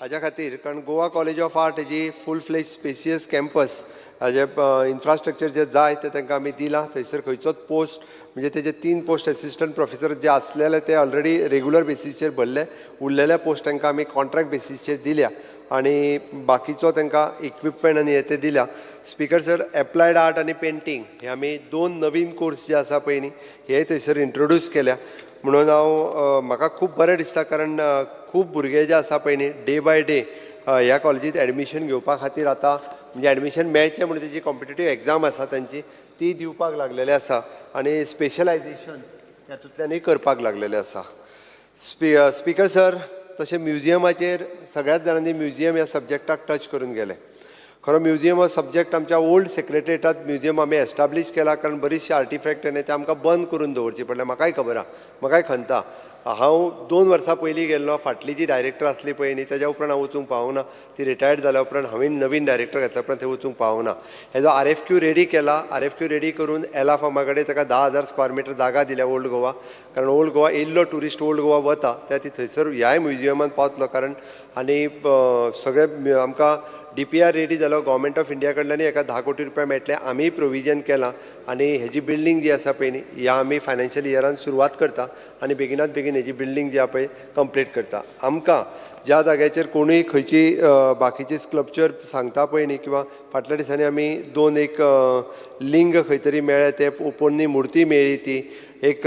हाज्या खातीर, कारण गोवा कॉलेज ऑफ आर्ट हेजी फूल फ्लेज स्पेसियस कॅम्पस, हाजे इन्फ्रास्ट्रक्चर जे जाय ते तांकां आमी दिलां. थंयसर खंयचोच पोस्ट म्हणजे तेजे 3 पोस्ट एसिस्टंट प्रोफेसर जे आसलेले ते ऑलरेडी रेगुलर बेसीसचेर भरले, उरलेले पोस्ट तांकां आमी कॉन्ट्रॅक्ट बेसीसचेर दिल्या आनी बाकीचो तांकां इक्विपमेंट आनी हे ते दिल्या. स्पीकर सर, एप्लायड आर्ट आनी पेंटींग हे आमी 2 नवीन कोर्स जे आसा पळय न्ही, हे थंयसर इंट्रोड्यूस केल्या. म्हणून हांव म्हाका खूब बरें दिसता, कारण खूब भुरगे जे आसा पळय न्ही डे बाय डे ह्या कॉलेजींत एडमिशन घेवपा खातीर आतां म्हणजे एडमिशन मेळचें म्हणून तेजी कॉम्पिटेटीव एग्जाम आसा तांची ती दिवपाक लागलेले आसा आनी स्पेशलायजेशन तातूंतल्यानूय करपाक लागलेले आसा. स्पीकर सर, तशें म्युजियमाचेर सगळ्याच जाणांनी म्युजियम ह्या सब्जॅक्टाक टच करून गेले. खरो म्युजियम हो सब्जॅक्ट आमच्या ओल्ड सेक्रेटरीटात म्युजियम आमी एस्टाब्लीश केला, कारण बरीचशी आर्टिफॅक्ट आनी ते आमकां बंद करून दवरची पडले. म्हाकाय खबर आहा, म्हाकाय खंता, हांव 2 वर्सां पयलीं गेल्लो, फाटली जी डायरेक्टर आसली पळय न्ही तेज्या उपरांत हांव वचूंक पावूंक ना, ती रिटायर्ड जाल्या उपरांत हांवें नवीन डायरेक्टर घेतल्या उपरांत थंय वचूंक पावूंक ना. हेजो RFQ ready केला, RFQ ready करून एला फार्मा कडेन ताका 10,000 स्क्वेअर मिटर जागा दिल्या ओल्ड गोवा, कारण ओल्ड गोवा येयल्लो ट्युरिस्ट ओल्ड गोवा वता त्या ती थंयसर ह्याय म्युजियमान पावतलो, कारण आनी सगळे आमकां DPR ready जालो, गव्हर्मेंट ऑफ इंडिया कडल्यानूय एका 10 कोटी रुपया मेळटले, आमीय प्रोविजन केलां आनी हेजी बिल्डींग जी आसा पळय न्ही ह्या आमी फायनान्शियल इयरान सुरवात करता आनी बेगिनात बेगीन हेजी बिल्डींग जी आहा पळय कंप्लीट करता. आमकां ज्या जाग्याचेर कोणूय खंयची बाकीची स्कल्पचर सांगता पळय न्ही, किंवां फाटल्या दिसांनी आमी 2 एक लिंग खंय तरी मेळ्ळे, ते पोन्नी मुर्ती मेळ्ळी, ती एक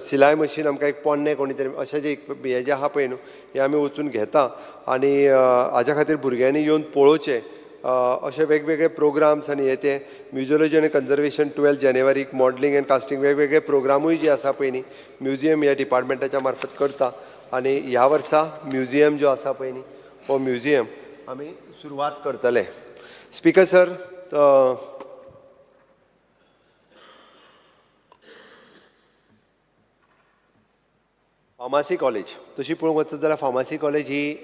सिलाय मशीन आमकां एक पोन्नें कोणी तरी अशें जे हें जें आहा पळय न्हू हें आमी वचून घेता आनी हाज्या खातीर भुरग्यांनी येवन पळोवचें. अशे वेगवेगळे प्रोग्राम्स आनी हे ते म्युजियोलॉजी आनी कन्जर्वेशन 12 जानेवारीक मॉडलिंग एंड कास्टिंग वेगवेगळे प्रोग्रामूय जे आसा पळय न्ही म्युजियम ह्या डिपार्टमेंटाच्या मार्फत करता आनी ह्या वर्सा म्युजियम जो आसा पळय न्ही हो म्युजियम आमी सुरवात करतले. स्पीकर सर, फार्मासी कॉलेज तशी पळोवंक वचत जाल्यार फार्मासी कॉलेज ही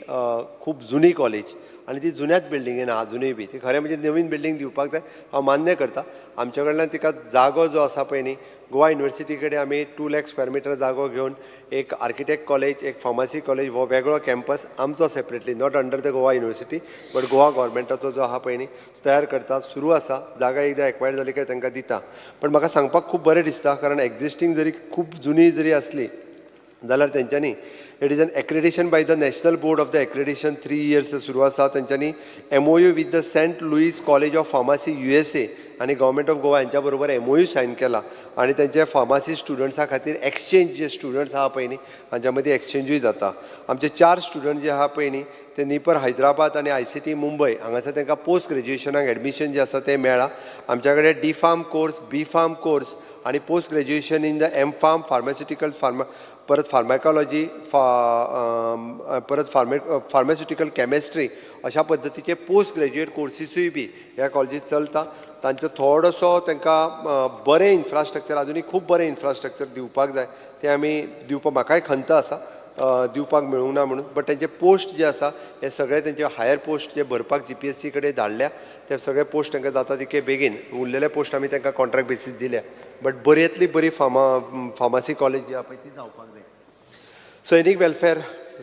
खूब जुनी कॉलेज आनी ती जुन्याच बिल्डिंगेन आहा अजुनूय बी. ती खरें म्हणजे नवीन बिल्डींग दिवपाक जाय, हांव मान्य करता. आमच्या कडल्यान तिका जागो जो आसा पळय न्ही गोवा युनिवर्सिटी कडेन आमी 2 लाख स्क्वेअर मिटर जागो घेवन एक आर्किटेक्ट कॉलेज, एक फार्मासी कॉलेज हो वेगळो कॅम्पस आमचो separately, not under the Goa university but Goa गव्हर्मेंटाचो जो आहा पळय न्ही तयार करता, सुरू आसा. जागा एकदां एक्वायर्ड जाली काय तांकां दिता. पण म्हाका सांगपाक खूब बरें दिसता, कारण एग्जिस्टींग जरी खूब जुनी जरी आसली जाल्यार तेंच्यांनी it is an accreditation by the national board of the accreditation 3 years सुरू आसा. तेंच्यांनी MOU with the Saint Louis college of pharmacy USA आनी गव्हर्मेंट ऑफ गोवा हांच्या बरोबर MOU Sion केला आनी तेंचे फार्मासी स्टुडंट्सां खातीर एक्सचेंज जे स्टुडंट्स आहा पळय न्ही हांच्या मदीं एक्सचेंजूय जाता. आमचे 4 स्टुडंट जे आहा पळय न्ही ते निपर हैदराबाद आनी ICT Mumbai हांगासर तांकां पोस्ट ग्रेज्युएशनाक एडमिशन जें आसा तें मेळ्ळां. आमच्या कडेन D pharm course, B pharm course आनी post graduation in the M pharm, pharmaceutical pharma, परत फार्माकोलॉजी, परत फार्मास्युटिकल केमिस्ट्री अशा पद्दतीचे पोस्ट ग्रेज्युएट कोर्सीसूय बी ह्या कॉलेजीत चलता. तांचो थोडोसो तांकां बरें इन्फ्रास्ट्रक्चर अजुनूय खूब बरें इन्फ्रास्ट्रक्चर दिवपाक जाय, तें आमी दिवपाक म्हाकाय खंत आसा दिवपाक मेळूंक ना म्हणून. बट तेंचे पोस्ट जे आसा हे सगळे तेंचे हायर पोस्ट जे भरपाक GPSC कडेन धाडल्या ते सगळे पोस्ट तांकां जाता तितके बेगीन, उरलेले पोस्ट आमी तांकां कॉन्ट्रॅक्ट बेसीस दिल्या. बट बऱ्यांतली बरी फार्मासी कॉलेज जी आहा पळय ती जावपाक जाय. सैनीक वेलफेअर,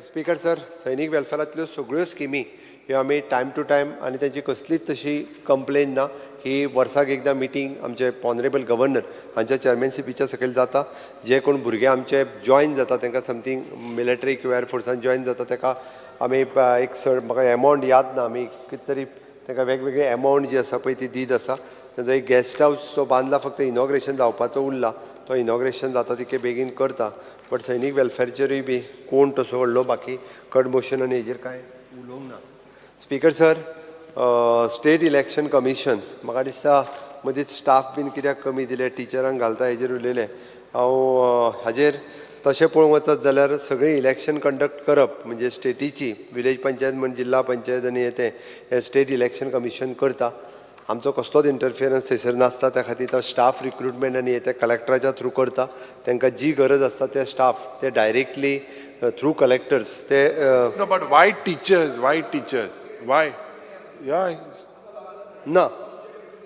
स्पीकर सर, सैनीक वेलफेअरांतल्यो सगळ्यो स्किमी ह्यो आमी टायम टू टायम आनी तेंची कसलीच तशी कंप्लेन ना. ही वर्साक एकदां मिटींग आमचे ऑनरेबल गव्हर्नर हांच्या चेअरमॅनशिपीच्या सकयल जाता. जे कोण भुरगे आमचे जॉयन जाता तांकां समथींग मिलिटरी किंवा एअरफोर्सान जॉयन जाता ताका आमी एक सर म्हाका एमावंट याद ना, आमी कितें तरी तांकां वेगवेगळे एमावंट जी आसा पळय ती दीत आसा. तांचो एक गेस्ट हावस तो बांदला, फक्त इनॉग्रेशन जावपाचो उरला, तो इनॉग्रेशन जाता तितके बेगीन करता. बट सैनीक वेलफेअरचेरूय बी कोण तसो व्हडलो बाकी कट मोशन आनी हेजेर कांय उलोवंक ना. Speaker sir, state election commission म्हाका दिसता मदींच स्टाफ बीन कित्याक कमी दिले, टिचरांक घालता हेजेर उलयलें हांव. हाजेर तशें पळोवंक वचत जाल्यार सगळीं इलेक्शन कंडक्ट करप म्हणजे स्टेटीची विलेज पंचायत म्हण जिल्हा पंचायत आनी हे तें हें स्टेट इलेक्शन कमिशन करता. आमचो कसलोच इंटरफियरन्स थंयसर नासता. त्या खातीर तो स्टाफ रिक्रुटमेंट आनी हे ते कलेक्टराच्या थ्रू करता. तांकां जी गरज आसता ते स्टाफ ते डायरेक्टली थ्रू कलेक्टर्स ते No, but why teachers? Why teachers? Why? Yeah. ना,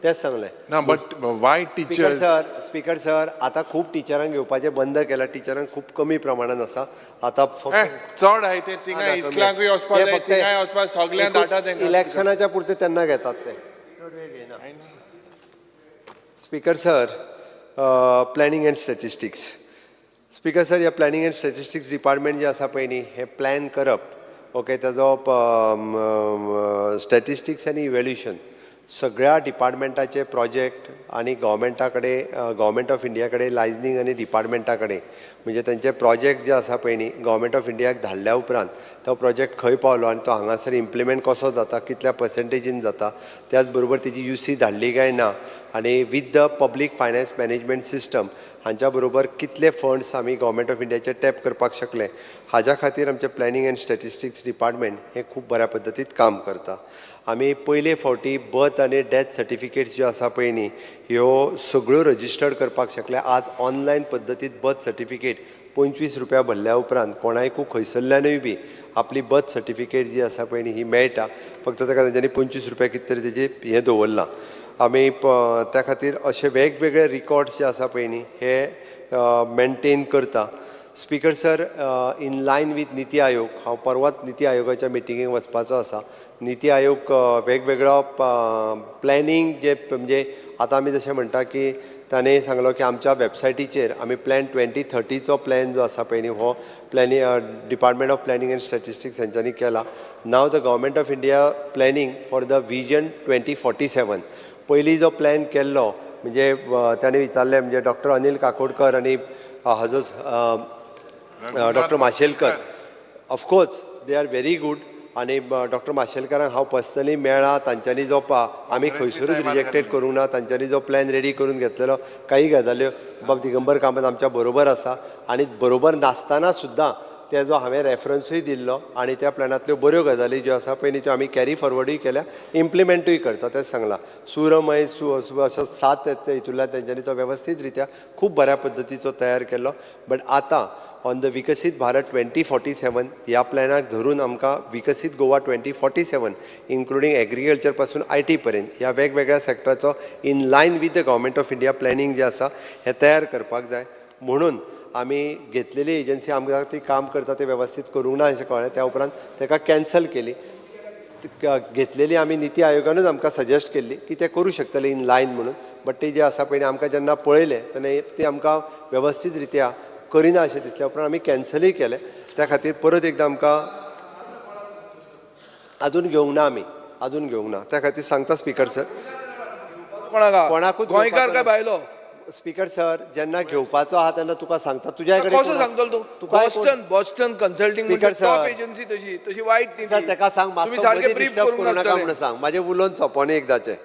तेच सांगलें. No, but why speaker teachers? Sir, speaker sir, आतां खूब टिचरांक घेवपाचें बंद केलां. टिचरांक खूब कमी प्रमाणान आसा आतां. Eh, चड आहाय ते थिंगा, इस्कुलांकूय वचपा जाय, थिंगाय वचपा, सगल्यांक धाडटा तेंकां. इलेक्शनाच्या पुरते तेन्ना घेतात ते. Speaker sir, planning and statistics. Speaker sir, ह्या प्लॅनिंग अँड स्टॅटिस्टिक्स डिपार्टमेंट जे आसा पळय न्ही, हें प्लॅन करप, ओके, ताजो स्टॅटिस्टिक्स आनी इव्हेल्युशन, सगळ्या डिपार्टमेंटाचे प्रोजेक्ट आनी गव्हर्मेंटा कडेन, गव्हर्मेंट ऑफ इंडिया कडेन लायजनींग आनी डिपार्टमेंटा कडेन, म्हणजे तेंचे प्रोजेक्ट जे आसा पळय न्ही, गव्हर्मेंट ऑफ इंडियाक धाडल्या उपरांत तो प्रोजेक्ट खंय पावलो आनी तो हांगासर इम्प्लिमेंट कसो जाता, कितल्या पर्संटेजीन जाता, त्याच बरोबर तेजी यूसी धाडली काय ना आनी with the public finance management system हांच्या बरोबर कितले फंड्स आमी गव्हर्मेंट ऑफ इंडियाचे टॅप करपाक शकले, हाज्या खातीर आमचें प्लॅनिंग अँड स्टॅटिस्टिक्स डिपार्टमेंट हें खूब बऱ्या पद्दतीन काम करता. आमी पयले फावटी बर्थ आनी डेथ सर्टिफिकेट्स ज्यो आसा पळय न्ही, ह्यो सगळ्यो रजिस्टर्ड करपाक शकले. आज ऑनलायन पद्दतीन बर्थ सर्टिफिकेट 25 रुपया भरल्या उपरांत कोणायकूय खंयसरल्यानूय बी आपली बर्थ सर्टिफिकेट जी आसा पळय न्ही, ही मेळटा. फक्त ताका तेंच्यांनी 25 रुपया कितें तरी तेजी हें दवरलां. आमी त्या खातीर अशे वेगवेगळे रिकॉर्ड्स जे आसा पळय न्ही, हे मेनटेन करता. Speaker sir, in line with NITI Aayog, हांव परवाच निती आयोगाच्या मिटिंगेक वचपाचो आसा. निती आयोग वेगवेगळो प्लॅनिंग जे, म्हणजे आतां आमी जशें म्हणटा की ताणें सांगलो की आमच्या वेबसायटीचेर आमी प्लॅन 2030चो प्लॅन जो आसा पळय न्ही, हो planning Department of Planning and Statistics हेंच्यांनी केला. Now the Government of India planning for the Vision 2047. पयलीं जो प्लॅन केल्लो, म्हणजे ताणें विचारलें, म्हणजे डॉक्टर अनिल काकोडकर आनी हाजो doctor Mashelkar, of course they are very good. आनी डॉक्टर माशेलकरांक हांव पर्सनली मेळ्ळा. तांच्यांनी जो आमी खंयसरूच रिजेक्टेड करूंक ना. तांच्यांनी जो प्लॅन रेडी करून घेतलेलो, काही गजाल्यो बाब दिगंबर कामत आमच्या बरोबर आसा आनी बरोबर नासतना सुद्दां तेजो हांवें रेफरन्सूय दिल्लो आनी त्या प्लॅनांतल्यो बऱ्यो गजाली ज्यो आसा पळय न्ही, त्यो आमी कॅरी फॉरवर्डूय केल्या, इम्प्लिमेंटूय करता. तें सांगलां, सुरमय सु सु असो सात हितूंतल्यान तेंच्यांनी तो वेवस्थीत रित्या खूब बऱ्या पद्दतीचो तयार केल्लो. बट आतां ऑन the विकसीत भारत 2047 ह्या प्लॅनाक धरून आमकां विकसीत गोवा 2047, including agriculture पासून IT पर्यंत ह्या वेगवेगळ्या सेक्टराचो in line with the Government of India planning जें आसा हें तयार करपाक जाय. म्हणून आमी घेतलेली एजन्सी आमकां ती काम करता ते वेवस्थीत करूंक ना अशें कळ्ळें. त्या उपरांत ताका कॅन्सल केली. घेतलेली आमी निती आयोगानूच आमकां सजेस्ट केल्ली की ते करूं शकतले इन लायन म्हणून. बट ती जे आसा पळय आमकां जेन्ना पळयलें तेन्ना ती आमकां वेवस्थीत रित्या करिना अशें दिसल्या उपरांत आमी कॅन्सलूय केलें. त्या खातीर परत एकदां आमकां अजून घेवंक ना, आमी अजून घेवंक ना. त्या खातीर सांगता स्पीकर सर. कोणाक? कोणाकूच गोंयकार काय भायलो? स्पीकर सर, जेन्ना घेवपाचो आहा तेन्ना तुका सांगता. तुज्या कडेन कसो सांगतलो तूं? तुका Boston Boston consulting speaker top sir. Agency, तशी तशी वायट न्ही सर ती. ताका सांग तुमी मातसो सारके मदीं ब्रीफ डिस्टर्ब करूंक करूं नाका नासतले. म्हणून सांग. म्हाजें उलोवन सोंपोनी एकदाचें.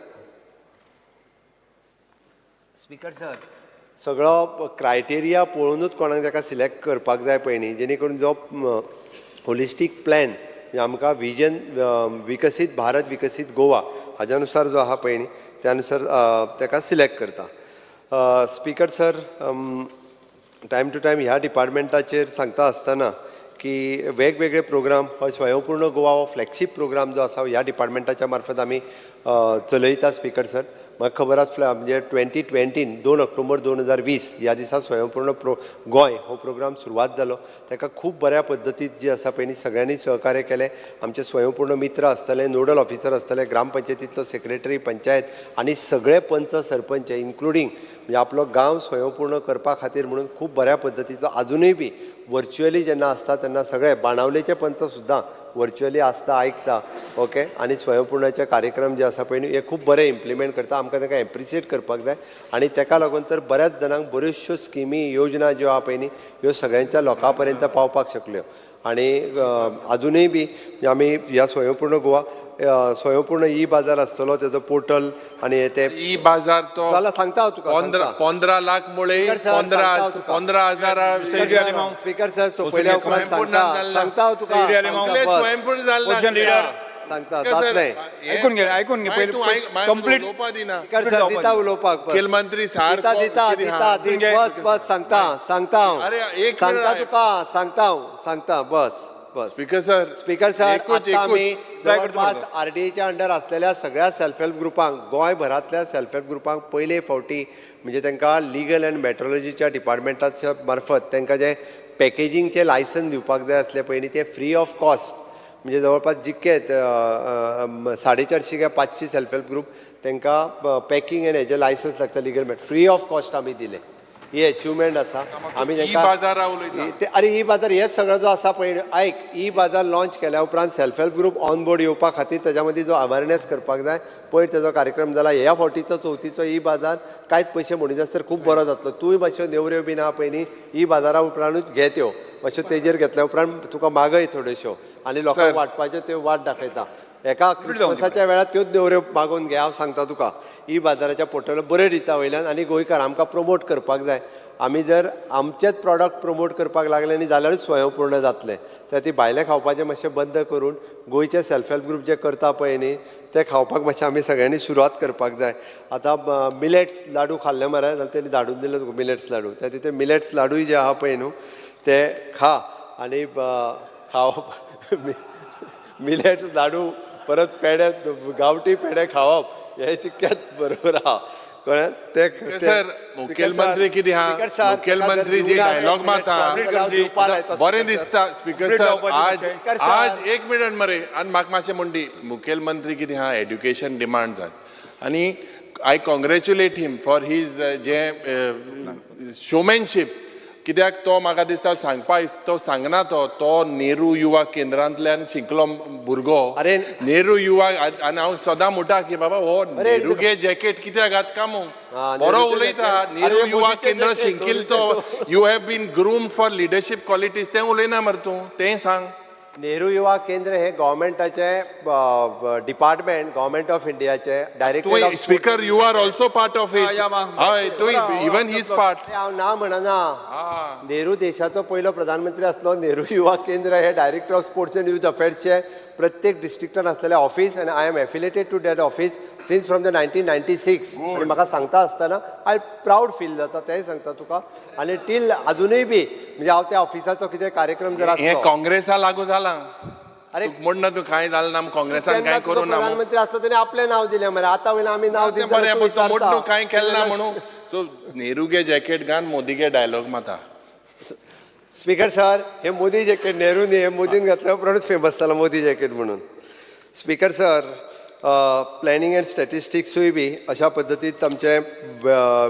स्पीकर सर, सगळो क्रायटेरिया पळोवनूच कोणाक ताका सिलेक्ट करपाक जाय पळय न्ही, जेणे करून जो होलिस्टीक प्लॅन, म्हणजे आमकां विजन विकसीत भारत विकसीत गोवा हाज्या नुसार जो आहा पळय न्ही, त्या नुसार ताका सिलेक्ट करता. Speaker sir, time to time ह्या डिपार्टमेंटाचेर सांगता आसतना की वेगवेगळे प्रोग्राम, हो स्वयंपूर्ण गोवा हो फ्लॅगशीप प्रोग्राम जो आसा, ह्या डिपार्टमेंटाच्या मार्फत आमी चलयता. स्पीकर सर, म्हाका खबर आसा, म्हणजे 2020 2 ऑक्टोबर 2020 ह्या दिसा स्वयंपूर्ण गोंय हो प्रोग्राम सुरवात जालो. ताका खूब बऱ्या पद्दतीन जी आसा पळय न्ही, सगळ्यांनी सहकार्य केलें. आमचे स्वयंपूर्ण मित्र आसतले, नोडल ऑफिसर आसतले, ग्रामपंचायतींतलो सेक्रेटरी, पंचायत आनी सगळे पंच सरपंच इन्क्लुडींग, म्हणजे आपलो गांव स्वयंपूर्ण करपा खातीर म्हणून खूब बऱ्या पद्दतीचो आजुनूय बी वर्च्युअली जेन्ना आसता तेन्ना सगळे बाणावलेचे पंच सुद्दां वर्च्युअली आसता, आयकता, ओके, आनी स्वयंपूर्णाचे कार्यक्रम जे आसा पळय न्ही, हे खूब बरे इम्प्लिमेंट करता. आमकां ताका एप्रिशिएट करपाक जाय आनी ताका लागून तर बऱ्याच जाणांक बऱ्योचश्यो स्किमी, योजना ज्यो आहा पळय न्ही, ह्यो सगळ्यांच्या लोकां पर्यंत पावपाक शकल्यो. आनी आजुनूय बी आमी ह्या स्वयंपूर्ण गोवा, स्वयंपूर्ण ई बाजार आसतलो, तेजो पोर्टल आनी हे ते ई बाजार तो जाल्यार सांगता हांव तुका. 15 लाख मुळे स्पीकर सर, 15 सांगता हांव तुका. 15 हजार. स्पीकर सर, सोंपयल्या उपरांत स्वयंपूर्ण सांगता. जालें ना. सांगता हांव तुका, सांगता, बस. स्वयंपूर्ण जालें ना. Opposition leader. सांगता जातलें. ऐकून घे, ऐकून घे पयलीं. कंप्लीट. उलोवपा दिना. स्पीकर सर, दिता उलोवपाक. बस. मुखेलमंत्री दिता सारको दिता कितें दिता आहा? दी बस बस, सांगता सांगता हांव. अरे, एक सांगता मिनिट. तुका, सांगता हांव, सांगता, बस बस. स्पीकर सर, स्पीकर सर, एकूच आतां आमी एकूच जवळपास आरडीएच्या अंडर आसलेल्या सगळ्या सेल्फ हेल्प ग्रुपांक, गोंयभरांतल्या सेल्फ हेल्प ग्रुपांक पयले फावटी म्हणजे तांकां लिगल अँड मेट्रोलॉजीच्या डिपार्टमेंटाच्या मार्फत तांकां जें पॅकेजींगचें लायसन दिवपाक जाय आसलें पयलीं, तें फ्री ऑफ कॉस्ट, म्हणजे जवळपास जितके 450 काय 500 सेल्फ हेल्प ग्रूप, तांकां पॅकिंग आनी हेजें लायसन्स लागता legal mat, free of cost आमी दिलें. ही अचिवमेंट आसा. आमी ई तांकां बाजारा उलयता. ते अरे, ई बाजार हेच सगळो जो आसा पळय, आयक, ई बाजार लॉन्च केल्या उपरांत self help group on board येवपा खातीर ताच्या मदीं जो अवेरनेस करपाक जाय पयर, तेजो कार्यक्रम जाला. ह्या फावटीचो चवथीचो ई बाजार कांयच पयशे म्हणिनासतर खूब बरो जातलो. तूंय मातश्यो नेवऱ्यो बीन आहा पळय न्ही, ई बाजारा उपरांतूच घे त्यो. मातश्यो तेजेर घेतल्या उपरांत तुका मागय थोड्योश्यो आनी लोकांक वांटपाच्यो त्यो वाट दाखयता. एका क्रिसमसाच्या वेळार त्योच नेवऱ्यो मागोवन घे. हांव सांगता तुका, ई बाजाराच्या पोर्टल बरें दिता वयल्यान आनी गोंयकार आमकां प्रमोट करपाक जाय. आमी जर आमचेच प्रॉडक्ट प्रमोट करपाक लागले न्ही जाल्यारूच स्वयंपूर्ण जातलें. त्या ती भायलें खावपाचें मातशें बंद करून गोंयचे सेल्फ हेल्प ग्रूप जे करता पळय न्ही, ते खावपाक मातशें आमी सगळ्यांनी सुरवात करपाक जाय. आतां मिलेट्स लाडू खाल्ले मरे जाल्यार तेणी धाडून दिले तुका मिलेट्स लाडू. त्या खातीर ते मिलेट्स लाडूय जे आहा पळय न्हू, ते खा आनी खावप मिलेट्स लाडू, परत पेडे, गांवठी पेडे खावप हे तितकेंच बरोबर आहा, कळ्ळें ते. सर, मुखेलमंत्री कितें आहा, मुखेलमंत्री जी डायलॉग मारता बरें दिसता. स्पीकर सर, आज आज एक मिनट मरे आनी म्हाका मातशें म्हण दी. मुखेलमंत्री कितें आहा, एड्युकेशन डिमांड जाय आनी I congratulate him for his जे शोमॅनशीप, कित्याक तो म्हाका दिसता सांगपा तो सांगना, तो तो नेहरू युवा केंद्रांतल्यान शिकलो भुरगो. अरे, नेहरू युवा, आनी हांव सदां म्हणटा की बाबा हो नेहरूगे जॅकेट कित्याक घात कामू बरो उलयता. नेहरू युवा केंद्र शिकिल तो, you have been groomed for leadership qualities, तें उलयना मरे तूं, तें सांग. नेहरू युवा केंद्र हे गव्हर्मेंटाचे डिपार्टमेंट, गव्हर्मेंट ऑफ इंडियाचे director. Speaker, you are also part of it. हय, तूं इवन his part. हांव ना म्हणना. नेहरू देशाचो पयलो प्रधानमंत्री आसलो. नेहरू युवा केंद्र हे director of sports and youth अफेर्सचे प्रत्येक डिस्ट्रिक्टान आसलेले ऑफिस आनी I am affiliated to that office since from the 1996. आनी म्हाका सांगता आसतना I proud feel जाता, तेंय सांगता तुका. आनी टील अजुनूय बी म्हणजे हांव त्या ऑफिसाचो कितें कार्यक्रम जर हें आसलो काँग्रेसा लागू जालां. अरे, म्हण ना तूं कांय जालें ना, काँग्रेसान तेन्ना कांय तुजो करूं ना. प्रधानमंत्री आसता, तेणे आपलें नांव दिलें मरे. आतां वयल्यान आमी नांव तें दित बरें, जाल्यार पूण तूं तूं म्हण न्हू विचारता. कांय केलें ना म्हणून. सो नेहरूगे जॅकेट घान मोदीगे डायलॉग माता. स्पीकर सर, हे मोदी जॅकेट नेहरू न्ही, हे मोदीन घातल्या उपरांतूच फेमस जाला मोदी जॅकेट म्हणून. स्पीकर सर, प्लॅनिंग अँड स्टॅटिस्टिक्सूय बी अशा पद्दतीत आमचे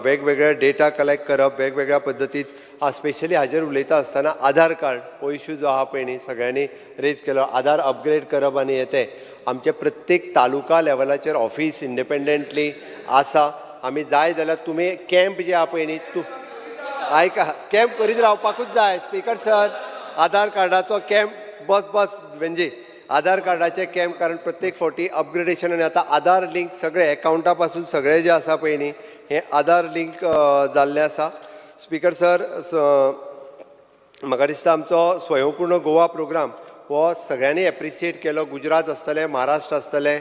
वेगवेगळे डेटा कलेक्ट करप वेगवेगळ्या पद्दतीत. स्पेशली हाजेर उलयता आसतना आधार कार्ड हो इशू जो आहा पळय न्ही, सगळ्यांनी रेज केलो, आधार अपग्रेड करप आनी हे ते आमचे प्रत्येक तालुका लेवलाचेर ऑफिस इंडिपेंडंटली आसा. आमी जाय जाल्यार तुमी कॅम्प जे आहा पळय न्ही, तूं आयका, कॅम्प करीत रावपाकूच जाय. स्पीकर सर, आधार कार्डाचो कॅम्प, बस बस वेंजी, आधार कार्डाचे कॅम्प, कारण प्रत्येक फावटी अपग्रेडेशन आनी आतां आधार लिंक सगळे एकावंटा पासून सगळे जे आसा पळय न्ही, हें आधार लिंक जाल्लें आसा. स्पीकर सर, म्हाका दिसता आमचो स्वयंपूर्ण गोवा प्रोग्राम हो सगळ्यांनी एप्रिशिएट केलो. गुजरात आसतलें, महाराष्ट्र आसतलें,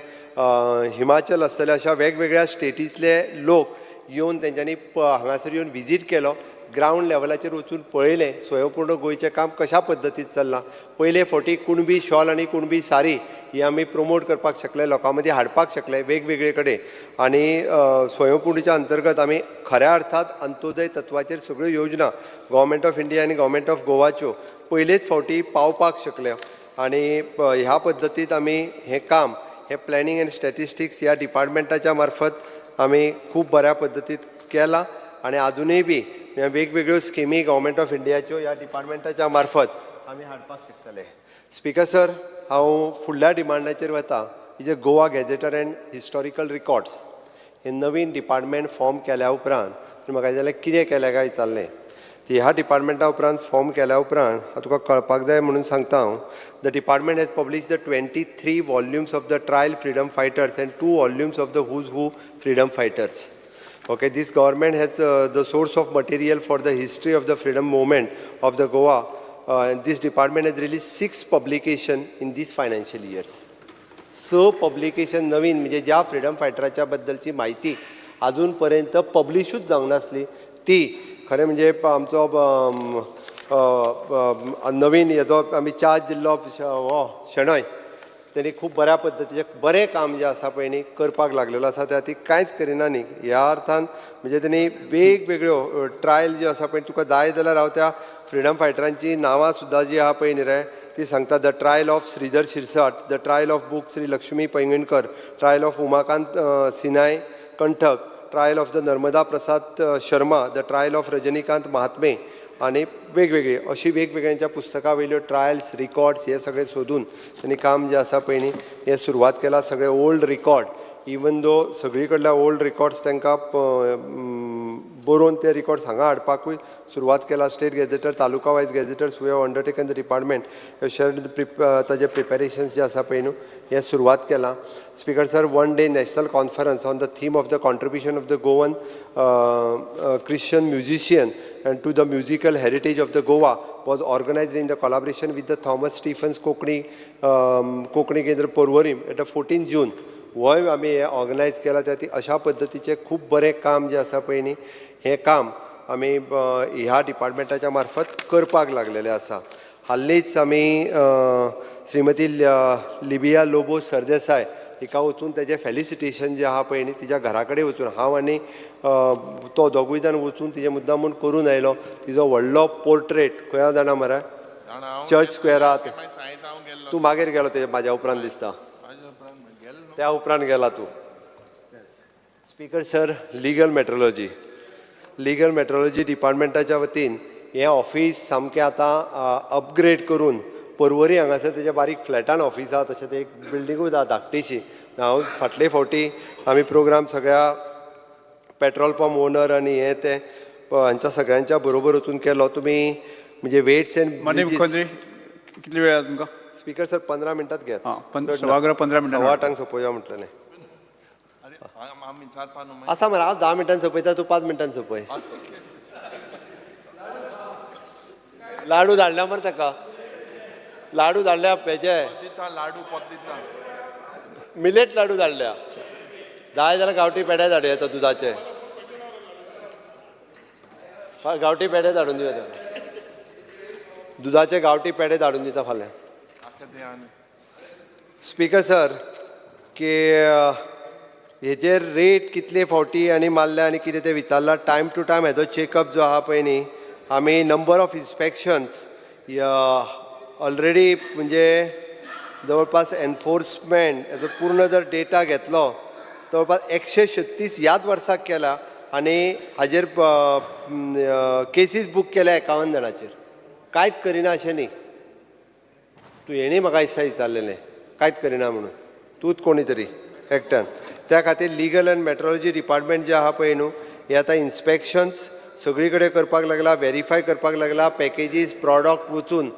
हिमाचल आसतलें, अशा वेगवेगळ्या स्टेटींतले लोक येवन तेंच्यांनी हांगासर येवन विजीट केलो, ग्रावंड लेवलाचेर वचून पळयलें स्वयंपूर्ण गोंयचें काम कशा पद्दतीन चल्लां. पयले फावटी कुणबी शॉल आनी कुणबी सारी ही आमी प्रमोट करपाक शकले, लोकां मदीं हाडपाक शकले वेगवेगळे कडेन. आनी स्वयंपूर्णच्या अंतर्गत आमी खऱ्या अर्थात अंत्योदय तत्वाचेर सगळ्यो योजना गव्हर्मेंट ऑफ इंडिया आनी गव्हर्मेंट ऑफ गोवाच्यो पयलेच फावटी पावपाक शकले. आनी ह्या पद्दतीत आमी हें काम हें प्लॅनिंग अँड स्टॅटिस्टिक्स ह्या डिपार्टमेंटाच्या मार्फत आमी खूब बऱ्या पद्दतीत केलां. आनी आजुनूय बी वेगवेगळ्यो स्किमी गव्हर्मेंट ऑफ इंडियाच्यो ह्या डिपार्टमेंटाच्या मार्फत आमी हाडपाक शकतले. स्पीकर सर, हांव फुडल्या डिमांडाचेर वता. जे Goa gazetteer and historical records हे नवीन डिपार्टमेंट फॉर्म केल्या उपरांत म्हाका जाल्यार कितें केलें काय विचारलें. ती ह्या डिपार्टमेंटा उपरांत फॉर्म केल्या उपरांत हांव तुका कळपाक जाय म्हणून सांगता हांव. The department has publish the 23 volumes of the trial freedom fighters and 2 volumes of the who's who freedom fighters. Okay, this government has the source of material for the history of the freedom movement of the Goa. And this department has released 6 publications in these financial years. 6 publication नवीन, म्हणजे ज्या freedom फायटराच्या बद्दलची म्हायती अजून पर्यंत पब्लिशूच जावंक नासली ती खरें म्हणजे आमचो नवीन हेजो आमी चार्ज दिल्लो हो शेणोय तेणी खूब बऱ्या पद्दतीचें बरें काम जें आसा पळय न्ही करपाक लागलेलो आसा. त्या खातीर कांयच करिना न्ही ह्या अर्थान, म्हणजे तेणी वेगवेगळ्यो ट्रायल ज्यो आसा पळय, तुका जाय जाल्यार हांव त्या फ्रिडम फायटरांची नांवां सुद्दां जी आहा पळय न्ही रे ती सांगता. The trial of Shridhar Shirsat, the trial of book Shri Lakshmi Paingankar, trial of Umakant Sinai Kanthak, trial of the Narmada Prasad Sharma, the trial of Rajnikant Mahatme, आनी वेगवेगळी अशी वेगवेगळ्यांच्या पुस्तकां वयल्यो ट्रायल्स रिकॉर्ड्स हे सगळे सोदून तेणी काम जें आसा पळय न्ही हें सुरवात केलां. सगळे ओल्ड रिकॉर्ड, इवन दो सगळी कडल्या ओल्ड रिकॉर्ड्स तांकां बरोवन ते रिकॉर्ड्स हांगा हाडपाकूय सुरवात केला. State gazetteer, taluka wise gazetteers we have undertaken the department share ताजे प्रिपेरेशन्स जे आसा पळय न्हू हें सुरवात केलां. Speaker sir, 1 day national conference on the theme of the contribution of the Goan Christian musician and to the musical heritage of the Goa was organized in the collaboration with the Thomas Stephens Konkani Konkani Kendra Porvorim at the 14 June. होय आमी हें organise केलां. त्या खातीर अशा पद्दतीचें खूब बरें काम जें आसा पळय न्ही हें काम आमी ह्या डिपार्टमेंटाच्या मार्फत करपाक लागलेलें आसा. हालींच आमी श्रीमती लिबिया लोबो सरदेसाय हिका वचून तेजें फेलिसिटेशन जें आहा पळय न्ही तिच्या घरा कडेन वचून हांव आनी तो दोगूय जाण वचून तिजें मुद्दाम म्हूण करून आयलो. तिजो व्हडलो पोर्ट्रेट खंय जाणा मरे, चर्च स्क्वेरात. तूं मागीर गेलो तेजे म्हाज्या उपरांत दिसता, त्या उपरांत गेला तूं. Speaker sir, legal metrology, legal metrology डिपार्टमेंटाच्या वतीन हें ऑफीस सामकें आतां अपग्रेड करून पर्वरी हांगासर तेज्या बारीक फ्लॅटान ऑफीस आहा, तशें तें एक बिल्डिंगूच आहा धाकटीशी. हांव फाटले फावटी आमी प्रोग्राम सगळ्या पेट्रोल पंप ओनर आनी हें तें हांच्या सगळ्यांच्या बरोबर वचून केलो. तुमी म्हणजे वेट्स एंड माननीय मुख्यमंत्री, कितली वेळ आसा तुमकां? स्पीकर सर, 15 मिनटात घेयात. सभागृह 15 मिनटां. 8:15 सोंपोवया म्हटलें. आसा मरे, हांव 10 मिनटान सोंपयता, तूं 5 मिनटान सोंपय. लाडू धाडल्या मरे ताका, लाडू धाडल्या हेजे मिलेट लाडू धाडल्या. जाय जाल्यार गांवठी पेडे धाडूं येता दुदाचे, गांवठी पेडे धाडून दिवया, दुदाचे गांवठी पेडे धाडून दिता फाल्यां. स्पीकर सर, की हेजेर रेट कितले फावटी आनी मारल्या आनी कितें तें विचारलां. टायम टू टायम हेजो चॅकअप जो आहा पळय न्ही आमी नंबर ऑफ इन्स्पेक्शन्स ऑलरेडी म्हणजे जवळपास एनफोर्समेंट हेजो पूर्ण जर डेटा घेतलो जवळपास 136 ह्याच वर्साक केला आनी हाजेर केसीस बूक केल्या 51 जाणांचेर. कांयच करिना अशें न्ही, तूं हेणी म्हाका दिसता विचारलेलें कांयच करिना म्हणून, तूंच कोणी तरी एकट्यान. त्या खातीर लिगल एंड मेट्रोलॉजी डिपार्टमेंट जें आहा पळय न्हू हें आतां इन्स्पेक्शन्स सगळी कडेन करपाक लागला, वेरीफाय करपाक लागला पॅकेजीस प्रॉडक्ट वचून.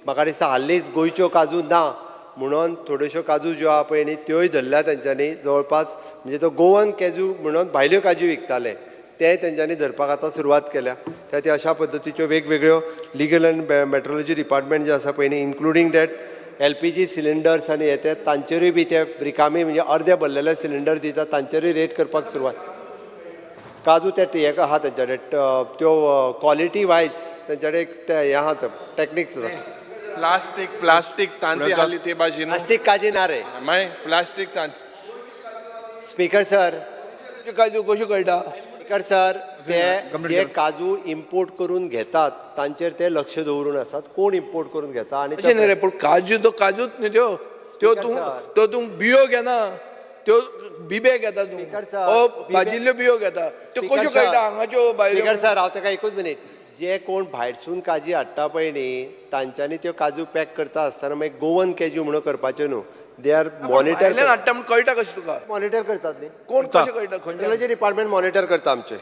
म्हाका दिसता हालींच गोंयच्यो काजू ना म्हणून थोड्योश्यो काजू ज्यो आहा पळय न्ही त्योय धरल्या तेंच्यांनी. जवळपास म्हणजे तो गोवन काजू म्हणून भायल्यो काजू विकताले ते तेंच्यांनी धरपाक आतां सुरवात केल्या. त्या खातीर अशा पद्दतीच्यो वेगवेगळ्यो लिगल एंड मेट्रोलॉजी डिपार्टमेंट जें आसा पळय न्ही इन्क्लुडींग that LPG cylinders आनी हे ते तांचेरूय बी ते रिकामी म्हणजे अर्दे भरलेले सिलिंडर दिता तांचेरूय रेट करपाक सुरवात. काजू ते हे आहा तेंच्या कडेन त्यो क्वॉलिटी वायज तेंच्या कडेन हें आहा टॅक्निक्स आसा. प्लास्टीक प्लास्टीक तांती हाली ते भाशेन प्लास्टीक काजी ना रे, मागीर प्लास्टीक तांती. स्पीकर सर, काजू कश्यो कळटा? स्पीकर सर, ते जे काजू इम्पोर्ट करून घेतात तांचेर ते लक्ष दवरून आसात कोण इम्पोर्ट करून घेता. आनी अशें न्ही रे, पूण काजू तो काजूच न्ही त्यो, त्यो तूं त्यो तूं बियो घेना, त्यो बिबे घेता तूं, ओ भाजिल्ल्यो बियो घेता, त्यो कश्यो कळटा हांगाच्यो भायल्यो? स्पीकर सर, हांव ताका एकूच मिनीट, जे कोण भायरसून काजी हाडटा पळय न्ही तांच्यांनी त्यो काजू पॅक करता आसतना मागीर गोवन काजू म्हणून करपाच्यो न्हू, they are monitor. हाडटा म्हूण कळटा कशें तुका? मॉनिटर करतात न्ही कोण, कशें कळटा? खंयचे डिपार्टमेंट मॉनिटर करता आमचे,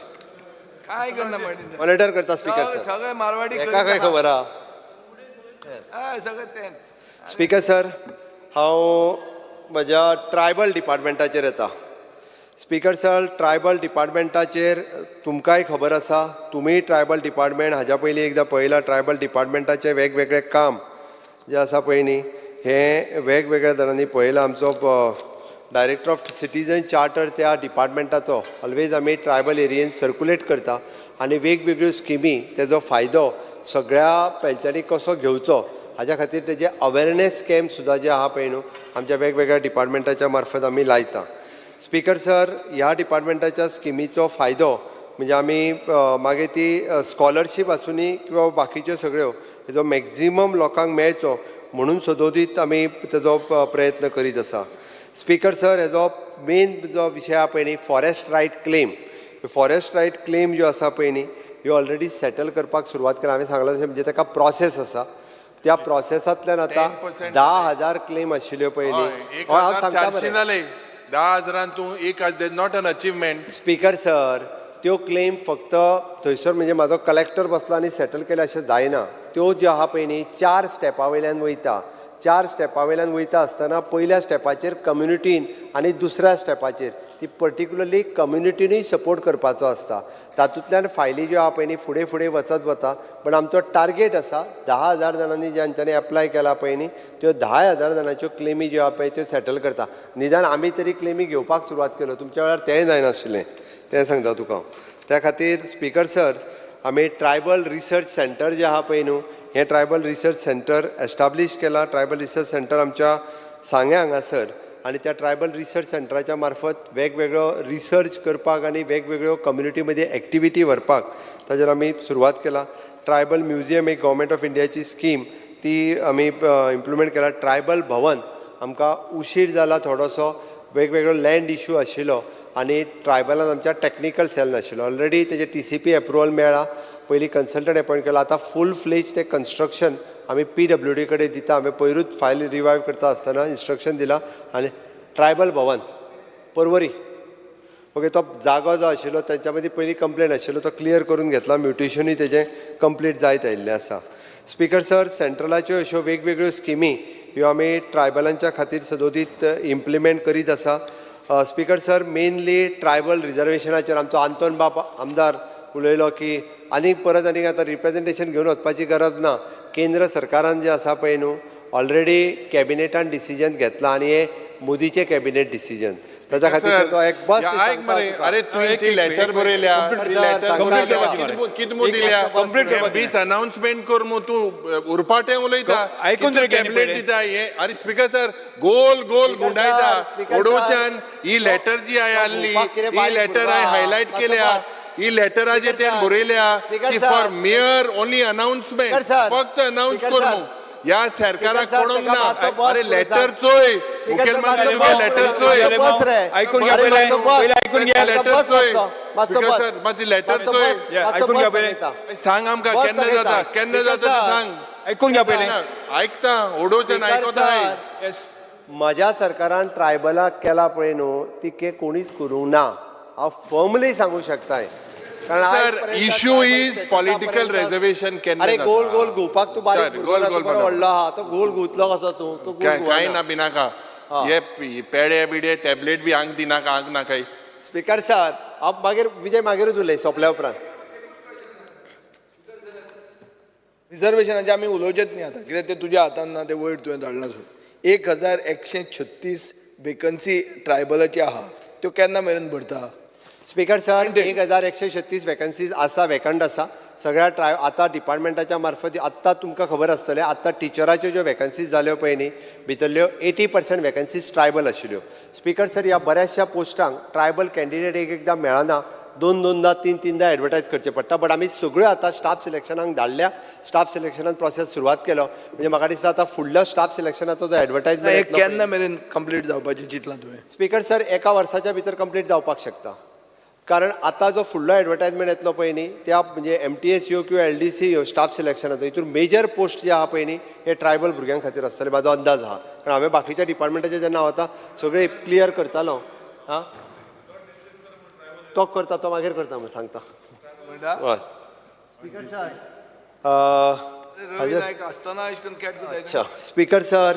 काय करना मॉनिटर करता. स्पीकर सर, सगळे मारवाडी एका काय खबर आहा सगळे तेंच. स्पीकर सर, हांव म्हज्या ट्रायबल डिपार्टमेंटाचेर येता. स्पीकर सर, ट्रायबल डिपार्टमेंटाचेर तुमकांय खबर आसा, तुमीय ट्रायबल डिपार्टमेंट हाज्या पयलीं एकदां पळयलां. ट्रायबल डिपार्टमेंटाचें वेगवेगळें काम जें आसा पळय न्ही हें वेगवेगळ्या जाणांनी पळयलां. आमचो डायरेक्टर ऑफ सिटीजन चार्टर त्या डिपार्टमेंटाचो ऑलवेज आमी ट्रायबल एरियेन सर्कुलेट करता आनी वेगवेगळ्यो स्किमी तेजो फायदो सगळ्या पंचांनी कसो घेवचो हाज्या खातीर तेजे अवेरनेस कॅम्प सुद्दां जे आहा पळय न्हू आमच्या वेगवेगळ्या डिपार्टमेंटाच्या मार्फत आमी लायता. स्पीकर सर, ह्या डिपार्टमेंटाच्या स्किमीचो फायदो म्हणजे आमी मागीर ती स्कॉलरशीप आसुनी किंवा बाकीच्यो सगळ्यो हेजो मॅक्झिमम लोकांक मेळचो म्हणून सदोदीत आमी तेजो प्रयत्न करीत आसा. स्पीकर सर, हेजो मेन जो विशय आहा पळय न्ही forest right claim, forest right claim ज्यो आसा पळय न्ही ह्यो ऑलरेडी सेटल करपाक सुरवात केल्या. हांवें सांगलां तशें म्हणजे ताका प्रोसेस आसा, त्या प्रोसेसांतल्यान आतां 10,000 क्लेम आशिल्ल्यो पयलीं. हांव सांगता मरे 10,000 तूं 1,000 not an achievement. Speaker sir, त्यो क्लेम फक्त थंयसर म्हणजे म्हाजो कलेक्टर बसलो आनी सेटल केले अशें जायना. त्यो ज्यो आहा पळय न्ही 4 स्टेपा वयल्यान वयता. 4 स्टेपा वयल्यान वयता आसतना पयल्या स्टेपाचेर कम्युनिटीन आनी दुसऱ्या स्टेपाचेर ती पर्टिक्युलरली कम्युनिटीनूय सपोर्ट करपाचो आसता. तातूंतल्यान फायली ज्यो आहा पळय न्ही फुडें फुडें वचत वता. पण आमचो टार्गेट आसा 10,000 जाणांनी ज्यांच्यांनी एप्लाय केला पळय न्ही त्यो 10,000 जाणांच्यो क्लेमी ज्यो आहा पळय त्यो सेटल करता. निदान आमी तरी क्लेमी घेवपाक सुरवात केलो, तुमच्या वेळार तेंय जायनाशिल्लें, तें सांगता तुका हांव. त्या खातीर स्पीकर सर, आमी ट्रायबल रिसर्च सेंटर जें आहा पळय न्हू हें ट्रायबल रिसर्च सेंटर एस्टाब्लीश केलां. ट्रायबल रिसर्च सेंटर आमच्या सांग्या हांगासर आनी त्या ट्रायबल रिसर्च सेंटराच्या मार्फत वेगवेगळो रिसर्च करपाक आनी वेगवेगळ्यो कम्युनिटी मदीं एक्टिविटी व्हरपाक ताजेर आमी सुरवात केला. ट्रायबल म्युझियम एक गव्हर्मेंट ऑफ इंडियाची स्कीम ती आमी इम्प्लिमेंट केला. ट्रायबल भवन आमकां उशीर जाला थोडोसो, वेगवेगळो लँड इशू आशिल्लो आनी ट्रायबलान आमच्या टॅक्निकल सेल नाशिल्लो. ऑलरेडी तेजे TCP approval मेळ्ळा, पयलीं कन्सल्टंट एपॉयंट केला, आतां फूल फ्लेज ते कन्स्ट्रक्शन आमी PWD कडेन दिता. आमी पयरूच फायल रिवायव करता आसतना इन्स्ट्रक्शन दिलां. आनी ट्रायबल भवन पर्वरी ओके तो जागो जो आशिल्लो तेच्या मदीं पयलीं कंप्लेन आशिल्लो तो क्लियर करून घेतला, म्युटेशनूय तेजें कंप्लीट जायत आयिल्लें आसा. स्पीकर सर, सेंट्रलाच्यो अश्यो वेगवेगळ्यो स्किमी ह्यो आमी ट्रायबलांच्या खातीर सदोदीत इम्प्लिमेंट करीत आसा. स्पीकर सर, मेनली ट्रायबल रिजर्वेशनाचेर आमचो आंतोन बाब आमदार उलयलो की आनीक परत आनीक आतां रिप्रेजेंटेशन घेवन वचपाची गरज ना. केंद्र सरकारान जें आसा पळय न्हू ऑलरेडी कॅबिनेटान डिसिजन घेतलां आनी हें मोदीचें कॅबिनेट डिसिजन, ताच्या खातीर तो एक बस. अरे तुवें ती लेटर बरयल्या, कितें दिल्या, बीस अनाउन्समेंट कर मु, तूं उरपाटें उलयता, टॅबलेट दिता हे. अरे स्पीकर सर, गोल गोल गुंडायता ओडोच्यान. ही लेटर जी हांवें हाडली, ही लेटर हांवें हायलायट केल्या, ही लेटराचेर तें बरयल्या की फॉर मेयर ओनली अनाउन्समेंट, फक्त अनाउन्स कर मु. ह्या सरकाराक पडोंक ना. अरे लेटर चोय, मुखेलमंत्री लेटर चोय, आयकून घ्या पयलें, लेटर चोय, मातशी लेटर चोय, आयकून घ्या पयलें, सांग आमकां केन्ना जाता, केन्ना जाता तें सांग. आयकून घ्या पयलें, आयकता ओडोवच्यान आयकता. म्हज्या सरकारान ट्रायबलाक केला पळय न्हू ती कोणीच करूंक ना, हांव फर्मली सांगू शकताय. Sir, issue is political reservation. अरे गोल गोल घुंवपाक तूं बारीक भुरगो बरो व्हडलो आहा, तो गोल घुंवतलो कसो तूं? तूं कांय ना बिनाका, हे पेडे बिडे टॅबलेट बी आंग दिनाका, आंग नाकाय. स्पीकर सर, हांव मागीर विजय मागीरूच उलय सोंपल्या उपरांत. रिजर्वेशनाचें आमी उलोवचेंच न्ही आतां, कित्याक तें तुज्या हातान ना, तें वयर तुवें धाडलां. सोड 1136 वेकन्सी ट्रायबलाची आहा, त्यो केन्ना मेरेन भरता? स्पीकर सर, 1136 वेकन्सीज आसा, वेकंट आसा सगळ्या आतां डिपार्टमेंटाच्या मार्फत. आत्तां तुमकां खबर आसतलें, आत्तां टिचराच्यो ज्यो वेकन्सीज जाल्यो पळय न्ही भितरल्यो 80% वेकन्सीज ट्रायबल आशिल्ल्यो. स्पीकर सर, ह्या बऱ्याचशा पोस्टांक ट्रायबल कॅन्डिडेट एक एकदां मेळना, 2 2दा 3 3दा एडवर्टायज करचें पडटा. बट आमी सगळ्यो आतां स्टाफ सिलेक्शनाक धाडल्या, स्टाफ सिलेक्शनान प्रोसेस सुरवात केलो. म्हणजे म्हाका दिसता आतां फुडलो स्टाफ सिलेक्शनाचो जो एडवर्टायजमेंट केन्ना मेरेन कंप्लीट जावपाचें चिंतलां तुवें? स्पीकर सर, एका वर्साच्या भितर कंप्लीट जावपाक शकता. कारण आतां जो फुडलो एडवर्टायजमेंट येतलो पळय न्ही त्या म्हणजे MTS यो किंवा LDC यो स्टाफ सिलेक्शनाचो हितून मेजर पोस्ट जे आहा पळय न्ही हे ट्रायबल भुरग्यां खातीर आसतले, म्हाजो अंदाज आहा. कारण हांवें बाकीच्या डिपार्टमेंटाचेर जेन्ना हांव आतां सगळें क्लियर करतालो. आं, तो करता, तो मागीर करता म्हूण सांगता. हय स्पीकर सर, अच्छा स्पीकर सर,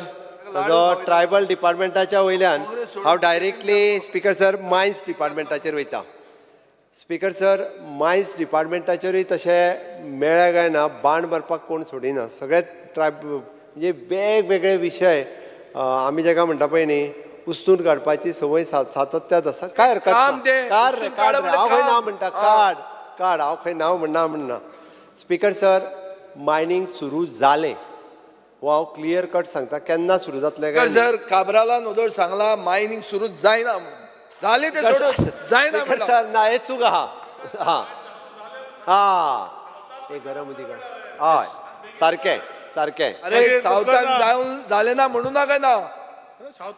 जो ट्रायबल डिपार्टमेंटाच्या वयल्यान हांव डायरेक्टली स्पीकर सर मायन्स डिपार्टमेंटाचेर वयता. स्पीकर सर, मायन्स डिपार्टमेंटाचेरूय तशें मेळ्ळें काय ना, बाण मारपाक कोण सोडिना, सगळे ट्रायब म्हणजे वेगवेगळे विशय आमी जाका म्हणटा पळय न्ही, उस्तून काडपाची संवय सातत्यात आसा. काय हरकत काम ना. तें, काड रे, उस्तून काड काडप रे. हांव खंय काम. ना म्हणटा, काड काड, हांव खंय नांव म्हणना म्हणना. स्पीकर सर, मायनींग सुरू जालें हो हांव क्लियर कट सांगता. केन्ना सुरू जातलें काय? स्पीकर सर, काब्रालान ओदोळ सांगला मायनींग सुरू जायना म्हणून. जालें तें सोडून जायना स्पीकर म्हणलां. सर, ना, हे चूक आहा. हा हा, हे गरम उदीक. हय, सारकें सारकें. अरे, सावथाक जावन जालें ना म्हणू नाका ना.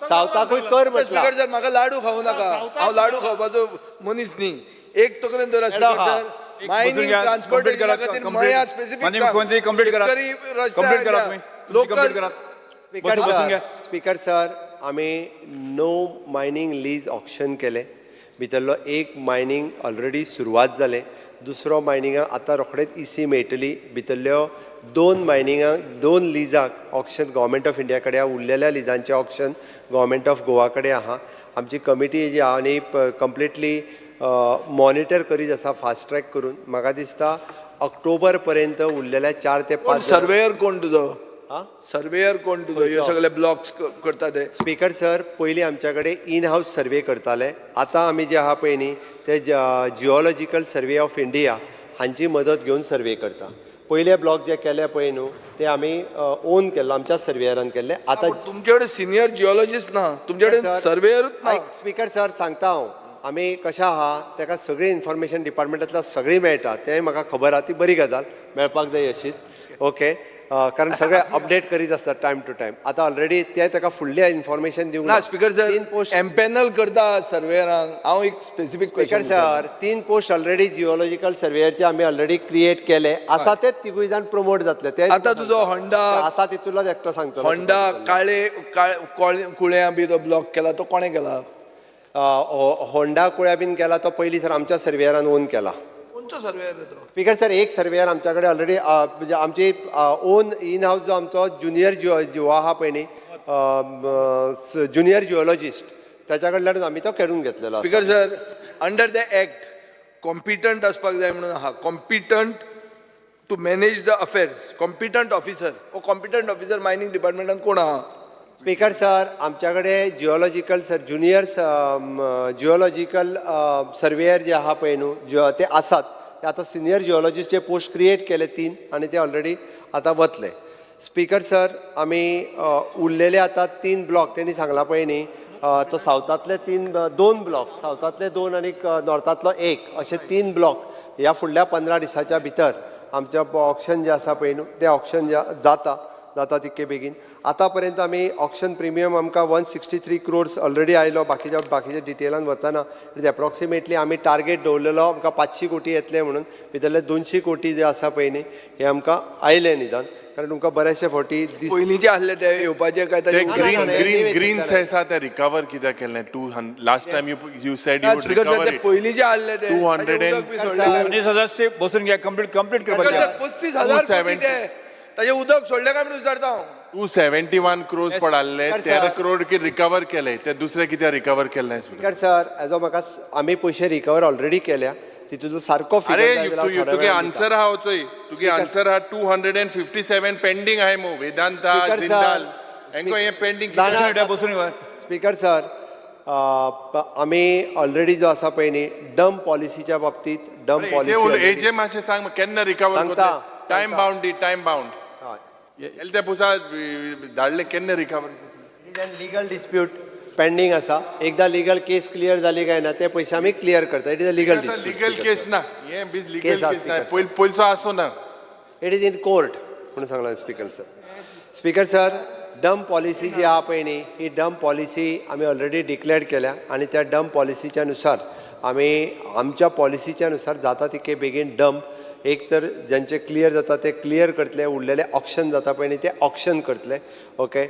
सावथाकूय कर म्हटलां. स्पीकर सर, म्हाका लाडू खावं नाका. हांव लाडू खावपाचो मनीस न्ही. एक तकलेन दवरा येडो स्पीकर खा. सर, मायनींग बसून घ्या, ट्रान्सपोर्टेशना complete करात, खातीर complete. मया स्पेसिफीक. माननीय मुख्यमंत्री, complete करात. Complete करात तुम्ही. तुमची लोकल complete करात. स्पीकर बसून सर, घ्या. स्पीकर सर, आमी 9 मायनींग लीज ऑक्शन केले. भितरलो एक मायनींग ऑलरेडी सुरवात जालें, दुसरो मायनिंगाक आतां रोखडेच इसी मेळटली. भितरल्यो 2 मायनिंगाक, 2 लिजाक ऑक्शन गव्हर्मेंट ऑफ इंडिया कडेन आहा, उरलेल्या लिजांचें ऑक्शन गव्हर्मेंट ऑफ गोवा कडेन आहा. आमची कमिटी जी आहा आनी कंप्लिटली मॉनिटर करीत आसा फास्ट ट्रॅक करून. म्हाका दिसता ऑक्टोबर पर्यंत उरलेल्या 4 ते कोण 5. सर्वेयर कोण तुजो? हा? सर्वेयर कोण तुजो, ह्यो सगळे ब्लॉक्स करता ते? स्पीकर सर, पयलीं आमच्या कडेन इन हावस सर्वे करताले. आतां आमी जे आहा पळय न्ही, ते जिओलॉजिकल सर्वे ऑफ इंडिया हांची मदत घेवन सर्वे करता. पयले ब्लॉक जे केले पळय न्हू, ते आमी ओन केल्लो, आमच्या सर्वेयरान केल्ले. आतां तुमचे कडेन सिनियर जिओलॉजिस्ट ना, तुमचे कडेन सर्वेयरूच ना. आयक स्पीकर सर, सांगता हांव, आमी कशें आहा, तेका सगळी इन्फॉर्मेशन डिपार्टमेंटांतल्यान सगळी मेळटा. तेंय म्हाका खबर आहा. ती बरी गजाल, मेळपाक जाय अशीच. ओके, कारण सगळे अपडेट करीत आसतात टायम टू टायम. आतां ऑलरेडी ते ताका फुडलें इन्फॉर्मेशन दिवंक ना स्पीकर सर, तीन पोस्ट एम्पॅनल करता सर्वेयरांक. हांव एक specific speaker question. Sir, 3 post already geological सर्वेयरचे आमी ऑलरेडी क्रिएट केले आसा. ते तिगूय जाण प्रमोट जातले ते. आतां तुजो होंडा- आसा तितूंतलोच एकटो सांगतलो. होंडा काळे कुळ्यां बी तो ब्लॉक केला तो कोणें केला? होंडा कुळ्या बीन केला तो पयलीं सर आमच्या सर्वेयरान ओन केला. खंयचो सर्वेयर तो? स्पीकर सर, एक सर्वेयर आमच्या कडेन ऑलरेडी, म्हणजे आमची ओन इन हावस जो आमचो ज्युनियर जिओ जिओ आहा पळय न्ही, ज्युनियर जिओलॉजिस्ट, त्याच्या कडल्यान आमी तो करून घेतलेलो आसा. Speaker sir, under the act competent आसपाक जाय म्हणून आहा. Competent to manage the affairs, competent officer. हो कॉम्पिटंट ऑफिसर मायनींग डिपार्टमेंटान कोण आहा? स्पीकर सर, आमच्या कडेन geological sir, junior geological surveyor जे आहा पळय न्हू, ते आसात. ते आतां सिनियर जिओलॉजिस्ट जे पोस्ट क्रिएट केले 3 आनी ते ऑलरेडी आतां वतले. स्पीकर सर, आमी उरलेले आतां 3 ब्लॉक तेणी सांगला पळय न्ही, तो सावथांतले 3, 2 ब्लॉक सावथांतले 2 आनी नॉर्थांतलो 1, अशे 3 ब्लॉक ह्या फुडल्या 15 दिसाच्या भितर आमचें ऑक्शन जें आसा पळय न्हू, तें ऑक्शन जाता जाता तितके बेगीन. आतां पर्यंत आमी ऑक्शन प्रिमियम आमकां 163 क्रोर्स ऑलरेडी आयलो. बाकीच्या डिटेलान वचना. It approximately आमी टार्गेट दवरलेलो आमकां 500 कोटी येतले म्हणून, भितरले 200 कोटी जे आसा पळय न्ही, हे आमकां आयले निदान, कारण तुमकां बरेचशे फावटी दीस पयलींचे आसले ते येवपाचे काय ते ताजे? ना, ग्रीन ना, ना, ग्रीन हे ग्रीन नाही. सेस आहा ते रिकवर कित्याक केले? Last time you said you would speaker sir, recover ते it. पयलींचे आसले ते 200 ताजें उदक बी and- सोडलें. माननीय सदस्य, बसून घ्या. कंप्लीट कंप्लीट स्पीकर करपाचें. सर, 35,000 कोटी ते, ताजें उदक सोडलें काय म्हणून विचारता हांव. 271 क्रोर्स पडाल्ले, Sir, 13 sir. Crore की रिकवर केले, ते दुसरे कित्याक रिकवर केले नाही? स्पीकर सर, एजो म्हाका आमी पयशे रिकवर ऑलरेडी केल्या. तितूंतलो सारको अरे, फिगर जाय जाल्यार हांव थोड्या तुगे वेळान दिता. आन्सर हा चोय, तुगे Speaker- answer हा. 257 पेंडींग आहे मो Vedanta, Speaker sir, Jindal Hancko हे पेंडींग. ना, ना, बसून घ्या, बसून घ्या. स्पीकर सर, आमी ऑलरेडी जो आसा पळय न्ही, डंप पॉलिसीच्या बाबतीत, डंप पॉलिसी हेजे मातशें सांग, केन्ना रिकवर? सांगता, टायम सांगता. बाउंड दी, टायम बाउंड. एल ते पुसा धाडले, केन्ना recover? Legal dispute pending आसा. एकदा लिगल केस क्लियर जाली काय ना, ते पयशे आमी क्लियर करता. It is a legal dispute. Legal case ना हे बीज, लिगल केस आसा, केस ना. speaker. पयल पयलचो आसो ना. It is in court म्हणून सांगला speaker sir. Speaker sir, dump policy जी आहा पळय न्ही, ही डंप पॉलिसी आमी ऑलरेडी डिक्लेअर केल्या आनी त्या डंप पॉलिसीच्या नुसार आमी आमच्या पॉलिसीच्या नुसार जाता तितके बेगीन डंप, एक तर ज्यांचे क्लियर जाता ते क्लियर करतले, उरलेले ऑक्शन जाता पळय न्ही, ते ऑक्शन करतले. ओके,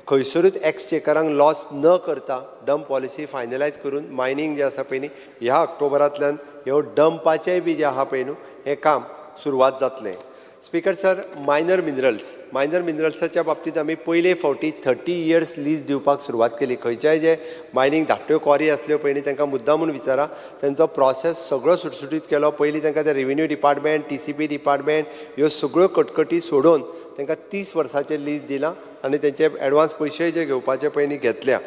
खंयसरूच एक्सचेकरांक लॉस न करता डंप पॉलिसी फायनलायज करून मायनींग जें आसा पळय न्ही, ह्या ऑक्टोबरांतल्यान ह्यो डंपाचेंय बी जें आहा पळय न्हू, हें काम सुरवात जातलें. Speaker sir, minor minerals, minor मिनरल्साच्या बाबतींत आमी पयले फावटी 30 इयर्स लीज दिवपाक सुरवात केली. खंयच्याय जे मायनींग धाकट्यो क्वॉरी आसल्यो पळय न्ही, तांकां मुद्दाम म्हूण विचारा, तेंचो प्रोसेस सगळो सुटसुटीत केलो. पयलीं तांकां ते revenue department, TCP department ह्यो सगळ्यो कटकटी सोडोवन तांकां 30 वर्साचें लीज दिलां आनी तेंचे एडवान्स पयशेय जे घेवपाचे पळय न्ही घेतल्या.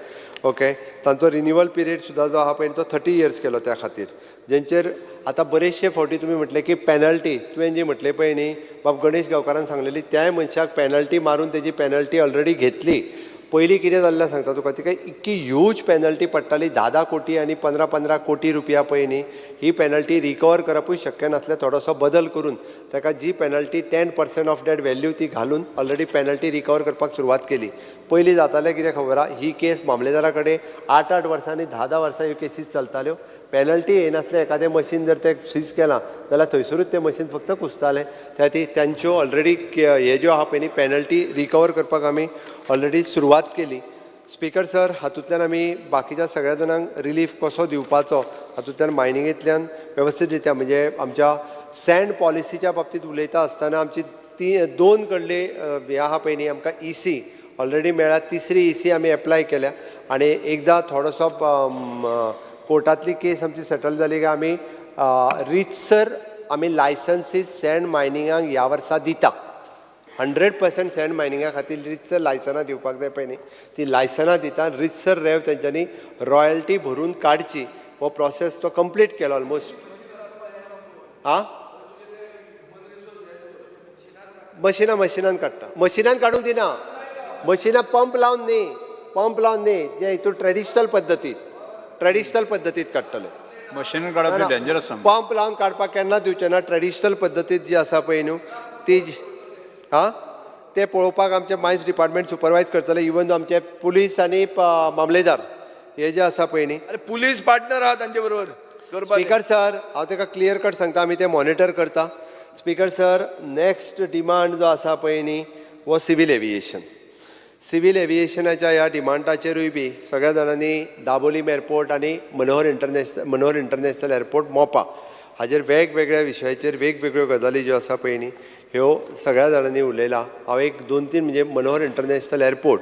ओके, तांचो रिन्युअल पिरियड सुद्दां जो आहा पळय तो 30 इयर्स केलो. त्या खातीर जेंचेर आतां बरेचशे फावटी तुमी म्हटलें की पॅनल्टी, तुवें जी म्हटलें पळय न्ही बाब गणेश गांवकारान सांगलेली, त्याय मनशाक पॅनल्टी मारून तेजी पॅनल्टी ऑलरेडी घेतली. पयलीं कितें जाल्लें सांगता तुका, तिका इतकी ह्यूज पॅनल्टी पडटाली, 10-10 कोटी आनी 15-15 कोटी रुपया पळय न्ही, ही पॅनल्टी रिकवर करपूय शक्य नासलें. थोडोसो बदल करून ताका जी penalty 10% of that value ती घालून ऑलरेडी पॅनल्टी रिकवर करपाक सुरवात केली. पयलीं जातालें कितें खबर आहा, ही केस मामलेदारा कडेन 8-8 वर्सां आनी 10-10 वर्सां ह्यो केसीस चलताल्यो. पॅनल्टी येनासलें, एखादें मशीन जर तें सीज केलां जाल्यार थंयसरूच तें मशीन फक्त कुसतालें. त्या खातीर तांच्यो ऑलरेडी हे ज्यो आहा पळय न्ही पॅनल्टी रिकवर करपाक आमी ऑलरेडी सुरवात केली. स्पीकर सर, हातूंतल्यान आमी बाकीच्या सगळ्या जाणांक रिलीफ कसो दिवपाचो हातूंतल्यान मायनिंगेंतल्यान वेवस्थीत रित्या, म्हणजे आमच्या सँड पॉलिसीच्या बाबतींत उलयता आसतना आमची ती 2 कडले हे आहा पळय न्ही, आमकां EC already मेळ्ळ्या, तिसरी EC आमी एप्लाय केल्या आनी एकदां थोडोसो कोर्टांतली केस आमची सेटल जाली काय आमी रितसर आमी लायसन्सीस सँड मायनिंगाक ह्या वर्सा दिता. 100% सँड मायनिंगा खातीर रितसर लायसनां दिवपाक जाय पळय न्ही, ती लायसनां दिता. रितसर रेव तेंच्यांनी रॉयल्टी भरून काडची, हो प्रोसेस तो कंप्लीट केलो ऑलमोस्ट. आं, मशिनां मशिनान काडटा, मशिनान काडूंक दिना, मशिनां पंप लावन न्ही, पंप लावन न्ही, जे हितून ट्रेडिशनल पद्दतीत, ट्रेडिशनल पद्दतीत काडटले. मशीन काडप डेंजरस. पंप लावन काडपाक केन्ना दिवचे ना. ट्रेडिशनल पद्दतीत जी आसा पळय न्हू ती हां ते पळोवपाक आमचे मायन्स डिपार्टमेंट सुपरवायज करतले. इवन दो आमचे पुलीस आनी मामलेदार हे जे आसा पळय न्ही, अरे पुलीस पार्टनर आहा तांचे बरोबर. स्पीकर सर, हांव ताका क्लियर कट सांगता, आमी ते मॉनिटर करता. स्पीकर सर, नेक्स्ट डिमांड जो आसा पळय न्ही हो सिवील एविएशन. सिवील एविएशनाच्या ह्या डिमांडाचेरूय बी सगळ्या जाणांनी दाबोलीम एअरपोर्ट आनी मनोहर इंटरनॅशनल एअरपोर्ट मोपा हाजेर वेगवेगळ्या विशयाचेर वेगवेगळ्यो गजाली ज्यो आसा पळय न्ही ह्यो सगळ्या जाणांनी उलयला. हांव एक 2-3 म्हणजे मनोहर इंटरनॅशनल एअरपोर्ट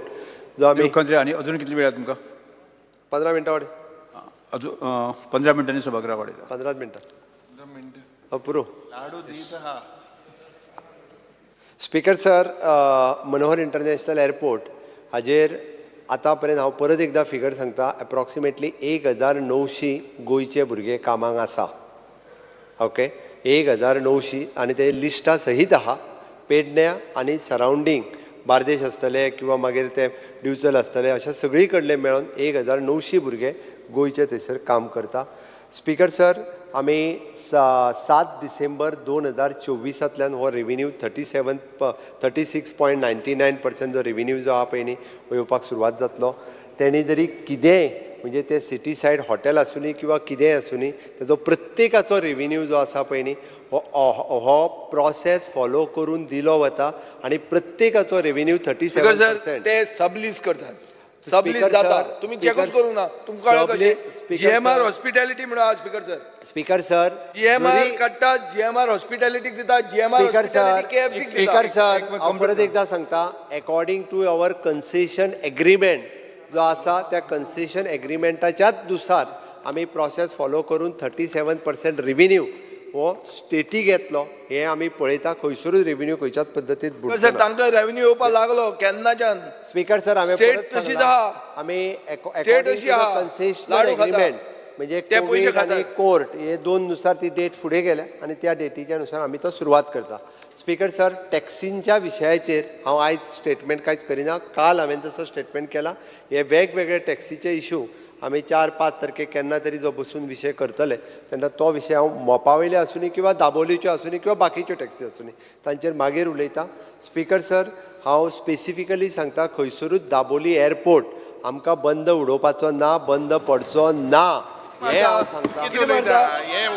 जो आमी मुख्यमंत्री, आनी अजून कितली वेळ तुमकां? 15 मिनटां वाडय. अजून 15 मिनटांनी सभागृह वाडयता. 15 मिनटां पुरो. Speaker sir, Manohar international airport हाजेर आतां पर्यंत हांव परत एकदां फिगर सांगता, एप्रॉक्सिमेटली 1900 गोंयचे भुरगे कामाक आसा. ओके, 1900 आनी ते लिस्टा सहीत आहा. पेडण्या आनी सरावंडींग बार्देश आसतले किंवा मागीर ते दिवचल आसतले, अशा सगळी कडले मेळोन 1900 भुरगे गोंयचे थंयसर काम करता. स्पीकर सर, आमी 7 डिसेंबर 2024 हो रेविन्यू 36.99% जो रेविन्यू जो आहा पळय न्ही हो येवपाक सुरवात जातलो. तेणी जरी कितेंय म्हणजे ते सिटी सायड हॉटेल आसुनी किंवा कितेंय आसुनी तेजो प्रत्येकाचो रेविन्यू जो आसा पळय न्ही हो प्रोसेस फॉलो करून दिलो वता आनी प्रत्येकाचो रेविन्यू 37%. ते सबलीज करतात, सबलीज जाता, तुम्ही चेकच करूंक ना, तुमकां कळ्ळें जीएमआर हॉस्पिटॅलिटी म्हणून आहा. Speaker sir, speaker sir, GMR काडटा, जीएमआर हॉस्पिटॅलिटीक दिता, जीएमआर स्पीकर सर, केएफसीक दिता. स्पीकर सर, हांव परत एकदां सांगता, according to our concession agreement जो आसा त्या कन्सेशन एग्रीमेंटाच्याच नुसार आमी प्रोसेस फॉलो करून 37% रेविन्यू हो स्टेटीक येतलो हें आमी पळयता. खंयसरूच रेविन्यू खंयच्याच पद्दतीत सर, तांकां रेविन्यू येवपाक लागलो केन्नाच्यान. स्पीकर सर, हांवें स्टेट तशीच आहा, आमी स्टेट अशी आहा, कन्सेशनल एग्रीमेंट म्हणजे कोवीड आनी कोर्ट हे 2 नुसार ती डेट फुडें गेल्या आनी त्या डेटीच्या नुसार आमी तो सुरवात करता. स्पीकर सर, टॅक्सींच्या विशयाचेर हांव आयज स्टेटमेंट कांयच करिना. काल हांवें तसो स्टेटमेंट केला. हे वेगवेगळे टॅक्सीचे इशू आमी 4-5 तारखेक केन्ना तरी जो बसून विशय करतले तेन्ना तो विशय हांव मोपा वयले आसुनी किंवा दाबोलीच्यो आसुनी किंवा बाकीच्यो टॅक्सी आसुनी तांचेर मागीर उलयता. स्पीकर सर, हांव स्पेसिफिकली सांगता, खंयसरूच दाबोली एअरपोर्ट आमकां बंद उडोवपाचो ना, बंद पडचो ना. हें हांव सांगता. कितें उलयता?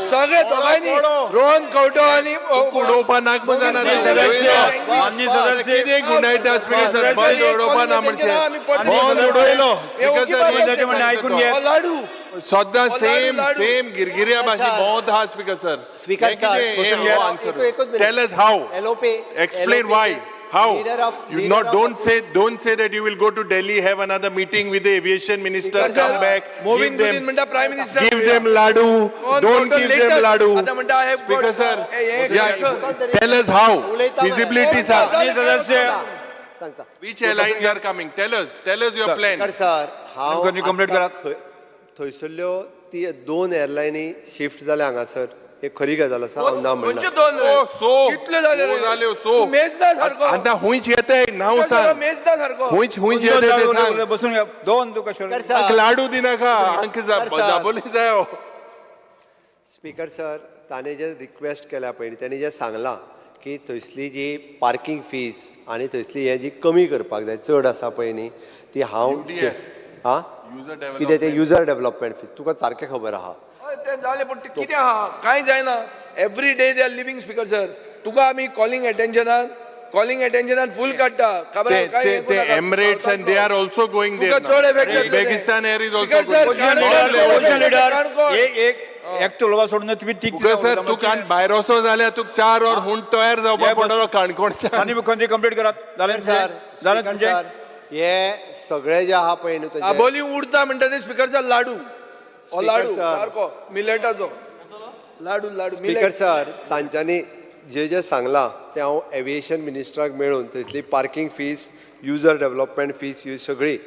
सगळे दोगांयनी, रोहन खंवटो आनी उडोवपा नाक जाणा. माननीय सदस्य. कितें गुंडायता स्पीकर सर, बंद उडोवपा ना म्हणजे बंद उडयलो स्पीकर म्हणण्याचें म्हणणें आयकून घे. लाडू सद्दां सेम लाडू. सेम गिरगिऱ्या भाशेन सर. भोंवत आहा स्पीकर सर. स्पीकर सर, एकूच minute. Tell us how. LOP. Explain LOP why. How? Leader of- You leader not of don't say, don't say that you will go to Delhi, have another meeting with the aviation minister, Speaker sir, come back, Moving give Godin them, म्हणटा prime minister give them ladu, don't give them ladu. आतां म्हणटा I have Speaker sir, yeah, sir. Tell us how. उलयता मरे. Feasibility sir. माननीय सदस्य. सांगता. Which airlines are coming? Tell us, tell us your plan. Speaker sir, हांव मुख्यमंत्री complete आतां करात. थंयसरल्यो ती दोन एअरलायनी शिफ्ट जाल्या हांगासर, हे खरी गजाल आसा, हांव ना म्हणना. खंयचे दोन रे? Oh, so. कितले जाले रे? So जाल्यो, so. मेजना सारको. आतां हुंयच येताय नांव सांग. मेजना सारको. हुंयच हुंयच दोन येताय ते उलय- सांग. उलय- बसून घ्या. दोन तुका स्पीकर sure. Sir, लाडू दिनाका अंक Sir, sir. जाबोली जायो. स्पीकर सर, ताणें जे रिक्वेस्ट केल्या पयलीं, ताणें जें सांगलां की थंयसली जी पार्कींग फीस आनी थंयसली हें जी कमी करपाक जाय, चड आसा पळय न्ही ती, हांव UDF. आं User कितें तें development. User development fees तुका सारकें खबर आहा. हय, तें जालें, पूण तें कितें आहा, कांय जायना. Every day they are living. Speaker sir, तुका आमी कॉलिंग एटेन्शनान फूल काडटा, खबर ते आहा, कांय ते हें ते करूं नाका. Emirates and they are also going तुका there. चड effect जातलो ते. Uzbekistan Air is also Speaker sir, going. Canacona opposition Canacona leader, Canacona. एक एक एकटो उलोवपा सोडून तुमी तीग तुका सर, तूं कान भायर वचो जाल्यार तुका 4 वर हूंड तयार जावपा हे बस- पडटलो काणकोणच्यान. माननीय मुख्यमंत्री, कंप्लीट करात. जालें स्पीकर सर, तुमचें? जालें स्पीकर तुमचें? सर, हे सगळे जे आहा पळय न्हू तेजे आबोली उडता म्हणटा ते स्पीकर सर, लाडू हो स्पीकर लाडू सर. सारको मिलेटाचो लाडू, लाडू स्पीकर मिलेट. सर, तांच्यांनी जे जे सांगलां तें हांव एविएशन मिनिस्टराक मेळून थंयसली parking fees, user development fees ही सगळी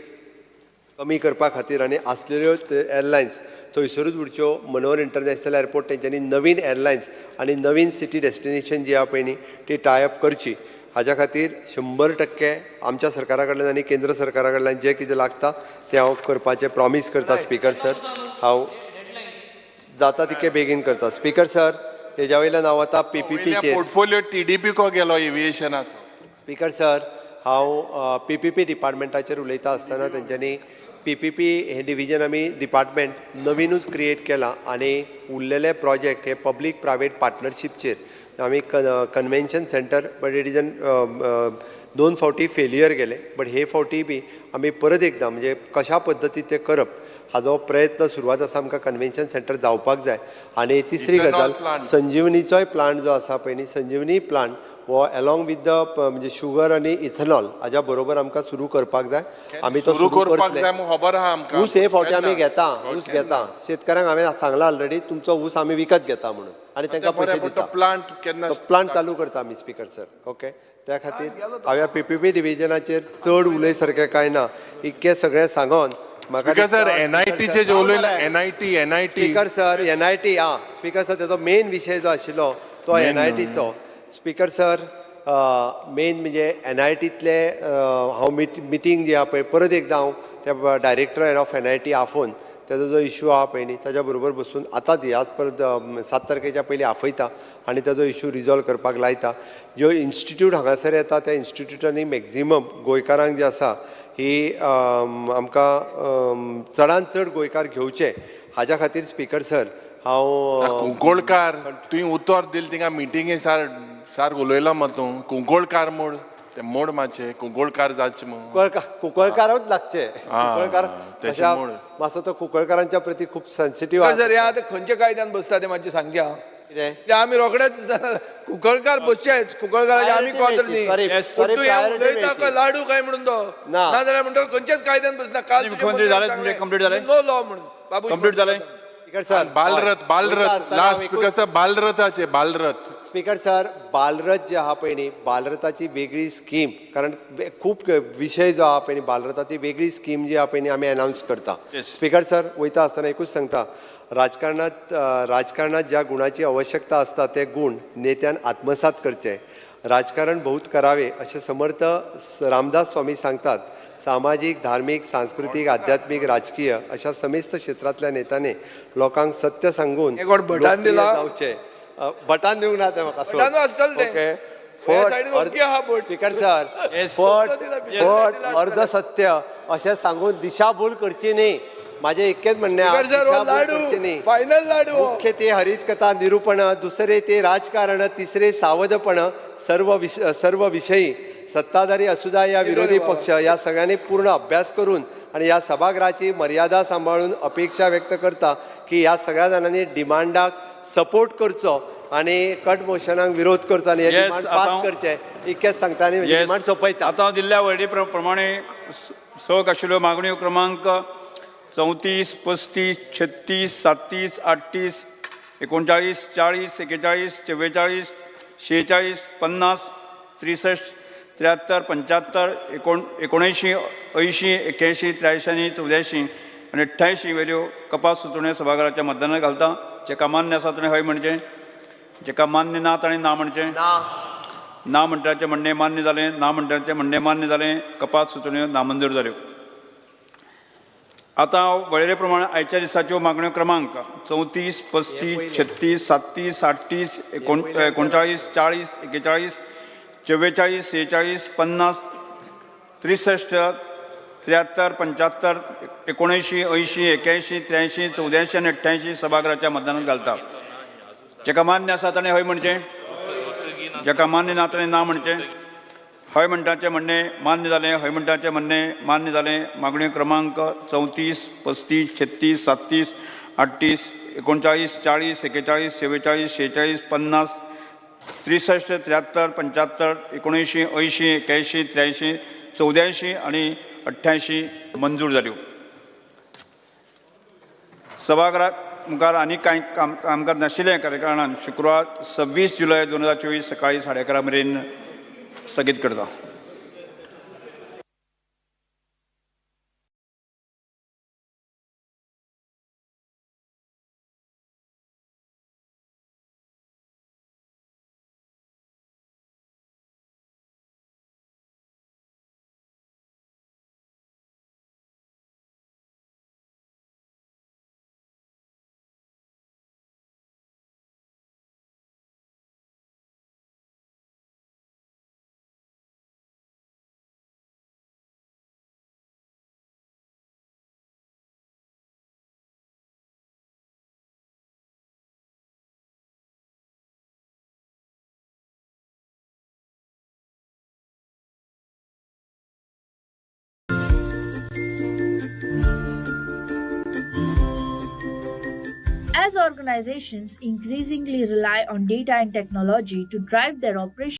कमी करपा खातीर आनी आसलेल्यो एअरलायन्स थंयसरूच उरच्यो, मनोहर इंटरनॅशनल एअरपोर्ट तेंच्यांनी नवीन एअरलायन्स आनी नवीन सिटी डेस्टिनेशन जी आहा पळय न्ही ती टायअप करची, हाज्या खातीर 100% आमच्या सरकारा कडल्यान आनी केंद्र सरकारा कडल्यान जें कितें लागता तें हांव करपाचें प्रॉमीस करता. स्पीकर सर, हांव जाता तितके बेगीन करता. स्पीकर सर, हेज्या वयल्यान हांव आतां पीपीपीचेर. पोर्टफोलियो टीडीपी को गेलो एविएशनाचो. स्पीकर सर, हांव पीपीपी डिपार्टमेंटाचेर उलयता आसतना तेंच्यांनी पीपीपी हें डिविजन आमी डिपार्टमेंट नवीनूच क्रिएट केलां आनी उरलेले प्रोजेक्ट हे पब्लीक प्रायवेट पार्टनरशीपचेर आमी convention centre, but it is an दोन फावटी फेलियर गेले, बट हे फावटी बी आमी परत एकदां म्हणजे कशा पद्दतीन तें करप हाजो प्रयत्न सुरवात आसा. आमकां कन्वेन्शन सेंटर जावपाक जाय. आनी तिसरी Ethanol गजाल, plant. संजीवनीचोय प्लांट जो आसा पळय न्ही, संजीवनी प्लांट हो एलॉंग विथ the म्हणजे शुगर आनी इथेनॉल हाज्या बरोबर आमकां सुरू करपाक जाय. आमी तो सुरू सुरू करपाक करतले. जाय म्हूण खबर आहा आमकां. ऊस हे फावटी आमी केन्ना? घेता, ऊस घेता. शेतकऱ्यांक हांवें सांगलां ऑलरेडी, तुमचो ऊस आमी विकत घेता म्हणून आनी तांकां बरें, पयशे पूण तो दिता. प्लांट केन्ना तो प्लांट चालू करता आमी स्पीकर सर. ओके, त्या खातीर हांवें पीपीपी डिविजनाचेर चड उलय सारकें कांय ना. इतकें सगळें सांगोन म्हाका स्पीकर सर, दिसता- एनआयटीचे जे उलयला, NIT NIT. Speaker sir, NIT. आं, स्पीकर सर, तेजो मेन विशय जो आशिल्लो तो एनआयटीचो. स्पीकर सर, मेन म्हणजे एनआयटींतले हांव मिटींग जी आहा पळय, परत एकदां हांव त्या डायरेक्टर ऑफ एनआयटी आफोवन तेजो जो इशू आहा पळय न्ही ताज्या बरोबर बसून आतांच ह्याच परत 7 तारखेच्या पयलीं आफयता आनी ताजो इशू रिजॉल्व करपाक लायता. ज्यो इन्स्टिट्यूट हांगासर येता त्या इन्स्टिट्यूटांनी मॅक्झिमम गोंयकारांक जे आसा ही आमकां चडान चड गोंयकार घेवचे हाज्या खातीर स्पीकर सर हांव कुंकोळकार तुवें उतर दिल थिंगा मिटिंगे सार सार उलयला मग तूं कुंकोळकार मोड ते मोड मातशें कुंकोळकार जाचें म्हूण. कुंकळकार, कुंकळकारूच लागचे, कुंकळकार. तेचें अशा मोड. मातसो तो कुंकळकारांच्या प्रती खूब सेन्सिटीव. स्पीकर सर, हे आतां खंयच्या कायद्यान बसता तें मातशें सांगचें आं. कितें? ते आमी रोखडेच कुंकळकार बसचेच, कुंकळकाराचे आमी Priority कॉन्त्र मेळची. न्ही. Sorry, पूण sorry, तूं हें priority उलयता मेळची. काय लाडू काय म्हणून तो ना. नाजाल्यार म्हणटा खंयच्याच कायद्यान बसना. काल आनी तुजे मुख्यमंत्री मंत्र्यान जालें तुमचें, सांगलें, complete जालें? नो लॉ म्हणून बाबूश. कंप्लीट जालें? स्पीकर सर, बालरथ वयता बालरथ आसतना लास्ट हांव एकूच- स्पीकर सर, बालरथाचे बालरथ. स्पीकर सर, बालरथ जे आहा पळय न्ही, बालरथाची वेगळी स्कीम, कारण खूब विशय जो आहा पळय न्ही, बालरथाची वेगळी स्कीम जी आहा पळय न्ही आमी अनावन्स करता. स्पीकर सर, वयता आसतना एकूच सांगता, राजकारणात ज्या गुणाची आवश्यकता आसता ते गुण नेत्यान आत्मसात करचे. राजकारण बहुत करावे अशें समर्थ रामदास स्वामी सांगतात. सामाजीक, धार्मीक, सांस्कृतीक, आध्यात्मीक, राजकीय अशा समेस्त क्षेत्रांतल्या नेत्यांनी लोकांक सत्य सांगून हे कोण भटान लोकप्रिय दिला? जावचे. भटान दिवंक ना तें म्हाका, सोड. भटान आसतलें तें. ओके. हे फट सायडीन ओग्गी आहा भट. Speaker sir, Yes. फट दिला, फट दिला. अर्धसत्य अशें सांगून दिशाभूल करची न्ही. माझे इतकेच म्हणणें आहा, स्पीकर सर, हो दिशाभूल लाडू करची न्ही. फायनल लाडू हो. मुख्य ते हरितकथा निरूपण, दुसरे ते राजकारण, तिसरे सावधपण, सर्व विषयी सत्ताधारी असू या विरोधी पक्ष या सगळ्यांनी पूर्ण अभ्यास करून आणि या सभागृहाची मर्यादा सांबाळून अपेक्षा व्यक्त करता की ह्या सगळ्या जाणांनी डिमांडाक सपोर्ट करचो आणि कट मोशनाक विरोध करचो आणि हे Yes, demand पास आतां- करचे इतकेच सांगता आनी Yes. Demand सोंपयता. आतां हांव दिल्ल्या वळेरी प्रमाणे सक आशिल्ल्यो मागण्यो क्रमांक 34, 35, 36, 37, 38, 39, 40, 41, 44, 46, 50, 63, 73, 75, 79, 80, 81, 83 आनी 84 आनी 88 वेल्यो कपास सुचोवण्यो सभाघराच्या मतदानाक घालता. जेका मान्य आसा ताणें हय म्हणचें, जेका मान्य ना ताणें ना म्हणचें. ना. ना म्हणटाचें म्हणणें मान्य जालें, ना म्हणटाचें म्हणणें मान्य जालें, कपात सुचोवण्यो नामंजूर जाल्यो. आतां हांव वळेरे प्रमाण आयच्या दिसाच्यो मागण्यो क्रमांक 34, 35, 36, 37, 38, 39, 40, 41, 44, 46, 50, 63, 73, 75, 79, 80, 81, 83, 84 आनी 88 सभाघराच्या मतदानात घालता. जेका मान्य आसा ताणें हय म्हणचें, जेका मान्य ना ताणें ना म्हणचें. हय म्हणटाचें म्हणणें मान्य जालें, हय म्हणटाचें म्हणणें मान्य जालें. मागण्यो क्रमांक 34, 35, 36, 37, 38, 39, 40, 41, 44, 46, 50, 63, 73, 75, 79, 80, 81, 83, 84 आनी 88 मंजूर जाल्यो. सभाघरात मुखार आनी कांय कामकाज नाशिल्लें कारणान शुक्रार 26 जुलय 2024 सकाळी 11:30 मेरेन स्थगीत करता. As organizations increasingly rely on data and technology to drive their operations,